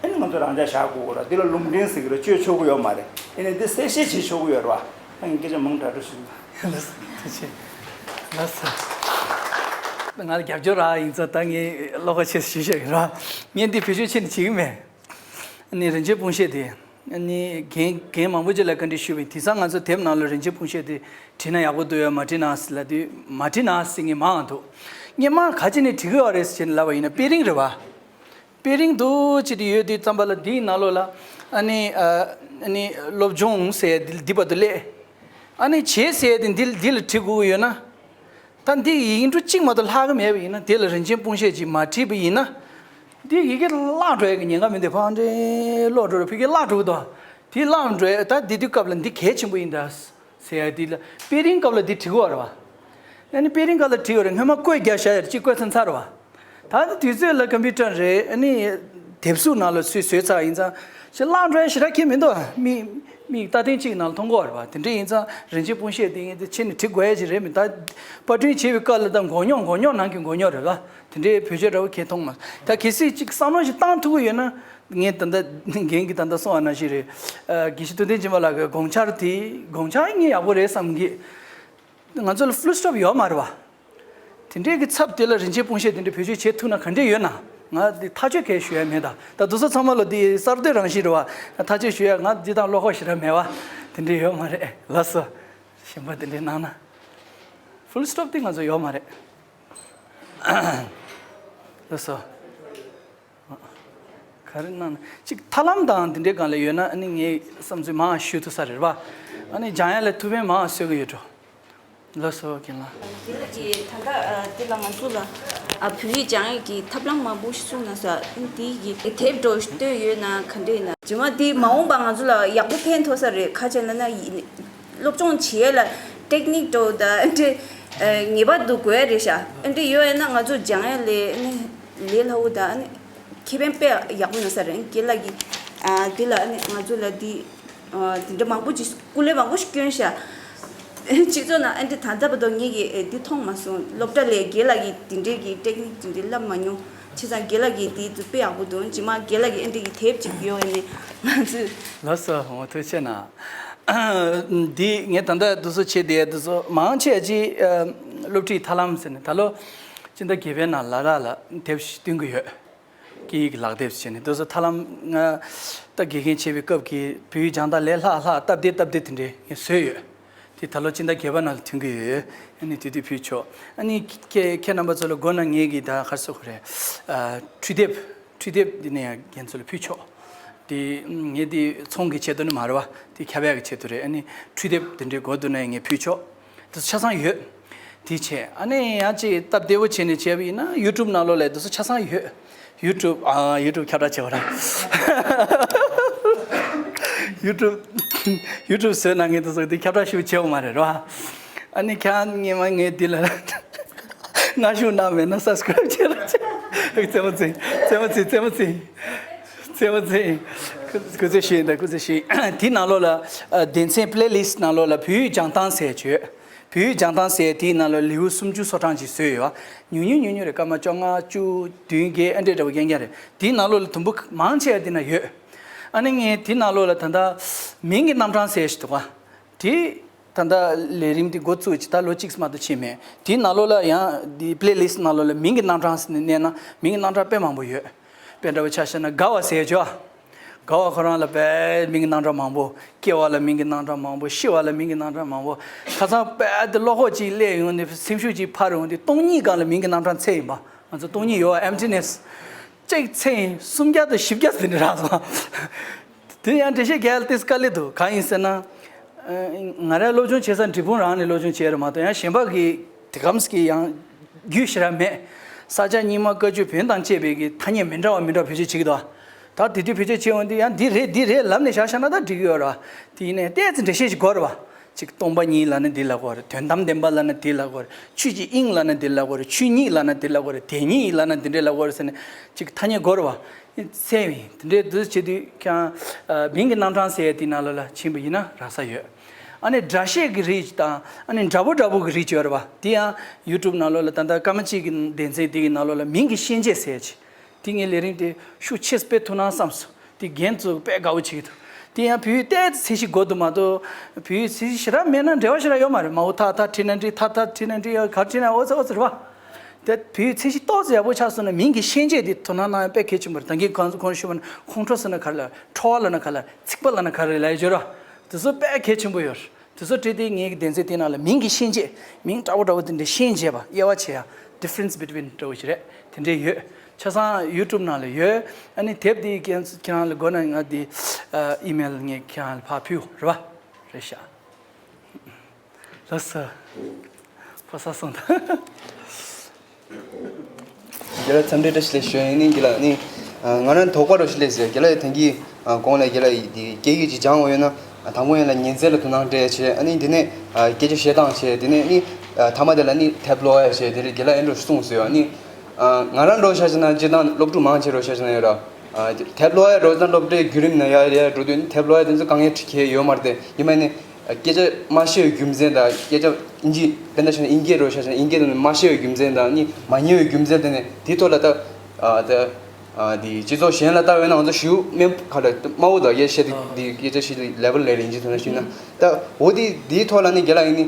ཨ་ནི་ང་ཚོ་རང་འཇགས་བཞག་དགོས་རེད། འདི་ལ་ལུང་འདྲེན་ཟེར་གྱི་རེད། བཅོས་ཆོག་གི་ཡོད་མ་རེད། ཡིན་ནའི་འདི་གསལ་བཤད་བྱེད་ཆོག་གི་ཡོད་རེད་བ། ད་ངས་སྐད་ཆ་མང་དྲགས་འགྲོ་ཞུ། ལགས་སོ། ཐུགས་རྗེ་ཆེ། ལགས་སོ། ང་ལ་རྒྱབ་སྐྱོར་རག་ཡིན་ཙང་ད་ངས་བློ་ཁ་ཆེ་ཞུ་བཤད་ཡིན་ར། ངས་འདི་བེད་སྤྱོད་ཆེ་ནས་བྱེད་ཀྱི་མེད། ཨ་ནི་རིན་ཆེན་སྤུངས་ཤད་དེ། ཨ་ནི་རྒན་རྒན་མང་པོ་ཅིག་ལ་བཀའ་འདྲི་ཞུས་པ་ཡིན། དེང་སང་ང་ཚོ་དེབ་ནང་ལ་རིན་ཆེན་སྤུངས་ཤད་དེ་བྲིས་ན་ཡག་པོ་འདུག་ཡ་མ་བྲིས་ན་ཟེར་ལབ་དུས་མ་བྲིས་ན་ཟེར་མཁན་མང་ང་འདུག་སྔོན་མ་ག་ཅི་ནས་བྲིས་དགོས་པ་རེད་ཟེར་ནས་ལབ་པ་ཡིན་ན་དཔེ་རིང་རེད་བ། དཔེ་རིང་འདུག་ཅེས་དེ་ཡོད་དུས་ཙམ་པ་ལ་འདིའི་ནང་ལོགས་ལ་ཨ་ནི་ཨ་ནི་སློབ་སྦྱོང་ཟེར་ཡ་འདི་འདི་བར་དུ་སླེབས། ཨ་ནི་བྱེད་ཟེར་ཡ་དེ་འདི་འདི་ལ་བྲིས་དགོས་ཀྱི་ཡོད་ན། ད་འདི་ཡིག་འབྲུ་གཅིག་མ་གཏོགས་ལྷག་གི་མེད་པ་ཡིན་ན་དེ་ལ་རིན་ཆེན་སྤུངས་ཤད་ཅིག་མ་བྲིས་པ་ཡིན་ན། འདི་ཡི་གེ་བརླག་འགྲོ་ཡ་གི་ཉེན་ཁ་མི་འདུག་ཕ་འདྲེ་ཀློག་འགྲོ་རུ་ཕ་གི་བརླག་འགྲོ་གི་འདུག་དེ་བརླག་འགྲོ་ཡ་ད་འདི་དུས་སྐབས་ལ་འདི་གལ་ཆེན་པོ་ཡིན་ད། ཟེར་ཡ་དེ་ལ་དཔེ་རིང་སྐབས་ལ་འདི་བྲིས་དགོས་རེད་བ། ཨ་ནི་དཔེ་རིང་སྐབས་ལ་བྲིས་ཡོད་རེད། སྔོན་མ་བཀོད་རྒྱག་བཞག་ཡོད་རེད། གཅིག་བཀོད་ཚར་ཚར་བ། ད་ནི་དུས་ཚོད་ལ་ཀམ་པུ་ཊར་རེད། ཨ་ནི་དེབ་གཟུགས་ནང་ལ་ཚུར་བཟོས་ཚར་ཡིན་ཙང་ཞེ་བརླག་འགྲོ་ཡ་ཞེ་དྲག་ཁྱད་མི་འདུག་མི་མི་ལྟ་སྟེང་གཅིག་ནང་ལ་མཐོང་གི་ཡོད་རེད་བ། དེ་འདྲ་ཡིན་ཙང་རིན་ཆེན་སྤུངས་ཤད་དེ་ངས་དེ་ཕྱི་ནས་བྲིས་དགོས་ཡ་ཅིག་རེད་མི་ད། པར་སྐྲུན་བྱེད་པའི་སྐབས་ལ་ད་མགོ་རྙོག་མགོ་རྙོག་ནང་གི་མགོ་རྙོག་རེད་བ། དེ་འདྲའི་བེད་སྤྱོད་འདྲ་བོ་གང་ཡང་མཐོང་མ་སོང་། ད་གལ་སྲིད་ཅིག་བསམ་བློ་ཞིག་བཏང་ཐུབ་ཀྱི་ཡོད་ན། ངས་ད་ལྟ་རྒན་གྱིས་ད་ལྟ་གསུངས་པ་ནང་བཞིན་རེད། ཨ་དགེ་བཤེས་ཐུབ་བསྟན་སྦྱིན་པ་ལགས་ཀྱི་དགོངས་འཆར་དེ་དགོངས་འཆར་ངས་ཡག་པོ་རེད་བསམ་གི། ང་ཚོ་ལ་ཕུལ་སི་ཊོབ་ཡོད་མ་རེད་བ། དེ་འདྲའི་གི་ཚབ་དེ་ལ་རིན་ཆེན་སྤུངས་ཤད་དེ་འདྲ་བེད་སྤྱོད་བྱེད་ཐུབ་ན་ག་འདྲས་ཡོད་ན། ང་འདི་ཐག་གཅོད་གང་ཞུ་ཡ་མེད་ད། ད་དེ་ཚོ་ཚང་མ་ལ་འདི་གསར་གཏོད་རང་བཞིན་རེད་བ། ཐག་གཅོད་ཞུ་ཡ་ང་འདི་དང་བློ་ཁོག་ཞེ་དྲག་མེད་བ། དེ་འདྲས་ཡོད་མ་རེད། ལགས་སོ། གཞན་པ་དེ་འདྲས་གནང་ན། ཕུལ་སི་ཊོབ་དེ་ང་ཚོ་ཡོད་མ་རེད། ལགས་སོ། ག་རེ་གནང་ན་ཅིག་ཐབས་ལམ་དང་དེ་འདྲའི་སྒང་ལ་ཡོད་ན་ཨ་ནི་ངས་བསམ་ཚུལ་མང་ཞུ་ཐུབ་ས་རེད་བ། ཨ་ནི་སྦྱང་ཡ་ལ་ཐུགས་ཕན་མང་གསོས་ཀྱི་ཡོད་འགྲོ། ལགས་སོ་རྒན་ལགས། དེ་ལ་ཀྱི་ད་ལྟ་ཨ་དེ་ལ་ང་ཚོ་ལ་ ཨ། བོད་ཡིག་སྦྱང་ཡས་ཀྱི་ཐབས་ལམ་མང་པོ་ཞིག་གསུངས་གནང་སོང་། ཨ་ནི་དེ་གི་དེབ་འདྲ་བོ་ཞིག་བཏོན་ཡོད་ན་ག་འདྲ་ཡིན་ན། རྗེས་མ་དེ་མ་འོངས་པ་ང་ཚོ་ལ་ཡག་པོ་ཕན་ཐོགས་ས་རེད། ག་རེ་ལབ་ན་ཡིན། སློབ་སྦྱོང་བྱེད་ཡས་ལ་ཊེག་ནིག་འདྲ་བོ་དང་ཨ་འདྲ་ངེས་པར་དུ་དགོས་ཡ་རེད་ཤག་ཨ་འདྲ་ཡོད་ཡ་ན་ང་ཚོ་སྦྱང་ཡ་ལ་ཨ་ནི་ལས་སླ་བོ་དང་ཨ་ནི་ཁེ་ཕན་དཔེ་ཡག་པོ་ཡོང་ས་རེད། རྒན་ལགས་ཀྱིས་ཨ་དེ་ལ་ཨ་ནི་ང་ཚོ་ལ་དེ་ཨ་དེ་འདྲ་མང་པོ་ཅིག་སྐུ་ལས་མང་པོ་ཞིག་བསྐྱོན་ཤག་སྤྱི་ཚོགས་ནང་ཨ་འདྲ་ད་ལྟ་བར་དུ་ངེད་ཀྱིས་ཨེ་འདི་མཐོང་མ་སོང་། སློབ་གྲྭ་ལས་རྒན་ལགས་ཀྱིས་དེ་འདྲའི་གི་ཊེག་ནིག་དེ་འདྲའི་བསླབ་མ་མྱོང་། བྱས་ཙང་རྒན་ལགས་ཀྱིས་དེ་ཚོ་དཔེ་ཡག་པོ་འདུག་རྗེས་མ་རྒན་ལགས་ཀྱིས་ཨ་འདྲ་གི་དེབ་ཅིག་ཡོད་ནས་ང་ཚོས། ལགས་སོ། འོ་ཐུགས་རྗེ་གནང་། འདི་ངས་ད་ལྟ་འདི་ཚོ་བྱས་ཏེ་འདི་ཚོ་མང་ཆེ་ཅིག་ཨ་སློབ་ཁྲིད་ཐབས་ལམ་ཟེར་ནས་ད་ལོ་སྤྱི་ཟླ་བརྒྱད་པའི་ནང་ལ་དྭགས་ལ་དེབ་ཞིག་བཏོན་གྱི་ཡོད། སྐད་ཡིག་གི་ལག་དེབ་བྱས་ནས་དེ་ཚོ་ཐབས་ལམ་ང་ད་དགེ་རྒན་བྱེད་པའི་སྐབས་ཀྱི་བོད་ཡིག་སྦྱང་སྟངས་ལས་ལྷག་ལྷག་སྟབས་བདེ་སྟབས་བདེ་དེ་འདྲས་ངས་བཟོས་ཡོད། དེ་ད་ལོ་སྤྱི་ཟླ་བརྒྱད་པ་ནང་ལ་ཐོན་གྱི་ཡོད། ཨ་ནི་དེ་དུས་ཕུལ་ཆོག་ཨ་ནི་ཁྱེད་ཁྱེད་རྣམ་པ་ཚོ་ལ་དགོས་ན་ངེད་ཀྱིས་ད་ག་རེ་ཟེར་དགོས་རེད། ཨ་འཕྲུལ་དེབ་འཕྲུལ་དེབ་འདི་ནས་ཡང་རྒན་ཚོ་ལ་ཕུལ་ཆོག་དེ་ངས་དེ་ཚོང་གི་ཆེད་དུ་ནི་མ་རེད་བ། དེ་ཁྱབ་ཡག་གི་ཆེད་དུ་རེད། ཨ་ནི་འཕྲུལ་དེབ་དེ་འདྲས་དགོས་འདུག་ན་ངས་ཕུལ་ཆོག་དེ་ཆ་ཚང་ཡོད། དེ་བྱས་ཨ་ནི་ཡང་ཅིག་སྟབས་བདེ་བོ་བྱས་ནས་བྱས་པ་ཡིན་ན་ཡུ་ཊུབ་ནང་ལོགས་ལ་དེ་ཚོ་ཆ་ཚང་ཡོད། ཡུ་ཊུབ་ཨ་ཡུ་ཊུབ་ཁྱབ་བསྒྲགས་བྱས་པ་ར། ཡུ་ཊུབ་ཡུ་ཊུབ་བཟོས་ན་ངས་དེ་ཚོ་དེ་ཁྱབ་བསྒྲགས་ཞིག་བྱས་པ་མ་རེད་ར། ཨ་ནི་ཁྱེད་རང་ངས་མ་ངས་འདི་ལ་སྔ་ཤུག་གནང་མེད་ན་སབ་སི་ཀ་རབ་བྱས་ར་བྱས། རྩེད་མོ་རྩེ་རྩེད་མོ་རྩེ་རྩེད་མོ་རྩེ། རྩེད་མོ་རྩེ། སྐུ་ཚེ་ཞིག་ཡིན་ད་སྐུ་ཚེ་ཞིག་དེའི་ནང་ལོགས་ལ་ཨ་སྡེ་ཚན་པི་ལེ་ལིསི་ནང་ལོགས་ལ་བོད་ཡིག་སྦྱང་སྟངས་ཟེར་བྱོས། བོད་ཡིག་སྦྱང་སྟངས་ཟེར་དེའི་ནང་ལ་ལེའུ་སུམ་ཅུ་སོ་གྲངས་ཅིག་བཟོས་ཡོད། ཉུང་ཉུང་ཉུང་ཉུང་རེད། སྐར་མ་བཅོ་ལྔ་བཅུ་བདུན་བརྒྱད་ཨ་འདྲས་འདྲ་བོ་རྐྱང་རྐྱང་རེད། དེའི་ནང་ལོགས་ལ་དུམ་བུ་མང་ཆེ་བ་དེ་ན་ཡོད། ཨ་ནི་ངས་དེའི་ནང་ལོགས་ལ་ད་ལྟ་མིང་གི་རྣམ་གྲངས་ཟེར་ཞིག་འདུག་ག་དེ་ད་ལྟ་ལས་རིམ་དེ་འགོ་བཙུགས་ཀྱི་ད་ལོ་གཅིག་མ་གཏོགས་ཕྱིན་མེད། དེའི་ནང་ལོགས་ལ་ཡང་དེའི་པི་ལེ་ལིསི་ནང་ལོགས་ལ་མིང་གི་རྣམ་གྲངས་ཟེར་ནས་གནས་ན་མིང་གི་རྣམ་གྲངས་དཔེ་མང་པོ་ཡོད། དཔེ་འདྲ་བོ་ཆ་བཞག་ན་དགའ་བ་ཟེར་ཡ་ཅིག་ཡོད། དགའ་བ་ཁོ་རང་ལ་དཔེ་མིང་གི་རྣམ་གྲངས་མང་པོ། སྐྱེ་བ་ལ་མིང་གི་རྣམ་གྲངས་མང་པོ། ཤི་བ་ལ་མིང་གི་རྣམ་གྲངས་མང་པོ། ཁ་སང་དཔེ་དེ་བློ་ཁོག་ཅིག་སླེབས་ཡོང་ནས་སེམས་ཤུགས་ཅིག་འཕར་ཡོང་དུས་སྟོང་ཉིད་སྒང་ལ་མིང་གི་རྣམ་གྲངས་ཚད་ཡིན་པ། ང་ཚོ་སྟོང་ཉིད་ཡོད་པ་ཨེམ་ཊི་ནེ་སི། གཅིག་ཚད་ཡིན་སུམ་བརྒྱ་དང་བཞི་བརྒྱ་ཟིན་རག་སོང་། དེ་ཡང་འགྲེལ་བཤད་རྒྱག་ཡ་ཏོག་ཙམ་དཀའ་ལས་འདུག་གང་ཡིན་ཟེར་ན། ཨ་ང་རང་སློབ་སྦྱོང་བྱེད་ས་འབྲས་སྤུངས་རང་ནས་སློབ་སྦྱོང་བྱས་རེད་མ་གཏོགས་ཡང་གཞན་པ་གི་དེ་གམ་ས་གི་ཡང་རྒྱུས་ཞེ་དྲག་མེད། ས་སྐྱ་རྙིང་མ་བཀའ་བརྒྱུད་བོན་དང་བཅས་པའི་གི་ཐ་སྙད་མི་འདྲ་བ་མི་འདྲ་བ་བེད་སྤྱོད་བྱེད་ཀྱི་འདུག་ད་དེ་དུས་བེད་སྤྱོད་བྱེད་འོང་དུས་ཡང་འདི་རེད་འདི་རེད་ལབ་ནས་བཞག་བཞག་ན་ད་འགྲིག་གི་ཡོད་རེད་བ། དེ་ཡིན་ནའི་ཏོག་ཙམ་འགྲེལ་བཤད་ཞིག་དགོས་རེད་བ། གཅིག་སྟོང་པ་ཉིད་ལབ་ན་འདི་ལབ་དགོས་རེད། དོན་དམ་བདེན་པ་ལབ་ན་འདི་ལབ་དགོས་རེད། ཆོས་ཀྱི་དབྱིངས་ལབ་ན་འདི་ལབ་དགོས་རེད། ཆོས་ཉིད་ལབ་ན་འདི་ལབ་དགོས་རེད། དེ་ཉིད་ལབ་ན་འདི་འདྲས་ལབ་དགོས་རེད་ཟེར་ནས་གཅིག་ཐ་སྙད་དགོས་རེད་བ། ཚད་ཡིན་དེ་འདྲས་འདུག་བྱེད་དུས་ཀྱང་ཨ་མིང་གི་རྣམ་གྲངས་ཟེར་ཡ་དེ་ནང་ལོགས་ལ་ཕྱིན་པ་ཡིན་ན་རག་ས་ཡོད། ཨ་ནི་སྒྲ་བཤད་ཀྱི་རིགས་དང་ཨ་ནི་འདྲ་པོ་འདྲ་པོ་གི་རིགས་ཡོད་རེད་བ། དེ་ཡང་ཡུ་ཊུབ་ནང་ལོགས་ལ་ད་ལྟ་སྐར་མ་གཅིག་གི་སྡེ་ཚན་དེ་གི་ནང་ལོགས་ལ་མིང་གི་ཤན་འབྱེད་ཟེར་ཡ་ཅིག་དེ་ངའི་ལས་རིམ་དེ་ཤུགས་ཆེ་སྤེལ་ཐུབ་ན་བསམས་སོང་། དེ་རྒན་ཚོ་དཔེ་དགའ་བོ་བྱེད་ཀྱི་འདུག་དེ་ཡང་བོད་ཡིག་ཏོག་ཙམ་ཚད་གཞི་དགོས་འདུག་མ་གཏོགས་བོད་ཡིག་ཚད་གཞི་ཞེ་དྲག་མེད་ན་འབྲེལ་བ་ཞེ་དྲག་ཡོད་མ་རེད། མ་འོ་ཐ་ཐ་བྲིས་ན་འགྲིག་ཐ་ཐ་བྲིས་ན་འགྲིག་ཡ་ག་བྲིས་ན་འོ་ཙི་འོ་ཙི་རེད་བ། དེ་བོད་ཡིག་ཚད་གཞི་ཏོག་ཙམ་ཡག་པོ་ཆགས་སོང་ན་མིང་གི་ཤན་འབྱེད་དེ་དོ་སྣང་གནང་ཡ་དཔེ་གལ་ཆེན་པོ་རེད། ད་གིན་གོང་གོང་ཞུས་པ་ནི་ཁོང་ཁྲོ་ཟེར་ན་ག་རེ་ལབ། ཁྲོ་བ་ལབ་ན་ག་རེ་ལབ། ཚིག་པ་ལབ་ན་ག་རེ་ལབ་ཡ་ཅིག་ཡོད་རེད་བ། དེ་ཚོ་དཔེ་གལ་ཆེན་པོ་ཡོད་རེད། དེ་ཚོ་བྲིས་ཏེ་ངེད་ཀྱི་སྡེ་ཚན་དེ་ནང་ལ་མིང་གི་ཤན་འབྱེད། མིང་འདྲ་པོ་འདྲ་པོ་དེ་འདྲ་ཤན་འབྱེད་པ། དབྱེ་བ་ཕྱེ་ཡ། difference between འདྲ་པོ་ཞིག་རེད། དེ་འདྲས་ཡོད། ཆ་ཚང་ཡུ་ཊུབ་ནང་ལ་ཡོད། ཨ་ནི་དེབ་དེ་ཁྱེད་ཁྱེད་རང་ལ་དགོས་ན་ང་དེ་ཨ་ཨི་མེལ་ངས་ཁྱེད་རང་ལ་ཕར་ཕུལ་རེད་བ། རེད་ཤག་ལགས་སོ། ཕོ་གསར་སོང་ད། རྒན་ལགས་འཚམས་འདྲི་བཀྲ་ཤིས་བདེ་ལེགས་ཞུ་ཡ་ཡིན། ནི་རྒན་ལགས་ནི་ང་རང་དོགས་པ་རོ་ཞིག་སླེབས་ཟེར། རྒན་ལགས་ཡ་ཐེངས་ཀྱི་གོང་ལ་རྒན་ལགས་ཡི་དེ་སྐད་ཡིག་ཅིག་སྦྱང་དགོས་ཡོད་ན་དང་པོ་ཡིན་ལ་ཉན་ཚད་ལ་དོ་སྣང་སྤྲད་བྱས། ཨ་ནི་དེ་ནས་སྐད་ཆ་བཤད་སྟངས་བྱས། དེ་ནས་ནི་མཐའ་མ་དེ་ལ་ནི་དེབ་ཀློག་ཡ་བྱས། དེ་རིང་རྒན་ལགས་ཨེ་འགྲོ་གསུངས་ཟེར་བ་ནི། ང་རང་འགྲོ་ཤ་ཆེ་ན་སྤྱིར་བཏང་སློབ་ཕྲུག་མང་ཆེ་འགྲོ་ཤ་ཆེ་ན་ཡོད་ར། དེབ་ཀློག་ཡ་འགྲོ་ཙང་སློབ་གྲྭའི་བརྒྱུད་རིམ་ནང་ཡར་ཡར་འགྲོ་དུས་ནི་དེབ་ཀློག་ཡ་དེ་ཚོ་དཀའ་ངལ་འཕྲད་ཡོད་མ་རེད་དེ། ཡིན་མ་ནི་སྐད་ཆ་མ་ཤེས་པའི་རྒྱུ་མཚན་དང་། སྐད་ཆ་ཨིན་ཇི་དཔེར་ན་ཆ་ན་ཨིན་སྐད་འགྲོ་ཤ་ཆེ་ན་ཨིན་སྐད་དེ་ནི་མ་ཤེས་པའི་རྒྱུ་མཚན་དང་ནི་མ་ཉན་པའི་རྒྱུ་མཚན་དེ་ནི་དེའི་ཐོག་ལ་ད་ད་དེ་སྤྱི་ཚོགས་གཞན་ལ་ལྟ་བས་ན་ང་ཚོ་ཞུ་མེད་ག་ལ་དམའ་བོ་དང་སྐད་ཆ་བཤད་དེ་དེ་སྐད་ཆ་བཤད་དེ་ལེ་བལ་ལས་རིང་ཅི་ཐོག་ན་ཞུས་ན་ད་འོ་དེ་དེའི་ཐོག་ལ་ནི་རྒན་ལགས་ཡིན་ནི།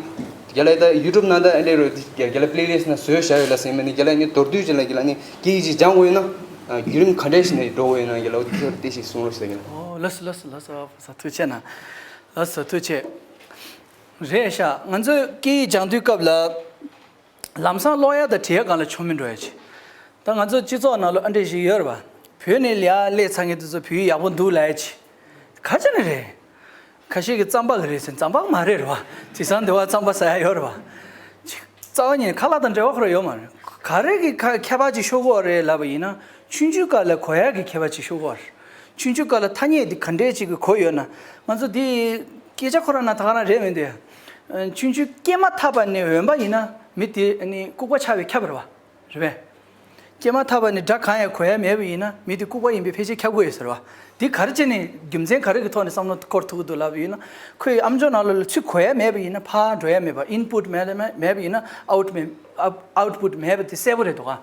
རྒན་ལགས་ད་ཡུ་ཊུབ་ནང་ད་ཨེ་འདྲས་རོ། རྒན་ལགས་པི་ལེ་ལིསི་ནང་བཟོས་བཞག་ཡོད་ལ་ཟེར་མ་ནི། རྒན་ལགས་ནི་མདོར་བསྡུས་ཅིག་ལ་རྒན་ལགས་ནི་སྐད་ཡིག་ཅིག་སྦྱང་དགོས་ཡོད་ན་བརྒྱུད་རིམ་ག་འདྲས་ཞིག་ནས་འགྲོ་དགོས་ཡོད་ན་རྒན་ལགས་འོ་དེ་ཚོ་དེ་ཞིག་གསུང་རོགས་ཟེར་རྒན་ལགས། ཨོ་ལགས་སོ་ལགས་སོ་ལགས་སོ། ཕོ་གསར་ཐུགས་རྗེ་གནང་། ལགས་སོ་ཐུགས་རྗེ་ཆེ། རེད་ཤག་ང་ཚོས་སྐད་ཡིག་སྦྱང་དུས་སྐབས་ལ་ལམ་སང་ཀློག་ཡ་དང་བྲིས་ཡ་སྒང་ལ་ཆོ་མེད་འགྲོ་ཡ་ཆེ། ད་ང་ཚོ་སྤྱི་ཚོགས་ནང་ལ་ཨ་འདྲས་ཞིག་ཡོད་རེད་པ། བོད་ནས་ལས་ཡ་སླེབས་ཚར་མཁན་དེ་ཚོ་བོད་ཡིག་ཡག་པོ་འདུག་ལབ་ཡ་ཆེ། ག་ཅི་ནས་རེད། ཁ་ཤས་ཀྱིས་རྩམ་པ་གི་རེད་ཟེར། རྩམ་པ་མ་རེད་རེད་བ། དེང་སང་འདི་བ་རྩམ་པ་ཟ་ཡ་ཡོད་རེད་བ། ཅིག་རྩ་བ་ཉིད་ཁ་ལག་དང་འབྲེལ་བ་ཁོ་ར་ཡོད་མ་རེད། ག་རེ་གི་ཁ་ཁྱད་པར་ཅིག་ཤོར་གི་ཡོད་རེད་ལབ་པ་ཡིན་ན། ཆུང་ཆུང་སྐབས་ལ་གོ་ཡ་གི་ཁྱད་པར་ཅིག་ཤོར་གི་ཡོད་རེད། ཆུང་ཆུང་སྐབས་ལ་ཐ་སྙད་འདི་ག་འདྲས་ཅིག་གི་གོ་ཡོད་ན། ང་ཚོ་འདི་སྐད་ཆ་ཁོ་རང་ན་ད་ག་རང་རེད་མི་འདུག་ཡ། ཆུང་ཆུང་སྐྱེས་མ་ཐག་པ་ནས་འོན་པ་ཡིན་ན་མི་དེ་ནི་ལྐུགས་པ་ཆགས་པའི་ཁྱབ་རེད་བ། རེད་པས། སྐྱེས་མ་ཐག་པ་ནས་སྒྲ་གང་ཡང་གོ་ཡ་མེད་པ་ཡིན་ན་མི་དེ་ལྐུགས་པ་ཡིན་པའི་ཕལ་ཆེར་ཁྱབ་དགོས་ཡོད་ཟེར་བ། འདི་ག་རེ་བྱས་ནས་རྒྱུ་མཚན་ག་རེ་གི་ཐོག་ནས་བསམ་བློ་འཁོར་ཐུབ་ཀྱི་འདུག་ལབ་ཡིན་ན། ཁོས་ཨམ་ཅོག་ནང་ལོགས་ལ་ཚུར་གོ་ཡ་མེད་པ་ཡིན་ན་ཕར་འགྲོ་ཡ་མེད་པ། ཨིན་པུཊ་མེད་ལ་མེད་མེད་པ་ཡིན་ན་ཨའུཊ་མེད། ཨའུཊ་པུཊ་མེད་པ་དེ་གསལ་པོ་རེད་འདུག་ག།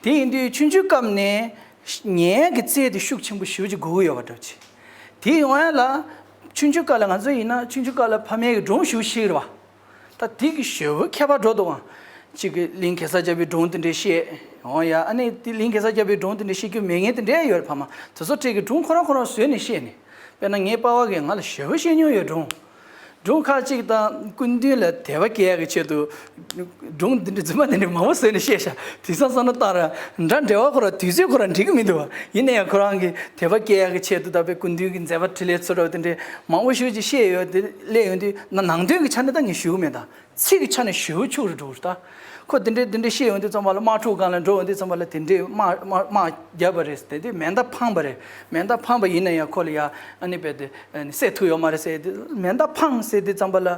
དེ་ཡིན་དུས་ཆུང་ཆུང་སྐབས་ནས་ཉན་ཡ་གི་རྩལ་དེ་ཤུགས་ཆེན་པོ་ཞེ་པོ་ཅིག་དགོས་ཀྱི་ཡོད་པ་འདྲ་ཅིག། དེ་ཡོང་ཡ་ལ་ཆུང་ཆུང་སྐབས་ལ་ང་ཚོ་ཡིན་ན་ཆུང་ཆུང་སྐབས་ལ་ཕ་མའི་གི་སྒྲུང་ཞེ་པོ་བཤད་ཀྱི་རེད་བ། ད་དེ་གི་ཞེ་པོ་ཁྱད་པར་འགྲོ་འདུག་ཨང་། གཅིག་གི་གླིང་གེ་སར་རྒྱལ་པོའི་སྒྲུང་དེ་འདྲས་བཤད་འོང་ཡ། ཨ་ནི་དེ་གླིང་གེ་སར་རྒྱལ་པོའི་སྒྲུང་དེ་འདྲས་བཤད་རྒྱུ་མེད་མཁན་དེ་འདྲས་ཡོད་རེད་ཕ་མ། དེ་ཚོ་གྲས་ཀྱི་སྒྲུང་ཁོ་རང་ཁོ་རང་བཟོས་ནས་བཤད་ནས། དཔེར་ན་ངའི་པ་ཕ་གིས་ང་ལ་ཞེ་པོ་བཤད་མྱོང་ཡོད་སྒྲུང་། སྒྲུང་ཁག་ཅིག་དང་སྐུ་མདུན་ལ་དད་པ་སྐྱེ་ཡག་གི་ཆེད་དུ། སྒྲུང་འདི་འདྲས་རྫུན་མ་འདི་འདྲས་མང་པོ་བཟོས་ནས་བཤད་ཤག། དེང་སང་བསམ་བློ་བཏང་ར་འདྲ་འབྲེལ་བ་ཁོ་ར་དུས་ཚོད་ཁོ་ར་འགྲིག་གི་མི་འདུག་བ། ཡིན་ན་ཡང་ཁོ་རང་གི་དད་པ་སྐྱེ་ཡག་གི་ཆེད་དུ་ད་དཔེ་སྐུ་མདུན་གྱི་མཛད་པ་འཕྲིན་ལས་ཚོ་འདྲ་བ་དེ་འདྲས་མང་པོ་ཞེ་པོ་ཅིག་བཤད་ཡོད་དེ་སླེབས་ཡོང་དུས་ན་ནང་དོན་གྱི་ཆ་ནས་ད་ངས་ཞུ་གི་མེད་ད། ཚིག་གི་ཆ་ནས་ཞེ་པོ་འཁྱུག་རུ་འགྲོ་རུ་ད། ཁོ་དེ་འདྲས་དེ་འདྲས་བཤད་ཡོང་དུས་ཙམ་པ་ལ་དམག་འཁྲུག་སྒང་ལ་འགྲོ་ཡོང་དུས་ཙམ་པ་ལ་དེ་འདྲས་དམག་དམག་དམག་བརྒྱབ་པ་རེད། དེ་དུས་མེ་མདའ་འཕངས་པ་རེད། མེ་མདའ་འཕངས་པ་ཡིན་ན་ཡང་ཁོ་ལ་ཡ་ཨ་ནི་རྦད་དེ་ཨ་ནི་བསད་ཐུབ་ཡོད་མ་རེད་ཟེར་དུས་མེ་མདའ་འཕངས་ཟེར་དུས་ཙམ་པ་ལ་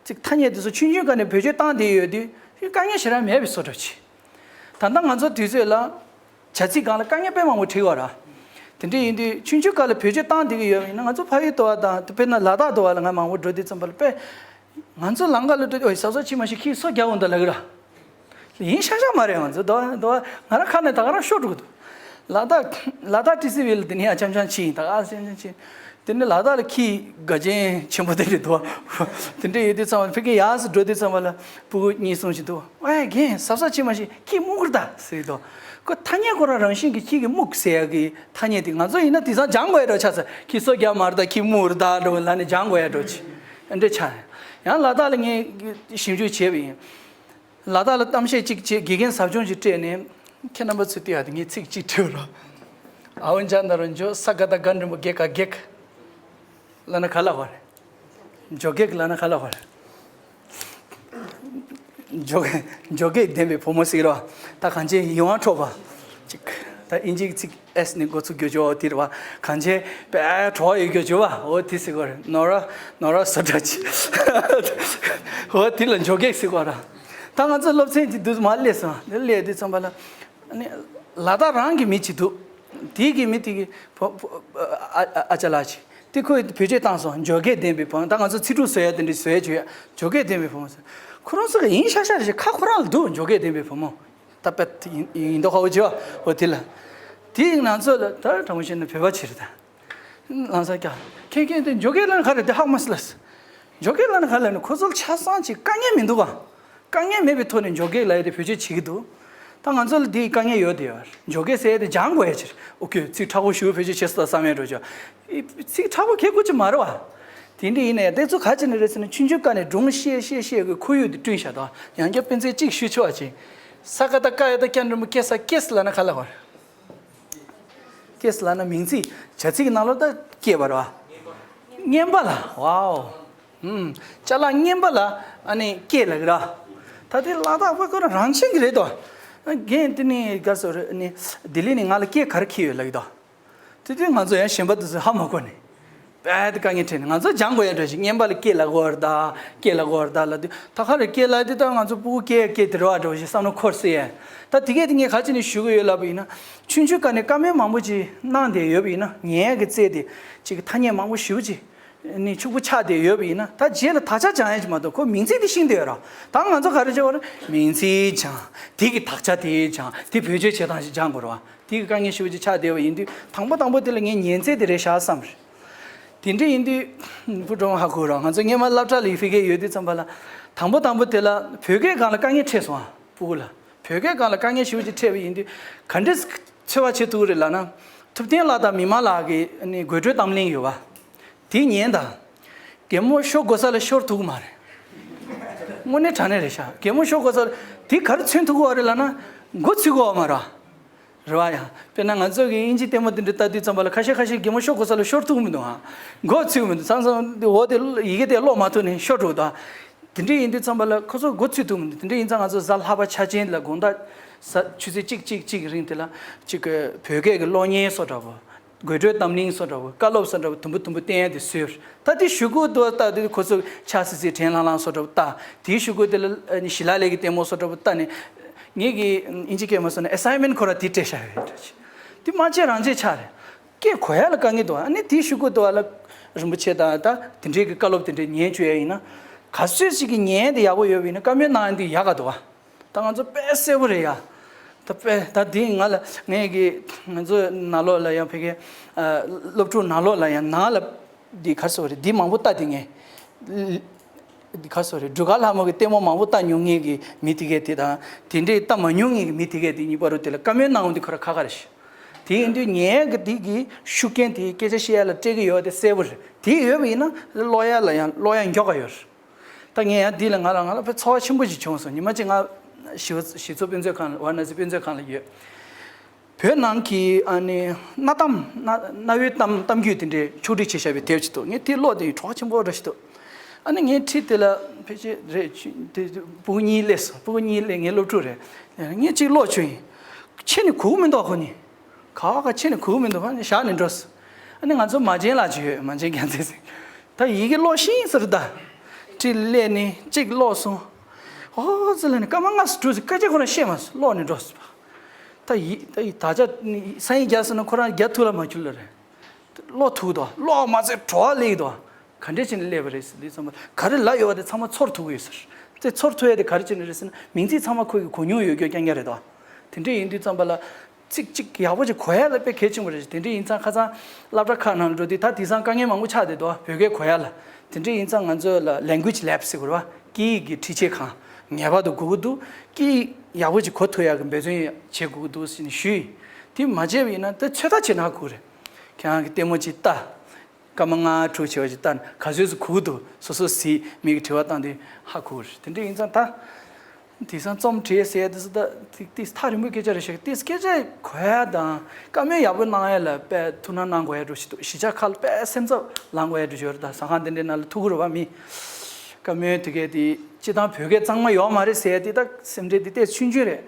ཅིག་ཐ་སྙད་དེ་ཚོ་ཆུང་ཆུང་སྒང་ནས་བེད་སྤྱོད་བཏང་བསྡད་ཡོད་དུས་དཀའ་ངལ་ཞེ་དྲག་མེད་པའི་བཟོ་འདྲ་ཅིག། ད་ལྟ་ང་ཚོ་དུས་ཚོད་ལ་བྱ་ཚིག་སྒང་ལ་དཀའ་ངལ་དཔེ་མང་པོ་འཕྲད་ཡོད་ར། དེ་འདྲ་ཡིན་དུས་ཆུང་ཆུང་སྐབས་ལ་བེད་སྤྱོད་བཏང་བསྡད་ཀྱི་ཡོད་པ་ཡིན་ན། ང་ཚོ་ཕ་ཡུལ་དུ་བ་དང་དཔེར་ན་ལ་དྭགས་དུ་བ་ལ་ང་མང་པོ་འགྲོ་དུས་ཙམ་པ་ལ་དཔེ་ང་ཚོ་ལམ་ཁ་ལ་འགྲོ་དུས་ཨོའི་གཟབ་གཟབ་བྱེད་མ་ཤེས་ཁྱིས་སོ་རྒྱག་འོང་ད་ལབ་ཀྱི་ར། ཡིན་ཤག་ཤག་མ་རེད། ང་ཚོ་དུ་བ་དུ་བ་ང་རང་ཁ་ནས་ད་ག་རང་ཤོར་འགྲོ་གི་འདུག། ལ་དྭགས་ལ་དྭགས་ཊི་སི་ཝི་ལ་དེ་ནས་ཡ་འཆམ་འཆམ་ཕྱིན། ད་ག་འཆམ་འཆམ་ཕྱིན། དེ་ནས་ལ་དྭགས་ལ་ཁྱི་དགའ་ཆེན་ཆེན་པོ་དེ་རེད་འདུག། དེ་འདྲ་ཡོད་དུས་ཙམ་པ་ཕ་གི་ཡག་སུ་འགྲོ་དུས་ཙམ་པ་ལ་སྤུ་གུ་གཉིས་གསུམ་ཞིག་འདུག། ཨེ་རྒན་གཟབ་གཟབ་བྱེད་མ་ཤེས་ཁྱི་རྨུག་རེད་ད་ཟེར་འདུག། ཁོ་ཐ་སྙད་ཁོ་རང་རང་བཞིན་གྱི་ཁྱི་གི་རྨུག་ཟེར་ཡ་གི་ཐ་སྙད་དེ་ང་ཚོ་ཡིན་ན་དེང་སང་སྦྱང་དགོས་ཡ་འདྲ་ཆགས་ཚར། ཁྱི་སོ་རྒྱག་མ་རེད་ད་ཁྱི་རྨུག་རེད་ད་འདྲ་བོ་ལབ་ནས་སྦྱང་དགོས་ཡ་འདྲ་ཅིག་ཨ་འདྲ་ཆགས། ཡང་ལ་དྭགས་ལ་ངས་ཞིབ་འཇུག་བྱས་པ་ཡིན། ལ་དྭགས་ལ་གཏམ་བཤད་གཅིག་བྱས། དགེ་རྒན་ཟབ་སྦྱོང་ཞིག་སྤྲད་ནས་ཁྱེད་རྣམ་པ་ཚོས་བལྟས་ཡ་དེ་ངས་ཚིག་གཅིག་བྲིས་རོགས། ཨའོ་འཇའ་ན་རོ་འཇོ་ས་ག་ད་ག་འགྲེང་བུ་གེ་ག་གེག་ལབ་ན་ག་ལབ་དགོས་རེད། འཇོ་གེག་ལབ་ན་ག་ལབ་དགོས་རེད། འཇོ་འཇོ་གེག་ལྡན་པའི་བུ་མོ་ཟེར་རོ། ད་གང་ཅི་ཡིད་དབང་འཕྲོག་པ་ཅིག། ད་ཨིན་ཇིའི་ཚིག་ཨེས་ནས་འགོ་ཚུགས་རྒྱུ་འཇོ་དེ་རེད་བ། གང་ཅི་དཔེ་གྲོགས་ཡོད་རྒྱུ་འཇོ་བ་འོ་དེ་ཟེར་དགོས་རེད། ནོ་ར་ནོ་ར་བཟོ་འདྲ་ཅིག། འོ་དེ་ལ་འཇོ་གེག་ཟེར་དགོས་ར། ད་ང་ཚོ་སློབ་ཚན་དེ་དུས་མར་སླེབས་སོང་། དེ་སླེབས་དུས་ཙམ་པ་ལ་ཨ་ནི་ལ་དྭགས་རང་གི་མི་ཅིག་འདུག། དེ་གི་མི་དེ་གི་བུ་བུ་ཨ་ཨ་ཨ་ཅག་ལགས་ཅིག། དེ་ཁོས་བེད་སྤྱོད་བཏང་སོང་། འཇོ་གེག་ལྡན་པའི་བུ་མོ། ད་ང་ཚོ་ཚིག་གྲུབ་བཟོ་ཡ་དེ་འདྲ་བཟོ་ཡ་བྱོས་ཡ། འཇོ་གེག་ལྡན་པའི་བུ་མོ་ཟེར། ཁོ་རང་ཚོ་གི་ཡིན་ཤག་ཤག་རེད་ཤག། ཁ་ཁོ་རང་ལ་འདུག། འཇོ་གེག་ལྡན་པའི་བུ་མོ། ད་དཔེ་ཡིན་ཡིན་མདོག་ཁ་པོ་བྱེད་བ་འོ་དེ་ལ། དེ་ཡིན་ང་ཚོ་ལ་ད་དྲང་པོ་བཤད་ན་བོད་པ་ཅིག་རེད་ད། ལང་ས་ཀྱང་ཁྱེད་ཁྱེད་དེ་འཇོ་གེག་ལབ་ན་ག་རེ་དེ་ཧ་གོ་མ་སོང་ལ། འཇོ་གེག་ལབ་ན་ག་ལབ་ན་ཁོ་ཚོ་ལ་ཆ་ཚང་ཅིག་དཀའ་ངལ་མི་འདུག་ག། དཀའ་ངལ་མེད་པའི་ཐོག་ནས་འཇོ་གེག་ལབ་ཡ་དེ་བེད་སྤྱོད་བྱེད་ཀྱི་འདུག། ད་ང་ཚོ་ལ་དེའི་དཀའ་ངལ་ཡོད་དེ་ཡོད། འཇོ་གེག་ཟེར་ཡ་དེ་སྦྱང་དགོས་ཡ་ཅིག་རེད། ཨོ་ཁེ་ཚིག་མཁྲེགས་པོ་ཞེ་པོ་བེད་སྤྱོད་བྱེད་སོང་ད་བསམ་ཡ་འགྲོ་ཆོག། ཨི་ཚིག་མཁྲེགས་པོ་ཁེ་ཁུ་ཅིག་མ་རེད་བ། དེ་འདྲ་ཡིན་ན་ཡང་དེ་ཚོ་ག་ཅི་ནས་རེད་ཟེར་ན་ཆུང་ཆུང་སྐབས་ནས་སྒྲུང་བཤད་བཤད་བཤད་གི་ཁོར་ཡུག་དེ་བསྐྲུན་བཞག་དང་། ཡང་བསྐྱར་དཔེ་མཚོན་གཅིག་ཞུ་ཆོག་པ་ཅིག། ས་ཀ་ད་ཀ་ཡ་ད་ཀྱ་འགྲེང་བུ་སྐྱེ་ས་སྐྱེས་ལབ་ན་ག་ལབ་དགོས་རེད། སྐྱེས་ལབ་ན་མིང་ཚིག་བྱ་ཚིག་གི་ནང་ལོགས་ད་སྐྱེས་པ་རེད་བ། རྔན་པ་ལ་ཝའོ། ཧུམ། ཅ་ལག་རྔན་པ་ལ་ཨ་ནི་སྐྱེས་ལབ་ཀྱི་ར། ད་དེ་ལ་དྭགས་པ་ཁོ་རང་རང་བཞིན་གྱི་རེད་དོ། རྒན་དེ་ནི་ག་སོ་རེད་ནི་ལྡི་ལི་ནས་ང་ལ་སྐྱེས་ག་རེ་ཁྱེར་ཡོད་ལབ་ཀྱི་དོ། དེ་དུས་ང་ཚོ་ཡང་གཞན་པ་དེ་ཚོས་ཧ་མ་གོ་ནས། དཔེ་དེ་དཀའ་ངལ་འཕྲད་ནས་ང་ཚོ་སྦྱང་དགོས་ཡ་འདྲ་ཞིག། རྔན་པ་ལ་སྐྱེས་ལབ་དགོས་རེད་ད། སྐྱེས་ལབ་དགོས་རེད་ད་ལབ་དུས་ད་ག་རེ་སྐྱེས་ལབ་དུས་ད་ང་ཚོ་སྤུ་གུ་སྐྱེས་སྐྱེས་དེ་རེད་བ་འདྲ་བོ་ཞིག་བསམ་བློ་འཁོར་སྲིད་ཡ། ད་དེ་གས་དེ་ངས་ག་ཅི་ནས་ཞུ་གི་ཡོད་ལབ་པ་ཡིན་ན། ཆུང་ཆུང་སྐབས་ནས་བཀའ་མོལ་མང་པོ་ཅིག་གནང་བསྡད་ཡོད་པ་ཡིན་ན་ཉན་ཡ་གི་རྩལ་དེ་ཅིག་གི་ཐ་སྙད་མང་པོ་ཞེ་པོ་ཅིག་ནི་ཕྱུག་པོ་ཆགས་བསྡད་ཡོད་པ་ཡིན་ན། ད་རྗེས་ལ་དག་ཆ་སྦྱང་ཡ་ཅིག་མ་གཏོགས་ཁོ་མིང་ཚིག་དེ་ཤེས་བསྡད་ཡོད་ར། ད་ང་ཚོ་ག་རེ་བྱེད་དགོས་རེད། མིང་ཚིག་སྦྱང་། དེ་གི་དག་ཆ་དེ་སྦྱང་། དེ་བེད་སྤྱོད་བྱེད་སྟངས་ཤིག་སྦྱང་དགོས་རེད་བ། དེ་གི་དཀའ་ངལ་ཞེ་པོ་ཅིག་ཆགས་བསྡད་པ་ཡིན་དུས་དང་པོ་དང་པོ་དེ་ལ་ངས་ཉན་རྩལ་དེ་རེད་ཤག་བསམ་རེད། དེ་འདྲ་ཡིན་དུས་བུ་ཀྲོང་ཧ་གོ་ར། ང་ཚོ་སྔོན་མ་སློབ་གྲྭ་ལ་ཡི་ཕི་གེ་ཡོད་དུས་ཙམ་པ་ལ་དང་པོ་དང་པོ་དེ་ལ་བོད་སྐད་སྒང་ལ་དཀའ་ངལ་འཕྲད་སོང་ཨ། སྤུ་གུ་ལ་བོད་སྐད་སྒང་ལ་དཀའ་ངལ་ཞེ་པོ་ཅིག་འཕྲད་པ་ཡིན་དུས་ག་འདྲས་ཚོད་དཔག་བྱེད་ཐུབ་ཀྱི་རེད་ལབ་ན། ཐུབ་བསྟན་ལགས་དང་མི་མང་ལགས་ཀྱི་ནི་དགོད་བྲོའི་གཏམ་གླེང་ཡོད་པ། དེ་ཉན་དང་། གད་མོ་ཤོར་དགོས་ས་ལ་ཤོར་ཐུབ་ཀྱི་མ་རེད། དངོས་གནས་དྲང་གནས་རེད་ཤག། གད་མོ་ཤོར་དགོས་ས་ལ་དེ་ག་རེ་མཚོན་ཐུབ་ཀྱི་ཡོད་རེད་ལབ་ན། མགོ་ཚོས་ཀྱི་ཡོད་མ་རེད། རེད་བ་ཡ། དཔེར་ན་ང་ཚོ་གི་དབྱིན་ཇི་ལྟད་མོ་དེ་འདྲ་ལྟ་དུས་ཙམ་པ་ལ་ཁ་ཤས་ཁ་ཤས་གད་མོ་ཤོར་དགོས་ས་ལ་ཤོར་ཐུབ་ཀྱི་མི་འདུག་ཨ། མགོ་ཚོས་ཀྱི་མི་འདུག། མཚམས་མཚམས་འོ་དེ་ཡི་གེ་དེ་ཀློག་མ་ཐུབ་ནས་ཤོར་འགྲོ་གི་འདུག་ཨ། དེ་འདྲ་ཡིན་དུས་ཙམ་པ་ལ་ཁོ་ཚོ་མགོ་ཚོད་ཐུབ་མི་འདུག་དེ་འདྲ་ཡིན་ཙང་ང་ཚོ་གཟའ་ལྷག་པ་ཆ་ཅན་ལ་དགོང་དག་གཟའ་ཆུ་ཚོད་གཅིག་གཅིག་གཅིག་རིང་དེ་ལ་གཅིག་གི་བོད་སྐད་ཀྱི་གློག་བརྙན་བཟོ་འདྲ་བོ། དགོད་བྲོའི་གཏམ་གླེང་བཟོ་འདྲ་བོ། བཀའ་སློབ་བཟོ་འདྲ་བོ། དུམ་བུ་དུམ་བུ་བསྟན་ཡ་དེ་བཟོས། ད་དེ་ཞུ་སྒོ་དུ་བ་ལྟ་དུས་ཁོ་ཚོ་ཆག་སི་སི་དྲན་ལྷང་ལྷང་བཟོ་འདྲ་བོ་ལྟ། དེའི་ཞུ་སྒོ་དེ་ལ་ཨ་ནི་ཞི་ལ་ལས་ཀྱི་ལྟད་མོ་བཟོ་འདྲ་བོ་ལྟ་ནས། ངེད་ཀྱིས་ཨིན་ཇི་སྐད་མ་སོང་ན་ཨེ་སའིན་མེན་ཁོ་ར་དེ་སྤྲད་བཞག་ཡོད་འདྲ་ཅིག་དེ་མ་བྱས་རང་བྱས་ཆགས་རེད། སྐད་གོ་ཡ་ལ་དཀའ་ངལ་འདུག་ཨ་ནི་དེའི་ཞུ་སྒོ་དུ་བ་ལ་རིན་པོ་ཆེ་དང་ད་དེ་འདྲའི་གི་བཀའ་སློབ་དེ་འདྲའི་ཉན་བཅུག་ཡ་ཡིན་ན། ག་ཚོད་ཅིག་གི་ཉན་དེ་ཡག་པོ་ཡོད་པ་ཡིན་ན་བཀའ་མོལ་གནང་ཡ་འདི་ཡག་ག་འདུག་བ། ད་ང་ཚོ་དཔེ་གསལ་པོ་རེད་ཡ། ད་དཔེ་ད་འདི་ང་ལ་ངས་ཀྱི་ང་ཚོ་ནང་ལོགས་ལ་ཡང་ཕ་གི་ཨ་སློབ་ཕྲུག་ནང་ལོགས་ལ་ཡང་ནང་ལ་འདི་ག་རེ་ཟེར་དགོས་རེད། འདི་མང་པོ་ལྟ་དེ་ངས་འདི་ག་རེ་ཟེར་དགོས་རེད། སྒྲོལ་དཀར་ལྷ་མོ་གི་ལྟད་མོ་མང་པོ་ལྟ་མྱོང་མཁན་གྱི་མི་དེ་གས་དེ་དང་དེ་འདྲའི་ལྟ་མ་མྱོང་མཁན་གྱི་མི་དེ་གས་དེ་གཉིས་བར་དུ་དེ་ལ་བཀའ་མོལ་གནང་འོང་དེ་ཁོ་ར་ཁག་ཁག་རེད་ཤག་དེ་ཡིན་དུས་ངས་གི་འདི་གི་ཤུགས་རྐྱེན་དེ་སྐད་ཆ་བཤད་ཡ་ལ་སྤྲད་ཀྱི་ཡོད་དེ་གསལ་པོ་རེད། དེ་ཡོད་པ་ཡིན་ན་ཀློག་ཡ་ལ་ཡང་ཀློག་ཡ་མགྱོགས་པ་ཡོད་རེད། ད་ངས་ཡང་འདི་ལ་ང་ལ་ང་ལ་དཔེ་ཚོར་བ་ཆེན་པོ་ཞིག་བྱུང་སོང་། ཉི་མ་གཅིག་ང་ཞི་བ་ཞི་འཚོ་དཔེ་མཛོད་ཁང་ལ་ཝཱ་ར་ཎ་སི་དཔེ་མཛོད་ཁང་ལ་ཡོད། བོད་ནང་གི་ཨ་ནི་གནའ་གཏམ་གནའ་གནའ་བོའི་གཏམ་གཏམ་རྒྱུད་དེ་འདྲའི་ཕྱོགས་སྒྲིག་བྱས་བཞག་པའི་དེབ་ཅིག་འདུག་ངས་དེ་ཀློག་དེ་གྲོགས་ཆེན་པོ་འདྲ་ཞིག་འདུག་ཨ་ནི་ངས་ཁྲིད་དེ་ལ་ཕལ་ཆེར་རེད་དེ་སྤུ་གུ་གཉིས་སླེབས་སོང་། སྤུ་གུ་གཉིས་སླེབས། ངའི་སློབ་ཕྲུག་རེད། ངས་གཅིག་ཀློག་བྱུང་ཡིན། ཁྱེད་ནི་གོ་གི་མི་འདུག་ཁོ་ནི། ག་བ་ག་ཁྱེད་ནི་གོ་གི་མི་འདུག་ཨ་ནི་བཞག་ནས་འགྲོ་སོང་། ཨ་ནི་ང་ཚོ་མ་བྱན་ལགས་ཅིག་ཡོད། མ་བྱན་རྒྱལ་མཚན་ཟེར། ད་ཡི་གེ་ཀློག་ཤེས་ཟེར། ད་ཁྲིད་སླེབས་ནས་གཅིག་ཀློག་སོང་། ཨོ་ཙི་ལ་ནི་སྐར་མ་ལྔ་ཙམ་འགྲོ་ཟིན། སྐད་ཆ་ཁོ་རང་བཤད་མ་སོང་། ཀློག་ནས་འགྲོ་སོང་། ད་ཡི་ད་ཡི་དག་ཆ་ནི་ས་ཡིག་རྒྱག་སོང་ན་ཁོ་རང་རྒྱག་ཐུབ་ལ་མ་ཁྱུར་ལ་རེད། ཀློག་ཐུབ་འདུག་ཀློག་མ་ཚད་བྲོ་བ་སླེབས་འདུག་ག་འདྲས་བྱས་ནས་སླེབས་པ་རེད་ཟེར་དུས་ཙམ་པ་ག་རེ་ལབ་ཡོད་པ་དེ་ཚང་མ་ཚོར་ཐུབ་ཀྱི་ཡོད་ཟེར། དེ་ཚོར་ཐུབ་ཡ་དེ་ག་རེ་བྱས་ནས་རེད་ཟེར་ན་མིང་ཚིག་ཚང་མ་ཁོ་གི་གོ་མྱོང་ཡོད་རྒྱུ་རྐྱང་རྐྱང་རེད་དོ། དེ་འདྲས་ཡིན་དུས་ཙམ་པ་ལ་ཚིག་གཅིག་ཡག་པོ་ཅིག་གོ་ཡ་ལ་དཔེ་གལ་ཆེན་པོ་རེད། དེ་འདྲས་ཡིན་ཙང་ཁ་སང་སློབ་གྲྭ་ཁག་ནང་ལ་འགྲོ་དུས་ད་དེང་སང་དཀའ་ངལ་མང་པོ་ཆགས་བསྡད་འདུག་བོད་སྐད་གོ་ཡ་ལ། དེ་འདྲས་ཡིན་ཙང་ང་ཚོ་ལ་language lab ཟེར་དགོས་རེད་བ། སྐད་ཡིག་གི་འཕྲུལ་ཆས་ཁང་ངེས་པར་དུ་དགོས་ཀྱི་འདུག་སྐད་ཡིག་ཡག་པོ་ཅིག་གོ་ཐུབ་ཡ་གི་འབད་བརྩོན་བྱེད་དགོས་ཀྱི་འདུག་ཟེར་ནས་ཞུས་ཡིན། དེ་མ་བྱས་པ་ཡིན་ན་དེ་ཚོད་ལྟ་བྱེད་ན་དགོས་རེད། ཁྱེད་རང་གི་ལྟད་མོ་ཅིག་ལྟ། སྐར་མ་ལྔ་དྲུག་བྱས་པ་ཅིག་ལྟ་ན་ག་ཚོད་ཙམ་གོ་གི་འདུག་སོ་སོ་གཟིགས། མི་གི་དྲི་བ་བཏང་དུས་ཧ་གོ་གི་རེད། དེ་འདྲ་ཡིན་ཙང་ད་དེང་སང་རྩོམ་བྲིས་ཟེར་ཡ་དེ་ཚོ་ད་ཏིག་ཏིག་ཐག་རིང་པོའི་སྐད་ཆ་རེད་ཤག་དེ་སྐད་ཆ་གོ་ཡ་དང་བཀའ་མོལ་ཡག་པོ་གནང་ཡ་ལ་དཔེ་ཐུགས་སྣང་གནང་དགོས་ཡ་འདྲ་ཞིག་འདུག་གཞིས་ཆགས་ཁག་ལ་དཔེ་སེམས་འཚབ་ལངས་དགོས་ཡ་འདྲ་ཞིག་ཡོད་རེད། ད་ཟ་ཁང་དེ་འདྲའི་ནང་ལ་ཐུག་གི་རེད་བ། མི་བཀའ་མོལ་དེ་གས་དེ་སྤྱིར་བཏང་བོད་སྐད་གཙང་མ་ཡོད་མ་རེད་ཟེར་ཡ་དེ་ད་སེམས་ཁྲལ་དེ་ཏོག་ཙམ་ཆུང་ཆུང་རེད།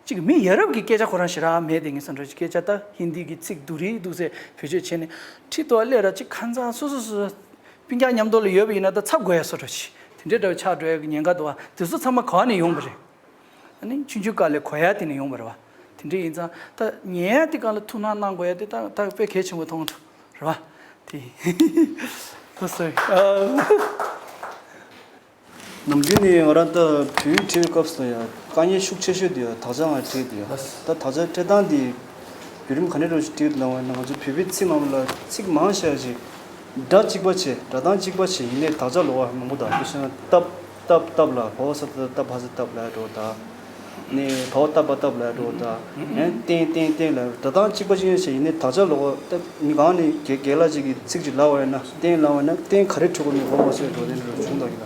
གཅིག་མི་ཡ་རབས་ཀྱི་སྐད་ཆ་ཁོ་རང་ཞེ་དྲག་མེད་དེ། ངས་བསམ་འགྲོ་སྐད་ཆ་ད་ཧིན་དི་གི་ཚིག་སྡུག་རུ་སྡུག་ཟེར་བེད་སྤྱོད་བྱས་ནས་ཁྲིད་དུ་སླེབས་ར་གཅིག་ཁ་སང་སོ་སོ་སོ་སྤུན་ཀྱག་མཉམ་དུ་ལ་ཡོད་པ་ཡིན་ན་ད་ཚབ་དགོས་ཡ་བཟོ་འདྲ་ཞིག་དེ་འདྲའི་འདྲ་བ་ཆགས་འགྲོ་ཡ་གི་ཉེན་ཁ་འདུག་བ། དེ་ཚོ་ཚང་མ་ག་བ་ནས་ཡོང་བ་རེད། ཨ་ནི་ཆུང་ཆུང་སྐབས་ལ་གོ་ཡ་དེ་ནས་ཡོང་བ་རེད་བ། དེ་འདྲ་ཡིན་ཙང་ད་ཉན་ཡ་དེ་སྒང་ལ་ཐུགས་སྣང་གནང་དགོས་ཡ་དེ་ད་ད་དཔེ་གལ་ཆེན་པོ་མཐོང་གི་འདུག་རེད་བ། དེ་ཨོ་སོ་རི། ནམ་རྒྱུན་ནས་ང་རང་ད་བོད་ཡིག་བྲིས་པའི་སྐབས་སུ་ཡང་དཀའ་ངལ་ཤུགས་ཆེ་ཤོས་དེ་ཡང་དག་ཆ་ང་བྲིས་དེ་ཡང་། ད་དག་ཆ་སྤྲད་སྟངས་དེ་བརྒྱུད་རིམ་ག་འདྲ་འདྲ་ཞིག་བྲིས་འདུག་ལབ་པ་ཡིན་ན། ང་ཚོ་བོད་པའི་ཚིག་ནང་ལ་ཚིག་མང་ཆེ་བ་ཞིག་སྒྲ་གཅིག་པ་བྱས། སྒྲ་གདངས་གཅིག་པ་བྱས། ཡིན་ནའི་དག་ཆ་ལོགས་པ་མང་པོ་འདུག་དཔེ་བཞག་ན་སྟབས་སྟབས་སྟབས་ལ་བ་འོག་ས་ཏ་སྟབས་ཕ་ས་སྟབས་ལ་འགྲོ་ད། ནས་བ་འོག་སྟབས་པ་སྟབས་ལ་འགྲོ་ད། ཨེ་བསྟན་བསྟན་བསྟན་ལ་སྒྲ་གདངས་གཅིག་པ་གཅིག་རྐྱང་བྱས། ཡིན་ནའི་དག་ཆ་ལོགས་པ་སྟབས་མི་གང་ནས་རྒན་རྒན་ལགས་ཅིག་གིས་ཚིག་ཅིག་ལབ་པ་ཡིན་ན་བསྟན་ལབ་པ་ཡིན་ན་བསྟན་ག་རེ་འབྲི་དགོས་མིན་གོ་མ་སོང་བའི་འགྲོ་དོན་འདྲ་བྱུང་འདུག་གི་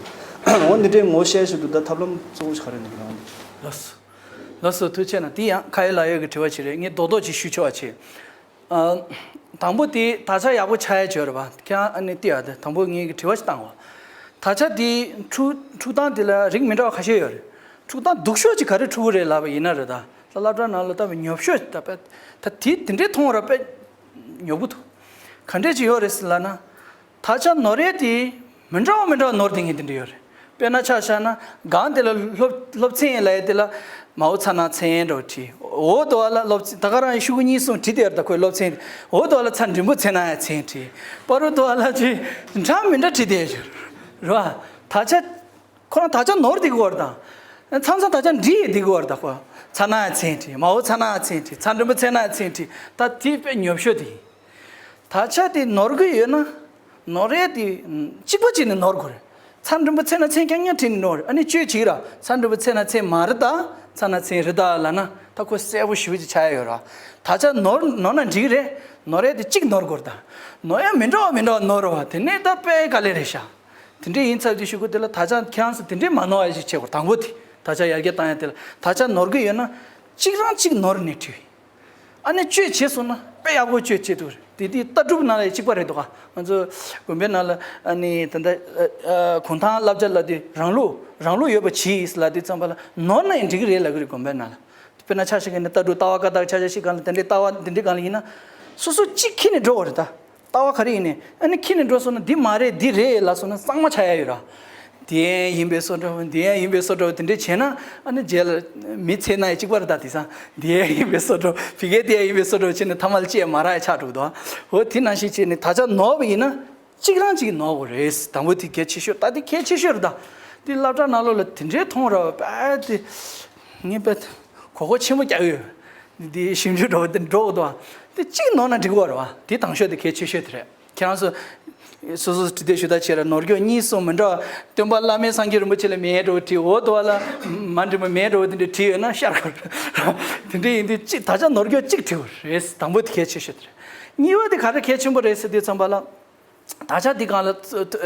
ད། འོ་འདི་འདྲའི་ངོ་ཤེས་ཤིག་འདུག་ད་ཐབས་ལམ་གཙོ་བོ་ཞིག་ག་རེ་འདུག་གི་ལབ་ན། ལགས་སོ། ལགས་སོ། ཐུགས་རྗེ་གནང་། དེ་ཡང་ཁ་ཡེ་ལག་ཡེ་གི་དྲི་བ་ཞིག་རེད། ངས་རྡོག་རྡོག་ཅིག་ཞུ་ཆོག་པ་བྱེད། ཨ། དང་པོ་དེ་དག་ཆ་ཡག་པོ་ཆགས་ཡ་ཅིག་ཡོད་རེད་པ། ཁྱེད་རང་ཨ་ནི་ལྟོས་ཨ། དེ་དང་པོ་ངས་གི་དྲི་བ་ཞིག་བཏང་བ། དག་ཆ་དེ་འཁྲུག་འཁྲུག་སྟངས་དེ་ལ་རིགས་མི་འདྲ་བ་ཁ་ཤས་ཡོད་རེད། འཁྲུག་སྟངས་སྡུག་ཤོས་ཅིག་ག་རེ་འཁྲུག་གི་རེད་ལབ་པ་ཡིན་ན་རེད་ད། ད་སློབ་གྲྭ་ནང་ལ་ལྟ་བུ་ཉོབ་ཤོས་ད་དཔེ་ད་དེ་དེ་འདྲའི་མཐོང་བ་ར་དཔེ་ཉོབ་གི་འདུག་ག་འདྲས་ཅིག་ཡོད་རེད་ཟེར་ལབ་ན། དག་ཆ་ནོར་ཡས་དེ་མི་འདྲ་བ་མི་འདྲ་བ་ནོར་བསྡད་མཁན་དེ་འདྲ་ཡོད་རེད། དཔེར་ན་ཆ་བཞག་ན་སྒང་དེ་ལ་སློབ་སློབ་ཚན་ལབ་ཡས་དེ་ལ་མའོ་ཙ་ན་ཚན་འདྲ་བོ་བྲིས། འོ་དོ་བ་ལ་སློབ་ཚན་ད་ག་རང་ཤོག་གུ་གཉིས་གསུམ་བྲིས་བསྡད་ཡོད་རེད་ད་ཁོའི་སློབ་ཚན་དེ། འོ་དོ་བ་ལ་ཚ་འགྲེང་བུ་ཚེ་ན་ཡ་ཚན་བྲིས། པ་རུ་དོ་བ་ལ་ཅི་འདྲ་མི་འདྲ་བྲིས་བསྡད་ཡོད་རེད་བ། དག་ཆ་ཁོ་རང་དག་ཆ་ནོར་བསྡད་ཀྱི་ཡོད་རེད་ད། མཚམས་མཚམས་དག་ཆ་འབྲི་ཡས་བསྡད་ཀྱི་ཡོད་རེད་ད་ཁོ། ཚ་ན་ཡ་ཚན་བྲིས། མའོ་ཙ་ན་ཡ་ཚན་བྲིས། ཚ་འགྲེང་བུ་ཚེ་ན་ཡ་ཚན་བྲིས། ད་དེ་དཔེ་ཉོབ་ཤོས་དེ་ཡིན། དག་ཆ་དེ་ནོར་གི་ཡོད་ན། ནོར་ཡས་དེ་གཅིག་པ་གཅིག་ནས་ནོར་དགོས་རེད། ཚ་འགྲེང་བུ་ཚེ་ན་ཚན་རྐྱང་རྐྱང་བྲིས་ནས་ནོར་རེད། ཨ་ནི་བཅོས་བྱེད་ར། ཚ་འགྲེང་བུ་ཚེ་ན་ཚན་མ་རེད་ད། ཚ་ན་ཚན་རེད་ད་ལབ་ན་ད་ཁོ་གསལ་པོ་ཞེ་པོ་ཅིག་ཆགས་ཡ་ཡོད་ར། དག་ཆ་ནོར་ནོར་ན་འགྲིག་རེད། ནོར་ཡས་དེ་གཅིག་ནོར་དགོས་རེད་ད། ནོར་ཡས་མི་འདྲ་བ་མི་འདྲ་བ་ནོར་ར་བ། དེ་ནས་ད་དཔེ་དཀའ་ལས་རེད་ཤག་དེ་འདྲས་ཡིན་ཚར་དུས་ཤོག་གུ་དེ་ལ་དག་ཆ་ཁྱེད་རང་ཚོ་དེ་འདྲས་མ་ནོར་བ་ཞིག་བྱེད་དགོས། དང་པོ་དེ་དག་ཆ་ཡར་རྒྱས་བཏང་ཡ་དེ་ལ་དག་ཆ་ནོར་གི་ཡོད་ན་གཅིག་རང་གཅིག་ནོར་ནས་བྲིས། ཨ་ནི་སྤྱོད་བྱེད་སོང་ན་དཔེ་ཡག་པོ་སྤྱོད་བྱེད་འདུག་དེ་དེ་ལྟ་གྲུབ་ནང་ལ་གཅིག་པ་རེད་འདུག་ང་ཚོ་དགོན་པའི་ནང་ལ་ཨ་ནི་ད་ལྟ་གུང་ཐང་བསླབ་བྱ་ལབ་དུས་རང་ལུགས་རང་ལུགས་ཡོད་པ་གྱིས་ལབ་དུས་ཙམ་པ་ལ་ནོར་ན་ཡང་འགྲིག་གི་རེད་ལབ་གི་རེད། དགོན་པའི་ནང་ལ་དཔེར་ན་ཆ་བཞག་གི་ནི་ལྟ་གྲུབ་ལྟ་བ་བཀའ་རྟགས་ཕྱག་རྒྱ་བཞི་སྒང་ལ་དེ་འདྲའི་ལྟ་བ་དེ་འདྲའི་སྒང་ལ་ཡིན་ན་སོ་སོ་གཅིག་ཁྱེར་ནས་འགྲོ་བ་རེད་ད། ལྟ་བ་ག་རེ་ཡིན་ནས་ཨ་ནི་ཁྱེར་ནས་འགྲོ་སོང་ན་འདི་མ་རེད་འདི་རེད་ལབ་སོང་ན་གཙང་མ་ཆགས་ཡ་ཡོད་ར། འདི་ཡན་ཡིན་པའི་བཟོ་འདྲ་བོ་འདི་ཡན་ཡིན་པའི་བཟོ་འདྲ་བོ་དེ་འདྲས་བྱས་ན་ཨ་ནི་རྗེས་ལ་མི་ཚེ་ན་ཡི་གཅིག་པ་རེད་ད། དེང་སང་འདི་ཡན་ཡིན་པའི་བཟོ་འདྲ་བོ་ཕི་གེ་དེ་ཡན་ཡིན་པའི་བཟོ་འདྲ་བོ་བྱས་ནས་ཐ་མ་ལ་ཅི་ཡང་མ་རག་ཡ་ཆགས་འགྲོ་གི་འདུག་འོ་དེ་ནང་བཞིན་བྱས་ནས་ད་ཆ་ནོར་བ་ཡིན་ན་གཅིག་རང་གཅིག་ནོར་དགོས་རེད། དང་པོ་དེ་གལ་ཆེ་ཤོས་ད་དེ་གལ་ཆེ་ཤོས་རེད་ད། དེ་སློབ་གྲྭ་ནང་ལོགས་ལ་དེ་འདྲའི་མཐོང་ར་བ་དཔེ་དེ་ངས་དཔེ་གོ་གོ་ཆེན་པོ་རྒྱག་ཡོད། འདི་ཞིབ་འཇུག་འགྲོ་བ་དེ་འགྲོ་གི་འདུག་དེ་གཅིག་ནོར་ན་འགྲིག་གི་རེད་བ། དེ་དང་ཤོས་དེ་གལ་ཆེ་ཤོས་དེ་རེད། ཁྱེད་རང་ཚོ་སོ་སོ་དྲི་དེ་ཞུ་ད་ཆེ་ར་ནོར་སྐྱོན་གཉིས་གསུམ་མི་འདྲ་བ་སྟོན་པ་བླ་མེད་སངས་རྒྱས་རིན་པོ་ཆེ་ལ་མེད་འགྲོ་བྲིས་འོ་དོ་བ་ལ་མ་འགྲིག་པ་མེད་འགྲོ་བ་དེ་འདྲ་བྲིས་ཡོད་ན་ཤར་གོ། དེ་འདྲ་ཡིན་དུས་གཅིག་ད་ཆ་ནོར་སྐྱོན་གཅིག་བྲིས་དགོས་རེད། དང་པོ་དེ་གལ་ཆེ་ཤོས་དེ་རེད། གཉིས་པ་དེ་ག་རེ་གལ་ཆེན་པོ་རེད་ཟེར་དུས་ཙམ་པ་ལ་ད་ཆ་འདི་གང་ལ་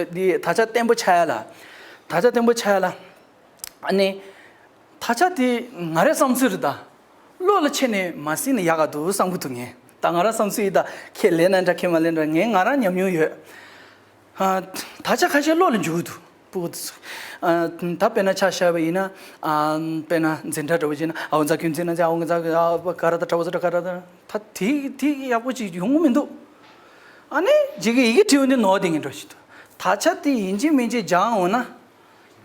འདི་ད་ཆ་བརྟན་པོ་ཆགས་ཡ་ལ་ད་ཆ་བརྟན་པོ་ཆགས་ཡ་ལ་ཨ་ནི། ད་ཆ་དེ་ང་རའི་བསམ་ཚུལ་རེད་ད། བློ་ལ་ཆེ་ནས་མ་ཟིན་ན་ཡག་ག་འདུག་བསམ་གི་འདུག་ངས་ད་ང་རང་བསམ་ཚུལ་ཡིན་ད། ཁྱེད་ལས་ན་འདྲ་ཁྱེད་མ་ལས་འདྲ་ངས་ང་རང་ཉམས་མྱོང་ཡོད། ཨ། ད་ཆ་ཁ་ཤས་བློ་ལ་འཇུག་གི་འདུག་ཕྲུ་གུ་དེ་ཚོ། ཨ། ད་དཔེར་ན་ཆ་བཞག་པ་ཡིན་ན། ཨ། དཔེར་ན་འཛིན་གྲྭ་འདྲ་བོ་བྱས་ན་ཨའོ་ཛ་ཁྱོད་འཛིན་ན་ཅི་ཨའོ་ང་ཛ་ཨ་ག་ར་ད་གྲྭ་བོ་ཚོ་ག་ར་ད་ད་དེ་དེ་ཡག་པོ་ཅིག་ཡོང་གི་མི་འདུག་ཨ་ནི་ཇི་གི་ཡི་གེ་བྲིས་འོང་དུས་ནོར་དེ་ངས་འགྲོ་ཞིག་འདུག་ད་ཆ་དེ་ཡིན་གཅིག་མིན་གཅིག་སྦྱང་འོང་ན།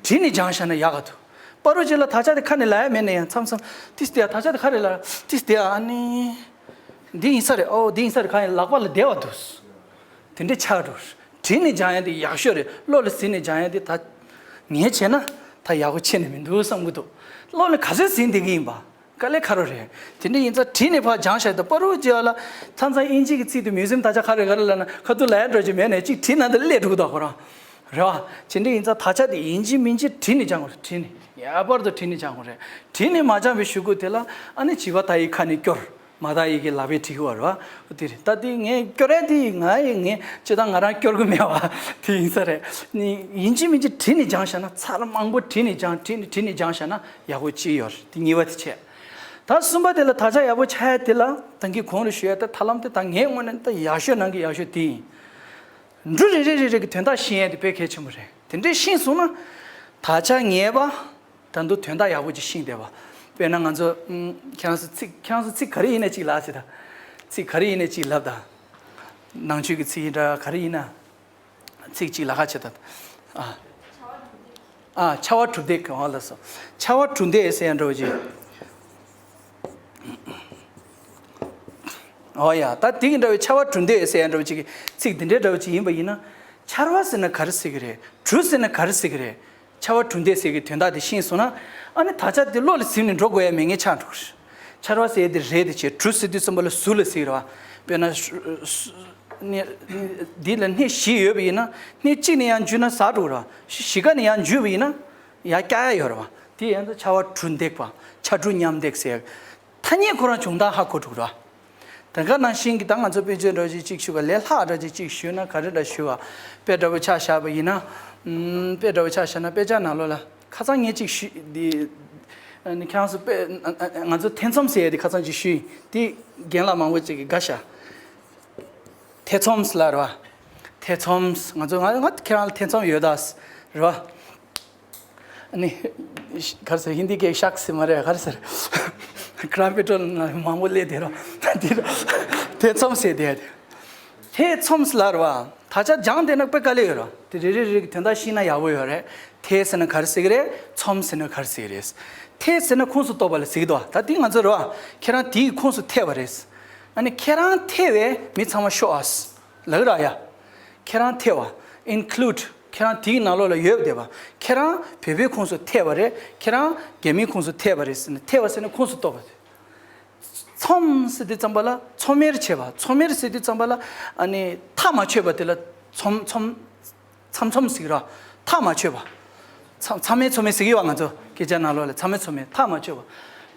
བྲིས་ནས་སྦྱངས་བཞག་ན་ཡག་ག་འདུག་པ་རུ་ཅིག་ལ་ད་ཆ་དེ་ཁ་ནས་ལབ་ཡ་མེད་ན་ཡང་མཚམས་མཚམས་ཏིས་ཏེ་ད་ཆ་དེ་ཁ་རེ་ལ་ཏིས་ཏེ་ཨ་ནི། འདི་ཡིན་ས་རེད་ཨོ་འདི་ཡིན་ས་རེད་གང་ཡིན་ལག་པ་ལ་བདེ་བ་འདུག་དེ་འདྲས་ཆགས་འགྲོ། བྲིས་ནས་སྦྱང་ཡ་དེ་ཡག་ཤོས་རེད། བློ་ལ་ཟིན་ནས་སྦྱང་ཡ་དེ་ད། ངས་བྱས་ན་ད་ཡག་པོ་ཆེ་ནས་མི་འདུག་བསམ་གི་འདུག་བློ་ལ་ག་ཚོད་ཟིན་བསྡད་ཀྱི་ཡིན་པ། དཀའ་ལས་ཁག་རོ་རེད། དེ་འདྲ་ཡིན་ཙང་བྲིས་ནས་ཕར་སྦྱངས་བཞག་དང་པ་རུ་བྱས་པ་ལ་མཚམས་མཚམས་དབྱིན་ཇི་གི་ཚིག་དེ་མིའུ་ཟིམ་ད་ཆ་ག་རེ་ག་རེ་ལབ་ན་ཁ་ཐུག་ལབ་ཡ་འགྲོ་རྒྱུ་མེད་ནས་གཅིག་བྲིས་ན་འདི་སླེབས་འགྲོ་གི་འདུག་ཁོ་རང་། རེད་བ། བྱས་འདྲ་ཡིན་ཙང་ད་ཆ་དེ་ཡིན་གཅིག་མིན་གཅིག་བྲིས་ནས་སྦྱང་དགོས་རེད། བྲིས་ནས་ངེས་པར་དུ་བྲིས་ནས་སྦྱང་དགོས་རེད། བྲིས་ནས་མ་སྦྱངས་པའི་གཞུག་གུ་དེ་ལ་ཨ་ནི་བྱིས་པ་དག་གི་ཁ་ནས་སྐྱོར། མ་དག་ཡི་གེ་ལག་པས་བྲིས་ཀྱི་བ་རེད་བ། དེ་རེད་ད་དེ་ངས་སྐྱོར་ཡ་དེ་ང་ཡི་ངས་སྤྱིར་བཏང་ང་རང་སྐྱོར་གི་མེད་བ། དེ་ཡིན་ས་རེད། ནི་ཡིན་གཅིག་མིན་གཅིག་བྲིས་ནས་སྦྱངས་བཞག་ན་ཚར་མང་པོ་བྲིས་ནས་སྦྱངས་བྲིས་ནས་བྲིས་ནས་སྦྱངས་བཞག་ན་ཡག་པོ་ཅིག་ཡོད་རེད། དེ་གཉིས་པ་དེ་བྱས། ད་གསུམ་པ་དེ་ལ་དག་ཆ་ཡག་པོ་ཆགས་ཡ་དེ་ལ་ད་གིན་གོང་རུ་ཞུ་ཡ་ད་ཐབས་ལམ་དེ་ད་ངའི་ངོས་ནས་ད་ཡག་ཤོས་ནང་གི་ཡག་ཤོས་དེ་ཡིན། འབྲུ་རེ་རེ་རེ་རེ་གི་དོན་དག་ཤེས་ཡ་དེ་དཔེ་གལ་ཆེན་པོ་རེད། དེ་འདྲས་ཤེས་སོང་ན་དག་ཆ་ངེས་པ་ད་དུང་དོན་དག་ཡག་པོ་ཅིག་ཤེས་བསྡད་པ། དཔེར་ན་ང་ཚོ་ཨུམ། ཁྱེད་རང་ཚོ་ཚིག་ཁྱེད་རང་ཚོ་ཚིག་ག་རེ་ཡིན་ན་ཅིག་ལབ་ཟེར་ད། ཚིག་ག་རེ་ཡིན་ན་ཅིག་ལབ་ད། ནང་ཆོས་ཀྱི་ཚིག་ཡིན་འདྲ་ག་རེ་ཡིན་ན། ཚིག་གཅིག་ལ་ཁ་བྱེད་དང་། ཨ། ཨ་ཕྱྭ་བ་གྲུབ་འདེགས་གང་ལ་སོ། ཕྱྭ་བ་གྲུབ་འདེགས་ཟེར་ཡང་འགྲོ་གི། ཨོ་ཡ་ད་དེ་གི་འདྲ་བའི་ཕྱྭ་བ་གྲུབ་འདེགས་ཟེར་ཡང་འགྲོ་གི་ཚིག་འདི་འདྲའི་འདྲ་བ་ཅིག་ཡིན་པ་ཡིན་ན། ཕྱྭ་བ་ཟེར་ན་ག་རེ་ཟེར་གི་རེད། གྲུ་ཟེར་ན་ག་རེ་ཟེར་གི་རེད། ཕྱྭ་བ་གྲུབ་འདེགས་ཟེར་གི་དོན་དག་དེ་ཤེས་སོང་ན། ཨ་ནི་དག་ཆ་དེ་བློ་ལ་ཟིན་ནས་འགྲོ་དགོས་ཡ་མེད་ངེས་ཆགས་འགྲོ་གི་རེད། ཕྱྭ་བ་ཟེར་དེ་རེད་དེ་བྱས་གྲུ་ཟེར་དུས་ཙམ་པ་ལ་ཟུར་ལ་ཟེར་གི་རེད་བ། དཔེར་ན། འདི་ལ་སྣེ་བཞི་ཡོད་པ་ཡིན་ན་སྣེ་གཅིག་ནས་ཡར་འཇུས་ན་ཟག་འགྲོ་གི་རེད་བ། བཞི་ཀ་ནས་ཡར་འཇུས་པ་ཡིན་ན་ཡར་བཀྱག་ཡ་ཡོད་རེད་བ། དེ་ཡང་ཕྱྭ་བ་གྲུ་འདེགས་པ་ཕྱྭ་གྲུ་མཉམ་འདེགས་ཟེར། ཐ་སྙད་ཁོ་རང་བྱུང་སྟངས་ཧ་གོ་འགྲོ་གི་རེད་བ། དེ་ག་ནང་བཞིན་གྱི་ད་ང་ཚོ་དཔེ་བརྗོད་འདྲ་ཅིག་ཅིག་ཞུ་བ་ལས་ལྷག་འདྲ་ཅིག་ཅིག་ཞུས་ན་ག་རེ་འདྲ་ཞུ་བ། དཔེ་འདྲ་བོ་ཆ་བཞག་པ་ཡིན་ན། ཨམ། དཔེ་འདྲ་བོ་ཆ་བཞག་ན་དཔེ་ཆ་ནང་ལོགས་ལ་ཁ་སང་ངས་ཅིག་ཞུས་འདི། ཨ་ནི་ཁྱེད་རང་ཚོ་དཔེ་ང་ཚོ་ཐེ་ཚོམ་ཟེར་ཡ་འདི་ཁ་སང་ཅིག་ཞུས་ཡིན་འདི་རྒན་ལགས་མང་པོ་ཅིག་གིས་དགའ་ཤག་ཐེ་ཚོམ་ཟེར་ལབ་རེད་བ། ཐེ་ཚོམ་ང་ཚོ་ང་ང་ཁྱེད་རང་ལ་ཐེ་ཚོམ་ཡོད་ད་རེད་བ། ཨ་ནི། ག་རེ་ཟེར་ཧིན་དི་སྐད་ཤག་ཟེར་མ་རེད་ག་རེ་ཟེར། ཀྲམ་པེ་ཏྲོ་ནང་མང་པོ་སླེབས་དེ་རོ། དེ་རོ། ཐེ་ཚོམ་ཟེར་དེ་ཡ་དེ། ཐེ་ཚོམ་ཟེར་ལབ་རེད་བ། ད་ཆ་སྦྱངས་བསྡད་ན་དཔེ་དཀའ་ལས་ཡོད་རེད་བ། དེ་རེ་རེ་རེ་གི་དོན་དག་ཤེས་ན་ཡག་པོ་ཡོད་རེད། ཐེ་ཟེར་ན་ག་རེ་ཟེར་གི་རེད། ཚོམ་ཟེར་ན་ག་རེ་ཟེར་གི་རེད། ཐེ་ཟེར་ན་ཁོངས་སུ་གཏོགས་པ་ལ་ཟེར་གི་འདུག་བ། ད་དེ་ང་ཚོ་རེད་བ། ཁྱེད་རང་དེའི་ཁོངས་སུ་ཐེ་བ་རེད། ཨ་ནི་ཁྱེད་རང་ཐེ་བས་མི་ཚང་མ་ཤོག་ཨ། ལགས་ར་ཡ། ཁྱེད་རང་ཐེ་བ། include ཁྱེད་རང་དེའི་ནང་ལོགས་ལ་ཡོད་བསྡད་པ། ཁྱེད་རང་བོད་པའི་ཁོངས་སུ་ཐེ་བ་རེད། ཁྱེད་རང་རྒྱ་མིའི་ཁོངས་སུ་ཐེ་བ་རེད་ཟེར་ནས་ཐེ་བ་ཟེར་ནས་ཁོངས་སུ་གཏོགས་པ་རེད། ཚོམ་ཟེར་དུས་ཙམ་པ་ལ་ཚོམ་མེར་བྱེད་པ། ཚོམ་མེར་ཟེར་དུས་ཙམ་པ་ལ་ཨ་ནི་ཐག་མ་ཆོད་པ་དེ་ལ་ཚོམ་ཚོམ། ཚམ་ཚོམ་ཟེར་གི་ར། ཐག་མ་ཆོད་པ། ཚ་ཚ་མེད་ཚོ་མེད་ཟེར་གི་ཡོད་པ་ང་ཚོ་སྐད་ཆ་ནང་ལོགས་ལ་ཚ་མེད་ཚོ་མེད་ཐག་མ་ཆོད་པ།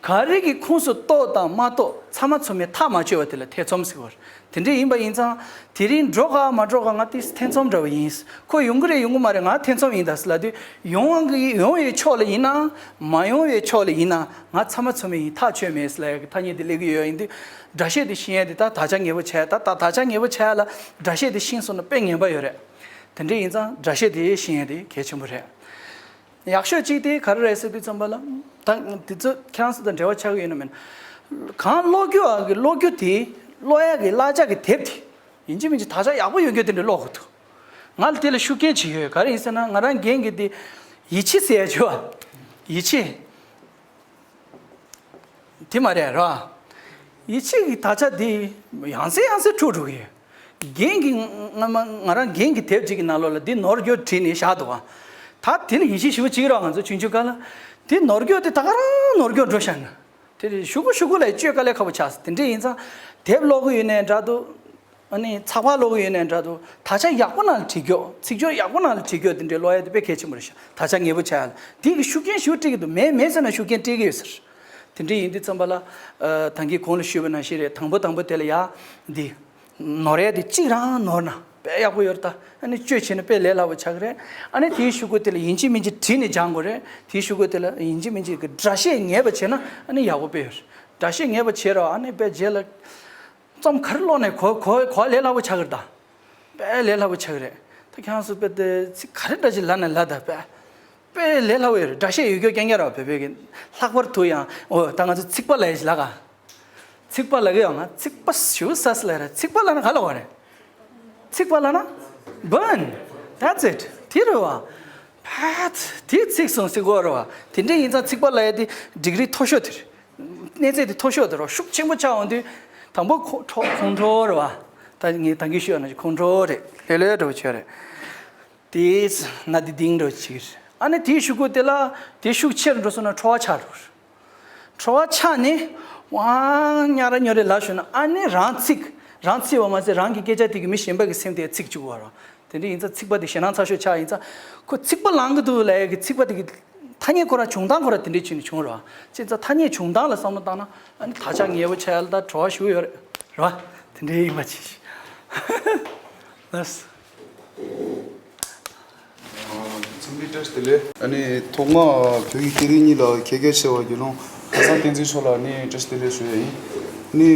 ག་རེ་གི་ཁོངས་སུ་གཏོགས་དང་མ་གཏོགས་ཚང་མ་ཚང་མས་ཐག་མ་ཆོད་པ་དེ་ལ་ཐེ་ཚོམ་ཟེར་བ་རེད། དེ་འདྲ་ཡིན་པ་ཡིན་ཙང་དེ་རིང་འགྲོ་ག་མ་འགྲོ་ག་ང་དེ་ཐེ་ཚོམ་འདྲ་བ་ཡིན། ཁོ་ཡོང་གི་རེད་ཡོང་གི་མ་རེད་ང་ཐེ་ཚོམ་ཡིན་ད་ཟེར་ལབ་དུས་ཡོང་གི་ཡོང་བའི་ཕྱོགས་ལ་ཡིན་ནའང་མ་ཡོང་བའི་ཕྱོགས་ལ་ཡིན་ནའང་ང་ཚང་མ་ཚང་མ་ཡིན་ཐག་ཆོད་མེད་ཟེར་ལབ་ཡ་གི་ཐ་སྙད་དེ་སླེབས་ཀྱི་ཡོད་ཡིན་དུས་སྒྲ་བཤད་དེ་ཤེས་ཡ་དེ་ད་དག་ཆ་ངེས་པོ་བྱས་ད་ད་དག་ཆ་ངེས་པོ་བྱས་ལ་སྒྲ་བཤད་དེ་ཤེས་སོང་ན་དཔེ་ངན་པ་ཡོད་རེད། དེ་འདྲ་ཡིན་ཙང་སྒྲ་བཤད་དེ་ཤེས་ཡ་དེ་གལ་ཆེན་པོ་རེད། ཡག་ཤོས་གཅིག་དེ་ག་རེ་རེད་ཟེར་དུས་ཙམ་པ་ལ། ད་དེ་ཚོ་ཁྱེད་རང་ཚོ་དང་འབྲེལ་བ་ཆགས་ཀྱི་ཡོད་ན་མིན། གང་ཀློག་རྒྱུ་ཨ་གི་ཀློག་རྒྱུ་དེ་ཀློག་ཡག་གི་བསླབ་བྱ་གི་དེབ་དེ་ཡིན་གཅིག་མིན་གཅིག་དག་ཆ་ཡག་པོ་ཡོད་རྒྱུ་དེ་འདྲ་ཀློག་དགོས་འདུག་ང་ལ་དེ་ལ་ཤུགས་རྐྱེན་བྱེད་ཡོད་ག་རེ་ཡིན་ཟེར་ན་ང་རང་རྒན་གྱི་དེ་ཡིད་ཆེས་ཟེར་ཡ་བྱོས་ཨ། ཡིད་ཆེས། དེ་མ་རེད་ར། ཡིད་ཆེས་ཀྱི་དག་ཆ་དེ་ཡང་སེ་ཡང་སེ་འཁྲུག་འགྲོ་གི་ཡོད། རྒན་གྱི་ང་ང་ང་རང་རྒན་གྱི་དེབ་ཅིག་གི་ནང་ལོགས་ལ་འདི་ནོར་འགྱོ་བྲིས་ནས་བཞག་འདུག་ཨ། ད་དེ་ལ་ཡིད་ཆེས་ཞེ་པོ་ཅིག་ར་ང་ཚོ་ཆུང་ཆུང་སྐབས་ལ། དེ་ནོར་འགྱོ་དེ་ད་ག་རང་ནོར་འགྱོ་འགྲོ་ཤག་ན། དེ་ལ་ཤུ་གུ་ཤུ་གུ་ལ་བཅོས་དཀའ་ལས་ཁག་པོ་ཆགས་སོང་དེ་འདྲ་ཡིན་ཙང་། དེབ་ཀློག་གི་ཡོད་ནའི་འདྲ་འདུག་ཨ་ནི་ཚགས་པར་ཀློག་གི་ཡོད་ནའི་འདྲ་འདུག་དག་ཆ་ཡག་པོ་ནང་ལ་བྲིས་རྒྱུ་ཚིག་སྦྱོར་ཡག་པོ་ནང་ལ་བྲིས་རྒྱུ་དེ་འདྲའི་ཀློག་ཡ་དེ་དཔེ་གལ་ཆེན་པོ་རེད་ཤག་དག་ཆ་ངེས་པོ་བྱ་ཡ་ལ་དེ་གི་ཤུགས་རྐྱེན་ཞེ་པོ་སྤྲད་ཀྱི་འདུག་མེད་མེད་ཟེར་ན་ཤུགས་རྐྱེན་སྤྲད་ཀྱི་ཡོད་ཟེར། དེ་འདྲ་ཡིན་དུས་ཙམ་པ་ལ། ཨ། ད་གིན་གོང་ལ་ཞུས་པ་ནང་བཞིན་རེད། དང་པོ་དང་པོ་དེ་ལ་ཡ། འདི། ནོར་ཡ་དེ་གཅིག་རང་ནོར་ན་དཔེ་ཡག་པོ་ཡོད་རེད་ད། ཨ་ནི་བཅོས་བྱས་ན་དཔེ་ལས་སླ་པོ་ཆགས་ཀྱི་རེད། ཨ་ནི་དེའི་ཤུ་གུ་དེ་ལ་ཡིན་གཅིག་མིན་གཅིག་བྲིས་ནས་སྦྱང་དགོས་རེད། དེའི་ཤུ་གུ་དེ་ལ་ཡིན་གཅིག་མིན་གཅིག་གི་སྒྲ་བཤད་ངེས་པ་བྱས་ན་ཨ་ནི་ཡག་པོ་དཔེ་ཡོད་རེད། སྒྲ་བཤད་ངེས་པ་བྱས་རོགས་ཨ་ནི་དཔེ་རྗེས་ལ། རྩོམ་ག་རེ་ཀློག་ནས་གོ་གོ་གོ་ལས་སླ་པོ་ཆགས་ཀྱི་རེད་ད། དཔེ་ལས་སླ་པོ་ཆགས་ཀྱི་རེད། ད་ཁྱེད་རང་ཚོ་དཔེ་དེ་ཚིག་ག་རེ་འདྲ་ཞིག་ལབ་ན་ལབ་ད་དཔེ། དཔེ་ལས་སླ་པོ་ཡོད་རེད། སྒྲ་བཤད་ཡོད་རྒྱུ་རྐྱང་རྐྱང་རེད་བ། བོད་པའི་གི་ལྷག་པར་དུ་ཡང་ཨོ་ད་ང་ཚོ་ཚིག་པ་ལབ་ཡ་ཞིག་ལབ་ག་ཚིག་པ་ལབ་གི་ཡོད་ང་། ཚིག་པ་ཞེ་པོ་ཟ་ས་ལབ་རེད། ཚིག་པ་ལབ་ན་ག་ལབ་པ་རེད། ཚིག་པ་ལབ་ན། burn། That's it། དེ་རེད་བ། ཕད། དེ་ཚིག་སོང་ཟེར་གོ་རེད་བ། དེ་འདྲ་ཡིན་ཙང་ཚིག་པ་ལབ་ཡ་དེ་ཌིག་རི་མཐོ་ཤོས་དེ་རེད། གནས་ཚད་དེ་མཐོ་ཤོས་དེ་རེད། ཤུགས་ཆེན་པོ་ཆགས་འོང་དུས། དང་པོ་ཁོ་ཁྲོ་ཁོང་ཁྲོ་རེད་བ། ད་ངས་ད་གིན་ཞུས་ཡོད་ན་ཁོང་ཁྲོ་རེད། ལྷོད་ལྷོད་འདྲ་བོ་བྱོས་རེད། དེས་ན་དེ་ལྡིང་འགྲོ་ཅིག་ཨ་ནི་དེའི་ཤུ་གུ་དེ་ལ་དེ་ཤུགས་ཆེར་འགྲོ་སོང་ན་ཁྲོ་བ་ཆགས་འགྲོ། ཁྲོ་བ་ཆགས་ནས་ཝང་ཉ་ར་ཉོ་རེ་ལབ་ཞུ་ན་ཨ་ནི་རང་ཚིག་རང་ཚིག་པ་མ་ཚད་རང་གི་སྐད་ཆ་དེ་གི་མི་གཞན་པ་གི་སེམས་དེ་ཚིག་བཅུག་པ་རེད། དེ་འདྲ་ཡིན་ཙང་ཚིག་པ་དེ་ཞེད་སྣང་ཚ་ཤོས་ཆགས་ཡིན་ཙང་ཁོ་ཚིག་པ་ལང་གི་འདུག་ལབ་ཡ་གི་ཚིག་པ་དེ་གི་ཐ་སྙད་ཁོ་རང་བྱུང་སྟངས་ཁོ་རང་དེ་འདྲ་བྱས་ནས་བྱུང་རེད་བ། བྱས་ཙང་ཐ་སྙད་བྱུང་སྟངས་ལ་བསམ་བློ་བཏང་ན་ཨ་ནི་དག་ཆ་ངེས་པོ་ཆགས་ཡ་ལ་ད་བྲོ་བ་ཞེ་པོ་ཡོད་རེད་རེད་བ། དེ་འདྲ་ཡིན་པ་ཅིག་ལགས། ཨ། འཚམས་འདྲི་བཀྲ་ཤིས་བདེ་ལེགས། ཨ་ནི་ཐོག་མར་བོད་ཀྱི་སྐད་རིགས་གཉིས་ལ་མཁས་མཁས་ཆེ་བ་དགེ་སློང་ཁ་སང་བསྟན་འཛིན་མཆོག་ལ་ནི་བཀྲ་ཤིས་བདེ་ལེགས་ཞུ་ཡ་ཡིན། ནི་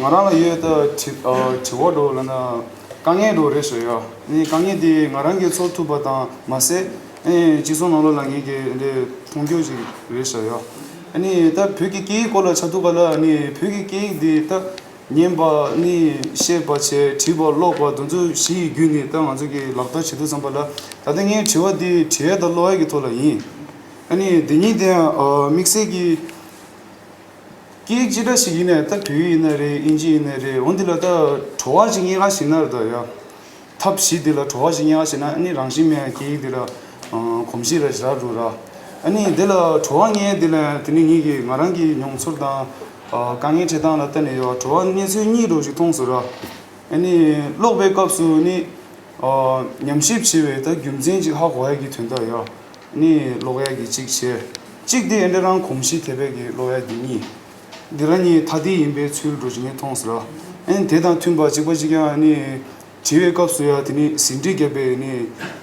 ང་རང་ལ་ཡོད་ད་དྲི་ཨ་དྲི་བ་འདྲ་བོ་ལབ་ན་དཀའ་ངལ་འདྲ་བོ་རེད་ཞུ་ཡ། ནི་དཀའ་ངལ་དེ་ང་རང་གིས་ཚོར་ཐུབ་པ་དང་མ་ཟད་ཨེ་སྤྱི་ཚོགས་ནང་ལོགས་ལ་ངས་ཀྱི་འདི་མཐོང་རྒྱུ་ཞིག་རེད་ཞུ་ཡ། ཨ་ནི་ད་བོད་ཀྱི་སྐད་ཡིག་སྐོར་ལ་ཆ་ཐུབ་པ་ལ་ནི་བོད་ཀྱི་སྐད་ཡིག་འདི་ད། ཉན་པ་ནི་ཤེས་པ་བྱས་བྲིས་པ་ཀློག་པ་འདི་ཚོ་བཞི་ཡི་བརྒྱུད་ནས་ད་ང་ཚོ་གི་ལག་བསྟར་བྱེད་དུས་ཙམ་པ་ལ་ད་ལྟ་ངའི་དྲི་བ་འདི་བྲིས་ཡ་དང་ཀློག་ཡ་གི་ཐོག་ལ་ཡིན། ཨ་ནི་འདི་གཉིས་དེ་ཡང་ཨ་དམིགས་བསལ་གྱི་སྐད་ཡིག་ཅི་འདྲ་ཞིག་ཡིན་ནའི་ད་བོད་ཡིག་ཡིན་ན་རེད་དབྱིན་ཇི་ཡིན་ན་རེད་འོ་འདི་ལ་ད་བྲོ་བ་ཅིག་རྙེད་ག་ཞིག་ན་རེད་ད་ཡ། ཐབས་ཤེས་འདི་ལ་བྲོ་བ་ཞིག་རྙེད་པ་ཞིག་ན་ཨ་ནི་རང་བཞིན་མེད་པའི་སྐད་ཡིག་འདི་ལ་གོམས་གཤིས་ར་ཞེ་དྲག་འགྲོ་ར། ཨ་ནི་འདི་ལ་བྲོ་བ་རྙེད་འདི་ལ་དེ་ནི་ངེད་ཀྱི་ང་རང་གི་མྱོང་ཚོར་དང་དཀའ་ངལ་འཕྲད་སྟངས་ལ་བལྟས་ནས་ཡོད་བྲོ་བ་རྙེད་ཚུལ་གཉིས་འདྲ་ཞིག་མཐོང་སོང་ར། ཨ་ནི་ཀློག་པའི་སྐབས་སུ་ནི་ཉམས་ཞིབ་བྱེད་པའི་ད་རྒྱུ་མཚན་ཅིག་ཧ་གོ་ཡ་གི་དོན་དག་ཡོད། ཨ་ནི་ཀློག་ཡ་གི་གཅིག་བྱས། གཅིག་དེ་ཨ་འདྲ་རང་གོམས་གཤིས་དེ་བས་ཀྱི་ཀློག་ཡ་འདི་གཉིས། འདི་རང་གཉིས་ཐ་དད་ཡིན་པའི་ཚུལ་འདྲ་ཞིག་ངས་མཐོང་སོང་ར། ཨ་ནི་དེ་དང་མཐུན་པ་གཅིག་པ་གཅིག་རྐྱང་ཨ་ནི། བྲིས་པའི་སྐབས་སུ་ཡང་དེ་ནི་ཟིན་བྲིས་བརྒྱབ་པའི་ནི་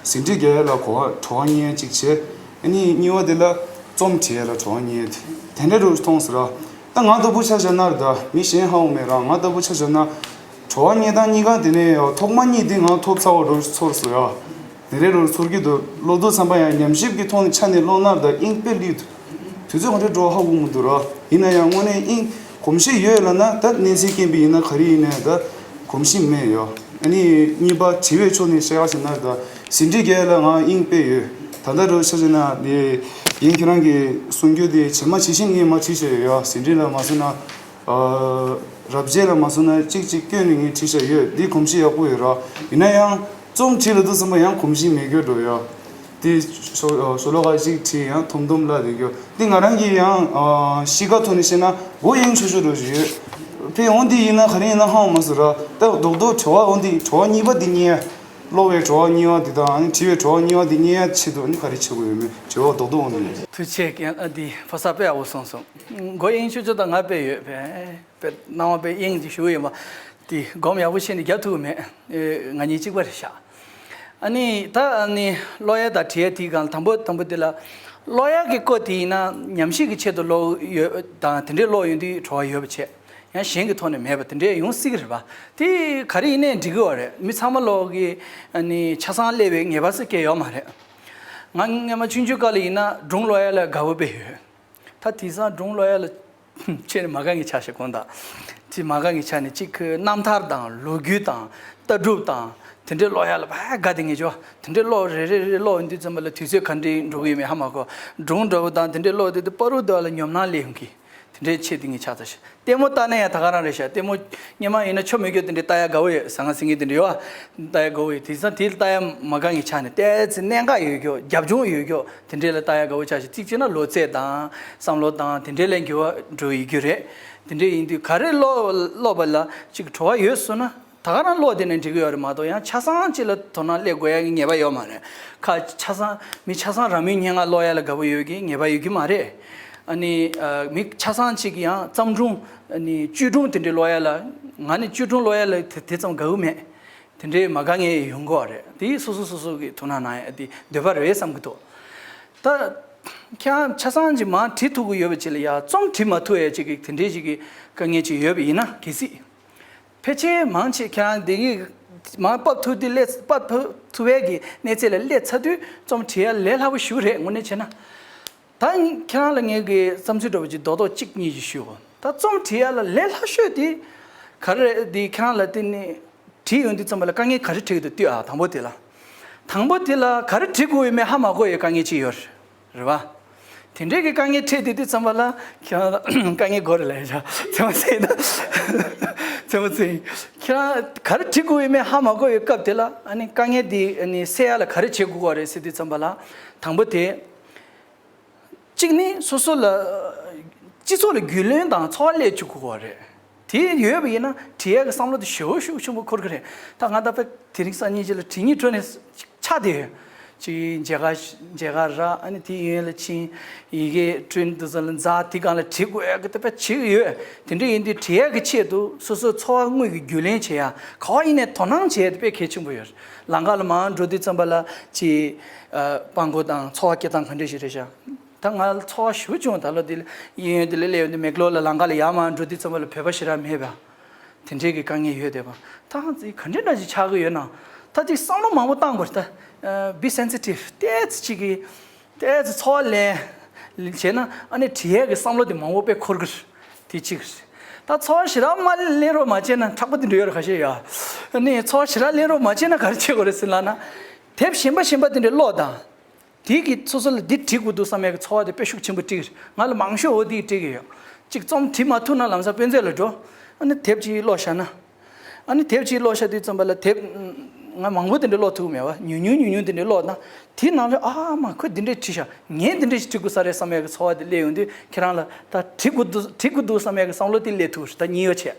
ཟིན་བྲིས་རྒྱག་ཡ་ལ་གོ་བ་བྲོ་བ་རྙེད་ཡ་གཅིག་བྱས། ཨ་ནི་གཉིས་པ་དེ་ལ་རྩོམ་བྲིས་ཡ་ལ་བྲོ་བ་རྙེད་ཡ་དེ་དེ་འདྲ་རུ་མཐོང་སོང་ར། ད་ང་ལྟ་བུ་ཆ་བཞག་ན་རེད་ད་མི་གཞན་ཧ་གོ་མེད་ར་ང་ལྟ་བུ་ཆ་བཞག་ན་བྲོ་བ་རྙེད་སྟངས་གཉིས་ཀ་དེ་ནས་ཡང་ཐོག་མ་གཉིས་དེ་ང་ཐོབ་ཚར་བ་རུ་ཚོར་སོང་ཡ། དེ་འདྲ་རུ་ཚོར་གྱི་འདུག་ཀློག་དུས་ཙམ་པ་ཡང་ཉམས་ཞིབ་ཀྱི་ཐོག་ནས་ཆ་ནས་ཀློག་ན་རེད་ད་དབྱིངས་དཔེ་ལྷོད་འདུག་དུས་ཚོད་གང་འདྲ་འགྲོ་ཧ་གོ་མི་འདུག་ར། ཡིན་ན་ཡང་དངོས་གནས་དབྱིངས་གོམས་གཤིས་ཡོད་ལབ་ན་ད་གནས་ཚུལ་རྐྱེན་པས་ཡིན་ན་ག་རེ་ཡིན་ན་ད་གོམས་གཤིས་མེད་ཡོད། ཨ་ནི་གཉིས་པ་བྲིས་པའི་ཕྱོགས་ནས་བཤད་ཡ་ཟེར་ན་ད་ཟིན་བྲིས་རྒྱག་ཡ་ལ་ང་དབྱིངས་དཔེ་ཡོད། ད་ལྟ་འགྲོ་ཆ་བཞག་ན་དེ་ཡིན་ཁྱེད་རང་གི་གསུང་རྒྱུ་དེ་ཇི་མ་ཇི་བཞིན་ངས་མར་བྲིས་བཞག་ཡོད་ཡ་ཟིན་བྲིས་ལ་མ་སོང་ན། རབ་བྱེད་ལ་མ་སོང་ན་གཅིག་གཅིག་བསྐྱོན་ནས་ངས་བྲིས་བཞག་ཡོད་འདི་གོམས་གཤིས་ཡག་པོ་ཡོད་ར། ཡིན་ན་ཡང་རྩོམ་བྲིས་ལ་འདུག་བསམ་པ་ཡང་གོམས་གཤིས་མེད་རྒྱུ་འགྲོ་ཡ། དེ་ཤོ་ཤོ་ལོ་ཀ་གཅིག་བྲིས་ཡང་ཐོམ་ཐོམ་ལ་བསྡད་རྒྱུ་འདི་ང་རང་གིས་ཡང་གཤིས་ཀ་ཐོག་ནས་བཤད་ན་མགོ་གཡེང་ཆུ་ཆུ་འགྲོ་བཞིན་ཡོད། དཔེ་འོང་འདི་ཡིན་ན་ག་རེ་ཡིན་ན་ཧང་མ་སོ་ར་ད་རྡོག་རྡོག་བྲོ་བ་འོང་འདི་བྲོ་བ་གཉིས་པ་འདི་རྙེད་ཡ། ཀློག་པའི་བྲོ་བ་གཉིས་པ་འདི་དང་ཨ་ནི་བྲིས་པའི་བྲོ་བ་གཉིས་པ་འདི་གཉིས་ཆེད་དུ་ཨ་ནི་ག་རེ་བྱེད་དགོས་ཡོད་མེད་བརྗོད་པ་རྡོག་རྡོག་འོང་ནས། ཐུགས་རྗེ་ཆེ། ཨ་འདི་ཕོ་གསར་དཔེ་ཡག་པོ་གསུངས་སོང་། མགོ་དབྱིངས་ཆུ་ཚོད་དང་ང་དཔེ་ཡོད་པས་དཔེ་སྣང་བ་དཔེ་དབྱིངས་ཀྱི་ཞུ་ཡིན་པ་འདི་སྒོམ་ཡག་པོ་བྱས་ནས་རྒྱབ་ཐུབ་མེད། ང་གཉིས་གཅིག་པ་རེད་ཤག་ཨ་ནི་ད་ཨ་ནི་ཀློག་ཡ་དང་བྲིས་ཡ་དེའི་སྒང་ལ་དང་པོ་དང་པོ་དེ་ལ་ཀློག་ཡ་གི་སྐོར་དེ་ཡིན་ན་ཉམས་ཞིབ་ཀྱི་ཆེད་དུ་ཀློག་ཡོད་དང་དེ་འདྲའི་ཀློག་ཡོང་དུས་བྲོ་བ་ཡོད་པ་བྱས། ཡང་གཞན་གྱི་ཐོག་ནས་མེད་པ་དེ་འདྲས་ཡོང་སྲིད་ཀྱི་རེད་པ། དེ་ག་རེ་ཡིན་ནའི་འགྲིག་གི་ཡོད་རེད། མི་ཚང་མ་ལོག་གི་ཨ་ནི་ཆ་ཚང་སླེབས་པའི་ངེས་པ་ཟེར་སྐད་ཡོད་མ་རེད། ང་སྔོན་མ་ཆུང་ཆུང་སྐབས་ལ་ཡིན་ན་སྒྲུང་ཀློག་ཡ་ལ་དགའ་པོ་དཔེ་ཡོད། ད་དེང་སང་སྒྲུང་ཀློག་ཡ་ལ་ཆེ་ནས་མ་དགའ་ངེས་ཆགས་ཤག་གོང་དག་ཅིག་མ་དགའ་ངེས་ཆགས་ནས་གཅིག་གི་རྣམ་ཐར་དང་ལོ་རྒྱུས་དང་ལྟ་གྲུབ་དང་དེ་འདྲས་ཀློག་ཡ་ལ་ཕར་དགའ་དེ་ངེས་ཅོ། དེ་འདྲས་ཀློག་རེ་རེ་རེ་རེ་ཀློག་ཡོང་དུས་ཙམ་པ་ལ་དུས་ཚོད་ག་འདྲས་འགྲོ་གི་ཡོད་མེད་ཧ་མ་གོ། སྒྲུང་འདྲ་པོ་དང་དེ་འདྲས་ཀློག་དུས་དེ་པ་རུ་དེ་བ་ལ་ཉོབ་སྣང་སླེབས་ཡོང་གི། དེ་འདྲའི་ཆེད་དུ་ངས་ཆགས་ཚར་ཤག་ལྟད་མོ་ལྟ་ན་ཡང་ད་ག་རང་རེད་ཤག་ལྟད་མོ་སྔོན་མ་ཡིན་ན་ཆོ་མེད་རྒྱུ་དེ་འདྲའི་ལྟ་ཡ་དགའ་བོ་ཡོད། ཟ་ང་ཟིང་གི་དེ་འདྲའི་ཡོད། ལྟ་ཡ་དགའ་བོ་ཡོད། དེང་སང་དེ་ལྟ་ཡ་མ་དགའ་ངས་ཆགས་ནས་ཏོག་ཙམ་གནད་འགག་ཡོད་རྒྱུ་རྒྱབ་ལྗོངས་ཡོད་རྒྱུ་དེ་འདྲའི་ལ་ལྟ་ཡ་དགའ་བོ་ཆགས་ཤག་གཅིག་བྱས་ན་ལོ་ཚད་དང་བསམ་བློ་དང་དེ་འདྲའི་ལ་འགྱུར་བ་འགྲོ་ཡི་རྒྱུ་རེད། དེ་འདྲའི་ཡིན་དུས་ག་རེ་ཀློག་ཀློག་པ་ལ་གཅིག་བྲོ་བ་ཡོད་སོང་ན། ད་ག་རང་ཀློག་དེ་ནས་འགྲིག་གི་ཡོད་རེད་མ་གཏོགས་ཡང་ཆ་ཚང་གཅིག་ལ་དོ་སྣང་སླེབས་དགོས་ཡ་གི་ངེས་པ་ཡོད་མ་རེད། ཁ་ཆ་ཚང་མི་ཆ་ཚང་རང་མོས་སྙན་ངག་ཀློག་ཡ་ལ་དགའ་པོ་ཡོད་ཀྱི་ངེས་པ་ཡོད་ཀྱི་མ་རེད། ཨ་ནི་ཨ་མི་ཆ་ཚང་གཅིག་གི་ཡང་བརྩམས་སྒྲུང་ཨ་ནི་བཅོས་སྒྲུང་དེ་འདྲའི་ཀློག་ཡ་ལ་ང་ནི་བཅོས་སྒྲུང་ཀློག་ཡ་ལ་དེ་དེ་ཙམ་དགའ་པོ་མེད། དེ་འདྲའི་མ་དགའ་ངེས་ཡོང་གི་ཡོད་རེད། དེ་སོ་སོ་སོ་སོ་གི་དོ་སྣང་གནང་ཡ་དེ་འདོད་པ་རེད་བསམ་གི་འདུག་ད་ཁྱེད་རང་ཆ་ཚང་གཅིག་མར་བྲིས་ཐུབ་ཀྱི་ཡོད་པ་ཅིག་ལ་ཡ་རྩོམ་བྲིས་མ་ཐུབ་ཡ་ཅིག་གི་དེ་འདྲའི་ཅིག་གི་དཀའ་ངལ་ཅིག་ཡོད་པ་ཡིན་ན་གལ་སྲིད། ཕལ་ཆེར་མང་ཆེ་ཁྱེད་རང་འདི་གི་མར་ཕབ་ཐུབ་དུས་སླེབས་ཕབ་ཐུབ་ཐུབ་པའི་གི་གནས་ཚད་ལ་སླེབས་ཚར་དུས་རྩོམ་བྲིས་ཡ་ལས་སླ་པོ་ཞིག་རེད་དངོས་གནས་བྱས་ན། ད་ཁྱེད་རང་ལ་ངས་གི་བསམ་ཚུལ་འདྲ་པོ་ཅིག་རྡོག་རྡོག་གཅིག་གཉིས་ཅིག་ཞུ་འོ། ད་རྩོམ་བྲིས་ཡ་ལ་ལས་སླ་ཤོས་དེ་ག་རེ་རེད་དེ་ཁྱེད་རང་ལ་བརྟེན་ནས་བྲིས་ཡོང་དུས་ཙམ་པ་ལ་དཀའ་ངལ་ག་རེ་འཕྲད་ཀྱི་འདུག་ལྟོས་ཨ། དང་པོ་དེ་ལ་དང་པོ་དེ་ལ་ག་རེ་བྲིས་དགོས་ཡོད་མེད་ཧ་མ་གོ་ཡའི་དཀའ་ངལ་ཅིག་ཡོད་རེད། རེད་བ། དེ་འདྲའི་གི་དཀའ་ངལ་འཕྲད་དེ་དུས་ཙམ་པ་ལ་ཁྱེད་རང་དཀའ་ངལ་དགོས་རེད་ལབ་ཡ་ཆ་ཚང་མ་ཚིག་ད་ཚང་མ་ཚིག་ཁྱེད་རང་ག་རེ་བྲིས་དགོས་ཡོད་མེད་ཧ་མ་གོ་ཡོད་སྐབས་དེ་ལ་ཨ་ནི་དཀའ་ངལ་དེ་ཨ་ནི་སེལ་ཡ་ལ་ག་རེ་བྱེད་དགོས་གོ་རེད་ཟེར་དུས་ཙམ་པ་ལ་དང་པོ་དེ། གཅིག་ནི་སོ་སོ་ལ་སྤྱི་ཚོགས་ལ་རྒྱུས་ལོན་དང་ཚོར་བ་སླེབས་བཅུག་དགོས་པ་རེད། དེ་ཡོད་པ་ཡིན་ན་བྲིས་ཡས་ཀྱི་བསམ་བློ་དེ་ཞེ་པོ་ཤུགས་ཆེན་པོ་འཁོར་གི་རེད། ད་ང་ད་ཕ་དེ་རིང་སང་ཉིན་ཅིག་ལ་བྲིས་ཉིན་གྲོལ་ནས་ཆགས་བསྡད་ཡོད། ཅིག་མཇལ་ཁ་མཇལ་ཁ་རག་ཨ་ནི་དེ་ཡོན་ལ་ཕྱིན། ཡི་གེ་བསྐྲུན་དུས་ཙམ་ལ་འཛག་དེ་སྒང་ལ་བྲིས་དགོས་ཡ་གི་ད་ཕ་བྱེད་ཀྱི་ཡོད། དེ་འདྲ་ཡིན་དུས་བྲིས་ཡས་ཀྱི་ཆེད་དུ་སོ་སོའི་ཚོར་བ་དངོས་ཀྱི་རྒྱུས་ལོན་བྱེད་ཡ་ག་བ་ཡིན་ནའི་དོ་སྣང་བྱེད་ཡ་དེ་དཔེ་གལ་ཆེན་པོ་ཡོད། ལམ་ཁ་ལ་མར་འགྲོ་དུས་ཙམ་པ་ལ་ཅིག་ཨ་སྤྲང་པོ་དང་ཚོར་བ་སྐྱེ་སྟངས་ག་འདྲ་ཞིག་རེད་ཤག་ད་ང་ཚོར་བ་ཞེ་པོ་བྱུང་ད་ལོ་འདི་ལ་གཡས་གཡོན་འདི་ལ་སླེབས་ཡོང་དུས་མེག་ལོར་ལ་ལམ་ཁ་ལ་ཡར་མར་འགྲོ་དུས་ཙམ་པ་ལ་བོད་པ་ཞེ་དྲག་མེད་པ། དེ་འདྲའི་གི་དཀའ་ངལ་ཡོད་བསྡད་པ། ད་ང་ཚོ་ག་འདྲའི་འདྲ་ཞིག་ཆགས་ཀྱི་ཡོད་ན། ད་ཅིག་བསམ་བློ་མང་པོ་བཏང་དགོས་རེད་ད། ཨ་be sensitive ཏོག་ཙམ་ཅིག་གི་ཏོག་ཙམ་ཚོར་བ་ལེན་བྱས་ན་ཨ་ནི་བྲིས་ཡས་ཀྱི་བསམ་བློ་དེ་མང་པོ་དཔེ་འཁོར་གི་རེད། དེ་གཅིག་རེད། ད་ཚོར་བ་ཞེ་དྲག་མ་ལེན་རོགས་མ་བྱས་ན་དྲག་པོ་དེ་འདྲ་ཡོད་རེད་ཁ་ཤས་ཡ། ཨ་ནི་ཚོར་བ་ཞེ་དྲག་ལེན་རོགས་མ་བྱས་ན་ག་རེ་བྱེད་དགོས་རེད་ཟེར་ལབ་ན། དེབ་གཞན་པ་གཞན་པ་དེ་འདྲ་ཀློག་དང་། དེ་གི་སོ་སོ་ལ་འདི་བྲིས་དགོས་འདུག་བསམ་ཡས་ཀྱི་ཚོར་བ་དེ་དཔེ་ཤུགས་ཆེན་པོ་སྐྱེ་གི་རེད། ང་ལ་མང་ཤོས་འོ་དེ་སྐྱེ་གི་ཡོད། གཅིག་རྩོམ་བྲིས་མ་ཐུབ་ན་ལམ་སང་དཔེ་མཛོད་ལ་འགྲོ། ཨ་ནི་དེབ་ཅིག་ཀློག་བཞག་ན། ཨ་ནི་དེབ་ཅིག་ཀློག་བཞག་དུས་ཙམ་པ་ལ་དེབ་ང་མང་པོ་དེ་འདྲ་ཀློག་ཐུབ་ཀྱི་མེད་པ། ཉུང་ཉུང་ཉུང་ཉུང་དེ་འདྲ་ཀློག་ན། དེའི་ནང་ལ་ཨ་མ་ཁོས་འདི་འདྲ་བྲིས་ཤག་ངས་འདི་འདྲ་ཞིག་བྲིས་དགོས་ས་རེད་བསམ་ཡས་ཀྱི་ཚོར་བ་དེ་སླེབས་ཡོང་དུས་ཁྱེད་རང་ལ་ད་བྲིས་དགོས་འདུག་བྲིས་དགོས་འདུག་བསམ་ཡས་ཀྱི་བསམ་བློ་དེ་སླེབས་ཐུབ་རེད། ད་གཉིས་པ་བྱས།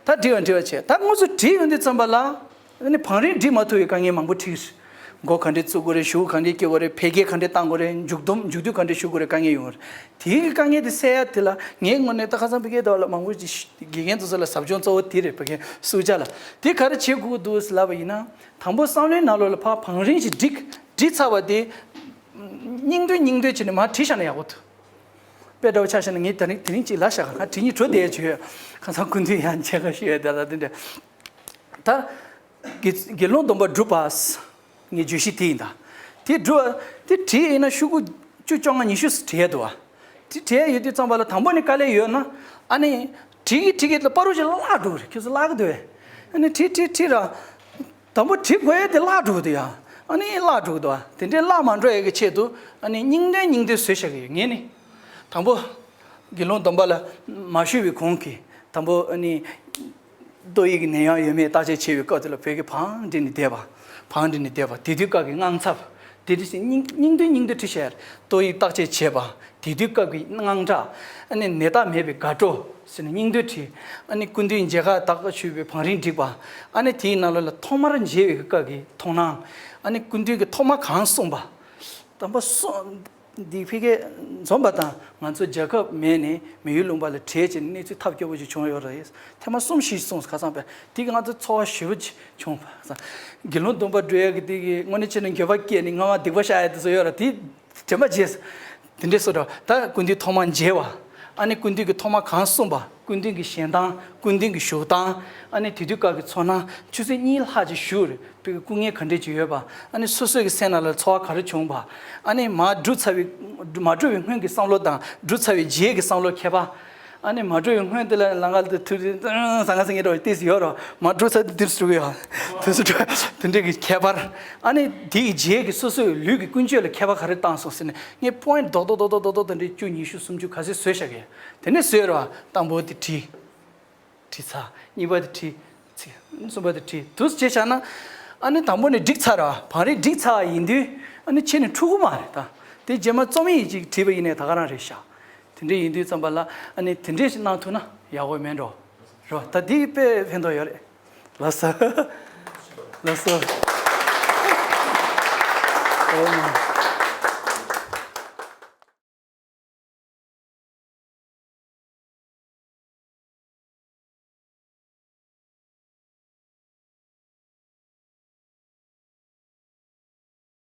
ད་བྲིས་པ་འབྲི་བ་བྱས། ད་དངོས་སུ་བྲིས་ཡོང་དུས་ཙམ་པ་ལ། ཨ་ནི་བང་རིམ་སྒྲིག་མ་ཐུབ་པའི་དཀའ་ངལ་མང་པོ་འཕྲད་ཀྱི་རེད། འགོ་ག་འདྲས་བཙུགས་དགོས་རེད། གཞུག་ག་འདྲས་སྐྱོད་དགོས་རེད། འཕེལ་རྒྱས་ག་འདྲས་གཏང་དགོས་རེད། མཇུག་སྡོམ་མཇུག་བསྡུ་ག་འདྲས་ཞུ་དགོས་རེད། དཀའ་ངལ་ཡོང་གི་རེད། དེའི་གི་དཀའ་ངལ་དེ་སེལ་ཡ་དེ་ལ་ངའི་ངོས་ནས་ད་ཁ་སང་ཕ་གིར་ད་ལ་མང་པོ་ཅིག་དགེ་རྒན་དེ་ཚོ་ལ་ཟབ་སྦྱོང་གཙོ་བོ་དེ་རེད། ཕ་གིར་སུ་ཇཱ་ལ་དེ་ག་རེ་བྱེད་དགོས་འདུག་ཟེར་ལབ་པ་ཡིན་ན། དང་པོ་བསམ་བློའི་ནང་ལོགས་ལ་ཕར་བང་རིམ་ཞིག་བསྒྲིགས་བསྒྲིགས་ཚར་བ་དེ། སྙིང་འདོད་སྙིང་འདོད་བྱས་ནས་མར་བྲིས་བཞག་ན་ཡག་པོ་འདུག་དཔེ་འདྲ་བོ་ཆ་བཞག་ན་ངས་དེ་རིང་དེ་རིང་གཅིག་ལབ་བཞག་ག་ང་བྲིས་ཉིན་གྲོལ་བསྡད་ཡ་ཅིག་ཡོད། ཁ་སང་སྐུ་མདུན་ཡང་མཇལ་ཁ་ཞུས་ཡོད་དེ་ལ་དེ་འདྲ། ད། དགེ་དགེ་སློང་སྡོམ་པ་སྒྲུབ་པ། ངའི་བརྗོད་གཞི་དེ་ཡིན་ད། དེ་སྒྲུབ་པ་དེ་བྲིས་ཡིན་ན་ཤོག་གུ་བཅུ་བཅོ་ལྔ་ཉི་ཤུ་བྲིས་ཡ་འདུག་བ། དེ་བྲིས་ཡ་ཡོད་དུས་ཙམ་པ་ལ་དང་པོ་ནས་དཀའ་ལས་ཡོད་ན། ཨ་ནི། བྲིས་ཀྱི་བྲིས་ཀྱི་ལ་པ་རུ་ཞིག་བརླག་འགྲོ་གི་རེད། ཁྱོད་ཚོ་བརླག་གི་འདུག་བས། ཨ་ནི་བྲིས་བྲིས་བྲིས་ར། དང་པོ་བྲིས་དགོས་ཡ་དེ་བརླག་འགྲོ་གི་འདུག་ཡ། ཨ་ནི་བརླག་འགྲོ་གི་འདུག་བ། དེ་འདྲའི་བརླག་མ་འགྲོ་ཡ་གི་ཆེད་དུ་ཨ་ནི་སྙིང་འདོད་སྙིང་འདོད་བཟོས་བཞག་གི་ཡོད་ངས་ནི། དང་པོ། དགེ་སློང་སྡོམ་པ་ལ་མ་ཞུགས་པའི་གོང་གི་དང་པོ་ཨ་ནི། ཏོག་དབྱིབས་ཀྱི་ནད་ཡམས་ཡོད་མེད་བརྟག་དཔྱད་བྱེད་པའི་སྐབས་དེ་ལ་བོད་ཀྱི་བང་སྒྲིག་ནས་བསྡད་པ། བང་སྒྲིག་ནས་བསྡད་པ་དེ་དུས་སྐབས་ཀྱི་དངངས་འཚབ། དེ་དུས་སྙིང་སྙིང་དོན་སྙིང་དོན་བྲིས་བཞག་ཡོད་རེད། ཏོག་དབྱིབས་བརྟག་དཔྱད་བྱས་པ། དེ་དུས་སྐབས་ཀྱི་དངངས་སྐྲག་ཨ་ནི་ནད་རྟགས་མེད་པའི་དགའ་སྤྲོ་ཟེར་ནས་སྙིང་དོན་བྲིས། ཨ་ནི་སྐུ་མདུན་མཇལ་ཁ་དག་ཞུས་པའི་བང་རིམ་བསྒྲིགས་པ། ཨ་ནི་དེའི་ནང་ལོགས་ལ་ཐོག་མར་མཇལ་བའི་སྐབས་ཀྱི་མཐོང་སྣང་། ཨ་ནི་སྐུ་མདུན་གྱིས་ཐོག་མ་གང་གསུངས་པ། དམ་པ་གསུང་འདི་ཕ་གིར་འཛོམས་པ་དང་ང་ཚོ་རྒྱལ་ཁབ་མེད་ནས་མི་ཡུལ་ལུང་པ་ལ་བྲོས་བྱས་ནས་གནས་ཚུལ་ཐབས་སྐྱོ་པོ་ཞིག་བྱུང་ཡོད་རེད། ཐེངས་མ་གསུམ་བཞི་སོང་ཁ་སང་པས་དེ་གི་ང་ཚོ་ཚོར་བ་ཞེ་པོ་ཅིག་བྱུང་བ། དགེ་སློང་སྡོམ་པ་སྒྲུབ་ཡག་གི་དེ་གི་དངོས་གནས་བྱས་ན་འགྱོད་པ་སྐྱེས་ནས་རྔ་མ་སྡིག་པ་བཤགས་ཡག་དེ་ཚོ་ཡོད་ར། དེ་དྲན་པ་བརྗེད། དེ་འདྲས་སོ་འདྲ། ད་སྐུ་མདུན་ཐོག་མར་མཇལ་བ། ཨ་ནི་སྐུ་མདུན་གྱིས་ཐོག་མ་གང་གསུངས་པ། སྐུ་མདུན་གྱི་བཞེངས་སྟངས། སྐུ་མདུན་གྱི་བཞུགས་སྟངས། ཨ་ནི་དེ་དུས་སྐབས་ཀྱི་ཚོར་སྣང་ཆུ་ཚོད་གཉིས་ལྷག་ཅིག་བཞུགས་རེད། དེ་གི་སྐུ་ངལ་ག་འདྲས་ཅིག་ཡོད་པ། ཨ་ནི་སོ་སོའི་གི་སེམས་ནང་ལ་ཚོར་བ་ག་རེ་བྱུང་བ། ཨ་ནི་མ་སྒྲུབ་ཚར་བའི་མ་སྒྲུབ་པའི་སྔོན་གྱི་བསམ་བློ་དང་སྒྲུབ་ཚར་བའི་རྗེས་ཀྱི་བསམ་བློ་ཁྱད་པར། ཨ་ནི་མ་སྒྲུབ་པའི་སྔོན་དེ་ལ་ལམ་ཁ་དུ་ཐུག་དུས་ཟང་ངེ་ཟིང་ངེ་འདྲ་བའི་ཏོག་ཙམ་ཡོད་རེད། མ་སྒྲུབ་ཚར་དུས་དེ་འདྲས་ཡོད། དེ་ཚོ་དེ་འདྲས་ཀྱི་ཁྱད་པར། ཨ་ནི་དེ་ཡི་རྗེས་ཀྱི་སོ་སོའི་ལུས་ཀྱི་ཀུན་སྤྱོད་ལ་ཁྱད་པར་ག་རེ་བཏང་སོང་ཟེར་ནས་ངས་པོ་ཡིན་ཊི་རྡོག་རྡོག་རྡོག་རྡོག་རྡོག་རྡོག་དེ་འདྲས་བཅུ་ཉི་ཤུ་སུམ་ཅུ་ག་ཚོད་བཟོས་བཞག་གི། དེ་ནས་བཟོས་རེད་བ། དང་པོ་དེ་བྲིས། བྲིས་ཚར། གཉིས་པ་དེ་བྲིས། ཚིག་གསུམ་པ་དེ་བྲིས། དུས་བྱས་བཞག་ན། ཨ་ནི་དང་པོ་ནས་བསྒྲིགས་ཚར་བ། བང་རིམ་བསྒྲིགས་ཚར་བ་ཡིན་དུས། ཨ་ནི་ཕྱི་ནས་འཁྲུག་གི་མ་རེད་ད། དེ་རྗེས་མ་རྩོམ་ཡིག་ཅིག་བྲིས་པ་ཡིན་ནའི་ད་ག་རང་རེད་ཤག་དེ་འདྲས་ཡིན་དུས་ཙམ་པ་ལ་ཨ་ནི་དེ་འདྲས་ཞིག་གནང་ཐུབ་ན་ཡག་པོ་མེད་འགྲོ། རོ། ད་འདི་དཔེ་ཕན་ཐོགས་ཡོད་རེད། ལགས་སོ། ལགས་སོ། ཨོ་མ།